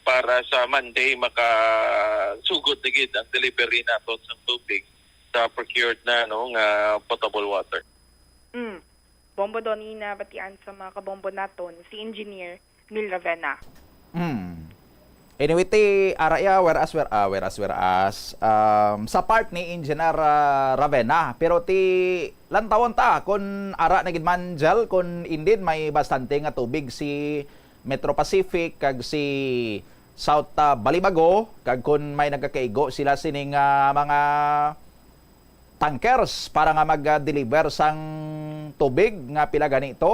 para sa Monday makasugod na gid ang delivery naton sang tubig sa procured na, no, nga potable water. Mm. Bombo Donnie, nabatian sa mga kabombo naton si Engineer Neil Ravena. Hmm. Anyway, ti ara ya, whereas, where, ah, whereas, whereas, um, sa part ni Engineer, ah, Ravena, pero ti lantawon ta kun ara na gid man, Jel, kun indeed may bastante nga tubig si Metro Pacific kag si South, ah, Balibago, kag kun may nagakaigo sila sining, ah, mga tankers para nga mag-deliver sang tubig nga pila gani to,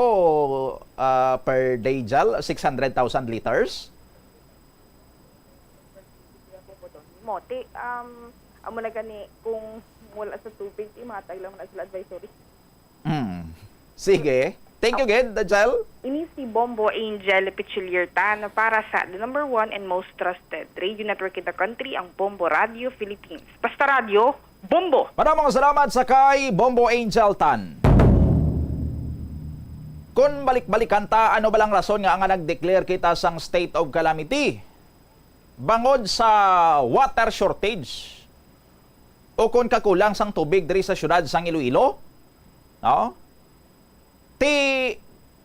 ah, per day, Jal? Six hundred thousand liters? Moti, um, amo na gani kung wala sa tubig, imatag lang na sila advisory. Hmm. Sige. Thank you, gid, Jal. Ini si Bombo Angel Pichiliertan para sa the number one and most trusted radio network in the country, ang Bombo Radio Philippines. Basta radyo, bombo! Madamong salamat sa kay Bombo Angel Tan. Kung balik-balikan ta, ano ba lang rason nga nga nag-declare kita sang state of calamity? Bangod sa water shortage o kung kakulang sang tubig diri sa syudad sang Iloilo? No? Ti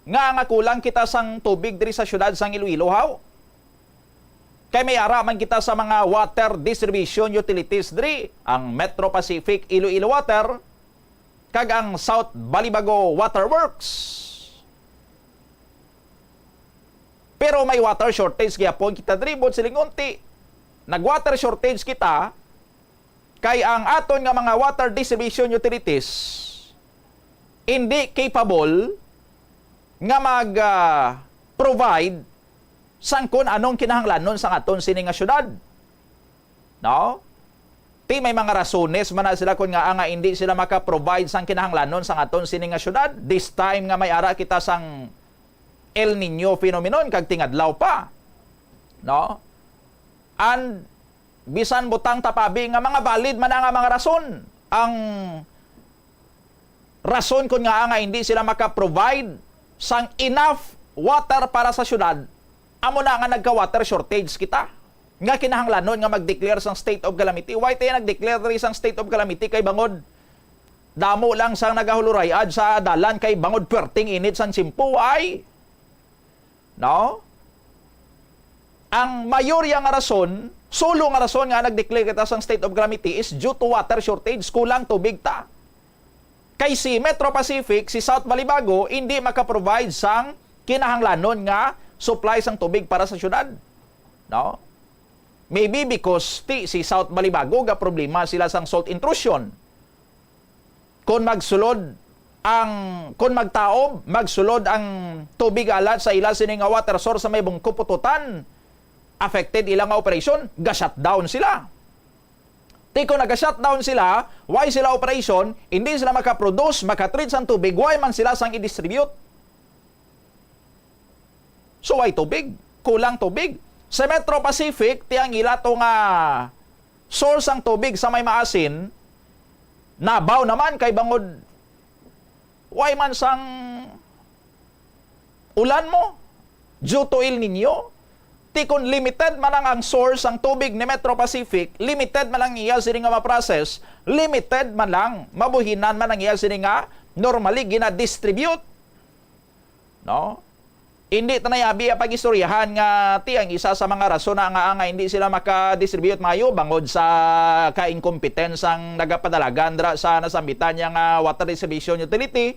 nga nga kulang kita sang tubig diri sa syudad sang Iloilo, haw? Kay may ara man kita sa mga water distribution utilities diri, ang Metro Pacific Iloilo Water kag ang South Balibago Water Works. Pero may water shortage gyapon kita diri, buot silingon, ti nag-water shortage kita kay ang aton nga mga water distribution utilities indi capable nga mag, ah, provide sang kun anong kinahanglanon sang aton sini nga syudad. No? Ti may mga rasones man na sila kun nga, nga indi sila maka-provide sang kinahanglanon sang aton sini nga syudad. This time nga may ara kita sang El Niño phenomenon kag tingadlaw pa. No? And bisan butang ta pa abi nga mga valid man na nga mga rason, ang rason kun ngaa nga hindi sila maka-provide sang enough water para sa syudad, amo na nga nagka-water shortage kita, nga kinahanglanon nga mag-declare sang state of calamity. Why tayo nag-declare diri sang state of calamity? Kay bangod damo lang sang nagahuluray-ad sa dalan, kay bangod perting init sang tiyempo, ay. No? Ang mayorya nga rason, sulo nga rason nga nag-declare kita sang state of calamity is due to water shortage, kulang tubig ta. Kay si Metro Pacific, si South Balibago, hindi maka-provide sang kinahanglanon nga supply sang tubig para sa syudad. No? Maybe because ti, si South Balibago ga problema sila sang salt intrusion. Kon magsulod ang, kon magtaob, magsulod ang tubig alat sa ila sini nga water source sa may Bungko Pototan, affected ila nga operation, ga-shutdown sila. Ti kon naga-shutdown sila, why sila operation, hindi sila maka-produce, maka-treat sang tubig, why man sila sang i-distribute? So, why tubig? Kulang tubig. Sa Metro Pacific, ti ang ila to nga source sang tubig sa may maasin, Nabaw naman kay bangod way man sang ulan mo due to El Nino. Ti kon limited man lang ang source sang tubig ni Metro Pacific, limited man lang iya sini nga ma-process, limited man lang, mabuhinan man ang iya sini nga normally gina-distribute. No? Hindi ta na abi ang pag-istoryahan nga ti ang isa sa mga rason na nga, nga hindi sila maka-distribute maayo bangod sa ka-incompetence ang nagapadalagan dra sa nasambitan niya nga water distribution utility.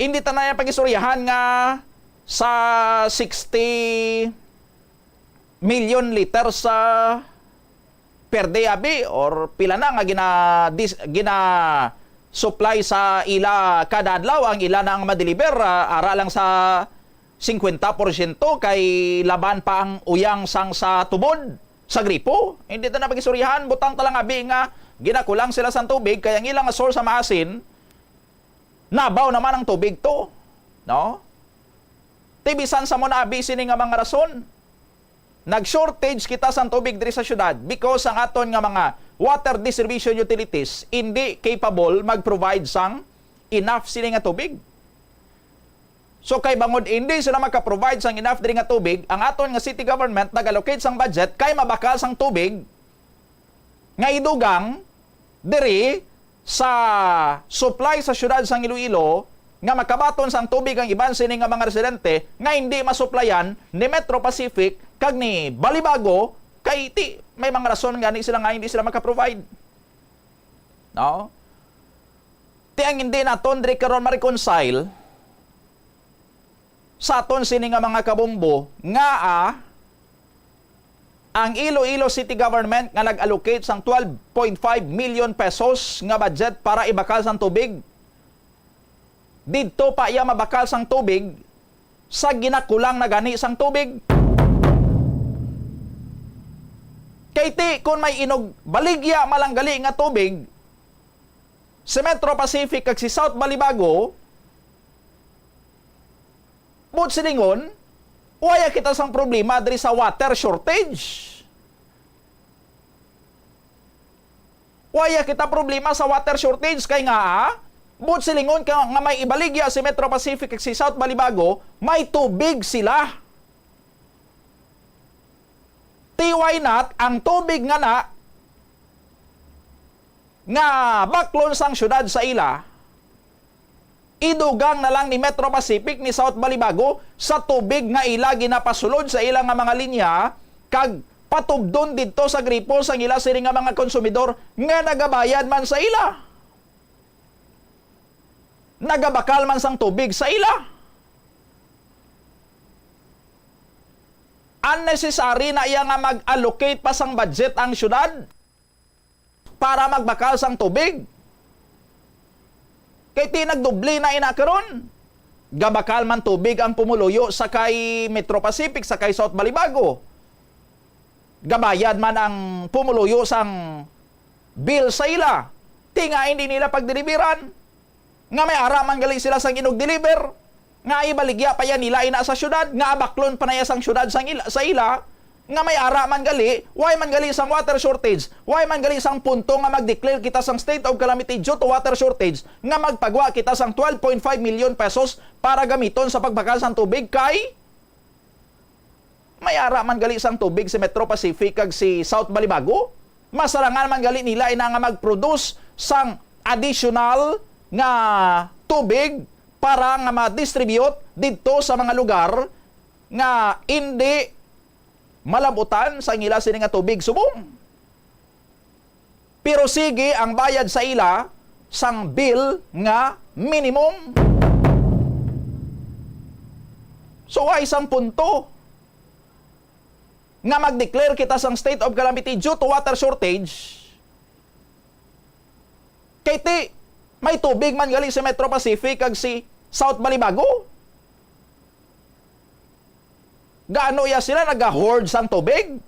Hindi ta na pag-istoryahan nga sa sixty million liters sa per day abi or pila na nga gina-, dis-, gina-supply sa ila kada adlaw ang ila na ang ma-deliver, ah, ara lang sa singkwenta porsyento kay laban pa ang uyang sang sa tubod sa gripo. Hindi ta na pag-istoryahan, butang ta lang abi nga ginakulang sila sang tubig kay ang ila nga source sa maasin, nabaw naman ang tubig to, no? Ti bisan sa mo na abi sini nga mga rason, nag-shortage kita sang tubig diri sa syudad because ang aton nga mga water distribution utilities hindi capable mag-provide sang enough sini nga tubig. So kay bangod hindi sila maka-provide sang enough diri nga tubig, ang aton nga city government nag-allocate sang budget kay mabakal sang tubig nga idugang diri sa supply sa siyudad sang Iloilo nga makabaton sang tubig ang iban sini nga mga residente nga hindi masuplayan ni Metro Pacific kag ni Balibago kay ti may mga rason gani sila nga hindi sila maka-provide. No? Ti ang hindi naton diri karon ma-reconcile sa aton sini nga mga kabombo nga, ah, ang Iloilo City Government nga nag-allocate sang twelve point five million pesos nga budget para ibakal sang tubig, didto pa iya mabakal sang tubig sa ginakulang na gani sang tubig. Kay ti, kon may inugbaligya man lang gali nga tubig, si Metro Pacific kag si South Balibago, buot silingon, wala kita sang problema diri sa water shortage. Wala kita problema sa water shortage kay nga, ah, buot silingon ka nga may ibaligya si Metro Pacific kag si South Balibago, may tubig sila. Ti why not ang tubig nga na nga baklon sang syudad sa ila, idugang na lang ni Metro Pacific ni South Balibago sa tubig nga ila ginapasulod sa ila nga mga linya kag patubdon didto sa gripo sang ila sini nga mga konsumidor nga nagabayad man sa ila. Nagabakal man sang tubig sa ila. Unnecessary na iya nga mag-allocate pa sang budget ang syudad para magbakal sang tubig. Kay ti nagdoble na ina karon. Gabakal man tubig ang pumuluyo sa kay Metro Pacific, sa kay South Balibago. Gabayad man ang pumuluyo sang bill sa ila. Ti nga hindi nila pagdeliveran. Nga may ara man gali sila sang inug-deliver, nga ibaligya pa yan nila ina sa syudad, nga abaklon pa na iya sang syudad sang ila, sa ila, nga may ara man gali, why man gali sang water shortage, why man gali sang punto nga mag-declare kita sang state of calamity due to water shortage, nga magpagwa kita sang twelve point five million pesos para gamiton sa pagbakal sang tubig kay may ara man gali sang tubig si Metro Pacific kag si South Balibago. Masarangan man gali nila ina nga mag-produce sang additional nga tubig para nga ma-distribute didto sa mga lugar nga indi malab-utan sang ila sini nga tubig subong. Pero sige ang bayad sa ila sang bill nga minimum. So, ay sang punto nga mag-declare kita sang state of calamity due to water shortage, kay ti may tubig man gali si Metro Pacific kag si South Balibago. Gaano iya sila naga-hoard sang tubig?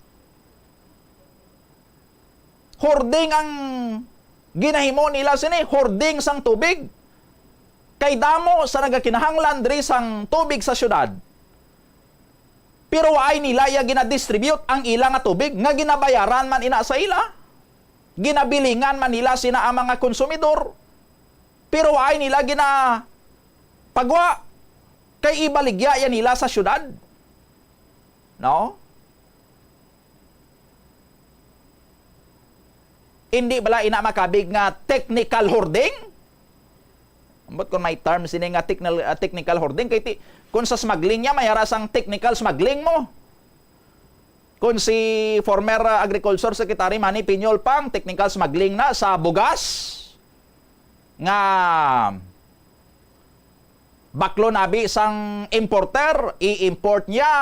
Hoarding ang ginahimo nila sini, hoarding sang tubig. Kay damo sa nagakinahanglan diri sang tubig sa syudad. Pero waay nila iya ginadistribute ang ila nga tubig nga ginabayaran man ina sa ila. ginabilingan man nila sina ang mga konsumidor, pero waay nila ginapagwa, kay ibaligya ya nila sa syudad. No? Hindi bala ina makabig nga technical hoarding? Ambot kung may term sini nga technical, ah, technical hoarding, kay ti-, kung sa smuggling niya, may ara sang technical smuggling mo. Kung si former, ah, Agriculture Secretary Manny Piñol pang technical smuggling na sa bugas, nga baklo nabi sang importer, i-import niya,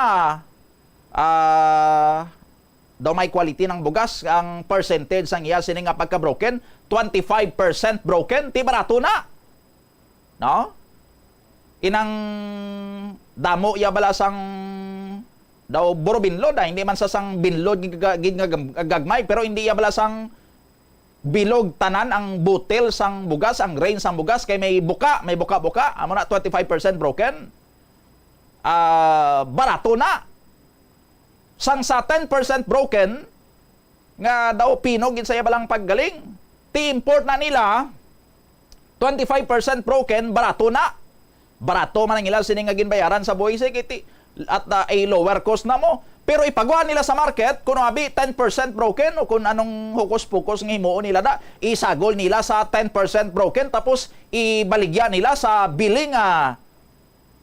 ah, daw may quality ng bugas, ang percentage sang iya sini nga pagka-broken, twenty-five percent broken, ti barato na. No? Inang damo ya bala sang daw buro binlod, ah, hindi man sa sang binlod gid nga gam-, gagmay, pero hindi ya bala sang bilog tanan ang butil sang bugas, ang grain sang bugas, kay may buka, may buka-buka, amo na twenty-five percent broken. Ah, barato na. Sang sa ten percent broken, nga daw pino gid sa iya balang paggaling, ti-import na nila, twenty-five percent broken, barato na. Barato man ang ila sini nga ginbayaran sa buhis, eh, kiti-, at, ah, a lower cost na mo. Pero ipagwa nila sa market, kung abi ten percent broken o kung anong hokus-pokus nga himuon nila na, isagol nila sa ten percent broken, tapos ibaligya nila sa bili nga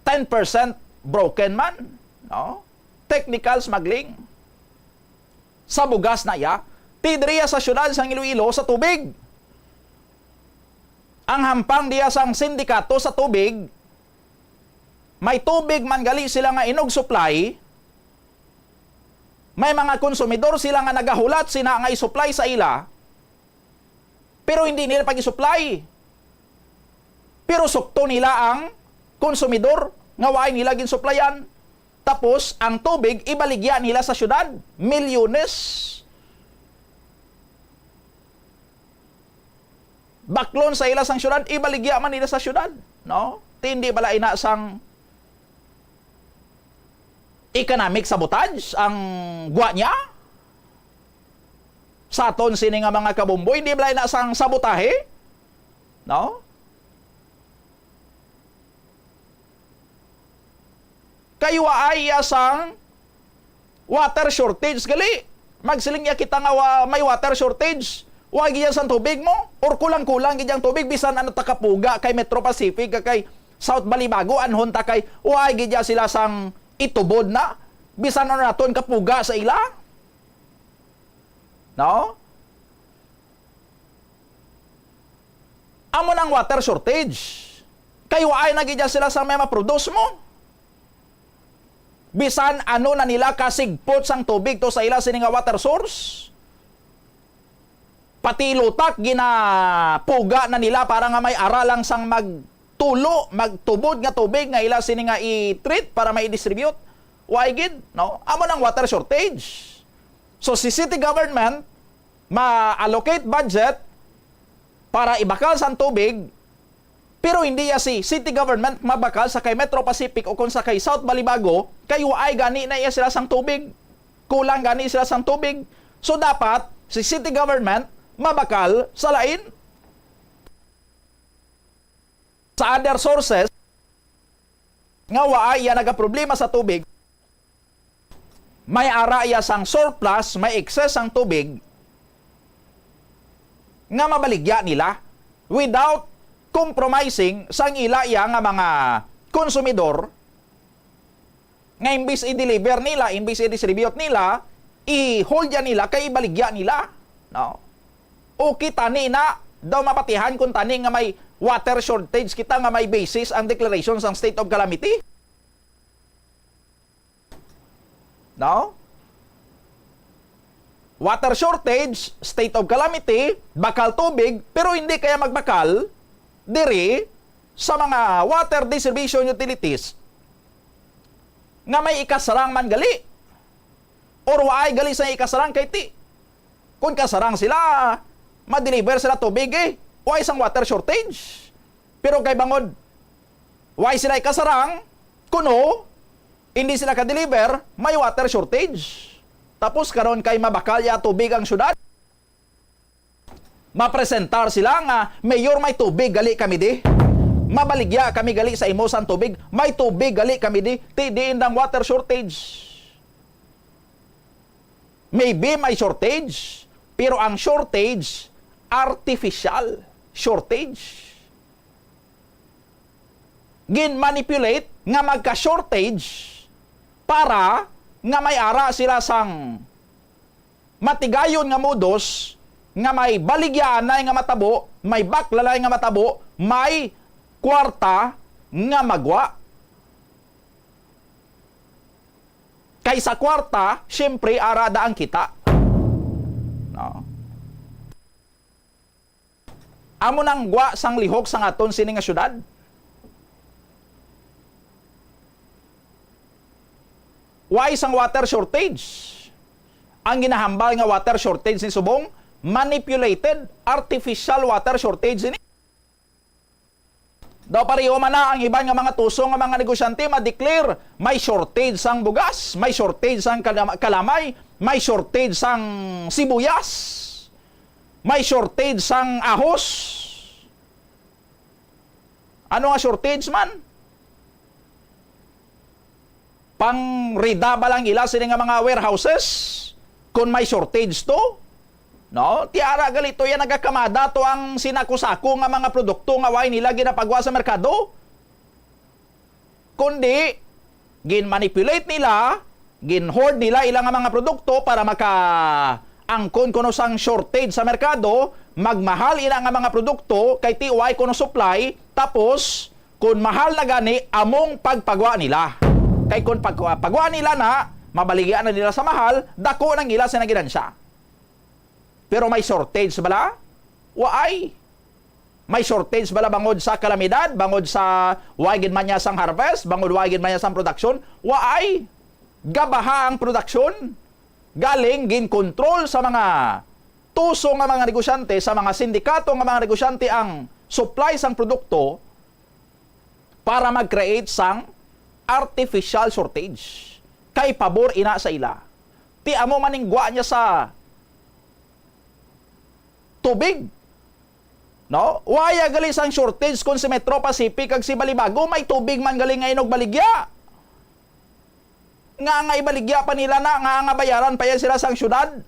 ten percent broken man, no? Technical smuggling. Sa bugas na iya, ti diriya sa siyudad sang Iloilo sa tubig. Ang hampang diya sang sindikato sa tubig, may tubig man gali sila nga inug supply, may mga konsumidor sila nga nagahulat sina nga i-supply sa ila, pero hindi nila pag-i-supply. Pero sukto nila ang konsumidor nga waay nila ginsuplayan. Tapos, ang tubig, ibaligya nila sa syudad. Milyones. Baklon sa ila sang syudad, ibaligya man nila sa syudad. No? Ti hindi bala ina sang economic sabotage ang gwa niya? Sa aton sini nga mga kabombo, hindi bala ina sang sabotahe? No? Kay waay iya sang water shortage gali. Magsiling iya kita nga wa-, may water shortage. Wa gid yan sang tubig mo? Or kulang-kulang gid ang tubig, bisan ano ta kapuga kay Metro Pacific, ka kay South Balibago, anhon ta kay wa gid ya sila sang itubod na. Bisan ano naton kapuga sa ila. No? Amo nang water shortage. Kay waay na gid ya sila sang may ma-produce mo. Bisan ano na nila kasigpot sang tubig to sa ila sini nga water source. Pati lutak ginapuga na nila para nga may ara lang sang magtulo, magtubod nga tubig nga ila sini nga i-treat para may i-distribute. Waay gid, no? Amo nang water shortage. So, si city government ma-allocate budget para ibakal sang tubig, pero hindi ya si city government mabakal sa kay Metro Pacific o kung sa kay South Balibago, kay waay gani na iya sila sang tubig. Kulang gani sila sang tubig. So, dapat si city government mabakal sa lain, sa other sources nga waay iya nagaproblema sa tubig. May ara iya sang surplus, may excess ang tubig nga mabaligya nila without compromising sang ila iya nga mga konsumidor, nga imbis i-deliver nila, imbis i-distribute nila, i-hold ya nila kay ibaligya nila, no? O kita ni na daw mapatihan kung tani nga may water shortage kita nga may basis ang declaration sang state of calamity. No? Water shortage, state of calamity, bakal tubig, pero hindi kaya magbakal diri sa mga water distribution utilities nga may ikasarang man gali or waay gali sa ikasarang kay ti. Kung kasarang sila, ma-deliver sila tubig eh. Waay sang water shortage. Pero kay bangod, waay sila ikasarang, kuno, hindi sila ka-deliver, may water shortage. Tapos karon kay mabakal ya tubig ang syudad. Mapresentar sila nga, "Mayor, may tubig gali kami di. Mabaligya kami gali sa imo sang tubig. May tubig gali kami di." Ti diin ang water shortage. Maybe may shortage, pero ang shortage, artificial shortage. Gin-manipulate nga magka-shortage para nga may ara sila sang matigayon nga modus nga may baligyaanay nga matabo, may baklalay nga matabo, may kwarta nga magwa. Kay sa kwarta, siyempre, ara da ang kita. No? Amo nang gwa sang lihok sang aton sini nga syudad. Why sang water shortage? Ang ginahambal nga water shortage ni subong, manipulated, artificial water shortage ini. Daw pareho man na ang iban nga mga tuso nga mga negosyante ma-declare may shortage sang bugas, may shortage sang kalama-, kalamay, may shortage sang sibuyas, may shortage sang ahos. Ano nga shortage man? Pangrida ba lang ila sini nga mga warehouses kung may shortage to? No? Ti ara gali to yan nagakamada to ang sinako-sako nga mga produkto nga way nila ginapagwa sa merkado. Kundi, gin-manipulate nila, gin-hoard nila ila nga mga produkto para maka-angkon kuno sang shortage sa merkado, magmahal ina nga mga produkto kay ti way kuno supply, tapos kun mahal na gani among pagpagwa nila. Kay kun pag-, pagwa nila na, mabaligya na nila sa mahal, dako nang ila sa naginansya. Pero may shortage bala? Waay. May shortage bala bangod sa kalamidad, bangod sa wa gid man niya sang harvest, bangod wa gid man niya sang production? Waay. Gabaha ang production. Galing ginkontrol sa mga tuso nga mga negosyante, sa mga sindikato nga mga negosyante ang supply sang produkto para mag-create sang artificial shortage. Kay pabor ina sa ila. Ti amo man ning gwa niya sa tubig. No? Waya gali sang shortage kung si Metro Pacific kag si Balibago may tubig man gali nga inugbaligya. Nga nga ibaligya pa nila na, nga nga bayaran pa yan sila sang syudad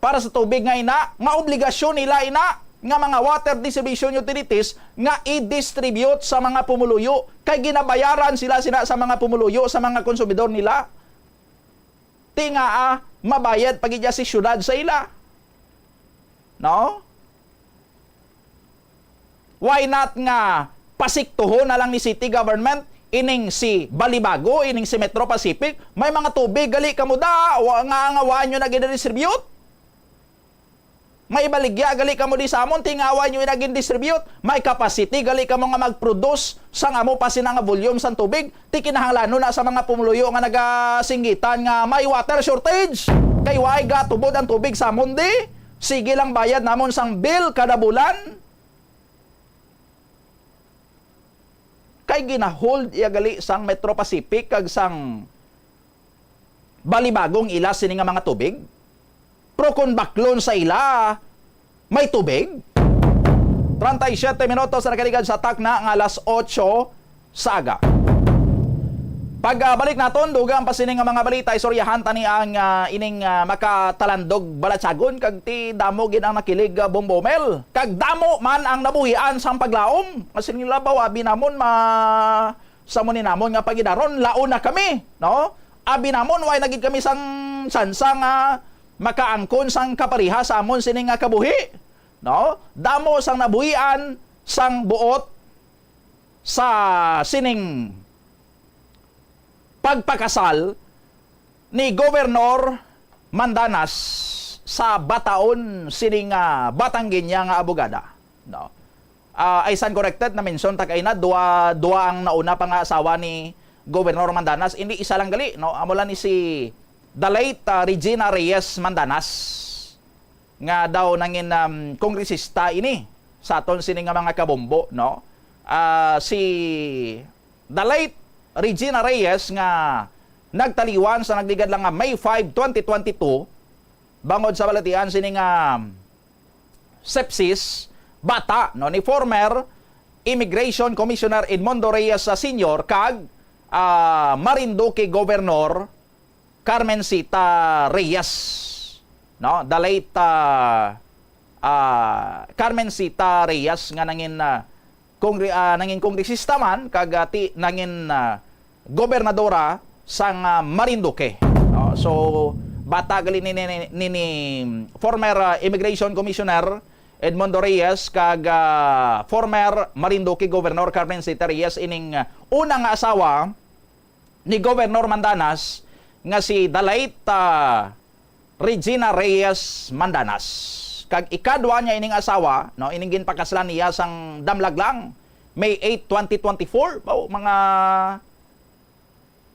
para sa tubig nga ina, nga obligasyon nila ina nga mga water distribution utilities nga i-distribute sa mga pumuluyo, kay ginabayaran sila, sila sa mga pumuluyo, sa mga konsumidor nila. Ti nga, ah, mabayad pa gid si syudad sa ila. No? Why not nga pasiktuhon na lang ni city government ining si Balibago, ining si Metro Pacific, may mga tubig gali kamo da, wa, nga, nga wa nyo na gina-distribute? May baligya gali kamo di sa amon, ti nga wa nyo na gin-distribute? May capacity gali kamo nga mag-produce sang amo pa sina nga volume sang tubig? Ti kinahanglanon na sa mga pumuluyo nga nagasinggitan nga may water shortage. Kay waay gatubod ang tubig sa amon di. Sige lang bayad namon sang bill kada bulan. Kay ginahold iya gali sang Metro Pacific kag sang Balibagong ila sini nga mga tubig. Pero kung baklon sa ila, may tubig. Treinta y siete minutos na nakaligad sa takna nga alas otso sa aga. Pag, ah, balik naton, dugang pa sini nga mga balita, istoryahan tani ang, ah, ining, ah, makatalandog balatyagon kag ti damo gid ang nakilig, ah, Bombomel. Kag damo man ang nabuhian sang paglaom. Nga sini labaw, abi namon ma-, sa mo ni namon nga pagidaron, laon na kami, no? Abi namon, way na gid kami sang tsansa nga makaangkon sang kapareha sa amon sini nga kabuhi, no? Damo sang nabuhian sang buot sa sining pagpakasal ni Gobernador Mandanas sa bataon sining, ah, Batangueña nga abogada, no? Ah, I stand corrected, na-mention ta kaina, dua, dua ang nauna pa nga asawa ni Gobernador Mandanas, hindi isa lang gali, no? Amo lang ni si the late, ah, Regina Reyes Mandanas. Nga daw nangin, um, kongresista ini sa aton sini nga mga kabombo, no? Ah, si the late Regina Reyes nga nagtaliwan sa nagligad lang nga May five, twenty twenty-two, bangod sa balatian sini nga sepsis, bata, no, ni former Immigration Commissioner Edmundo Reyes, ah, Senior kag, ah, Marinduque Governor Carmencita Reyes, no? The late, ah, ah, Carmencita Reyes nga nangin, ah, kongre-, ah, nangin kongresista man kag, ah, ti-, nangin, ah, gobernadora sang, ah, Marinduque, no? So, bata gali ni, ni, ni, ni former, ah, Immigration Commissioner Edmundo Reyes kag, ah, former Marinduque Governor Carmencita Reyes ining, ah, una nga asawa ni Governor Mandanas nga si the late, ah, Regina Reyes Mandanas. Kag ikadwa niya ining asawa, no, ining ginpakaslan niya sang damlag lang, May eight, twenty twenty-four, oh, mga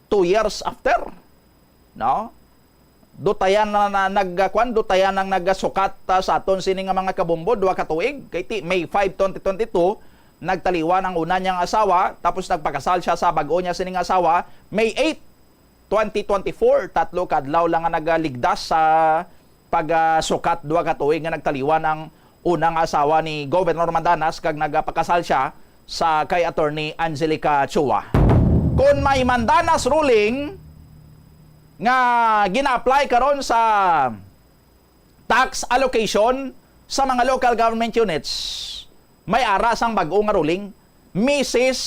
two years after, no? Dutayan na, na nagkuan, dutayan ang nagasukat, ah, sa aton sini nga mga kabombo, duha ka tuig. Kay ti, May five, twenty twenty-two, nagtaliwan ang una niyang asawa, tapos nagpakasal siya sa bag-o niya sining asawa, May eight, twenty twenty-four, tatlo ka adlaw lang nga nagaligdas sa pagsukat, duha ka tuig nga nagtaliwan ang unang asawa ni Governor Mandanas kag nagapakasal siya sa kay Attorney Angelica Chua. Kon may Mandanas ruling nga gina-apply karon sa tax allocation sa mga local government units, may ara sang bag-o nga ruling, Missus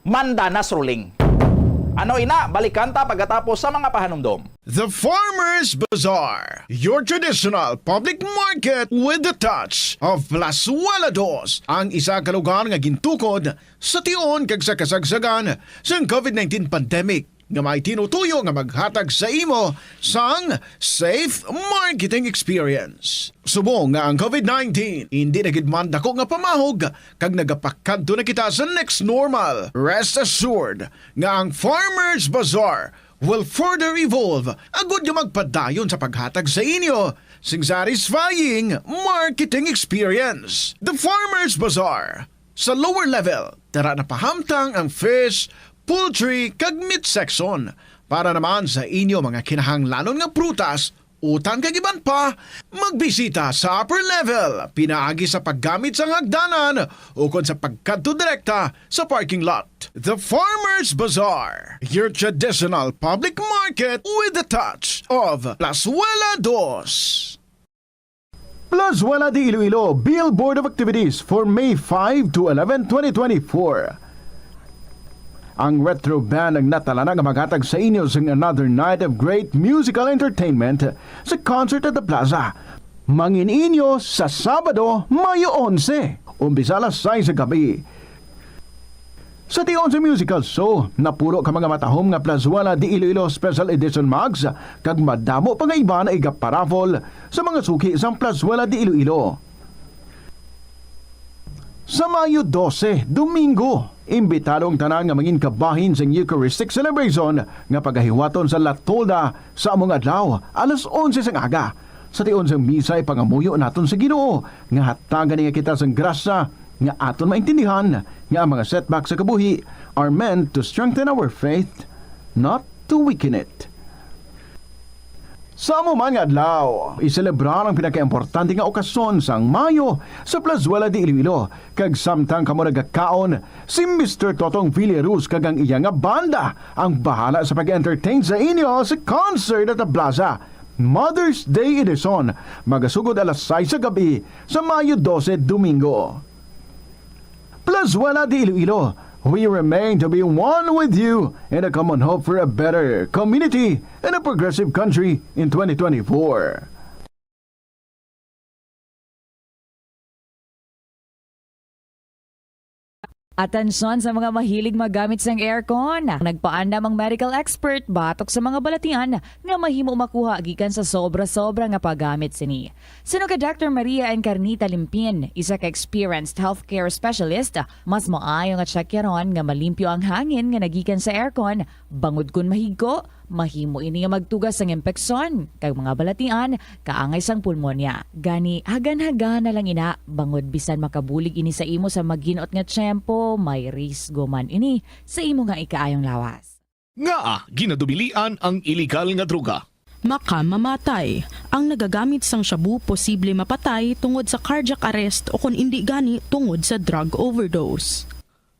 Mandanas ruling. Ano ina, balikan ta pagkatapos sa mga pahanumdom. The Farmers Bazaar, your traditional public market with the touch of Plazuela Dos, ang isa ka lugar nga gintukod sa tion kag sa kasagsagan sang covid nineteen pandemic, nga may tinutuyo nga maghatag sa imo sang safe marketing experience. Subong nga ang covid nineteen indi na gid man dako nga pamahog kag nagapakadto na kita sa next normal, rest assured nga ang Farmers Bazaar will further evolve agud nga magpadayon sa paghatag sa inyo sing satisfying marketing experience. The Farmers Bazaar, sa lower level, tara na pahamtang ang fish, poultry, kag meat section. Para naman sa inyo mga kinahanglanon nga prutas, utang kag iban pa, magbisita sa upper level, pinaagi sa paggamit sang hagdanan ukon sa pagkadto direkta sa parking lot. The Farmers Bazaar, your traditional public market with the touch of Plazuela Dos. Plazuela de Iloilo, Billboard of Activities for May five to eleven, twenty twenty-four. Ang Retro Band ang natalana nga maghatag sa inyo sing another night of great musical entertainment sa Concert at the Plaza. Mangin-inyo sa Sabado, Mayo onse, umpisa alas sais sa gabi. Sa tion sa musical show, napulo ka mga matahom nga Plazuela de Iloilo Special Edition mugs kag madamo pa nga iban nga igaparaffle sa mga suki sang Plazuela de Iloilo. Sa Mayo dose, Domingo, imbitado ang tanan nga mangin kabahin sang Eucharistic celebration nga pagahiwaton sa La Tolda sa among adlaw, alas onse sang aga. Sa tion sang misa, ipangamuyo naton sa Ginoo nga hatagan niya kita sang grasya nga aton maintindihan nga ang mga setback sa kabuhi are meant to strengthen our faith, not to weaken it. Sa amo man nga adlaw, iselebrar ang pinakaimportante nga okasyon sang Mayo sa Plazuela de Iloilo, kag samtang kamo nagakaon, si Mister Totong Villaruz kag ang iya nga banda ang bahala sa pag-entertain sa inyo sa Concert at the Plaza. Mother's Day Edition, magasugod alas sais sa gabi sa Mayo dose, Domingo. Plazuela de Iloilo, we remain to be one with you in a common hope for a better community and a progressive country in twenty twenty-four. Atensyon sa mga mahilig maggamit sang aircon. Nagpaandam ang medical expert batok sa mga balatian nga mahimo makuha gikan sa sobra-sobra nga paggamit sini. Suno kay Doctor Maria Encarnita Limpin, isa ka experienced healthcare specialist, mas maayo nga tsakyaron nga malimpyo ang hangin nga nagikan sa aircon, bangod kon mahigko, mahimo ini nga magtuga sang impeksyon kag mga balatian kaangay sang pulmonya. Gani, hagan-hagan na lang ina, bangod bisan makabulig ini sa imo sa maginot nga tiyempo, may risgo man ini sa imo nga ikaayong lawas. Ngaa ginadubilian ang iligal nga droga? Makamamatay. Ang nagagamit sang shabu posible mapatay tungod sa cardiac arrest o kon indi gani tungod sa drug overdose.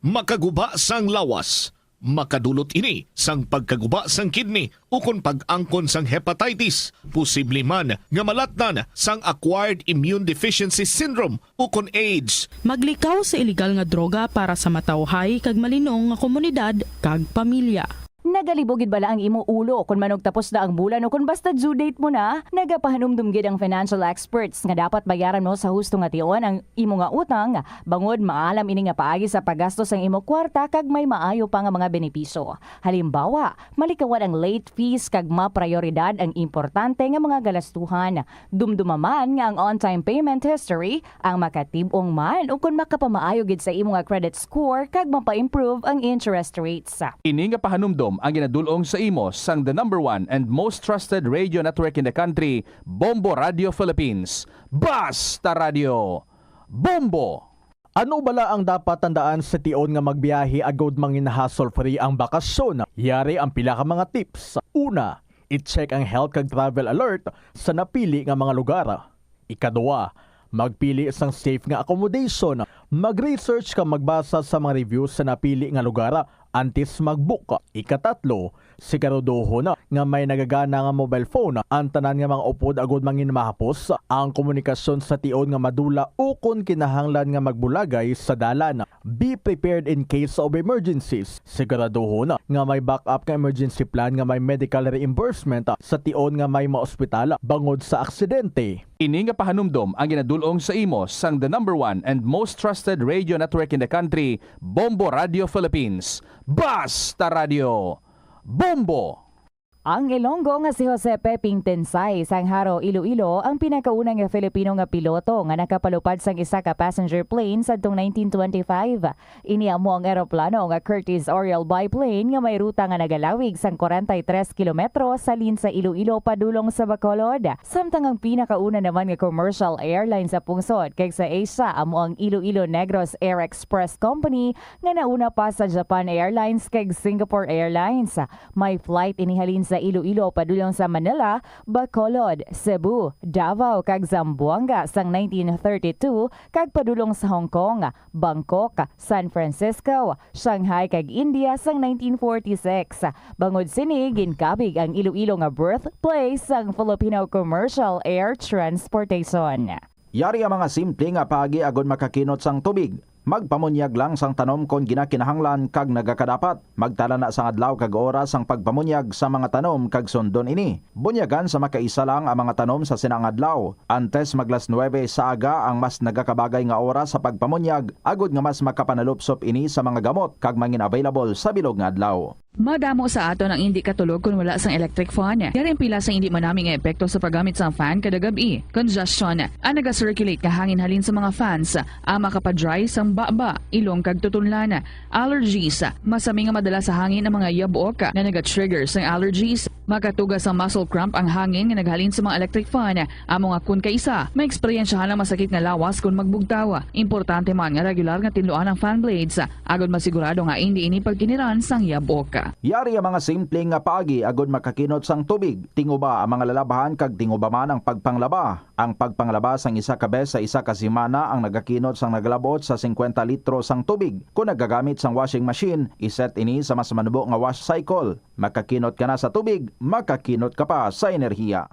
Makaguba sang lawas. Makadulot ini sang pagkaguba sang kidney ukon pag-angkon sang hepatitis, posible man nga malatnan sang acquired immune deficiency syndrome ukon AIDS. Maglikaw sa iligal nga droga para sa matawhay kag malinong nga komunidad kag pamilya. Nagalibo gid bala ang imo ulo kon manugtapos na ang bulan o kon basta due date mo na? Nagapahanumdom gid ang financial experts nga dapat bayaran mo sa husto nga tion ang imo nga utang, bangod maalam ini nga paagi sa paggasto sang imo kwarta kag may maayo pa nga mga benepisyo. Halimbawa, malikawan ang late fees kag maprayoridad ang importante nga mga galastuhan. Dumduma man nga ang on-time payment history ang makatib-ong man ukon makapamaayo gid sa imo nga credit score kag mapa-improve ang interest rates. Ini nga pahanumdom ang ginadul-ong sa imo sang the number one and most trusted radio network in the country, Bombo Radio Philippines. Basta Radio! Bombo! Ano bala ang dapat tandaan sa tion nga magbiyahe agud mangin hassle-free ang bakasyon? Yari ang pila ka mga tips. Una, i-check ang health kag travel alert sa napili nga mga lugar. Ikaduha, magpili sang safe nga accommodation. Mag-research kag magbasa sa mga reviews sa napili nga lugar antes mag-book. Ikatatlo, siguraduhon nga may nagagana nga mobile phone ang tanan nga mga upod agud mangin mahapos ang komunikasyon sa tion nga madula ukon kinahanglan nga magbulagay sa dalan. Be prepared in case of emergencies. Siguraduhon nga may backup nga emergency plan nga may medical reimbursement sa tion nga may maospital bangod sa aksidente. Ini nga pahanumdom ang ginadul-ong sa imo sang the number one and most trusted radio network in the country, Bombo Radio Philippines. Basta Radio! Bombo! Ang Ilonggo nga si Jose Peping Tensay sang Jaro, Iloilo, ang pinakauna nga Filipino nga piloto nga nakapalupad sang isa ka passenger plane sadtong nineteen twenty-five. Ini amo ang eroplano nga Curtiss Oriole biplane nga may ruta nga nagalawig sang kwarenta y tres kilometro sa halin sa Iloilo padulong sa Bacolod. Samtang ang pinakauna naman nga commercial airline sa pungsod kag sa Asia amo ang Iloilo Negros Air Express Company nga nauna pa sa Japan Airlines kag Singapore Airlines. May flight ini halin sa Iloilo padulong sa Manila, Bacolod, Cebu, Davao, kag Zamboanga sang nineteen thirty-two kag padulong sa Hong Kong, Bangkok, San Francisco, Shanghai, kag India sang nineteen forty-six. Bangod sini, ginkabig ang Iloilo nga birthplace sang Filipino commercial air transportation. Yari ang mga simple nga paagi agod makakinot sang tubig. Magpamunyag lang sang tanom kon ginakinahanglan kag nagakadapat. Magtala na sang adlaw kag oras sang pagpamunyag sa mga tanom kag sundon ini. Bunyagan sa makaisa lang ang mga tanom sa sina nga adlaw. Antes maglas nuwebe sa aga ang mas nagakabagay nga oras sa pagpamunyag, agod nga mas makapanalupsop ini sa mga gamot kag mangin available sa bilog nga adlaw. Madamo sa aton ang indi katulog kon wala sang electric fan. Yari ang pila sang indi manami nga epekto sa paggamit sang fan kada gab-i. Congestion, ang naga-circulate nga hangin halin sa mga fans, ang makapa-dry sang baba, ilong kag tutunlan. Allergies, masami nga madala sa hangin ang mga yabok nga naga-trigger sang allergies. Makatuga sang muscle cramp ang hangin nga naghalin sa mga electric fan. Amo nga kon kaisa, maeksperiensyahan ang masakit nga lawas kon magbugtaw. Importante man nga regular nga tinluan ang fan blades, agod masigurado nga indi ini pagkiniran sang yabok. Yari ang mga simple nga paagi agod makakinot sang tubig. Tinguba ang mga lalabahan kag tinguba man ang pagpanglaba. Ang pagpanglaba sang isa ka bes sa isa ka semana ang nagakinot sang nagalabot sa singkwenta litro sang tubig. Kon nagagamit sang washing machine, iset ini sa mas manubo nga wash cycle. Makakinot ka na sa tubig, makakinot ka pa sa enerhiya.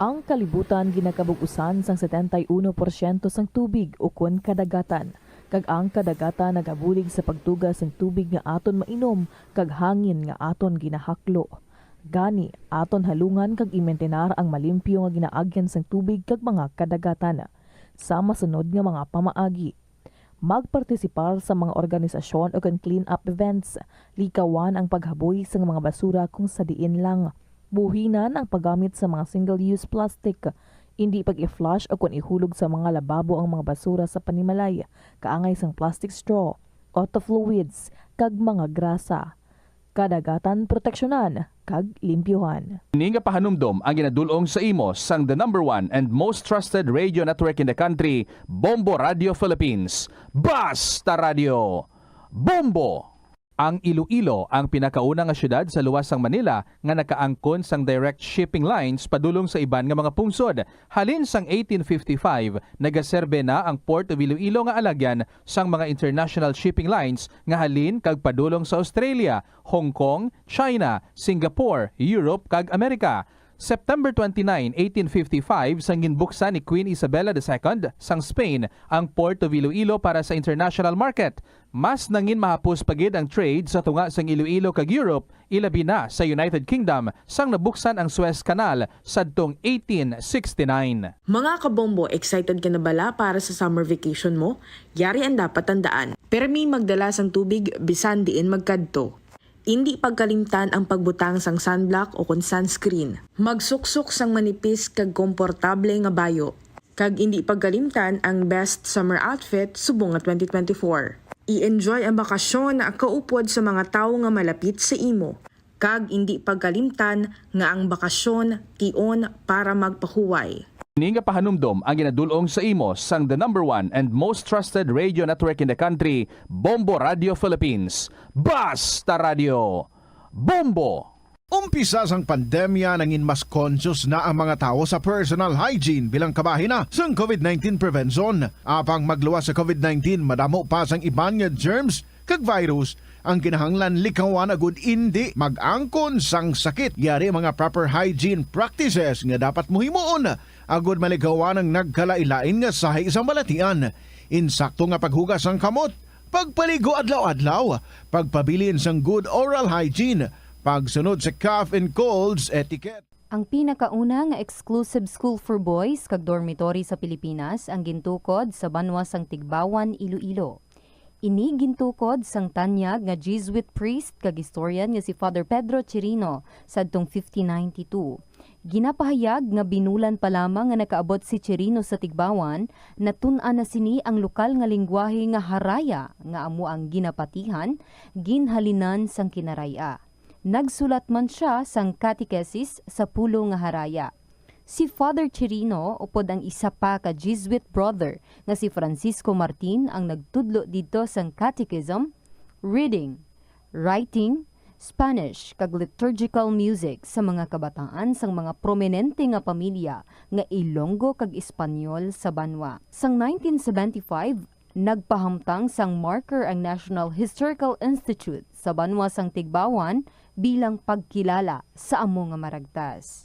Ang kalibutan ginakabug-usan sang setenta y uno porsyento sang tubig ukon kadagatan, kag ang kadagatan nagabulig sa pagtuga sang tubig nga aton mainom kag hangin nga aton ginahaklo. Gani, aton halungan kag imintinar ang malimpyo nga ginaagyan sang tubig kag mga kadagatan. Sa masunod nga mga pamaagi, magpartisipar sa mga organisasyon ukon clean-up events. Likawan ang paghaboy sang mga basura kung sa diin lang. Buhinan ang paggamit sa mga single-use plastic. Indi pag-i-flush ukon ihulog sa mga lababo ang mga basura sa panimalay, kaangay sang plastic straw, auto fluids, kag mga grasa. Kadagatan proteksyonan kag limpyuhan. Ini nga pahanumdom ang ginadul-ong sa imo sang the number one and most trusted radio network in the country, Bombo Radio Philippines. Basta Radio! Bombo! Ang Iloilo ang pinakauna nga siyudad sa luwas sang Manila nga nakaangkon sang direct shipping lines padulong sa iban nga mga pungsod. Halin sang eighteen fifty-five, nagaserbe na ang Port of Iloilo nga alagyan sang mga international shipping lines nga halin kag padulong sa Australia, Hong Kong, China, Singapore, Europe, kag Amerika. September twenty-nine, eighteen fifty-five, sang ginbuksan ni Queen Isabella the Second sang Spain ang Port of Iloilo para sa international market. Mas nangin mahapos pa gid ang trade sa tunga sang Iloilo kag Europe, ilabi na sa United Kingdom, sang nabuksan ang Suez Canal sadtong eighteen sixty-nine. Mga kabombo, excited ka na bala para sa summer vacation mo? Yari ang dapat tandaan. Permi magdala sang tubig bisan diin magkadto. Indi pagkalimtan ang pagbutang sang sunblock o kon sunscreen. Magsuksok sang manipis kag komportable nga bayo. Kag indi pagkalimtan ang best summer outfit subong nga twenty twenty-four. I-enjoy ang bakasyon kaupod sa mga tawo nga malapit sa imo. Kag indi pagkalimtan nga ang bakasyon tion para magpahuway. Ini nga pahanumdom ang ginadul-ong sa imo sang the number one and most trusted radio network in the country, Bombo Radio Philippines. Basta Radio, Bombo! Umpisa sang pandemya, nangin mas conscious na ang mga tawo sa personal hygiene bilang kabahin na sang COVID nineteen prevention. Apang magluwas sa COVID nineteen, madamo pa sang iban nga germs kag virus ang kinahanglan likawan agud indi mag-angkon sang sakit. Yari ang mga proper hygiene practices nga dapat mo himuon agud malikawan ang nagkalain-lain nga sahi sang balatian. Insakto nga paghugas sang kamot, pagpaligo adlaw-adlaw, pagpabilin sang good oral hygiene, pagsunod sa cough and colds etiquette. Ang pinakauna nga exclusive school for boys kag dormitory sa Pilipinas ang gintukod sa banwa sang Tigbawan, Iloilo. Ini gintukod sang tanyag nga Jesuit priest kag historian nga si Father Pedro Chirino sadtong fifteen ninety-two. Ginapahayag nga binulan pa lamang nga nakaabot si Chirino sa Tigbawan, natun-an na sini ang lokal nga linggwahe nga Haraya, nga amo ang ginapatihan, ginhalinan sang Kinaray-a. Nagsulat man sia sang catechesis sa pulo nga Haraya. Si Father Chirino upod ang isa pa ka Jesuit brother nga si Francisco Martin ang nagtudlo didto sang catechism, reading, writing, Spanish, kag liturgical music sa mga kabataan sang mga prominente nga pamilya nga Ilonggo kag Espanyol sa banwa. Sang nineteen seventy-five, nagpahamtang sang marker ang National Historical Institute sa banwa sang Tigbawan bilang pagkilala sa amo nga maragtas.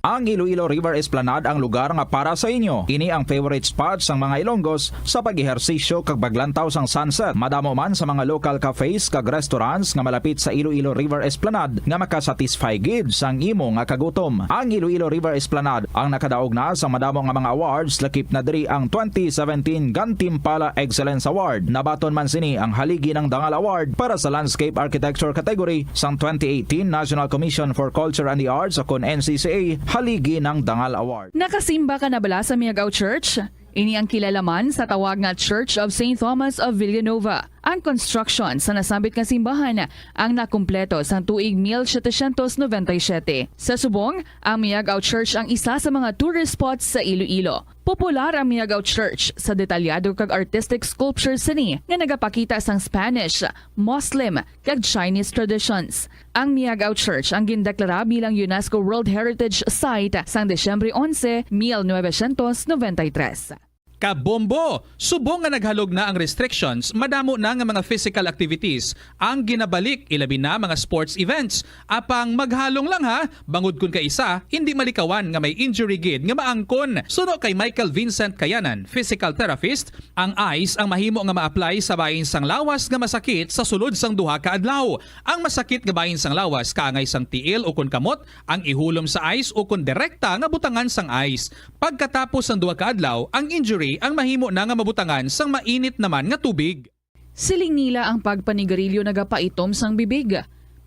Ang Iloilo River Esplanade ang lugar nga para sa inyo. Ini ang favorite spot sang mga Ilonggos sa pag-ehersisyo kag paglantaw sang sunset. Madamo man sa mga local cafes kag restaurants nga malapit sa Iloilo River Esplanade nga makasatisfy gid sang imo nga kagutom. Ang Iloilo River Esplanade ang nakadaog na sa madamo nga mga awards, lakip na diri ang twenty seventeen Gantimpala Excellence Award. Nabaton man sini ang Haligi ng Dangal Award para sa Landscape Architecture category sang twenty eighteen National Commission for Culture and the Arts, o kon N C C A, Haligi ng Dangal Award. Nakasimba ka na bala sa Miagao Church? Ini ang kilala man sa tawag nga Church of Saint Thomas of Villanova. Ang construction sa nasambit nga simbahan ang nakumpleto sang tuig mil setecientos noventa y siete. Sa subong, ang Miagao Church ang isa sa mga tourist spots sa Iloilo. Popular ang Miagao Church sa detalyado kag artistic sculptures sini nga nagapakita sang Spanish, Muslim, kag Chinese traditions. Ang Miagao Church ang gindeklara bilang UNESCO World Heritage Site sang Disyembre onse, mil novecientos noventa y tres. Kabombo! Subong nga naghalog na ang restrictions, madamo na nga mga physical activities ang ginabalik, ilabi na mga sports events. Apang maghalong lang ha, bangod kun kaisa, hindi malikawan nga may injury gid nga maangkon. Suno kay Michael Vincent Kayanan, physical therapist, ang ice ang mahimo nga ma-apply sa bahin sang lawas nga masakit sa sulod sang duha ka adlaw. Ang masakit nga bahin sang lawas kaangay sang tiil ukon kamot, ang ihulom sa ice ukon direkta nga butangan sang ice. Pagkatapos sang duha ka adlaw, ang injury ang mahimo na nga mabutangan sang mainit naman nga tubig. Siling nila ang pagpanigarilyo nagapaitom sang bibig.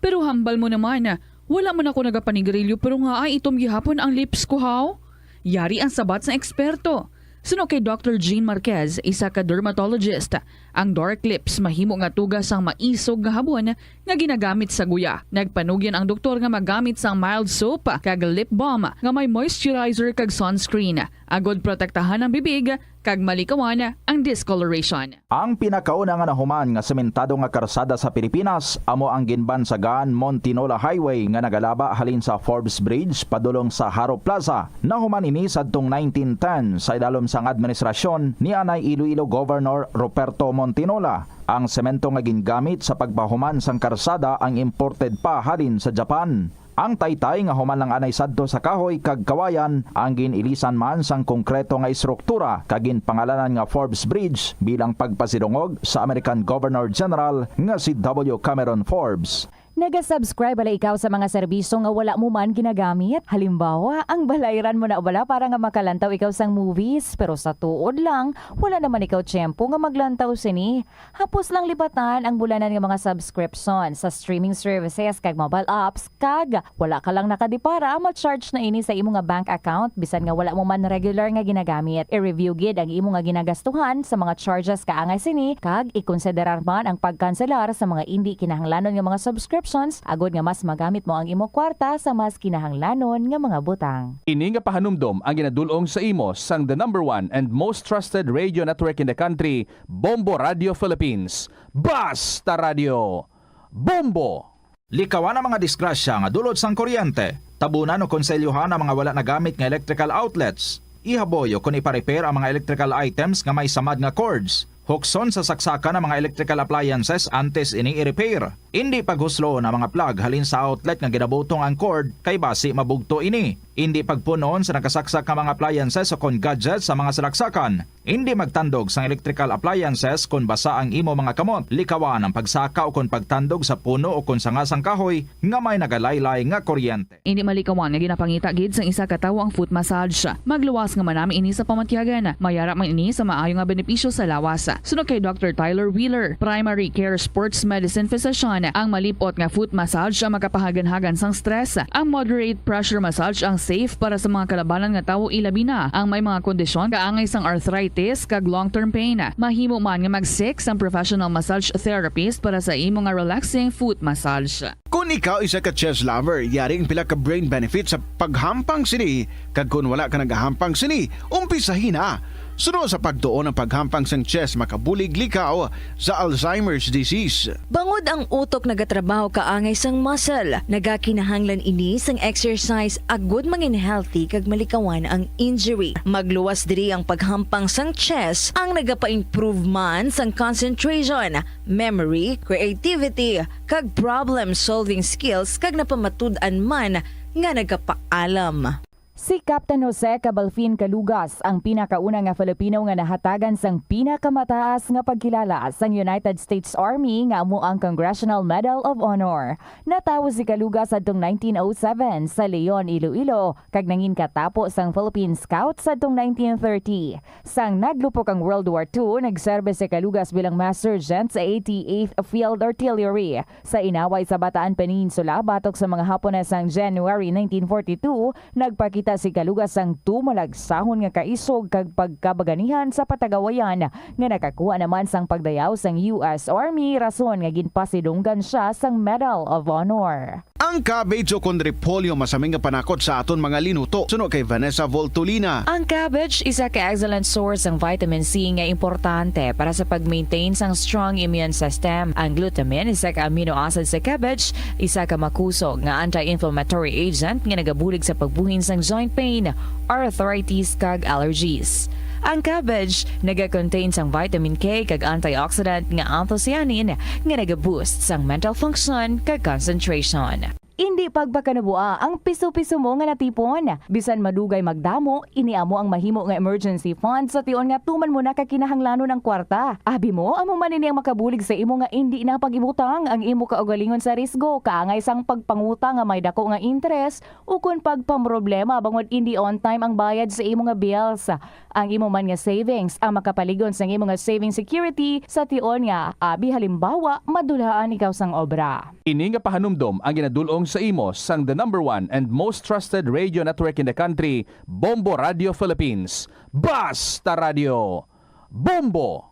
Pero hambal mo naman, wala man ako nagapanigarilyo pero nga ay itom gihapon ang lips ko, haw? Yari ang sabat sang eksperto. Suno kay Doctor Jean Marquez, isa ka dermatologist, ang dark lips mahimo nga tuga sang maisog nga habon nga ginagamit sa guya. Nagpanugyan ang doktor nga magamit sang mild soap kag lip balm nga may moisturizer kag sunscreen, agod protektahan ang bibig kag malikawan ang discoloration. Ang pinakauna nga nahuman nga sementado nga karsada sa Pilipinas amo ang ginbansagan Montinola Highway nga nagalaba halin sa Forbes Bridge padulong sa Jaro Plaza. Nahuman ini sadtong nineteen ten sa idalom sang administrasyon ni anay Iloilo Governor Ruperto Montinola. Ang semento nga gingamit sa pagpahuman sang karsada ang imported pa halin sa Japan. Ang taytay nga human lang anay sadto sa kahoy kag kawayan ang gin-ilisan man sang konkreto nga istruktura kag ginpangalanan nga Forbes Bridge bilang pagpasidungog sa American Governor General nga si W. Cameron Forbes. Naga-subscribe bala ikaw sa mga serbisyo nga wala mo man ginagamit? Halimbawa, ang balayran mo na bala para nga makalantaw ikaw sang movies, pero sa tuod lang, wala naman ikaw tiyempo nga maglantaw sini. Hapos lang lipatan ang bulanan nga mga subscription sa streaming services kag mobile apps, kag wala ka lang nakadipara, ma-charge na ini sa imo nga bank account bisan nga wala mo man regular nga ginagamit. I-review gid ang imo nga ginagastuhan sa mga charges kaangay sini, kag ikonsiderar man ang pagkanselar sa mga indi kinahanglanon nga mga subscriptions agod nga mas magamit mo ang imo kwarta sa mas kinahanglanon nga mga butang. Ini nga pahanumdom ang ginadul-ong sa imo sang the number one and most trusted radio network in the country, Bombo Radio Philippines. Basta Radio, Bombo! Likawan ang mga disgrasya nga dulot sang kuryente. Tabunan o konselyohan ang mga wala nagamit nga electrical outlets. Ihaboy o kon ipa-repair ang mga electrical items nga may samad nga cords. Hukson sa saksakan ang mga electrical appliances antes ini i-repair. Indi paghusloon ang mga plug halin sa outlet nga ginabutong ang cord, kay basi mabugto ini. Indi pagpun-on sa nakasaksak nga mga appliances o kon gadgets sa mga salaksakan. Indi magtandog sang electrical appliances kon basa ang imo mga kamot. Likawan ang pagsaka o kon pagtandog sa puno o kon sanga sang kahoy nga may nagalaylay nga kuryente. Indi malikawan nga ginapangita gid sang isa ka tawo ang foot massage. Magluwas nga manami ini sa pamatyagan. Mayara man ini sa maayo nga benepisyo sa lawas. Suno kay Doctor Tyler Wheeler, primary care sports medicine physician, ang malip-ot nga foot massage ang makapahaganhagan sang stress. Ang moderate pressure massage ang safe para sa mga kalabanan nga tawo, ilabi na ang may mga kondisyon kaangay sang arthritis kag long-term pain. Mahimo man nga mag-seek sang professional massage therapist para sa imo nga relaxing foot massage. Kon ikaw isa ka chess lover, yari ang pila ka brain benefits sa paghampang sini, kag kon wala ka nagahampang sini, umpisahi na. Suno sa pagtuon, ang paghampang sang chess makabulig likaw sa Alzheimer's disease. Bangod ang utok nagatrabaho kaangay sang muscle, nagakinahanglan ini sang exercise agud mangin healthy kag malikawan ang injury. Magluwas diri ang paghampang sang chess, ang nagapa-improve man sang concentration, memory, creativity, kag problem-solving skills, kag napamatud-an man nga nagapaalam. Si Captain Jose Cabalfin Calugas ang pinakauna nga Filipino nga nahatagan sang pinakamataas nga pagkilala sang United States Army, nga amo ang Congressional Medal of Honor. Natawo si Calugas adtong nineteen oh seven sa Leon, Iloilo, kag nangin katapo sang Philippine Scouts adtong nineteen thirty. Sang naglupok ang World War Two, nagserbi si Calugas bilang Mass Sergeant sa eighty-eighth Field Artillery. Sa inaway sa Bataan Peninsula, batok sa mga Hapones sang January nineteen forty-two, nagpakita si Calugas sang tumalagsahon nga kaisog kag pagkabaganihan sa patagawayan, nga nakakuha naman sang pagdayaw sang U S Army, rason nga ginpasidunggan sia sang Medal of Honor. Ang cabbage o kon repolyo masami nga panakot sa aton mga linuto, suno kay Vanessa Voltolina. Ang cabbage isa ka excellent source sang vitamin C nga importante para sa pag-maintain sang strong immune system. Ang glutamine, isa ka amino acid sa cabbage, isa ka makusog nga anti-inflammatory agent nga nagabulig sa pagbuhin sang joint pain, arthritis, kag allergies. Ang cabbage naga-contain sang vitamin K kag antioxidant nga anthocyanin nga naga-boost sang mental function kag concentration. Indi pagpakanabua ang piso-piso mo nga natipon. Bisan madugay magdamo, ini amo ang mahimo nga emergency fund sa tion nga tuman mo na ka kinahanglanon ang kwarta. Abi mo, amo man ini ang makabulig sa imo nga indi na pag-ibutang ang imo kaugalingon sa risgo, kaangay sang pagpangutang nga may dako nga interes, ukon pagpamroblema bangod indi on time ang bayad sa imo nga bills. Ang imo man nga savings ang makapalig-on sang imo nga saving security sa tion nga, abi halimbawa, madulhaan ikaw sang obra. Ini nga pahanumdom ang ginadul-ong sa imo sang the number one and most trusted radio network in the country, Bombo Radio Philippines. Basta Radio, Bombo!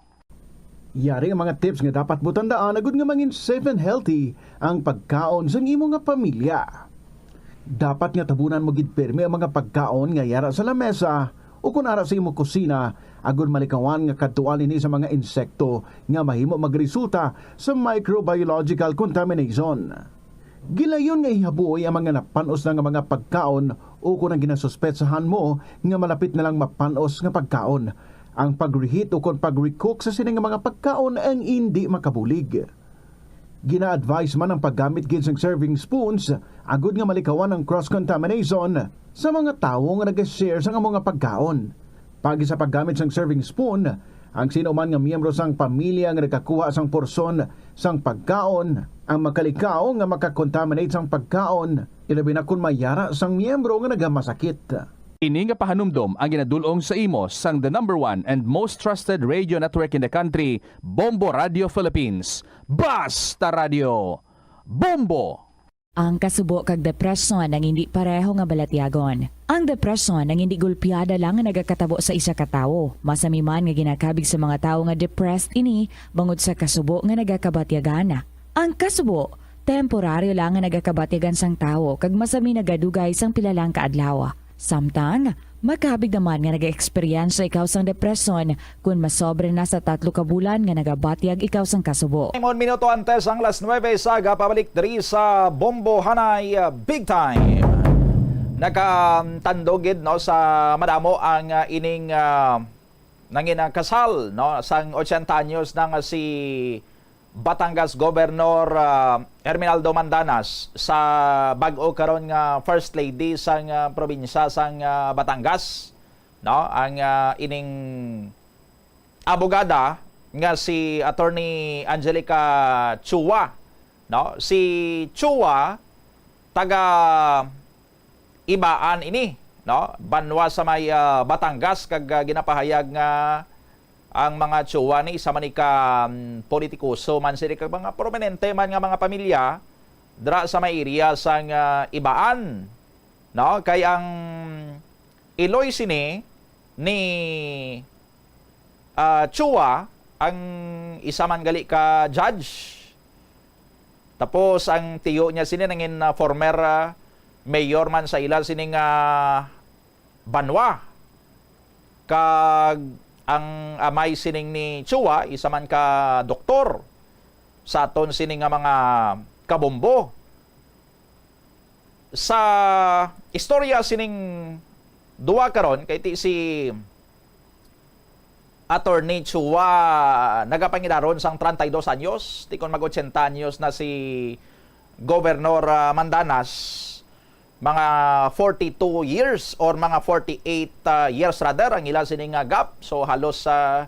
Yari ang mga tips nga dapat mo tandaan agud nga mangin safe and healthy ang pagkaon sang imo nga pamilya. Dapat nga tabunan mo gid pirmi ang mga pagkaon nga yara sa lamesa o kon ara sa imo kusina, agod malikawan nga kadtuan ini sa mga insekto nga mahimo magresulta sa microbiological contamination. Gilayon nga ihabuoy ang mga napan-os na nga mga pagkaon o kon ang ginasuspetsahan mo nga malapit na lang mapan-os nga pagkaon. Ang pag-reheat o kon pag-recook sa sini nga mga pagkaon ang indi makabulig. Gina-advise man ang paggamit gid sang serving spoons agud nga malikawan ang cross-contamination sa mga tawo nga nag-share sang amo nga pagkaon. Paagi sa paggamit sang serving spoon, ang sino man nga miyembro sang pamilya nga nagakuha sang porsyon sang pagkaon ang makalikaw nga makakontaminate sang pagkaon, ilabi na kon may yara sang miyembro nga nagamasakit. Ini nga pahanumdom ang ginadul-ong sa imo sang the number one and most trusted radio network in the country, Bombo Radio Philippines. Basta Radio, Bombo! Ang kasubo kag depresyon ang hindi pareho nga balatyagon. Ang depresyon ang hindi golpeada lang nga nagakatabo sa isa ka tawo. Masami man nga ginakabig sa mga tawo nga depressed ini bangod sa kasubo nga nagakabatyagan. Ang kasubo, temporaryo lang nga nagakabatyagan sang tawo kag masami nagadugay sang pila lang ka adlaw. Samtang, makabig naman nga nag-eksperyensya ikaw sang depresyon kon masobra na sa tatlo ka bulan nga nagabatyag ikaw sang kasubo. Limon minuto antes ang las nuebe, sa gapabalik diri sa Bombo Hanay, uh, Big Time. Nakatandog gid, no, sa madamo ang, uh, ining, uh, nangin, uh, kasal, no, sang ochenta anyos na nga si Batangas Governor, ah, Herminaldo Mandanas sa bag-o karon nga First Lady sang, ah, probinsya sang, ah, Batangas, no? Ang, ah, ining abogada nga si Attorney Angelica Chua, no? Si Chua, taga Ibaan ini, no? Banwa sa may, ah, Batangas, kag, ah, ginapahayag nga ang mga Chua ni isa man ni ka, mm, politikoso man sini kag mga prominente man nga mga pamilya dira sa may area sang, ah, Ibaan, no? Kay ang iloy sini ni, ah, Chua, ang isa man gali ka judge. Tapos ang tiyo niya sini nangin, ah, former, ah, mayor man sa ila sining, ah, banwa. Kag ang amay sining ni Chua, isa man ka doktor sa aton sini nga mga kabombo. Sa istorya sining duwa karon, kay ti si Attorney Chua nagapangidaron sang treinta y dos anyos, ti kon mag-ochenta anyos na si Gobernador, ah, Mandanas, mga forty-two years or mga forty-eight, ah, years rather ang ila sini nga gap. So halos, ah,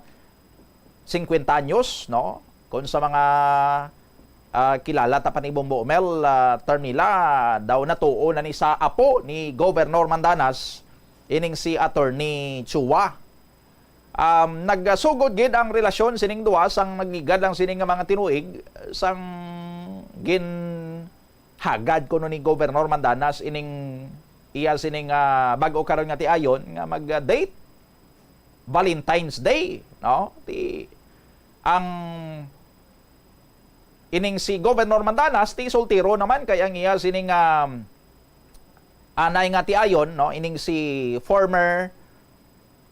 singkwenta anyos, no? Kung sa mga, ah, kilala ta pa ni Bombo Mel, ah, term nila, daw natuo na ni sa apo ni Gobernador Mandanas, ining si Attorney Chua. Um, nagsugod gid ang relasyon sining duha sang nagligad lang sini nga mga tinuig, sang ginhagad kuno ni Gobernador Mandanas ining iya sining, ah, bag-o karon nga tiayon nga mag-date Valentine's Day, no? Ti ang ining si Gobernador Mandanas, ti soltero naman kay ang iya sining, um, anay nga tiayon, no? Ining si former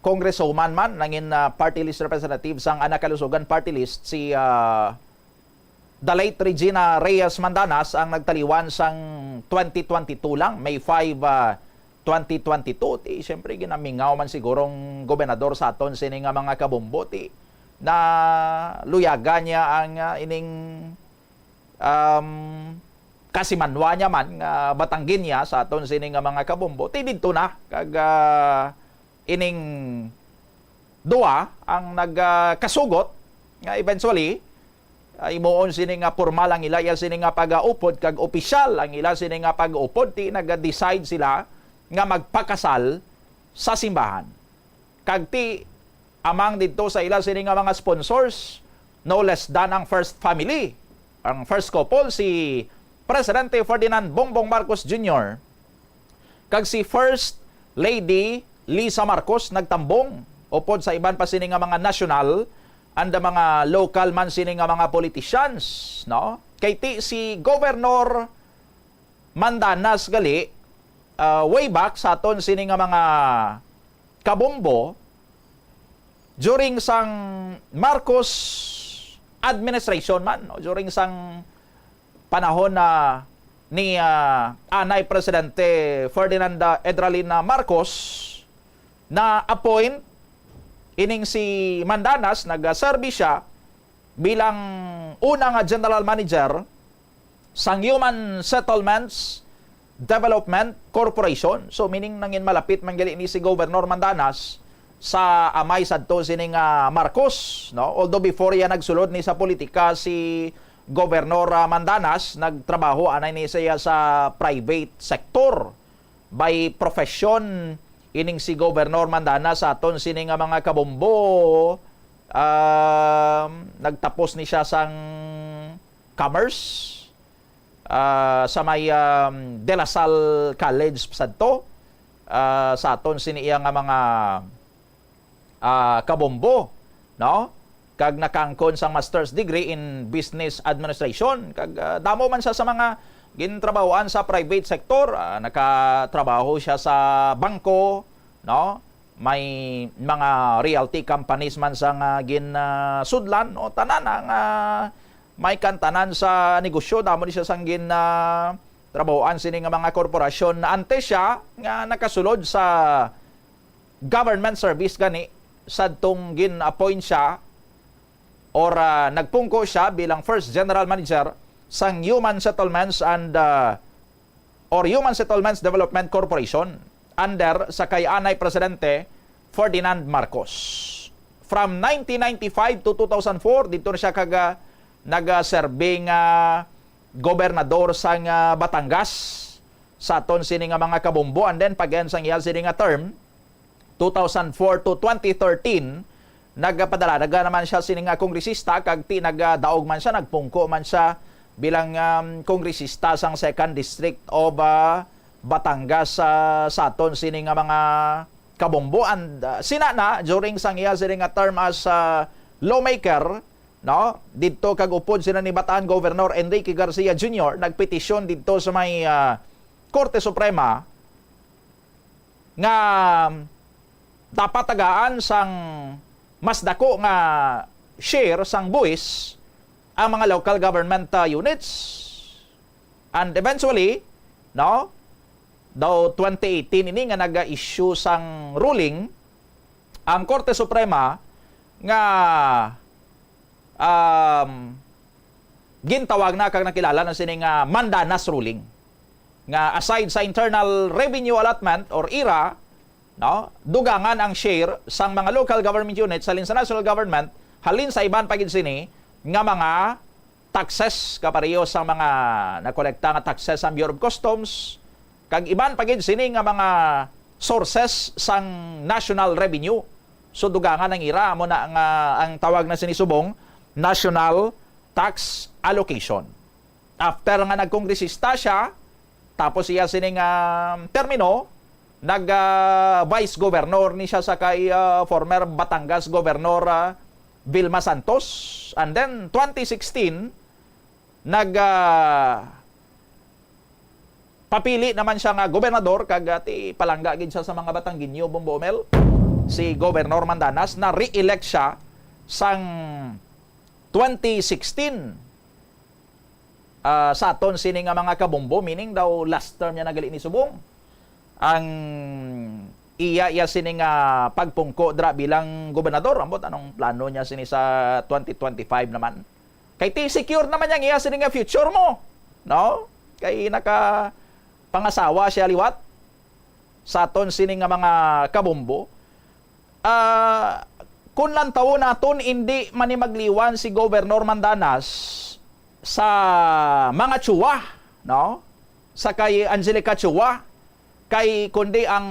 congresswoman man, nangin, ah, party list representative sang Anak Kalusugan Party List, si, ah, the late Regina Reyes Mandanas ang nagtaliwan sang twenty twenty-two lang, May five, ah, twenty twenty-two. Ti, siyempre, ginamingaw man siguro ang gobernador sa aton sini nga mga kabombo, ti, na luyagan niya ang, ah, ining, um, kasimanwa niya man nga Batangginya sa aton sini nga mga kabombo. Ti, didto na kag, ah, ining duwa ang nag, ah, kasugot nga eventually, ah, imuon sini nga pormal ang ila, iya sini nga pag-upod kag opisyal ang ila sini nga pag-upod, ti nag-decide sila nga magpakasal sa simbahan. Kag ti amang didto sa ila sini nga mga sponsors, no less than ang first family, ang first couple, si Presidente Ferdinand Bongbong Marcos Junior, kag si First Lady Lisa Marcos nagtambong, upod sa iban pa sini nga mga national and mga local man sini nga mga politicians, no? Kay ti si Governor Mandanas gali, ah, way back sa aton sini nga mga kabombo during sang Marcos administration man, no? During sang panahon na ni, ah, anay Presidente Ferdinand, ah, Edralina Marcos, na-appoint ining si Mandanas, nagaserbi siya bilang una nga general manager sang Human Settlements Development Corporation. So, meaning, nangin malapit man gali ni si Governor Mandanas sa amay sadto sini nga Marcos, no? Although before iya nagsulod ni sa politika si Governor, ah, Mandanas, nagtrabaho anay ni siya sa private sector by profession. Ining si Governor Mandanas, sa aton sini nga mga kabombo, um, nagtapos ni siya sang commerce, ah, sa may, um, De La Salle College sadto, ah, sa aton sini iya nga mga, ah, kabombo, no? Kag nakaangkon sang master's degree in business administration. Kag, ah, damo man siya sa mga gintrabahoan sa private sector. Ah, nakatrabaho siya sa bangko, no? May mga realty companies man siya nga gin, ah, sudlan, no? Tanan ang, ah, may kantanan sa negosyo, damo ni siya sang gin, ah, trabahoan sini nga mga korporasyon. Antes siya nga nakasulod sa government service gani, sadtong gin-appoint siya or, ah, nagpungko siya bilang first general manager sang Human Settlements and, ah, or Human Settlements Development Corporation under sa kay anay Presidente Ferdinand Marcos. From nineteen ninety-five to two thousand four, dito na siya kaga nagaserbi nga gobernador sang, ah, Batangas sa aton sini nga mga kabombo, and then pag-end sang iya sini nga term, two thousand four to twenty thirteen, nagpadala, naga naman siya sini nga kongresista, kag ti nagadaog man siya, nagpungko man siya bilang, um, kongresista sang Second District of, uh, Batangas, uh, sa aton sini nga mga kabombo. And, uh, sina na, during sang iya sini nga term as, uh, lawmaker, no? Didto kag upod sina ni Bataan Governor Enrique Garcia Junior, nagpetisyon didto sa may, uh, Korte Suprema nga dapat tagaan sang mas dako nga share sang buhis ang mga local government, ah, units. And eventually, no, daw twenty eighteen ini nga nag-issue sang ruling ang Korte Suprema nga, um, gintawag na kag nakilala na sini nga Mandanas ruling, nga aside sa internal revenue allotment or ira, no, dugangan ang share sang mga local government units halin sa national government, halin sa iban pa gid sini nga mga taxes, kapareho sang mga nakolekta nga taxes sang Bureau of Customs, kag iban pa gid sini nga mga sources sang national revenue. So, dugangan ang ira, amo na nga ang tawag na sini subong national tax allocation. After nga nagkongresista siya, tapos iya sining, ah, termino, nag, ah, vice governor ni siya sa kay, ah, former Batangas Governor, ah, Vilma Santos. And then, twenty sixteen, nag, ah, papili naman siya nga gobernador, kag, ah, ti palangga gid siya sa mga Batanggenyo, Bombo Mel. Si Governor Mandanas, na-re-elect siya sang twenty sixteen. Ah, sa aton sini nga mga kabombo, meaning daw last term niya na gali ni subong. Ang iya, iya sini nga pagpungko dira bilang gobernador, ambot anong plano niya sini sa twenty twenty-five naman. Kay ti secure naman yang iya sini nga future mo, no? Kay naka pangasawa siya liwat. Sa aton sini nga mga kabombo, ah, kun lantawon naton, indi man ni magliwan si Governor Mandanas sa mga Chua, no? Sa kay Angelica Chua, kay kundi ang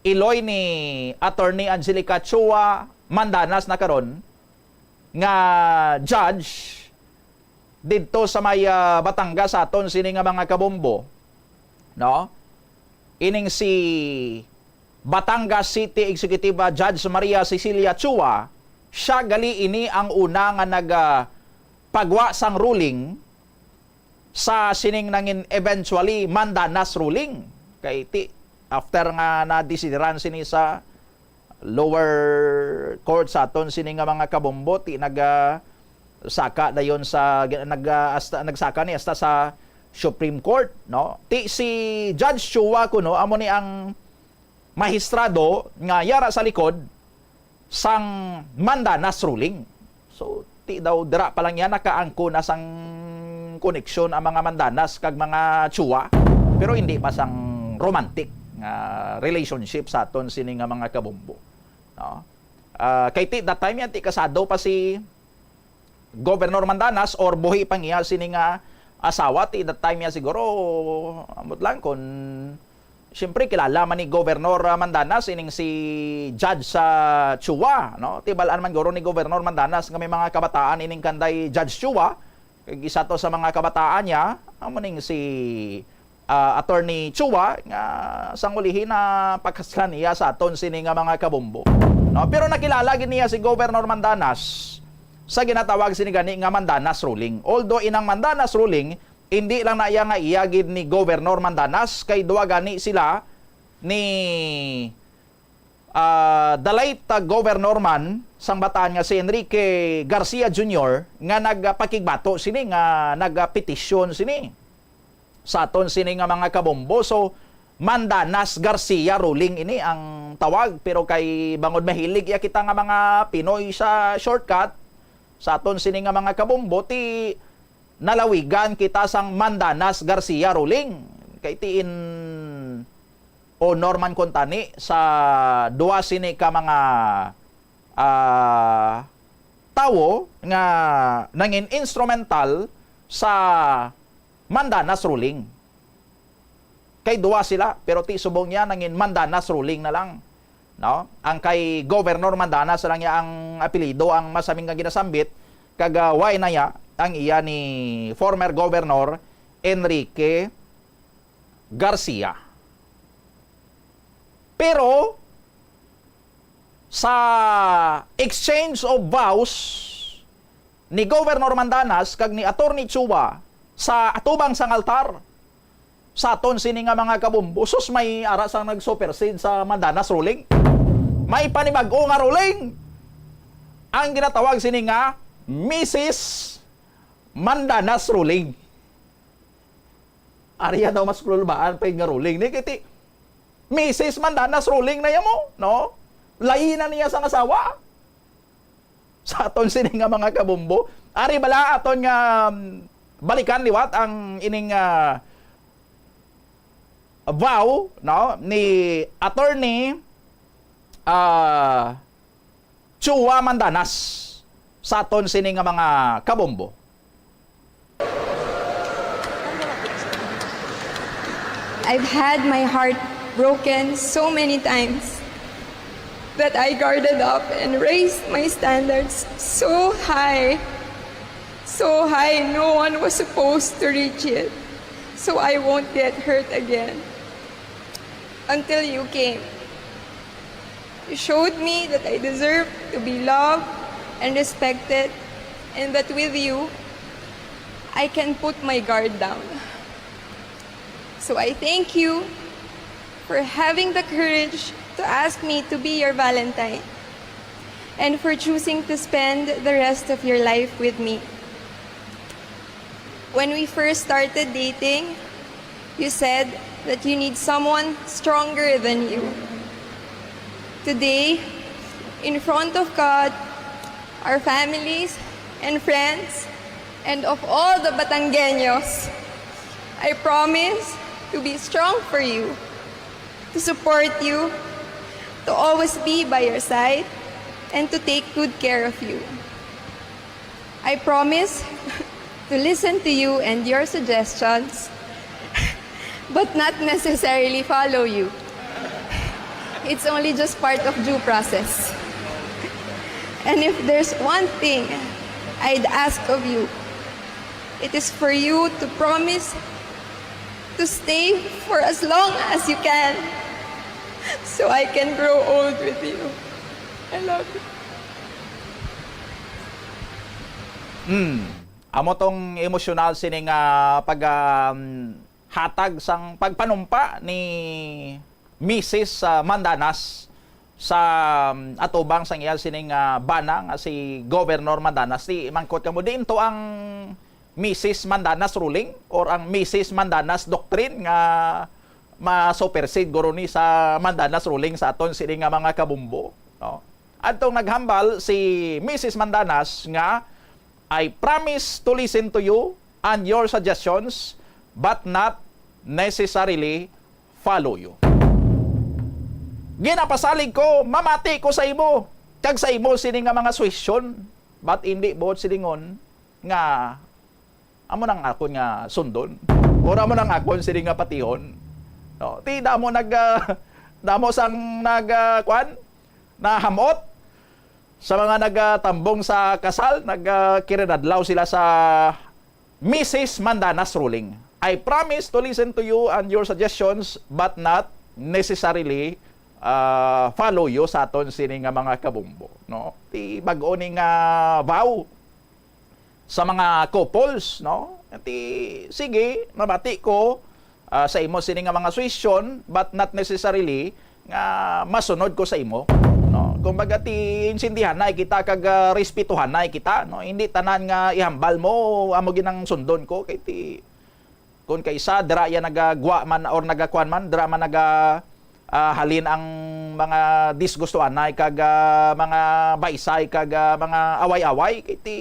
iloy ni Attorney Angelica Chua Mandanas na karon nga judge didto sa may, ah, Batangas, sa aton sini nga mga kabombo, no? Ining si Batangas City Executive, ah, Judge Maria Cecilia Chua, siya gali ini ang una nga nag, ah, pagwa sang ruling sa sining nangin eventually Mandanas ruling. Kay ti, after nga nadesideran sini sa lower court sa aton sini nga mga kabombo, ti naga saka dayon sa nag, ah, hasta, nagsaka ni hasta sa Supreme Court, no? Ti si Judge Chua kuno amo ni ang mahistrado nga yara sa likod sang Mandanas ruling. So, ti daw dira pa lang yan nakaangko na sang koneksyon ang mga Mandanas kag mga Chua, pero hindi pa sang romantic nga relationship sa aton sini nga mga kabombo, no? Ah, kay ti that time yan, ti kasado pa si Governor Mandanas or buhi pa niya sini nga asawa, ti that time niya siguro, ambot lang kung, siyempre, kilala man ni Governor, ah, Mandanas ining si Judge sa Chua, no? Tibal-an man guro ni Governor Mandanas nga may mga kabataan ining kanday Judge Chua. Kag isa to sa mga kabataan niya, amo ning si ah, Attorney Chua nga sang ulihi na pakaslan niya sa aton sini nga mga kabombo. No? Pero nakilala gid niya si Governor Mandanas sa ginatawag sini gani nga Mandanas ruling. Although inang Mandanas ruling, hindi lang na iya nga iya gid ni Governor Mandanas, kay duwa gani sila ni ah, the late, ah, governor man sang Bataan nga si Enrique Garcia Junior nga nagpakigbato sini, nga nagpetisyon sini sa aton sini nga mga kabombo. So, Mandanas Garcia ruling ini ang tawag, pero kay bangod mahilig ya kita nga mga Pinoy sa shortcut, sa aton sini nga mga kabombo, ti nalawigan kita sang Mandanas Garcia ruling. Kay ti in honor man kuntani sa duwa sini ka mga, ah, tawo nga nangin instrumental sa Mandanas ruling. Kay duwa sila, pero ti subong niya nangin Mandanas ruling na lang, no? Ang kay Governor Mandanas lang niya ang apelyido ang masaming nga ginasambit, kag, ah, why na ya ang iya ni former Governor Enrique Garcia. Pero sa exchange of vows ni Governor Mandanas kag ni Attorney Chua sa atubang sang altar, sa aton sini nga mga kabombo, sus, may ara sang nag-supersede sa Mandanas ruling. May panibag-o nga ruling. Ang ginatawag sini nga Missus Mandanas ruling. Ari ya daw mas kulubaan pa nga ruling ni kiti. Missus Mandanas ruling na ya mo, no? Layi na niya sang asawa. Sa aton sini nga mga kabombo, ari bala aton nga, um, balikan liwat ang ining, ah, vow, no, ni Attorney, ah, Chua Mandanas sa aton sini nga mga kabombo. I've had my heart broken so many times that I guarded up and raised my standards so high, so high no one was supposed to reach it, so I won't get hurt again. Until you came. You showed me that I deserve to be loved and respected, and that with you, I can put my guard down. So I thank you for having the courage to ask me to be your Valentine and for choosing to spend the rest of your life with me. When we first started dating, you said that you need someone stronger than you. Today, in front of God, our families, and friends, and of all the Batangueños, I promise to be strong for you, to support you, to always be by your side, and to take good care of you. I promise to listen to you and your suggestions, but not necessarily follow you. It's only just part of due process. And if there's one thing I'd ask of you, it is for you to promise to stay for as long as you can so I can grow old with you. I love you. Hmm. Amo tong emosyonal sini nga pag, um, hatag sang pagpanumpa ni Misis, ah, Mandanas sa, um, atubang sang iya sining, ah, bana nga si Governor Mandanas. Di mangkot kamo, diin to ang Misis Mandanas ruling or ang Misis Mandanas doctrine nga ma-supersede guro ni sa Mandanas ruling sa aton sini nga mga kabumbo, no? Adtong naghambal si Misis Mandanas nga, "I promise to listen to you and your suggestions, but not necessarily follow you." Ginapasalig ko, mamati ko sa imo, kag sa imo sini nga mga suhestyon, but hindi buot silingon nga amo nang akon nga sundon, or amo nang akon sini nga patihon. No, ti damo nag, ah, damo sang nag, ah, kuan, nahamot sa mga nagatambong sa kasal, nag, ah, kirinadlaw sila sa Misis Mandanas ruling. "I promise to listen to you and your suggestions, but not necessarily, ah, follow you," sa aton sini nga mga kabumbo, no? Ti bag-o ni nga vow sa mga couples, no? Ti, sige, mabati ko, ah, sa imo sini nga mga suhestyon, but not necessarily nga masunod ko sa imo, no? Kumbaga, ti intindihan na kita kag, ah, respetuhan na kita, no? Hindi tanan nga ihambal mo amo ginang sundon ko, kay ti, kun kaisa, dira iya nagagwa man or nagakuan man, dira man naga, ah, halin ang mga disgustuanay kag, ah, mga baysay kag, ah, mga away-away, kay ti,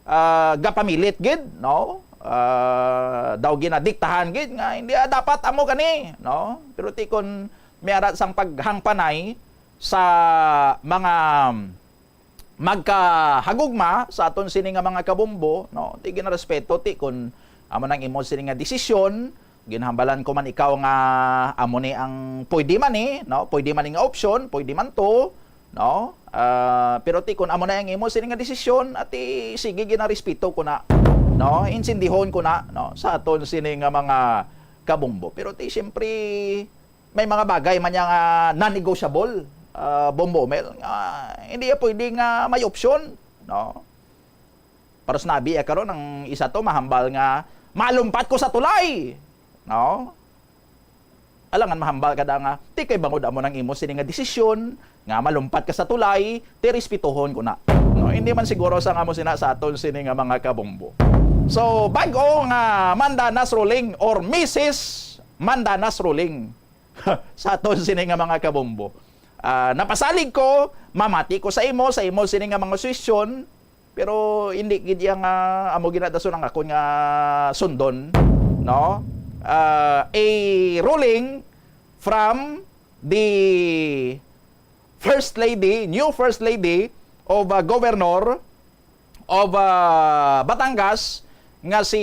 ah, gapamilit gid, no? Ah, daw ginadiktahan gid nga hindi, ah, dapat amo gani, no? Pero ti kun may ara sang paghangpanay sa mga magkahagugma sa aton sini nga mga kabumbo, no? Ti ginarespeto ti kun amo nang imo sini nga desisyon, ginhambalan ko man ikaw nga amo ni ang pwede man ni, no? Pwede man ni nga option, pwede man to, no? Ah, pero ti kun amo na ang imo sini nga desisyon, ati sige, ginarespeto ko na, no? Insindihon ko na, no? Sa aton sini nga mga kabumbo. Pero ti siyempre, may mga bagay man niya nga non-negotiable, ah, Bombo Mel, nga hindi ya pwede nga may opsyon, no? Pero sinabi ya karon ang isa to, mahambal nga, "Malumpat ko sa tulay," no? Alangan mahambal ka da nga, "Ti kay bangod amo nang imo sini nga desisyon, nga malumpat ka sa tulay, ti respetuhon ko na." No, hindi man siguro sa nga mo sina sa aton sini nga mga kabumbo. So, bag-o nga Mandanas ruling or Misis Mandanas ruling sa aton sini nga mga kabumbo. Ah, napasalig ko, mamati ko sa imo, sa imo sini nga mga suhestyon, pero hindi gid iya nga amo ginadason ang akon nga sundon, no? Ah, a ruling from the First Lady, new First Lady of, ah, Governor of, ah, Batangas, nga si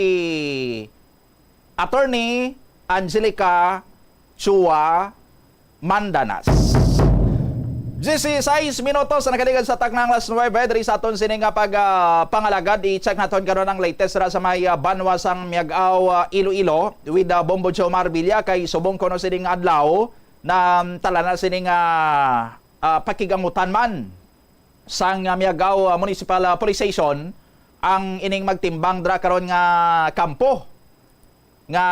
Attorney Angelica Chua Mandanas. Dieciséis minutos ang nakaligad sa taknang alas nuebe diri sa aton sini nga pag, ah, pangalagad. I-check naton karon ang latest ra sa may, ah, banwa sang Miag-ao, ah, Iloilo with, ah, Bombo Jomar Villa, kay subong kuno sining adlaw na, um, tala na sining, ah, ah, pakigamutan man sang, ah, Miagao, ah, Municipal, ah, Police Station ang ining magtimbang dira karon nga kampo nga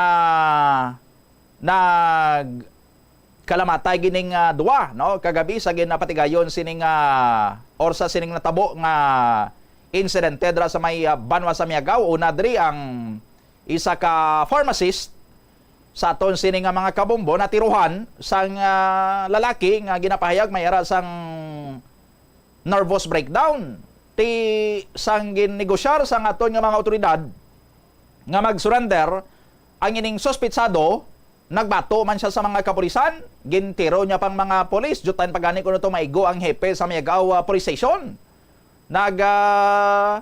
nagkalamatay gining, ah, duwa, no, kagabi sa ginapatigayon sining, ah, or sa sining natabo nga insidente dira sa may, ah, banwa sa Miagao. Una diri ang isa ka pharmacist sa aton sini nga mga kabombo natiruhan sang, ah, lalaki nga ginapahayag may ara sang nervous breakdown. Ti sang ginnegosyar sang aton nga mga awtoridad nga mag-surrender ang ining suspetsado, nagbato man siya sa mga kapulisan, gintiro niya pang mga pulis, diutan pa gani kuno to maigo ang hepe sa Miagao, ah, Police Station. Nag, ah,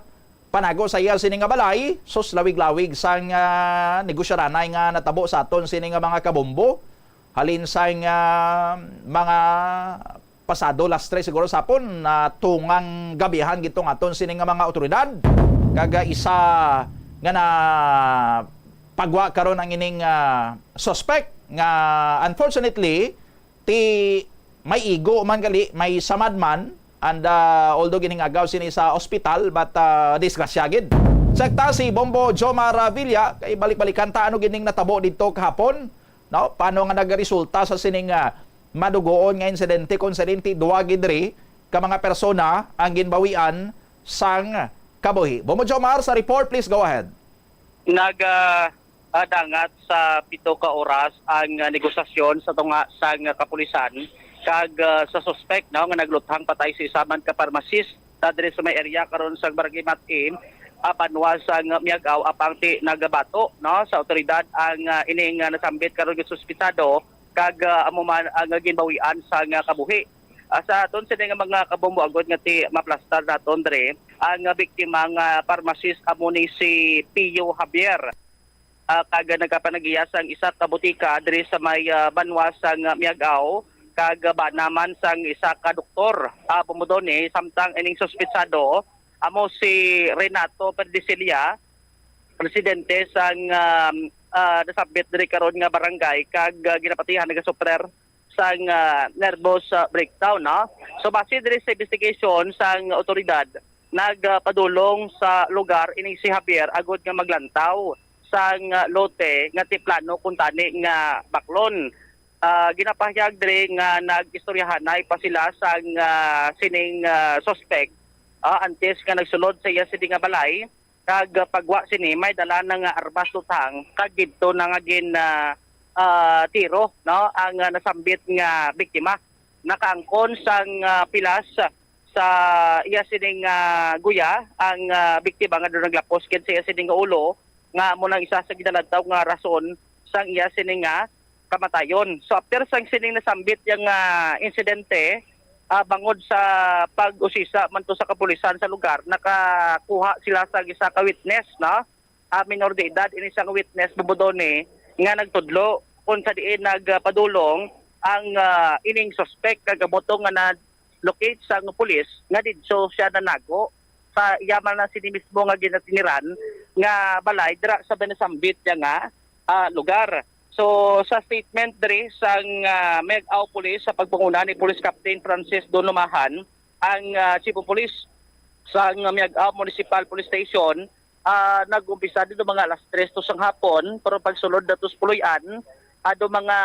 panago sa iya sini nga balay, sus, lawig-lawig sang, ah, negosyaranay nga natabo sa aton sini nga mga kabombo. Halin sang, ah, mga pasado las tres siguro sa hapon, natungang gabihan gid tong aton sini nga mga awtoridad. Kag, ah, isa nga na pagwa karon ang ining, ah, suspect nga unfortunately ti may igo man gali, may samad man, and, ah, although ginhingagaw sini sa ospital, but, ah, disgrasya gid. Sekta si Bombo Jomar, ah, Villa, kay balik-balikan ta ano gining natabo didto kahapon. no? Paano nga nagresulta sa sining, ah, madugoon nga insidente kung sa dinti duwa gid diri ka mga persona ang ginbawian sang kabuhi. Bumo Jomar, sa report, please go ahead. Nag, ah, ah, dangat sa pito ka oras ang, ah, negosasyon sa tunga sang kapulisan kag, ah, sa suspek, no, nga nagluthang patay sa isa man ka pharmacist na diri sa may area karon sa Barangay Mat-i, ah, banwa sang Miag-ao, apang ti nagabato, no, sa awtoridad ang, ah, ining, ah, nasambit karon nga suspitsado kag, ah, amo man ang ginbawian sang, ah, kabuhi. Ah, sa aton sini nga mga kabombo agod nga ti maplastar naton diri, ang, ah, biktima nga pharmacist amo ni si Pio Javier. Ah, kag nagapanagiya sang isa ka butika diri sa may, ah, banwa sang, ah, Miag-ao, kag bana man sang isa ka doktor. Ah, bumudon ni samtang ining suspitsado amo si Renato Perdicilla, presidente sang, ah, ah, nasambit diri karon nga barangay, kag, ah, ginapatihan nagasuffer sang, ah, nervous, ah, breakdown, no? So, base diri sa investigation sang awtoridad, nagpadulong sa lugar ini si Javier agod nga maglantaw sang, ah, lote nga ti plano kuntani nga baklon. Ah, ginapahayag diri nga nag-istoryahanay pa sila sang, ah, sining, ah, suspek, ah, antes nga nagsulod sa iya sini nga balay, kag, ah, pagwa sini may dala na nga armas luthang kag didto na nga gin, ah, ah, tiro, no, ang, ah, nasambit nga biktima. Nakaangkon sang, ah, pilas sa iya sining, ah, guya ang, ah, biktima nga daw naglapos gid sa iya sining nga ulo, nga amo nang isa sa ginalantaw nga rason sang iya sining nga kamatayon. So, after sang sining nasambit yang, ah, insidente, ah, bangod sa pag-usisa man to sa kapulisan sa lugar, nakakuha sila sa isa ka witness, no? Ah, minor de edad ini sang witness, bubudon ni, nga nagtudlo kung sa diin nagpadulong ang, ah, ining suspek kag amo to nga na-locate sang pulis nga didto siya nanago sa iya man na sini mismo nga ginatiniran nga balay dira sa binasambit niya nga, ah, lugar. So, sa statement diri sang, ah, Miag-ao Police sa pagpanguna ni Police Captain Francis Donomahan, ang, ah, Chief of Police sang Miag-ao Municipal Police Station, ah, nag-umpisa dito mga alas tres to sang hapon, pero pagsulod datos Puloy-an, ado mga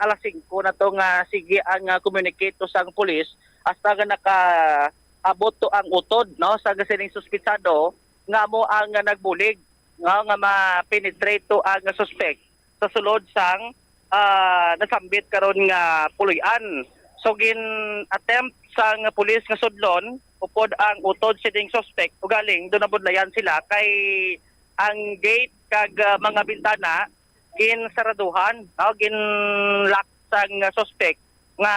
alas singko na to nga sige ang, ah, communicate to sang pulis hasta nga nakaabot to ang utod, no, sa sining suspitsado nga amo ang, ah, nagbulig, no, nga ma-penetrate to ang suspect sa sulod sang, ah, nasambit karon nga puloy-an. So, gin-attempt sang pulis nga sudlon upod ang utod sining suspect, ugaling do nabudlayan sila kay ang gate kag, ah, mga bintana ginsaraduhan, no, ginlock sang suspect nga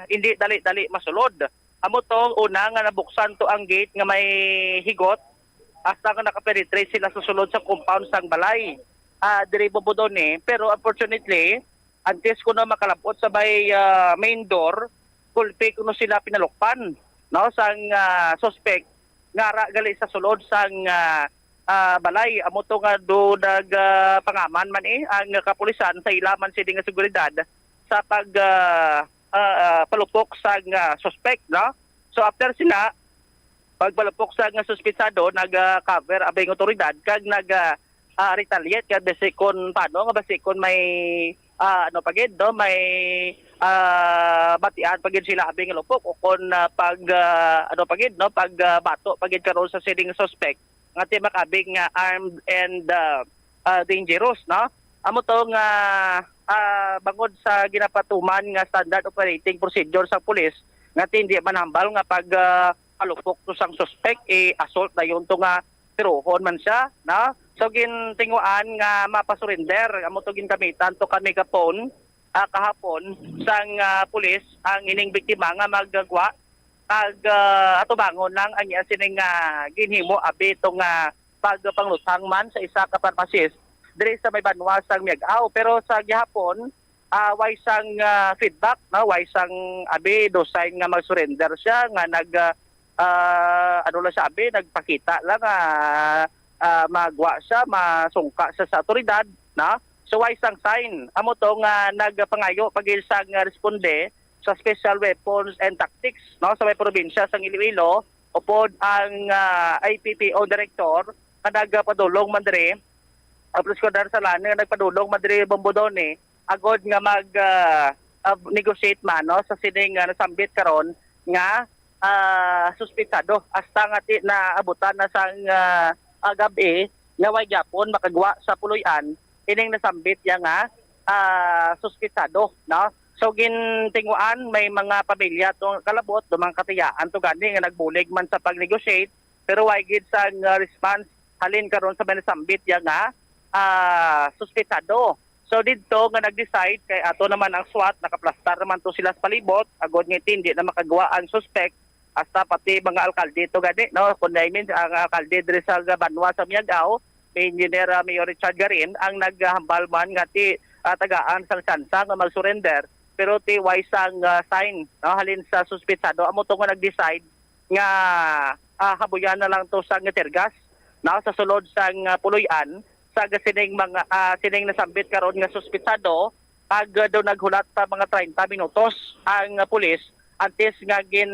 hindi dali-dali masulod. Amo to, una nga nabuksan to ang gate nga may higot hasta nga nakapenetrate sila sa sulod sa compound sang balay. Ah, diri bubudon ni, pero unfortunately, antes kuno makalabot sa may, ah, main door, gulpi kuno sila pinalukpan, no, sang, ah, suspect nga ara gali sa sulod sang, ah, ah, balay. Amo to nga do nag, ah, pangaman man, eh, ang kapulisan sa ila man sini nga seguridad sa pag, ah, ah, ah, palupok sang, ah, suspect, no? So, after sila pagpalupok sang suspitsado, nag, ah, cover abing otoridad kag nag, ah, ah, retaliate kag basi kon paano nga basi kon may, ah, ano pa gid, no, may, ah, batian pa gid sila abing lupok o kon, ah, pag, ah, ano pa gid, no, pag, ah, bato pa gid karon sa sining suspect nga ti makabig nga armed and, ah, ah, dangerous, no? Amo to nga, ah, bangod sa ginapatuman nga standard operating procedure sa pulis nga ti hindi man hambal nga pag, ah, palupok to sang suspect, eh, assault na yun to nga tirohon man siya, no? So, gintinguan nga mapasurrender, amo to gintamitan to ka megaphone, ah, kahapon sang, ah, pulis ang ining biktima nga magagwa kag, ah, atubangon lang ang iya sining, ah, ginhimo abi to nga pagpangluthang man sa isa ka pharmacist diri sa may banwa sang Miag-ao. Pero sa gihapon, ah, way sang, ah, feedback, no? Way sang abi do sign nga mag-surrender siya nga nag, ah, ah, ano lang siya abi, nagpakita lang nga, ah, magwa siya, masungka siya sa awtoridad, no? So, way sang sign. Amo to nga nagpangayo pa gid sang, ah, responde sa Special Weapons and Tactics, no, sa may probinsya sang Iloilo, upod ang, ah, I P P O Director nga nagpadulong man diri, ang Police Commander Salani nga nagpadulong man diri, Bombodone, agod nga mag, ah, ah, negotiate man, no, sa sining, ah, nasambit karon nga, ah, suspetsado. Hasta nga ti-, naabutan na sang, ah, ah, gab-i nga way gyapon makagwa sa puloy-an ining nasambit ya nga, ah, suspetsado, no? So, gintinguan may mga pamilya tong kalabot, do mga katiyaan to gani nga nagbulig man sa pag-negotiate, pero way gid sang, ah, response halin karon sa may nasambit ya nga, ah, suspetsado. So, didto nga nag-decide kay ato naman ang SWAT, nakaplastar naman to sila sa palibot, agod nga hindi na makagwa ang suspect, hasta pati mga alkalde to gani, no? Kung I mean, ang alkalde diri sa banwa sa Miagao, Engineer, ah, Mayor Richard Garin, ang naghambal man nga ti, ah, tagaan sang tsansa nga mag-surrender, pero ti way sang, ah, sign, no, halin sa suspetsado. Amo to nga nag-decide nga, ah, habuyan na lang to sang tear gas, no, sa sulod sang, ah, puloy-an sa sining mga, ah, sining nasambit karon nga suspetsado, kag, ah, do naghulat pa mga treinta minutos ang, ah, pulis antes nga gin,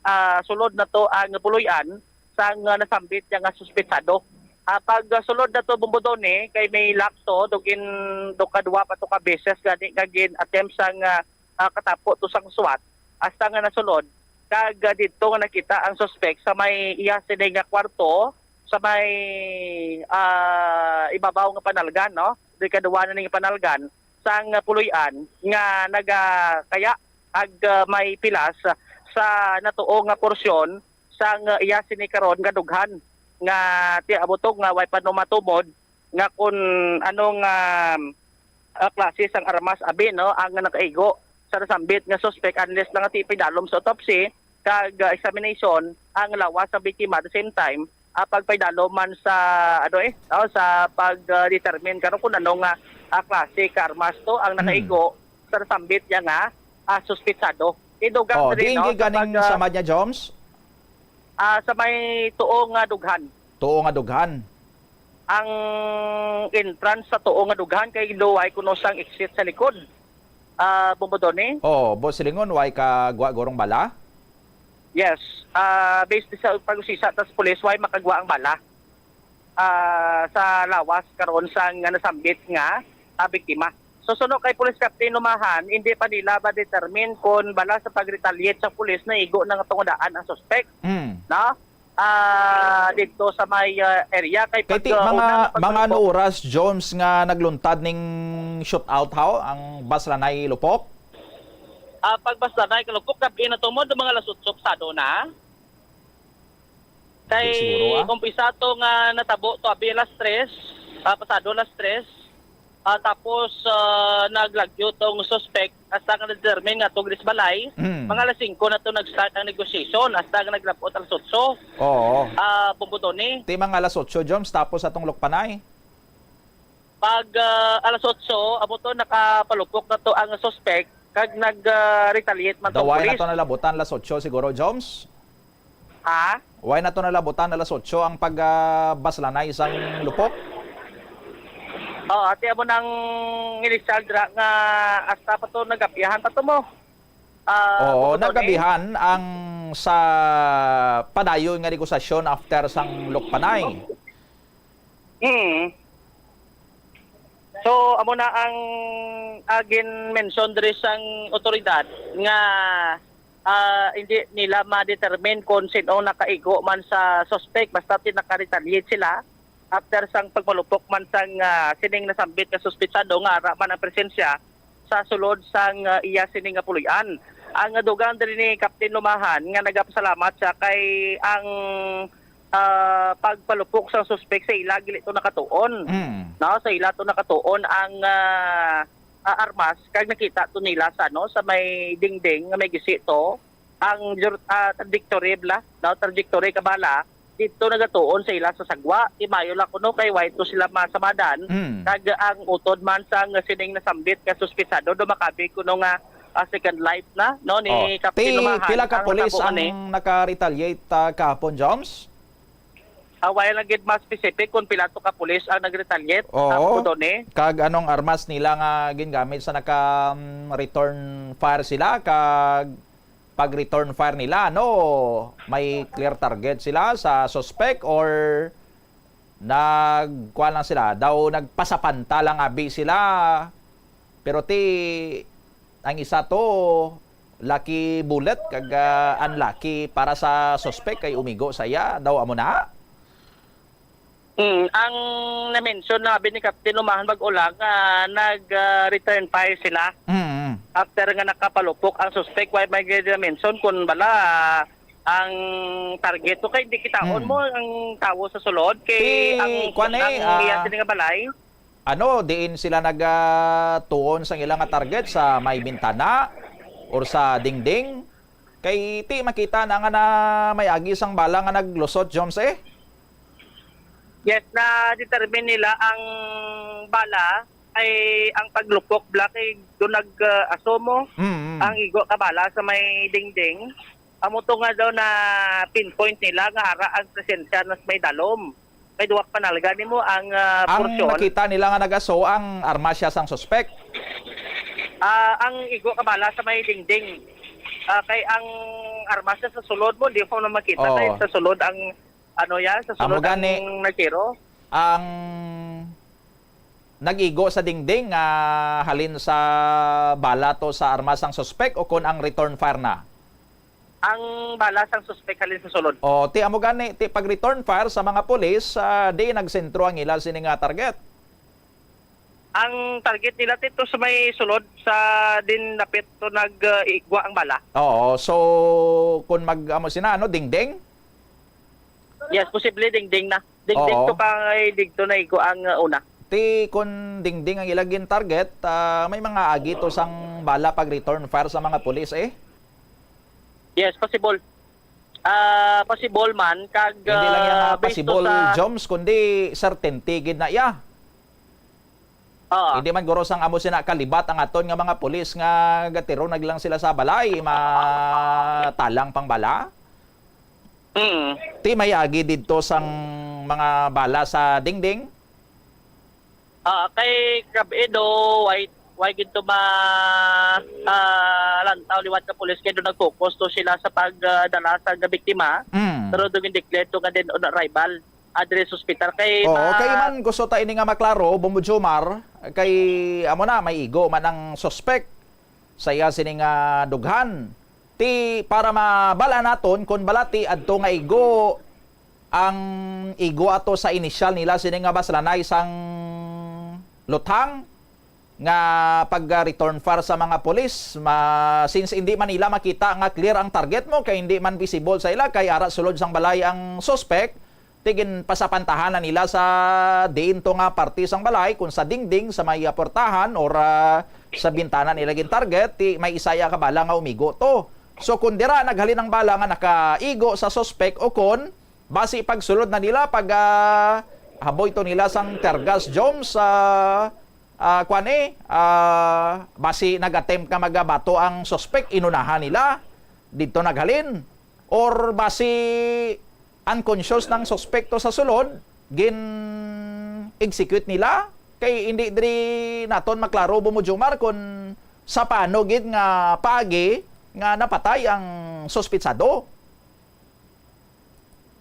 ah, sulod na to ang puloy-an sang, ah, nasambit niya nga suspetsado. Ah, pag, ah, sulod na to, Bumbudoni, kay may lapso, do gin-, do kadwa pa to ka beses gani nga gin-attempt sang, ah, ah, katapo to sang SWAT, hasta nga nasulod. Kag, ah, didto nga nakita ang suspect sa may iya sini nga kwarto, sa may, ah, ibabaw nga panalgan, no? Di kadwa na ning panalgan sang, ah, puloy-an nga nagakaya ag, ah, may pilas sa natuo nga porsyon sang, ah, iya sini karon nga dughan nga ti-, abutog nga way pa no matumod nga kun ano nga, ah, klase sang armas abi, no, ang nakaigo sa nasambit nga suspek, unless lang ti ipaidalom sa autopsy kag, ah, examination ang lawas sa biktima. At the same time, ah, pagpaidalom man sa, ano, eh, no, sa pag, ah, determine karon kung ano nga, ah, klase ka armas to ang Mm. nakaigo sa nasambit niya nga, ah, suspitsado. Idugang Oh, diri, diin no, gid sa ganing pag, ah, samad niya, Joms? Ah, sa may tuo nga dughan. Tuo nga dughan. Ang entrance sa tuo nga dughan kay luway kuno sang exit sa likod. Ah, Bombo Tony? Oh, Boss Lingon, way ka gwa gurong bala? Yes. Ah, based sa pag-usisa tas pulis, way makagwa ang bala, ah, sa lawas karon sang nga nasambit nga, ah, biktima. So, suno kay Police Captain Lumahan, hindi pa nila ma-determine kung bala sa pag-retaliate sa pulis naigo na nga tungo daan ang suspect. Mm. No? Ah, dito sa may, ah, area kay Kay pag, ti-, ah, mga, una nga mga ano pagpalupok. Oras, Joms, nga nagluntad ning shootout, haw, ang Baslanay Lupok? Ah, pag Baslanay, Lupok, gabi na to mo, do mga alas otso pasado na. Kay Di siguro, ah. Umpisa to nga natabo to abi alas tres, ah, pasado alas tres. Ah, tapos, ah, naglagyo tong suspect hasta nga na-determine nga tong Grisbalay. Mm. Mga alas singko na to nag-start ang negosyasyon hasta nga naglabot alas otso. Oo. Ah, Bombo Tony. Ti mga alas otso, Joms, tapos atong Lukpanay? Pag, ah, alas otso, amo to, nakapalupok na to ang suspect, kag nag, ah, retaliate man tong Daway na pulis. To nalabutan, alas otso siguro, Joms? Ha? Way na to nalabutan, alas otso ang pag, ah, baslanay sang Lupok? Oh, ati amo nang initial dra nga hasta pa to nagabihan pa to mo. Ah, Oo, Bombo Tony? Nagabihan ang sa padayon nga negosasyon after sang Lukpanay. Hmm. So, amo na ang, ah, gin-mention diri sang otoridad nga, ah, hindi nila ma-determine kung sino nakaigo man sa suspect, basta ti naka-retaliate sila after sang pagmalupok man sang, ah, sining nasambit nga suspetsado nga ara man ang presensya sa sulod sang, ah, iya sini nga puloy-an. Ang dugang diri ni Captain Lumahan nga nagapasalamat siya kay ang, ah, pagpalupok sa suspek sa ila gili to nakatuon. Mm. No, sa ila to nakatuon ang, ah, ah, armas kag nakita to nila sa, ano, sa may dingding nga may gisi to ang jur-, ah, trajectory bala, no, trajectory ka bala dito nagatuon sa ila sa sagwa. Di mayo lang kuno kay way to sila masamadan. Mm. Kag ang utod man sang sining nasambit nga suspetsado, do makabi kuno nga, ah, second life na, no, ni Oh. Captain Ti-, Lumahan pila ka ang pulis natabo ang ani. Naka-retaliate, ah, kahapon, Joms? Ah, wala lang gid mas specific kung pila to ka pulis ang nag-retaliate, Oo. ah, Bombo Tony. Kag anong armas nila nga gingamit sa naka, mm, return fire sila? Kag pag-return fire nila, no, may clear target sila sa suspect or nag-, kuwan lang sila, daw nagpasapanta lang abi sila Pero ti, ang isa to, lucky bullet, kag, ah, unlucky para sa suspect kay umigo sa iya. Daw amo na? Mm, ang na-mention na abi ni Captain Lumahan bag-o lang, ah, nag, ah, return fire sila. Mm, mm. After nga nakapalupok ang suspect, why may na-mention kung bala, ah, ang target? So, kay di kitaon Mm. mo ang tawo sa sulod, kay Ti, ang, kwan eh, ang iya ah, sini nga balay. Ano, diin sila nag, ah, tuon sang ila nga target, sa may bintana or sa dingding? Kay ti makita na nga na may agi sang bala nga naglusot, Joms, eh. Yes, na-determine nila ang bala ay ang paglupok, bala kay doon nag, ah, asumo Mm, mm. ang igo ka bala sa may dingding. Amo to nga daw na pinpoint nila nga ara ang presensya nas may dalom. Kay duwa ka panalga nimo ang, ah, Ang porsyon. Nakita nila nga nagaso ang armas siya sang suspek. Ah, ang igo ka bala sa may dingding. Ah, kay ang armas siya sa sulod mo, di ko na makita Oo. Kay sa sulod ang, ano yan, sa Amo sulod gani. Ang nagtiro. Ang nag-igo sa dingding nga halin sa bala to sa armas ang suspek o kon ang return fire na? Ang bala sang suspek halin sa sulod. O, ti amo gani, ti pag return fire sa mga pulis, ah, di nagsentro ang ila sini nga target. Ang target nila dito sa may sulod sa din napit to nag, ah, igwa ang bala. Oo, so kung mag amo sina ano, dingding? Yes, posible dingding na. Dingding Oo. To kay dito na igo ang, ah, una. Ti kun dingding ang ila gin target, ah, may mga agi to sang bala pag return fire sa mga pulis eh. Yes, possible. Ah, possible man kag, Hindi lang yan ah, nga based to possible, sa Joms, kundi certainty gid na iya. Oo. Hindi man guro sang amo sina kalibat ang aton nga mga pulis nga gatiro na lang sila sa balay, matalang pang bala. Mm. Ti may agi didto sang mga bala sa dingding? Ah, kay kab-i do, why, why gid to ma, ah, lantaw liwat ka pulis kay do nag-focus to sila sa pag, ah, dala sa biktima. Mm. Pero do gindeclare to nga dead on arrival. Address hospital kay Oo, ma- kay man gusto ta ini nga maklaro, Bombo Jomar, kay amo na, may igo man ang suspek sa iya sini nga dughan. Ti para mabal-an naton kon bala ti adto nga igo ang igo ato sa inisyal nila sini nga baslanay sang luthang nga pag-return fire sa mga pulis, ma-, since hindi man nila makita nga clear ang target mo, kay hindi man visible sa ila, kay ara sulod sang balay ang suspek, ti ginpasapantahan na nila sa diin to nga parte sang balay, kung sa dingding, sa may, ah, portahan, or, ah, sa bintana nila gin-target, ti may isa ya ka bala nga umigo to. So, kung dira naghalin ang bala nga nakaigo sa suspek, o kon basi pagsulod na nila, pag, ah, haboy to nila sang tear gas, Joms, sa ah, kwan eh, ah, basi nag-attempt nga magabato ang suspek, inunahan nila didto naghalin. Or basi unconscious ng suspek to sa sulod, gin-execute nila. Kay hindi diri naton maklaro, Bombo Jomar, kung sa paano gid nga paagi nga napatay ang suspitsado.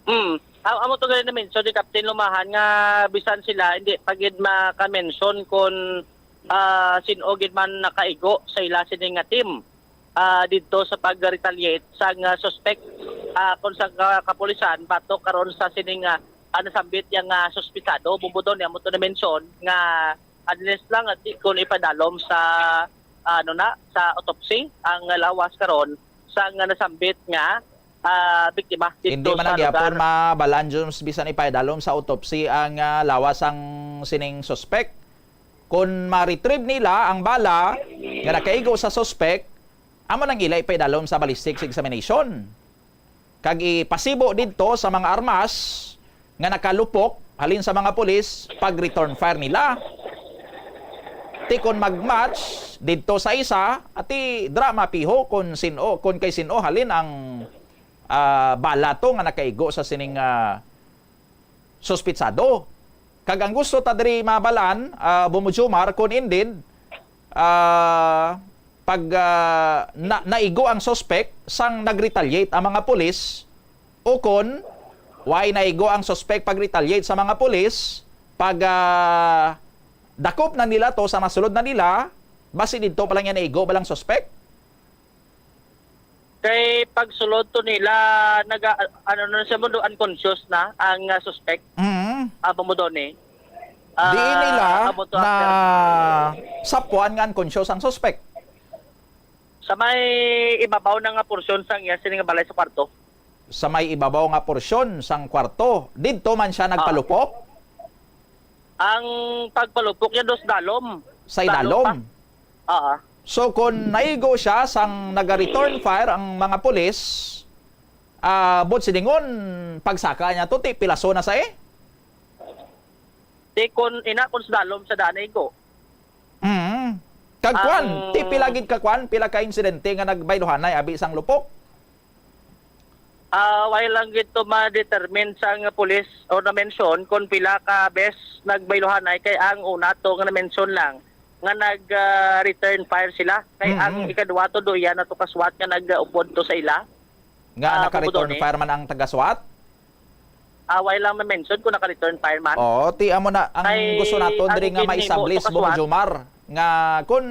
Mm. Am-, amo to gani na-mention ni Captain Lumahan nga bisan sila hindi pa gid maka-mention kon, ah, sin-o gid man nakaigo sa ila sini nga team, ah, didto sa pag-retaliate sang, ah, suspect, ah, kon sa ka-, kapulisan batok karon sa sini nga, ah, nasambit niya nga suspitsado. Bumbo daw niya amo to na-mention nga unless lang at di kon ipadalom sa, ano na, sa autopsy ang lawas karon sa nga nasambit nga, ah, biktima dito Hindi man sa na gyapon lugar. Mabalan, Joms, bisan ipaidalom sa autopsy ang, ah, lawas sang sining suspek. Kon ma-retrieve nila ang bala nga nakaigo sa suspek, amo nang ila ipaidalom sa ballistics examination. Kag ipasibo didto sa mga armas nga nakalupok halin sa mga pulis pag return fire nila. Ti kon mag-match didto sa isa, ati dra mapiho kon sin-o, kon kay sin-o halin ang, ah, bala to nga nakaigo sa sining, ah, suspitsado. Kag ang gusto ta diri mabalaan, ah, Bombo Jomar, kung indeed, ah, pag, ah, na-, naigo ang suspect sang nag-retaliate ang mga pulis, o kon why naigo ang suspect pag-retaliate sa mga pulis, pag, ah, dakop na nila to sa masulod na nila, Basi didto pa lang yan naigo ba lang suspect? Kay pagsulod to nila, naga-, ano na siya, mundo unconscious na ang, ah, suspect. Mm. Ah, Bumudone. Diin nila Ah, amo to na after. Sapuan nga unconscious ang suspect? Sa may ibabaw na nga porsyon sang iya sini nga balay sa kwarto. Sa may ibabaw nga porsyon sang kwarto, didto man siya Ah. nagpalupok? Ang pagpalupok niya dos dalom. Sa Dalom idalom? pa. Ah. So, kung naigo siya sang naga-return fire ang mga pulis, ah, buot silingon, pagsaka niya to, ti pilaso na sa eh? Ti kun ina, kun sa dalom sa daan naigo. Mm. Kag kwan, Ang ti pila gid ka kwan, pila ka insidente nga nagbayluhanay abi sang lupok? Ah, wala lang gid to ma-determine sang pulis o na-mention kung pila ka bes nagbayluhanay, kay ang una to nga na-mention lang nga nag, ah, return fire sila. Kay ang Mm-mm. ikaduha to do iya na to ka-SWAT nga nag-upod to sa ila. Nga Ah, naka-return Bumudone. fire man ang taga-SWAT? Ah, wala lang ma-mention kung naka-return fire man. Oo, ti amo na ang Kay gusto naton ang diri nga ginhimo ma-establish, to ka-SWAT. Bong Jomar, nga kun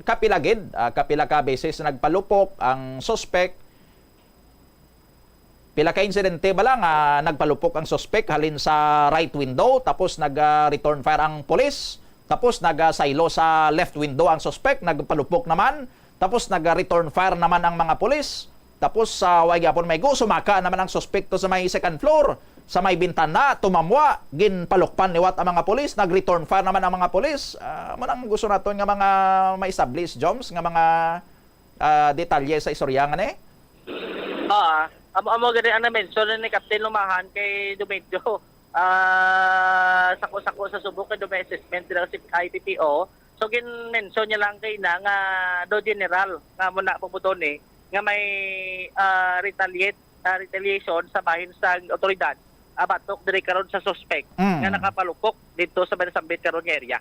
kapila gid, ah, kapila ka beses nagpalupok ang suspect, pila ka insidente ba lang, ah, nagpalupok ang suspect halin sa right window, tapos nag, ah, return fire ang pulis, tapos nag, ah, saylo sa left window ang suspect, nagpalupok naman, tapos nag, ah, return fire naman ang mga pulis, tapos, ah, wa gyapon maigo, sumaka naman ang suspect to sa may second floor, sa may bintana, tumamwa, ginpalukpan liwat ang mga pulis, nag-return fire naman ang mga pulis. Ah, man ang gusto naton nga mga ma-establish, Joms, nga mga ah, detalye sa istorya nga ni? Ah, amo, amo gani ang na-mention ni Captain Lumahan kay do medyo, ah, sako-sako sa subok kay do may assessment sila sa I P P O. So, gin-mention niya lang kay na nga do general nga mo na puputon ni nga may, ah, retaliate, ah, retaliation sa bahin sa otoridad, ah, batok diri karon sa suspect Mm. nga nakapalupok dito sa may nasambit karon nga area.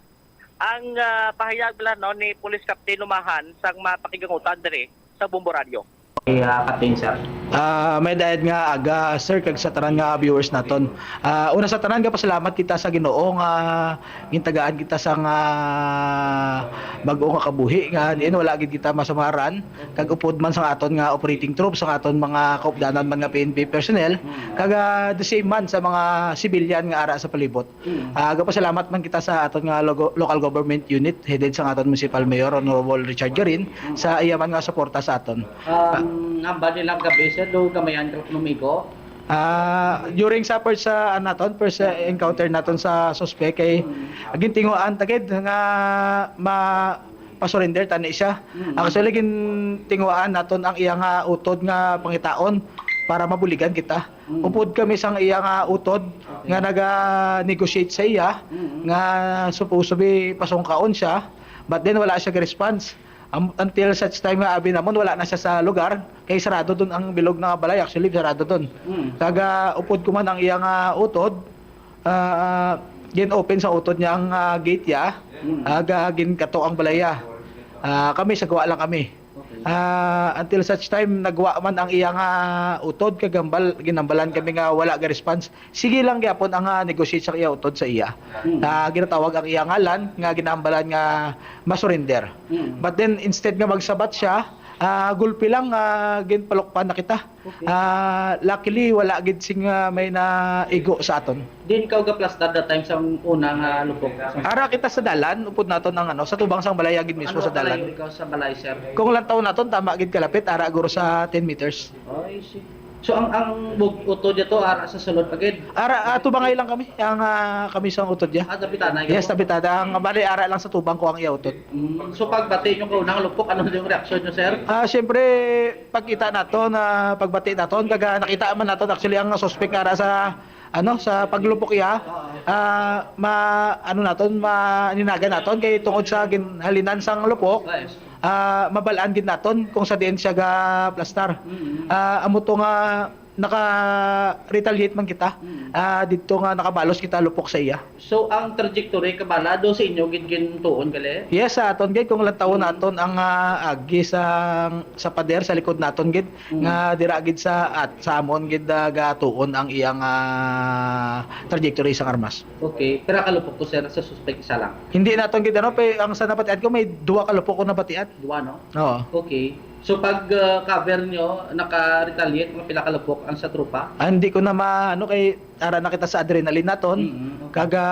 Ang, ah, pahayag lang, no, ni Police Captain Lumahan sang mapakigangutan diri sa Bombo Radio. Okay, ah, Captain, sir. Ah, may dayad nga aga, sir, kag sa tanan nga viewers naton. Ah, una sa tanan, gapasalamat kita sa Ginoo nga gintagaan kita sang bag-o nga kabuhi, nga diin wala gid kita masamaran, kag upod man sang aton nga operating troops, sang aton mga kaupdanan man nga P N P personnel, kag, ah, the same man sa mga civilian nga ara sa palibot. Mm. Ah, gapasalamat man kita sa aton nga logo-, local government unit headed sa aton municipal mayor, Honorable Richard Garin, Mm. sa iya man nga suporta sa aton. Um, hambal nila gabi, sir, do gamayan ka kuno migo? Ah, during sa first, ah, naton, first, ah, encounter naton sa suspect kay Mm. gintinguhaan ta gid nga ma-, pa-surrender tani siya. Mm. Actually, gintinguhaan naton ang iya nga utod nga pangitaon para mabuligan kita. Mm. Upod kami sang iya nga utod Okay. nga naga-negotiate sa iya, Mm. nga supposed to be pasungkaon siya, but then wala siya ga-response. Am-, until such time nga abi namon, wala na siya sa lugar, kay sarado dun ang bilog nga balay, actually, sarado dun. Mm. Kag, ah, upod ko man ang iya nga utod, ah, gin-open sa utod niya ang, ah, gate ya, Mm. aga ginkato ang balaya. Ah, kami, sagwa lang kami. Okay. Ah, until such time, nagwa man ang iya nga utod, kag hambal, ginhambalan kami nga wala ga-response. Sige lang gyapon ang, ah, negotiate sa iya utod sa iya. Mm. Ah, ginatawag ang iya ngalan nga ginhambalan nga ma-surrender. Mm. But then, instead nga magsabat siya, ah, gulpi lang, ah, ginpalukpan na kita. Okay. Ah, luckily, wala gid sing, ah, may naigo sa aton. Din ka gaplastar that time sa una nga lupok? Ara kita sa dalan, upod naton ang ano, sa tubang sang balay, agin mismo Ano sa dalan. Kalayo ikaw sa balay, sir? Kung lantaw naton, tama gid kalapit, ara guro sa ten meters. Oh, I see. So, ang, ang bug-, utod niya to, ara sa sulod pa gid? Ara, ah, tubangay lang kami. Ang, ah, kami sa utod niya. Ah, tabitanay ka Yes, to? tabitada. Ang bali, ara lang sa tubang ko ang iya utod. Mm, so, pagbati niyo ko unang lupok, ano yung reaksyon niyo, sir? Ah, siyempre, pagkita naton, ah, pagbati naton, kaga nakita man naton actually ang suspect ara sa, ano, sa paglupok iya. Ah, ma-, ano naton, maninagan naton kay tungod sa ginhalinan sang lupok, Nice. ah, mabalaan gid naton kung sa diin siya ga-plastar. Mm. Ah, amo to nga naka-retaliate man kita. Mm. Ah, didto nga nakabalos kita lupok sa iya. So, ang trajectory, kabala, do sa inyo gid gintuon gali? Yes, sa aton gid, kung lantawon Mm. naton ang, ah, agi sa, sa pader, sa likod naton gid, Mm. nga dira gid sa, at sa amon gid, ah, gatuon ang iyang, ah, trajectory sang armas. Okay. Pira ka lupok to, sir, sa suspect? Isa lang? Hindi naton gid ano, pe, ang sa nabatian ko may duha ka lupok ko nabatian. Duwa, no? Oo. Okay. So pag uh, cover nyo, naka-retaliate mga pila ka lupok ang sa tropa? Ah, hindi ko na ma ano kay ara na kita sa adrenaline naton. Mm, okay. Kaga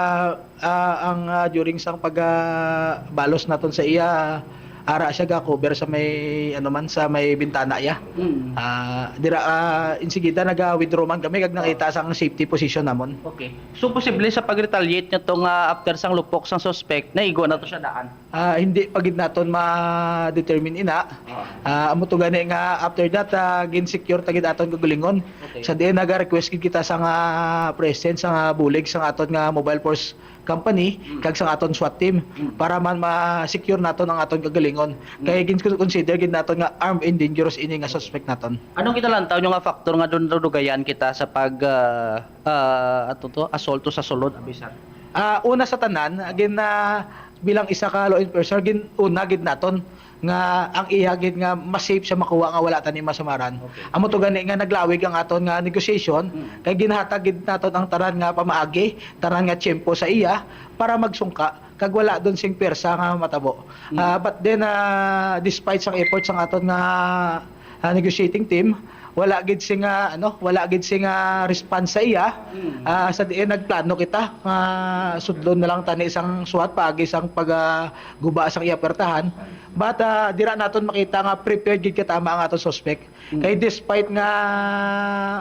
ah, ang ah, during sang pag ah, balos naton sa iya, ara siya ga cover sa may ano man sa may bintana iya. Mm. Ah, dira ah, insigida naga-withdraw man kami kag nakita sang safety position namon. Okay. So posible sa pag-retaliate nyo to nga after sang lupok sang suspect, naigo na to siya daan? Ah, hindi pa gid naton ma-determine ina. Ah. Ah, amo to gani nga after that, ah, gin-secure ta gid aton kaugalingon. Okay. Sa diin naga-request gid kita sa nga presence sa nga bulig sa aton nga mobile force company Mm. kag sa aton SWAT team Mm. para man ma-secure naton ang aton kaugalingon. Mm. Kay gin-consider gid naton nga armed and dangerous ini nga suspect naton. Anong kinalantaw nyo nga factor nga doon dugayan kita sa pag ah, ah, ato to, assault to sa sulod, abisar? Ah, una sa tanan, gin ah, bilang isa ka law enforcer, gin una gid naton nga ang iya gid nga mas safe siya makuha nga wala tani masamaran. Okay. Amo to gani nga naglawig ang aton nga negotiation, Mm. kay ginhatag gid naton ang tanan nga pamaagi, tanan nga tiyempo sa iya para magsungka kag wala don sing pwersa nga matabo. Mm. Ah, but then ah, despite sang efforts sang aton nga ah, negotiating team, wala gid sing ah, ano, wala gid sing ah, response sa iya. Mm. Ah, sa diin nagplano kita nga sudlon na lang tani sang SWAT paagi sang pag ah, guba sang iya puwertahan. But ah, dira naton makita nga prepared gid katama ang aton suspect. Mm. Kay despite nga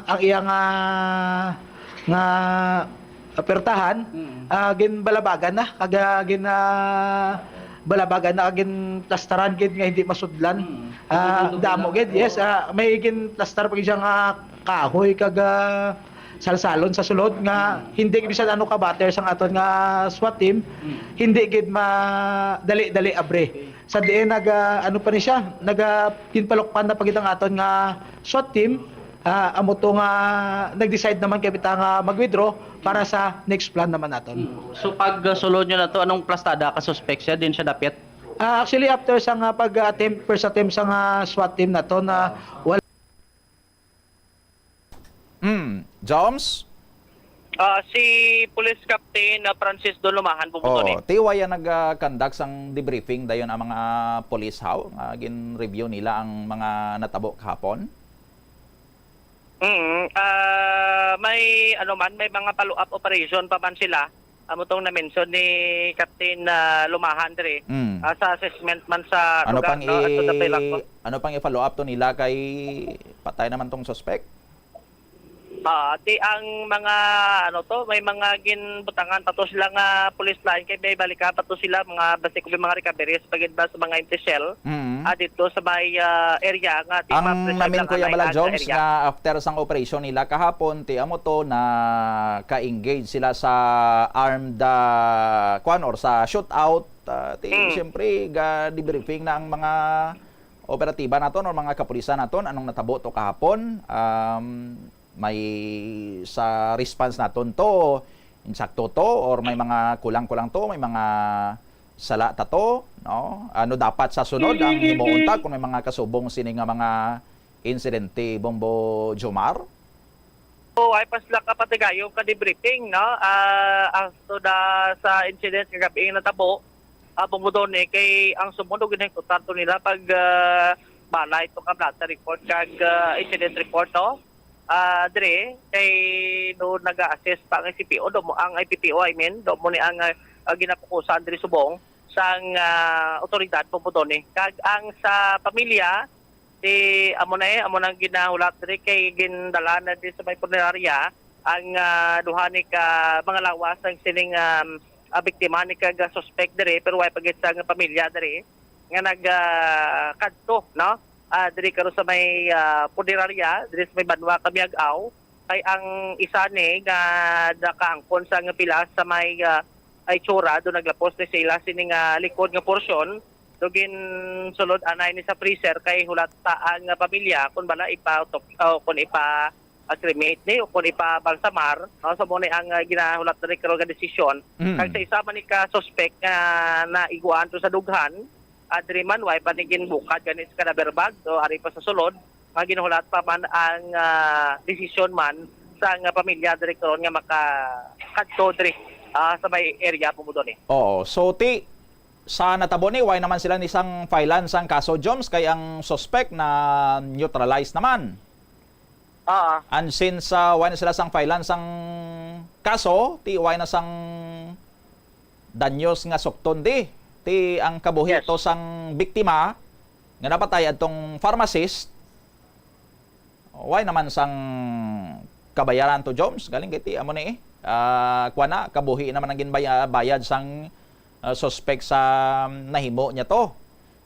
ang iya nga nga puwertahan, Mm. ah, ginbalabagan na, kag ah, gin ah, balabagan na, kag ginplastaran gid nga hindi masudlan. Mm. Ah, Hindi damo masudlan. Gid, yes, ah, may ginplastar pa gid siya nga kahoy kag ah, salsalon sa sulod nga Mm. hindi bisan ano ka batter sang aton nga SWAT team, Mm. hindi gid madali-dali abre. Okay. Sa diin naga ano pa ni siya, naga ginpalukpan na pa gid ang aton nga SWAT team. Ah, amo to nga nag-decide naman kami ta nga mag-withdraw para sa next plan naman naton. Mm. So pag uh, sulod nyo na to, anong plastada ka suspect siya? Din siya dapit? Ah, actually, after sa nga pag-attempt, first attempt sa nga SWAT team na to na wala Mm, Joms? Ah, si Police Captain ah, Francis Dulumahan, Bumutoni. Oh, tiwaya nag-conduct sang debriefing dayon ang mga police, haw, nga gin-review nila ang mga natabo kahapon. Mm, ah, may ano man, may mga follow-up operation pa man sila. Amo tong na-mention ni Captain ah, Lumahan diri. Mm. Ah, sa assessment man sa Ano lugar, pang no? Ato sa Pilak po. i ano pang i-follow up to nila kay patay naman tong suspect? Ah, ti ang mga ano to, may mga ginbutangan pa to sila nga police line kay may balikan pa to sila mga basi ko may mga recoveries pa gid ba sa mga empty shell. Mm. Ah, dito sa may ah, area nga ti Ang ma-preserve namin, lang Kuya anay Bala sa Jones, area. nga after sang operation nila kahapon, ti amo to na ka-engage sila sa armed ah, kwan or sa shootout, ah, ti Mm. siyempre ga debriefing na ang mga operatiba naton or mga kapulisan naton anong natabo to kahapon. Um, may sa response naton to, insakto to or may mga kulang-kulang to, may mga sala ta to, no? Ano dapat sa sunod ang himuon ta kung may mga kasubong sini nga mga insidente, Bombo Jomar? So, ay pa sila kapatigayon ka debriefing, no? Ah, as to the, sa incident nga gabi nga natabo, ah, Bumudoni, kay ang sumundo ginahikutan to nila pag ah, balay to ka blotter report kag ah, incident report, no? Ah, dire, kay no nag-assist pa ang I P P O, do mo ang I P P O, I mean, do mo ni ang ah, ah, ginapukusan diri subong sang ah, otoridad Bumudoni. Kag ang sa pamilya, di amo na eh, amo nang ginahulat diri kay gindala na di sa may punerarya ang ah, duha ni ka mga lawas sang sining um, ah, biktima ni kag suspect diri pero way pa gid sang pamilya diri nga nag ah, kadto, no? Ah, diri karon sa may ah, punerarya diri sa may banwa Kamiag-aw kay ang isa ni nga nakaangkon sa nga pilas sa may ah, ay tsura do naglapos ni sila sini nga likod nga porsyon do ginsulod anay ni sa freezer kay hulat pa ang ah, pamilya kun bala ipa oh, kun ipa ah, cremate ni o kun ipabalsamar, no? So mo ni ang ah, ginahulat na ni karon nga desisyon. Mm. Kag sa isa man ni ka suspect nga naiguan to sa dughan, ah, diri man way pa ni ginbukad gani sa cadaver bag, so ari pa sa sulod nga ginahulat pa man ang ah, desisyon man sa nga pamilya diri karon nga makakadto diri, ah, sa may area, Bombo Donny. Oo. So, ti, sa natabo ni, why naman sila ni sang filean sang kaso, Joms, kay ang suspect na neutralized naman. Oo. And since, ah, why na sila sang filean sang kaso, ti why na sang danyos nga sukton di, ti ang kabuhi Yes. to sang biktima nga napatay adtong pharmacist, why naman sang kabayaran to, Joms? Galing kay ti amo ni, eh. Ah, kuwan na, kabuhi naman ang ginbaya-, bayad sang, ah, suspek sa nahimo niya to.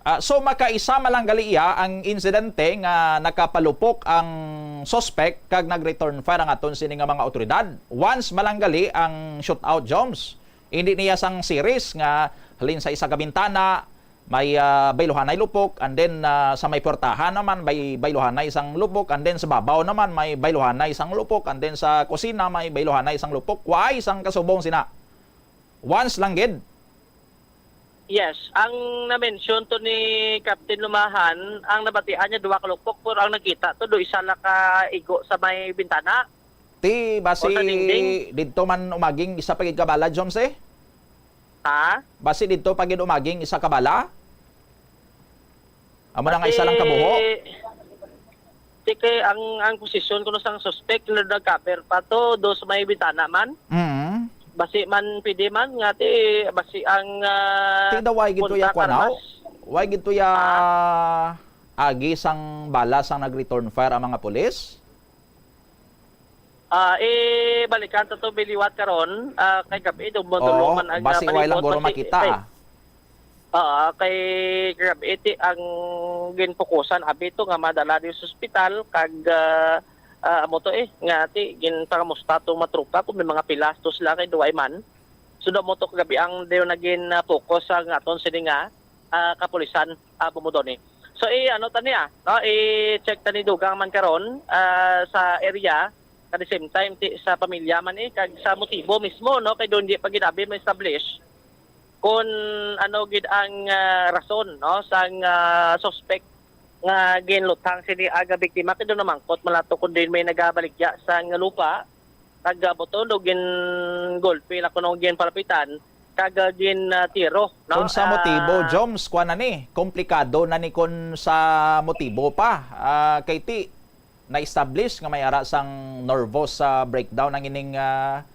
Ah, so, makaisa man lang gali iya ang insidente nga nakapalupok ang suspek kag nag-return fire ang aton sini nga mga awtoridad. Once man lang gali ang shootout, Joms. Hindi niya sang series nga halin sa isa ka bintana, may, ah, bayluhanay lupok, and then, ah, sa may puwertahan naman, may bayluhanay isang lupok, and then sa babaw naman, may bayluhanay isang lupok, and then sa kusina, may bayluhanay isang lupok. Why sang kasubong sina? Once lang gid. Yes, ang na-mention to ni Captain Lumahan, ang nabatian niya duha ka lupok, pero ang nakita to do isa la ka igo sa may bintana. Ti basi O sa dingding. didto man umaging isa pa gid ka bala, Joms, eh? Ha? Basi didto pa gid umaging isa ka bala? Amo na nga isa lang ka buho? Basi, ti kay ang, ang posisyon kuno sang suspect na nag-cover pa to, do sa may bintana man. Mm. Basi man, pwede man nga ti, basi ang, ah, Ti daw why gid to ya punta kuan, aw? karmas. Why gid to ya Ah? agi sang bala sang nag-return fire ang mga pulis? Ah, eh, balikan ta to biliwat karon, ah, kay gab-i, do mo Oo, tulungan ang, ah, basi wala lang palibot, guro basi, makita, kay, ah. ah, kay gab-i ti ang ginpukusan, abi to nga madala di sa ospital, kag, ah, ah, amo to eh, nga ti, ginpangamusta to matrupa kung may mga pilastos lang kay duway man. So, do mo to kagabi ang di naging, ah, focus sa nga aton sini nga, ah, kapulisan, ah, Bombo Donny. So, i-, ano ta niya, no? I-check ta ni dugang man karon, ah, sa area, at the same time, ti, sa pamilya man, eh, kag sa motibo mismo, no? Kay doon di pa ginabi ma-establish kung ano gid ang, ah, rason, no? Sang, ah, suspect nga ginluthang sini aga biktima, kay doon namangkot man lato kung din may nagabaligya sang lupa, nagabutulog, gin-golpe la kuno, ginpalapitan, kag, ah, gin, ah, tiro, no? Kung sa motibo, Ah, Joms, kuwan na ni, komplikado na ni kung sa motibo pa. Ah, kay ti, na-establish nga may ara sang nervous, ah, breakdown ang ining, ah,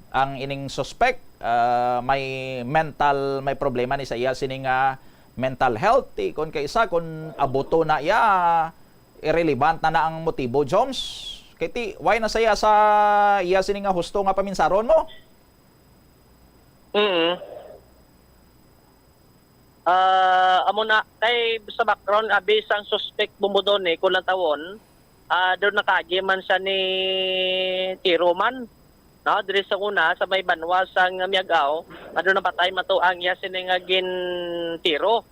ang ining suspect. Ah, may mental, may problema ni sa iya sining, ah, mental health. Ti, kung kay isa, kung abuto na iya, irrelevant na na ang motibo, Joms. Kay ti, why na saya sa iya sini nga husto nga paminsaron mo? Mm. Ah, amo na, kay sa background, abi sang suspect Bombo Donny, kung lang tawon, ah, doon nakaagi man siya ni tiro man, no? Diri sa una, sa may banwa sang Miag-ao, nga doon napatay man to ang iya sini nga gintiro.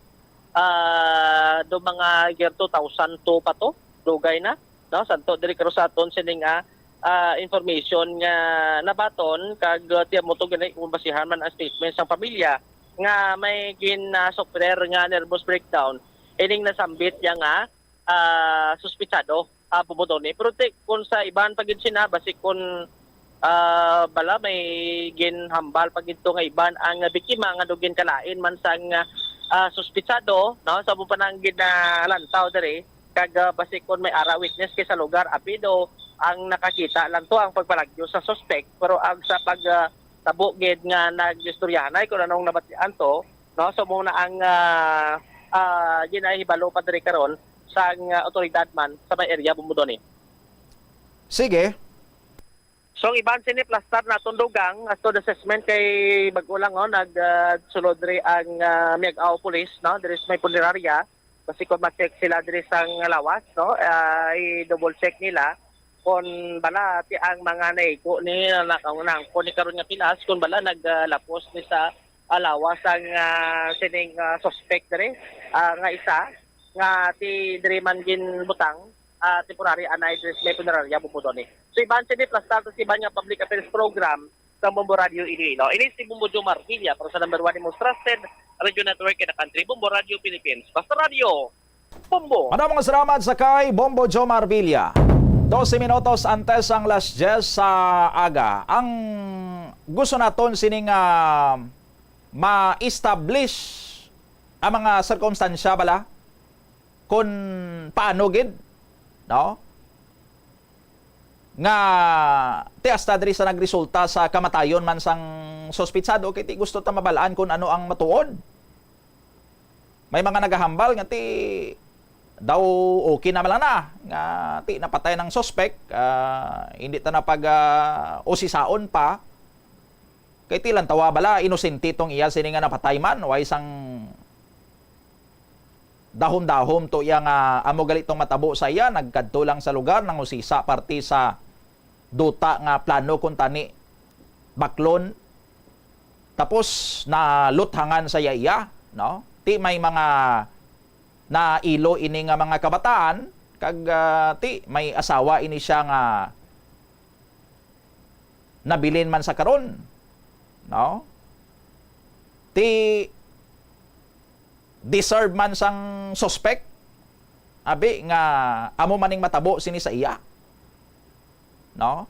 Ah, do mga year two thousand two pa to, dugay na, no? Santo diri karon sa aton sini nga, ah, information nga nabaton, kag, ah, tiyan mo to gani kung basihan man ang statement sang pamilya nga may gin, ah, suffer nga nervous breakdown, ining nasambit niya nga, ah, suspitsado, ah, Bombo Donny. Pero ti, kung sa iban pa gid sina, basi kung, ah, bala may ginhambal pa gid to nga iban ang biktima nga do ginkalain man sang, ah, suspitsado, no? Sa amo pa nang ginalantaw diri, kag, ah, basi kung may ara witness kay sa lugar, apido ang nakakita lang to ang pagpalagyo sa suspect, pero ang sa pag, ah, tabo gid nga nag-istoryahanay kung anong nabatian to, no? So, muna ang, ah, ah, ginahibalo pa diri karon sang, ah, otoridad man sa may area, Bombo Donny. Sige. So, ang iban sini plastar naton dugang as to the assessment kay bag-o lang, oh, nag, ah, sulod diri ang, ah, Miag-ao Police, no? Diri sa may punerarya. Basi kung ma-check sila diri sang lawas, no? Ah, i-double check nila kung bala ti ang mga naigo ni na, na, na, kung ni karon nga pilas, kung bala nag, ah, lapos ni sa, ah, lawas ang, ah, sining, ah, suspect diri, ah, nga isa, nga ti diri man ginbutang, ah, temporary anay diri sa may punerarya, Bombo Donny. So, iban sini plastar sa iban nga public affairs program, sa Bombo Radio Iloilo. Ini si Bombo Jomar Villa para sa number one, the most trusted radio network in the country, Bombo Radio Philippines. Basta Radio, Bombo. Madamo nga salamat sa kay Bombo Jomar Villa. Dose minutos antes ang las diyes sa aga. Ang gusto naton sining, ah, ma-establish ang mga sirkumstansya bala kung paano gid, no? Nga ti hasta diri sa nagresulta sa kamatayon man sang suspitsado, kay ti gusto ta mabalaan kung ano ang matuod. May mga nagahambal nga ti daw okay na man lang na, nga ti napatay ng suspek, ah, hindi ta na pag, ah, usisaon pa. Kay ti lantawa bala, inosente tong iya sini nga napatay man, way sang dahom-dahom to iya nga amo gali tong matabo sa iya, nagkadto lang sa lugar, nangusisa parte sa duta nga plano kuntani baklon. Tapos naluthangan sa iya, iya, no? Ti may mga nailo ini nga mga kabataan, kag, ah, ti may asawa ini siya nga nabilin man sa karon, no? Ti deserve man sang suspect, abi nga amo maning matabo sini sa iya, no?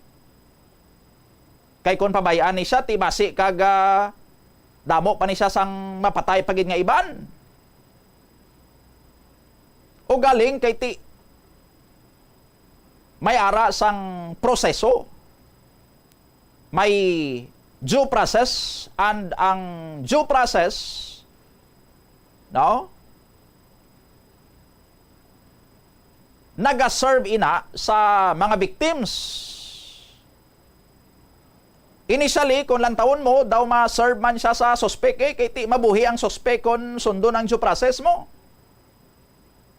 Kay kon pabay-an ni siya, ti basi kag, ah, damo pa ni siya sang mapatay pa gid nga iban. O galing kay ti may ara sang proseso. May due process, and ang due process, no, nagaserve ina sa mga victims. Initially, kung lantawon mo, daw ma-serve man siya sa suspek, eh, kay ti mabuhi ang suspek kung sundon ang due process mo.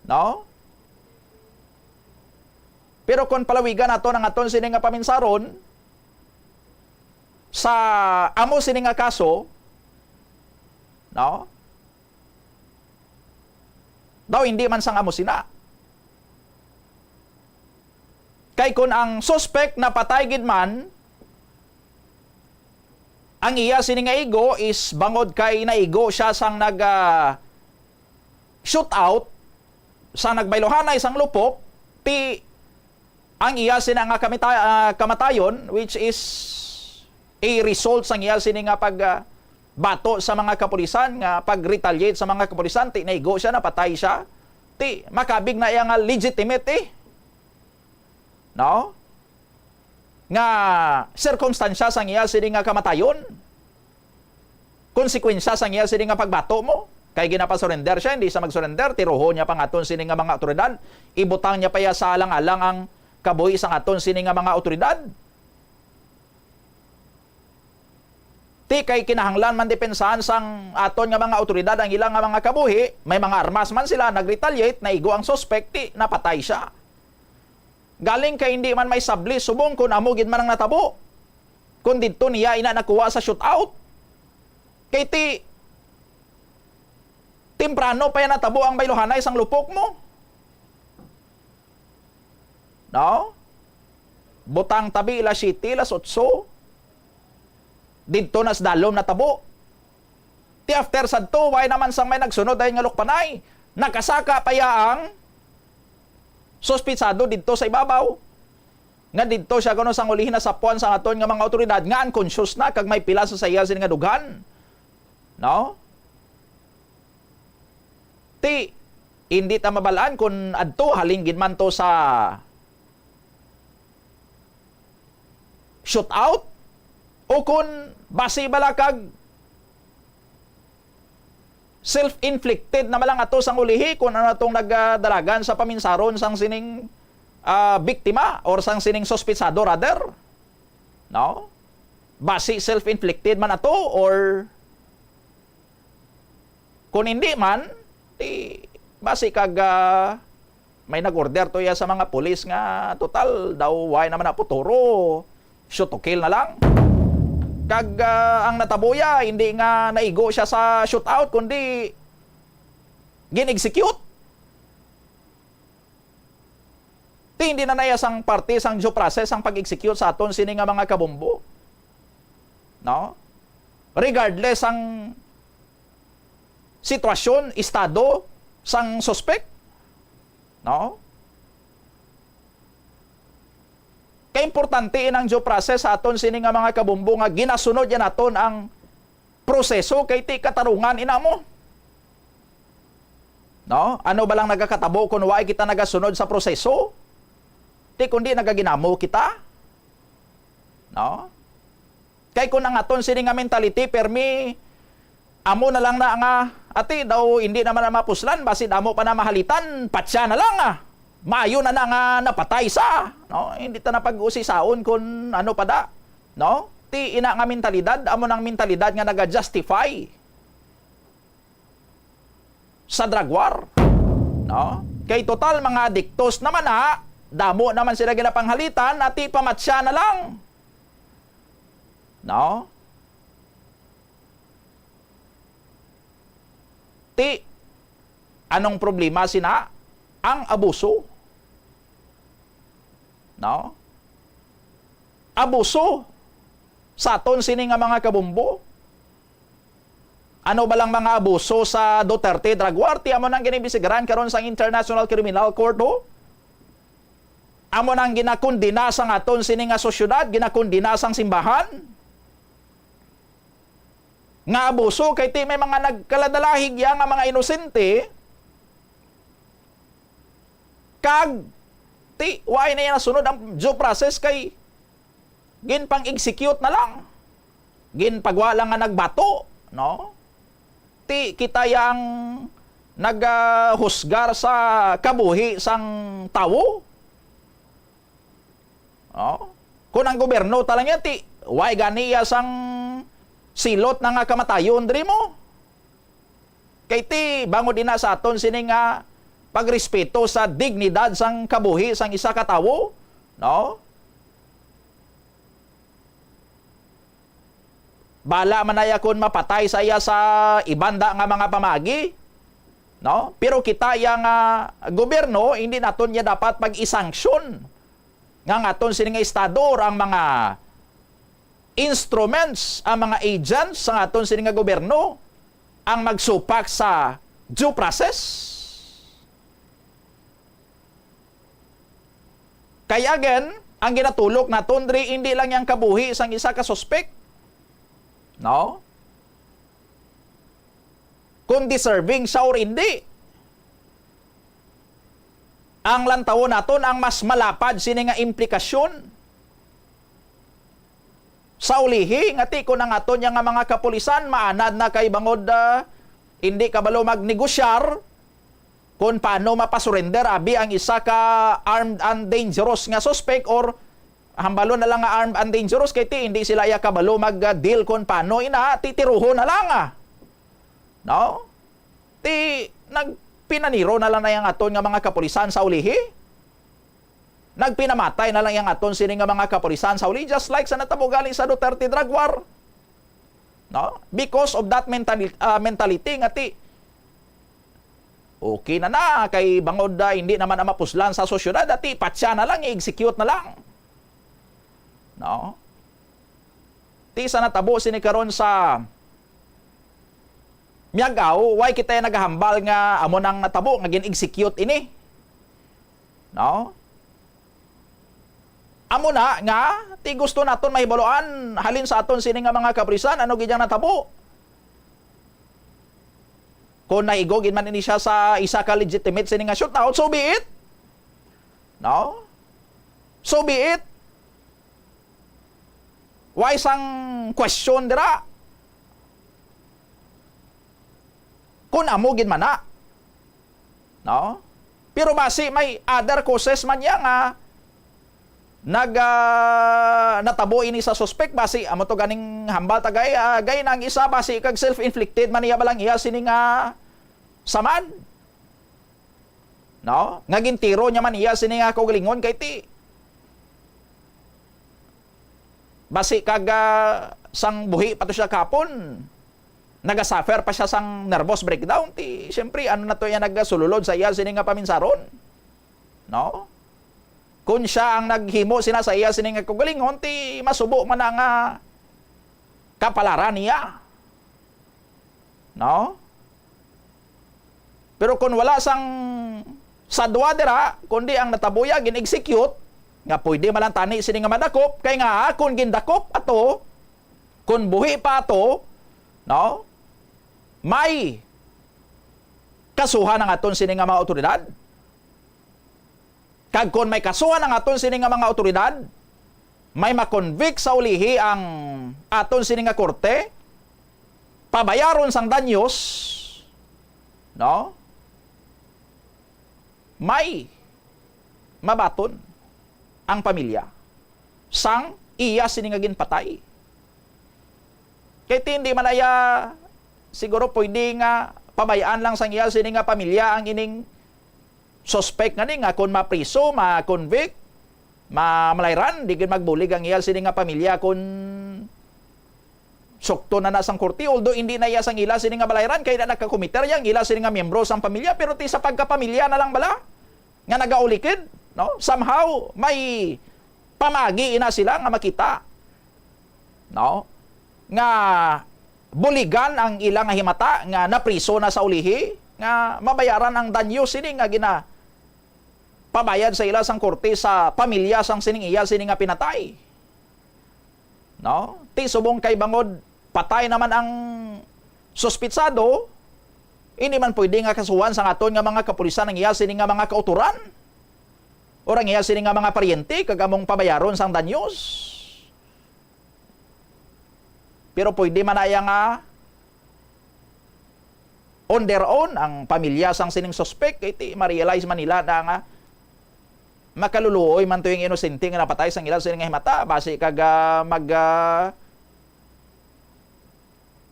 No? Pero kung palawigan nato ang aton sini nga paminsaron, sa amo sini nga kaso, no? Daw hindi man sang amo sina. Kay kun ang suspect napatay gid man, ang iya sini nga igo is bangod kay naigo siya sang nag, ah, shoot out, sang nagbayluhanay sang lupok, ti ang iya sina nga kamita-, ah, kamatayon, which is a result sang iya sini nga pag, ah, bato sa mga kapulisan, nga pag-retaliate sa mga kapulisan, ti naigo siya, napatay siya, ti makabig na iya nga legitimate, eh. No? Nga sirkumstansya sang iya sini nga kamatayon, konsekwensya sang iya sini nga pagbato mo. Kay ginapasurrender siya, hindi siya magsurrender, tiruhon niya pa nga aton sini nga mga awtoridad, ibutang niya pa iya sa alang-alang ang kabuhi sang aton sini nga mga awtoridad. Ti kay kinahanglan man depensahan sang aton nga mga awtoridad ang ila nga mga kabuhi, may mga armas man sila, nag-retaliate, naigo ang suspect, ti napatay siya. Galing kay hindi man maisabli subong kun amo gid man ang natabo, kun didto niya ina nakuha sa shootout. Kay ti temprano pa yan natabo ang bayluhanay sang lupok mo. No? Butang tabi, las siyete, las otso. Didto na sa dalom natabo. Ti after sadto, way naman sang may nagsunod dayon nga lukpanay. Nakasaka pa iya ang suspitsado didto sa ibabaw. Nga didto siya kuno sang ulihi nasapuan sang aton nga mga awtoridad nga unconscious na kag may pila sa saya sini nga dughan. No? Ti, hindi ta mabalaan kung adto halin gid man to sa shootout o kung basi bala kag self-inflicted na malang ato sang ulihi kung ano atong nagdalagan sa paminsaron sang sining, ah, biktima or sang sining suspitsado, rather. No? Basi self-inflicted man ato or kung hindi man, di basi kag, ah, may nag-order to iya sa mga pulis nga, total, daw way naman na puturo, shoot to kill na lang. Kag, ah, ang natabo iya, hindi nga naigo siya sa shootout, kundi gin-execute. Ti hindi na naya sang parte sang due process ang pag-execute sa aton sini nga mga kabombo. No? Regardless ang sitwasyon, estado sang suspek, no? Kay importante inang due process sa aton sini nga mga kabombo nga ginasunod yan naton ang proseso kay ti katarungan ina mo. No? Ano ba lang nagakatabo kung waay kita nagasunod sa proseso? Ti kundi nagaginamo kita? No? Kay kung ang aton sini nga mentality, permi, amo na lang na nga, ati daw, hindi naman na mapuslan, basin amo pa na mahalitan, patya na lang, ah. Maayo na na nga napatay sa, no? Hindi ta na pag-usisaon kung ano pa da, no? Ti ina nga mentalidad, amo nang mentalidad nga naga-justify sa drug war, no? Kay total, mga adiktos naman na, damo naman sila ginapanghalitan, ati pamatya na lang. No? Ti, anong problema sina? Ang abuso. No? Abuso sa aton sini nga mga kabombo. Ano ba lang mga abuso sa Duterte drug war? Ti amo nang ginibisigaran karon sang International Criminal Court, ho? Amo nang ginakondena sang aton sini nga sosyedad, ginakondena sang simbahan nga abuso, kay ti may mga nagkaladalahig ya nga mga inosente, kag ti waay na ya nasunod ang due process kay ginpang-execute na lang. Ginpagwa lang nga nagbato, no? Ti kita yang nagahusgar sa kabuhi sang tawo. Oh? Kung ang gobyerno ta lang yan, ti, why gani iya sang silot na nga kamatayon diri mo? Kay ti, bangod ina sa aton sini nga pagrespeto sa dignidad sang kabuhi sang isa ka tawo, no? Bala man na iya kon mapatay sa iya sa ibanda nga mga pamagi, no? Pero kita iya nga gobyerno, hindi naton niya dapat pag-isanksyon nga ang aton sini nga estado or ang mga instruments, ang mga agents sa aton sini nga gobyerno ang magsupak sa due process. Kay again, ang ginatulok naton diri hindi lang yang kabuhi sang isa ka suspek, no? Kung deserving siya or hindi. Ang lantawon naton ang mas malapad sini nga implikasyon. Sa ulihi, nga ti kon ang aton niya nga mga kapulisan maanad na kay bangod, ah, hindi kabalo magnegosyar kon paano mapasurrender abi ang isa ka armed and dangerous nga suspect or hambalon na lang nga armed and dangerous kay ti hindi sila iya kabalo mag-deal kon paano ina titiruhon na lang, ah. No? Ti nagpinaniro na lang na yang aton nga mga kapulisan sa ulihi. Nagpinamatay na lang yang aton sini nga mga kapulisan sa uli, just like sa natabo galing sa Duterte drug war. No? Because of that mentali-, ah, mentality nga ti, okay na na, kay bangod, ah, hindi naman ang mapuslan sa sosyedad, ati patya na lang, i-execute na lang. No? Ti sa natabo sini karon sa Miag-aw, why kita nagahambal nga amo nang natabo nga gin-execute ini? No? Amo na nga, ti gusto naton mahibaluan halin sa aton sini nga mga kapulisan, ano gid ang natabo? Kung naigo gid man ini siya sa isa ka legitimate sini nga shootout, so be it. No? So be it. Why sang question dira? Kung amo gid man na, no? Pero basi may other causes man niya nga nag, ah, natabo ini sa suspek, basi amo to ganing hambal ta gay, ah, gay nang isa basi kag self-inflicted man niya balang iya sini nga samad. No? Nga gintiro niya man iya sini nga kaugalingon kay ti basi kag, ah, sang buhi pa to siya kapon, nagasuffer pa siya sang nervous breakdown. Ti, siyempre, ano na to iya nagasululod sa iya sini nga paminsaron? No? Kung siya ang naghimo sina sa iya sini nga kaugalingon, ti masubo man na nga kapalaran niya. No? Pero kung wala sang sadwa dira, kundi ang natabuya gin-execute, Nga pwede man lang tani sini nga madakop, kay nga akon gindakop ato, kun buhi pa ato, no? May kasuhan ang aton sini nga mga awtoridad. Kag kon may kasuhan ang aton sini nga mga awtoridad, may ma-convict sa ulihi ang aton sini nga korte, pabayaron sang danyos, no? May mabaton ang pamilya sang iya sini nga ginpatay. Kay ti hindi man iya siguro pwede nga pabayaan lang sang iya sini nga pamilya ang ining suspect nga ni nga kon mapriso, ma-convict, ma-, malayran, di gid magbulig ang iya sini nga pamilya kon sukto na na sang korte, although hindi na iya sang ila sini nga balayran, kay na nakakomiter iya ang ila sini nga miyembro sang pamilya, pero ti sa pagkapamilya na lang bala nga nagaulikid, no? Somehow, may pamagi ina sila nga makita, no? Nga buligan ang ila nga himata nga napriso na sa ulihi, nga mabayaran ang danyo sini nga gina-, pabayad sa ila sang korte sa pamilya sang sining iya sini nga pinatay. No? Ti subong kay bangod patay naman ang suspitsado, hindi man pwede nga kasuhan sang aton nga mga kapulisan ang iya sini nga mga kautoran or ang iya sini nga mga paryente kag among pabayaron sang danyos. Pero pwede man na iya nga on their own ang pamilya sang sining suspect, kay ti ma-realize man nila na nga makaluluoy man to yung inosente nga napatay sang ila sini nga himata, basi kag, ah, mag, ah,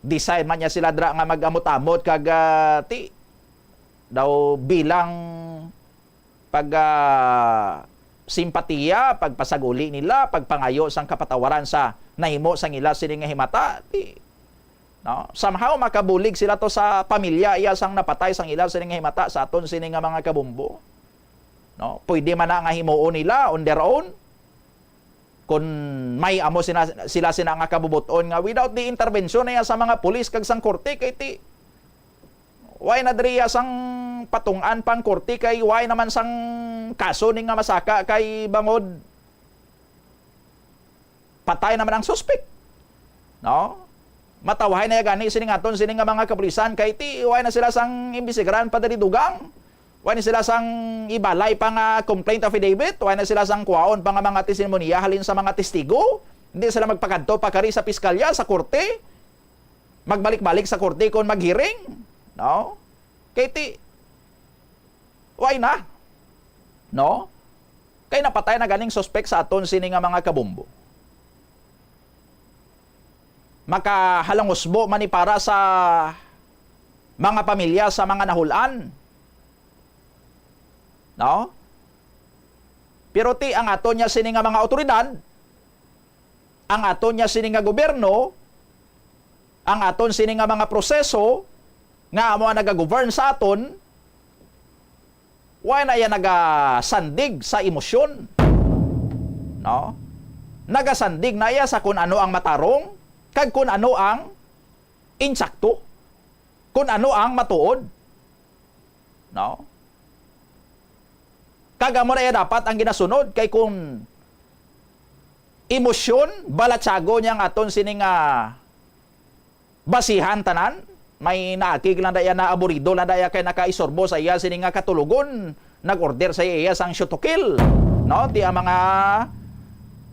decide man niya sila dira nga mag-amot-amot kag, ah, ti daw bilang pag, ah, simpatiya, pagpasaguli nila, pagpangayo sang kapatawaran sa nahimo sang ila sini nga himata, ti, no? Somehow makabulig sila to sa pamilya iya sang napatay sang ila sini nga himata sa aton sini nga mga kabombo. No? Pwede man na nga himuon nila on their own. Kung may amo sina-, sila sina nga kabubot-on nga without the intervention na iya sa mga pulis kag sang korte, kay ti, why na diri iya sang patung'an pang korte, kay why naman sang kaso ni nga masaka kay bangod patay naman ang suspect. No? Matawhay na iya gani sini nga aton sini nga mga kapulisan, kay ti why na sila sang imbestigaran pa diri dugang. Wala na sila sang ibalay pa nga complaint affidavit, wala na sila sang kuwaon pa nga mga testimonya halin sa mga testigo. Hindi sila magpakadto pa kari sa piskalya, sa korte. Magbalik-balik sa korte kung maghearing, no? Kay ti, why na? No? Kay napatay na ganing suspek sa aton sini nga mga kabombo. Makahalangusbo man ni para sa mga pamilya sa mga nahulan. No? Pero ti ang aton niya sini nga mga awtoridad, ang aton niya sini nga gobyerno, ang aton sini nga mga proseso nga amo ang nagagovern sa aton, wala na iya nagasandig sa emosyon. No? Nagasandig na iya sa kun ano ang matarong kag kun ano ang insakto, kun ano ang matuod. No? Kag amo na iya dapat ang ginasunod, kay kung emosyon, balatyago niya ang aton sini nga basihan tanan. May naakig lang daya, naaburido lang daya kay nakaisorbo sa iya sini nga katulogon. Nag-order sa iya sang shoot to kill. No? Ti ang mga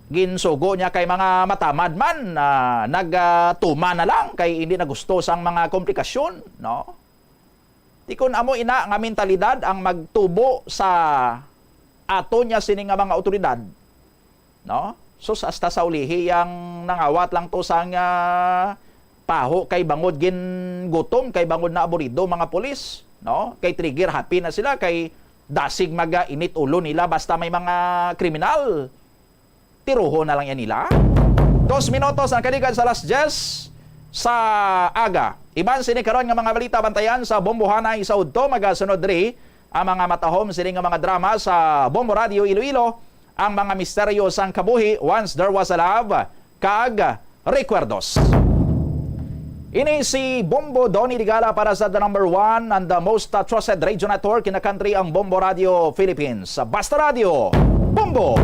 ginsugo niya kay mga matamad man, ah, nagatuman na lang kay hindi na gusto sang mga komplikasyon, no? Ti kun amo ina nga mentalidad ang magtubo sa aton niya sini nga mga awtoridad, no? Sus, hasta sa ulihi yang nangawat lang to sang, ah, paho kay bangod gingutom, kay bangod na aburido mga pulis, no? Kay trigger happy na sila, kay dasig mag, ah, init ulo nila basta may mga kriminal. Tiruho na lang yan nila. Dos minutos ang kaligad sa alas diyes sa aga. Iban sini karon nga mga balita, bantayan sa Bombohanay sa udto. Magasunod diri ang mga matahom sini nga mga drama sa Bombo Radio Iloilo, ang mga misteryo sang kabuhi, Once There Was a Love, kag Recuerdos. Ini si Bombo Donny Digala para sa the number one and the most, uh, trusted radio network in the country, ang Bombo Radio Philippines. Basta Radio, Bombo!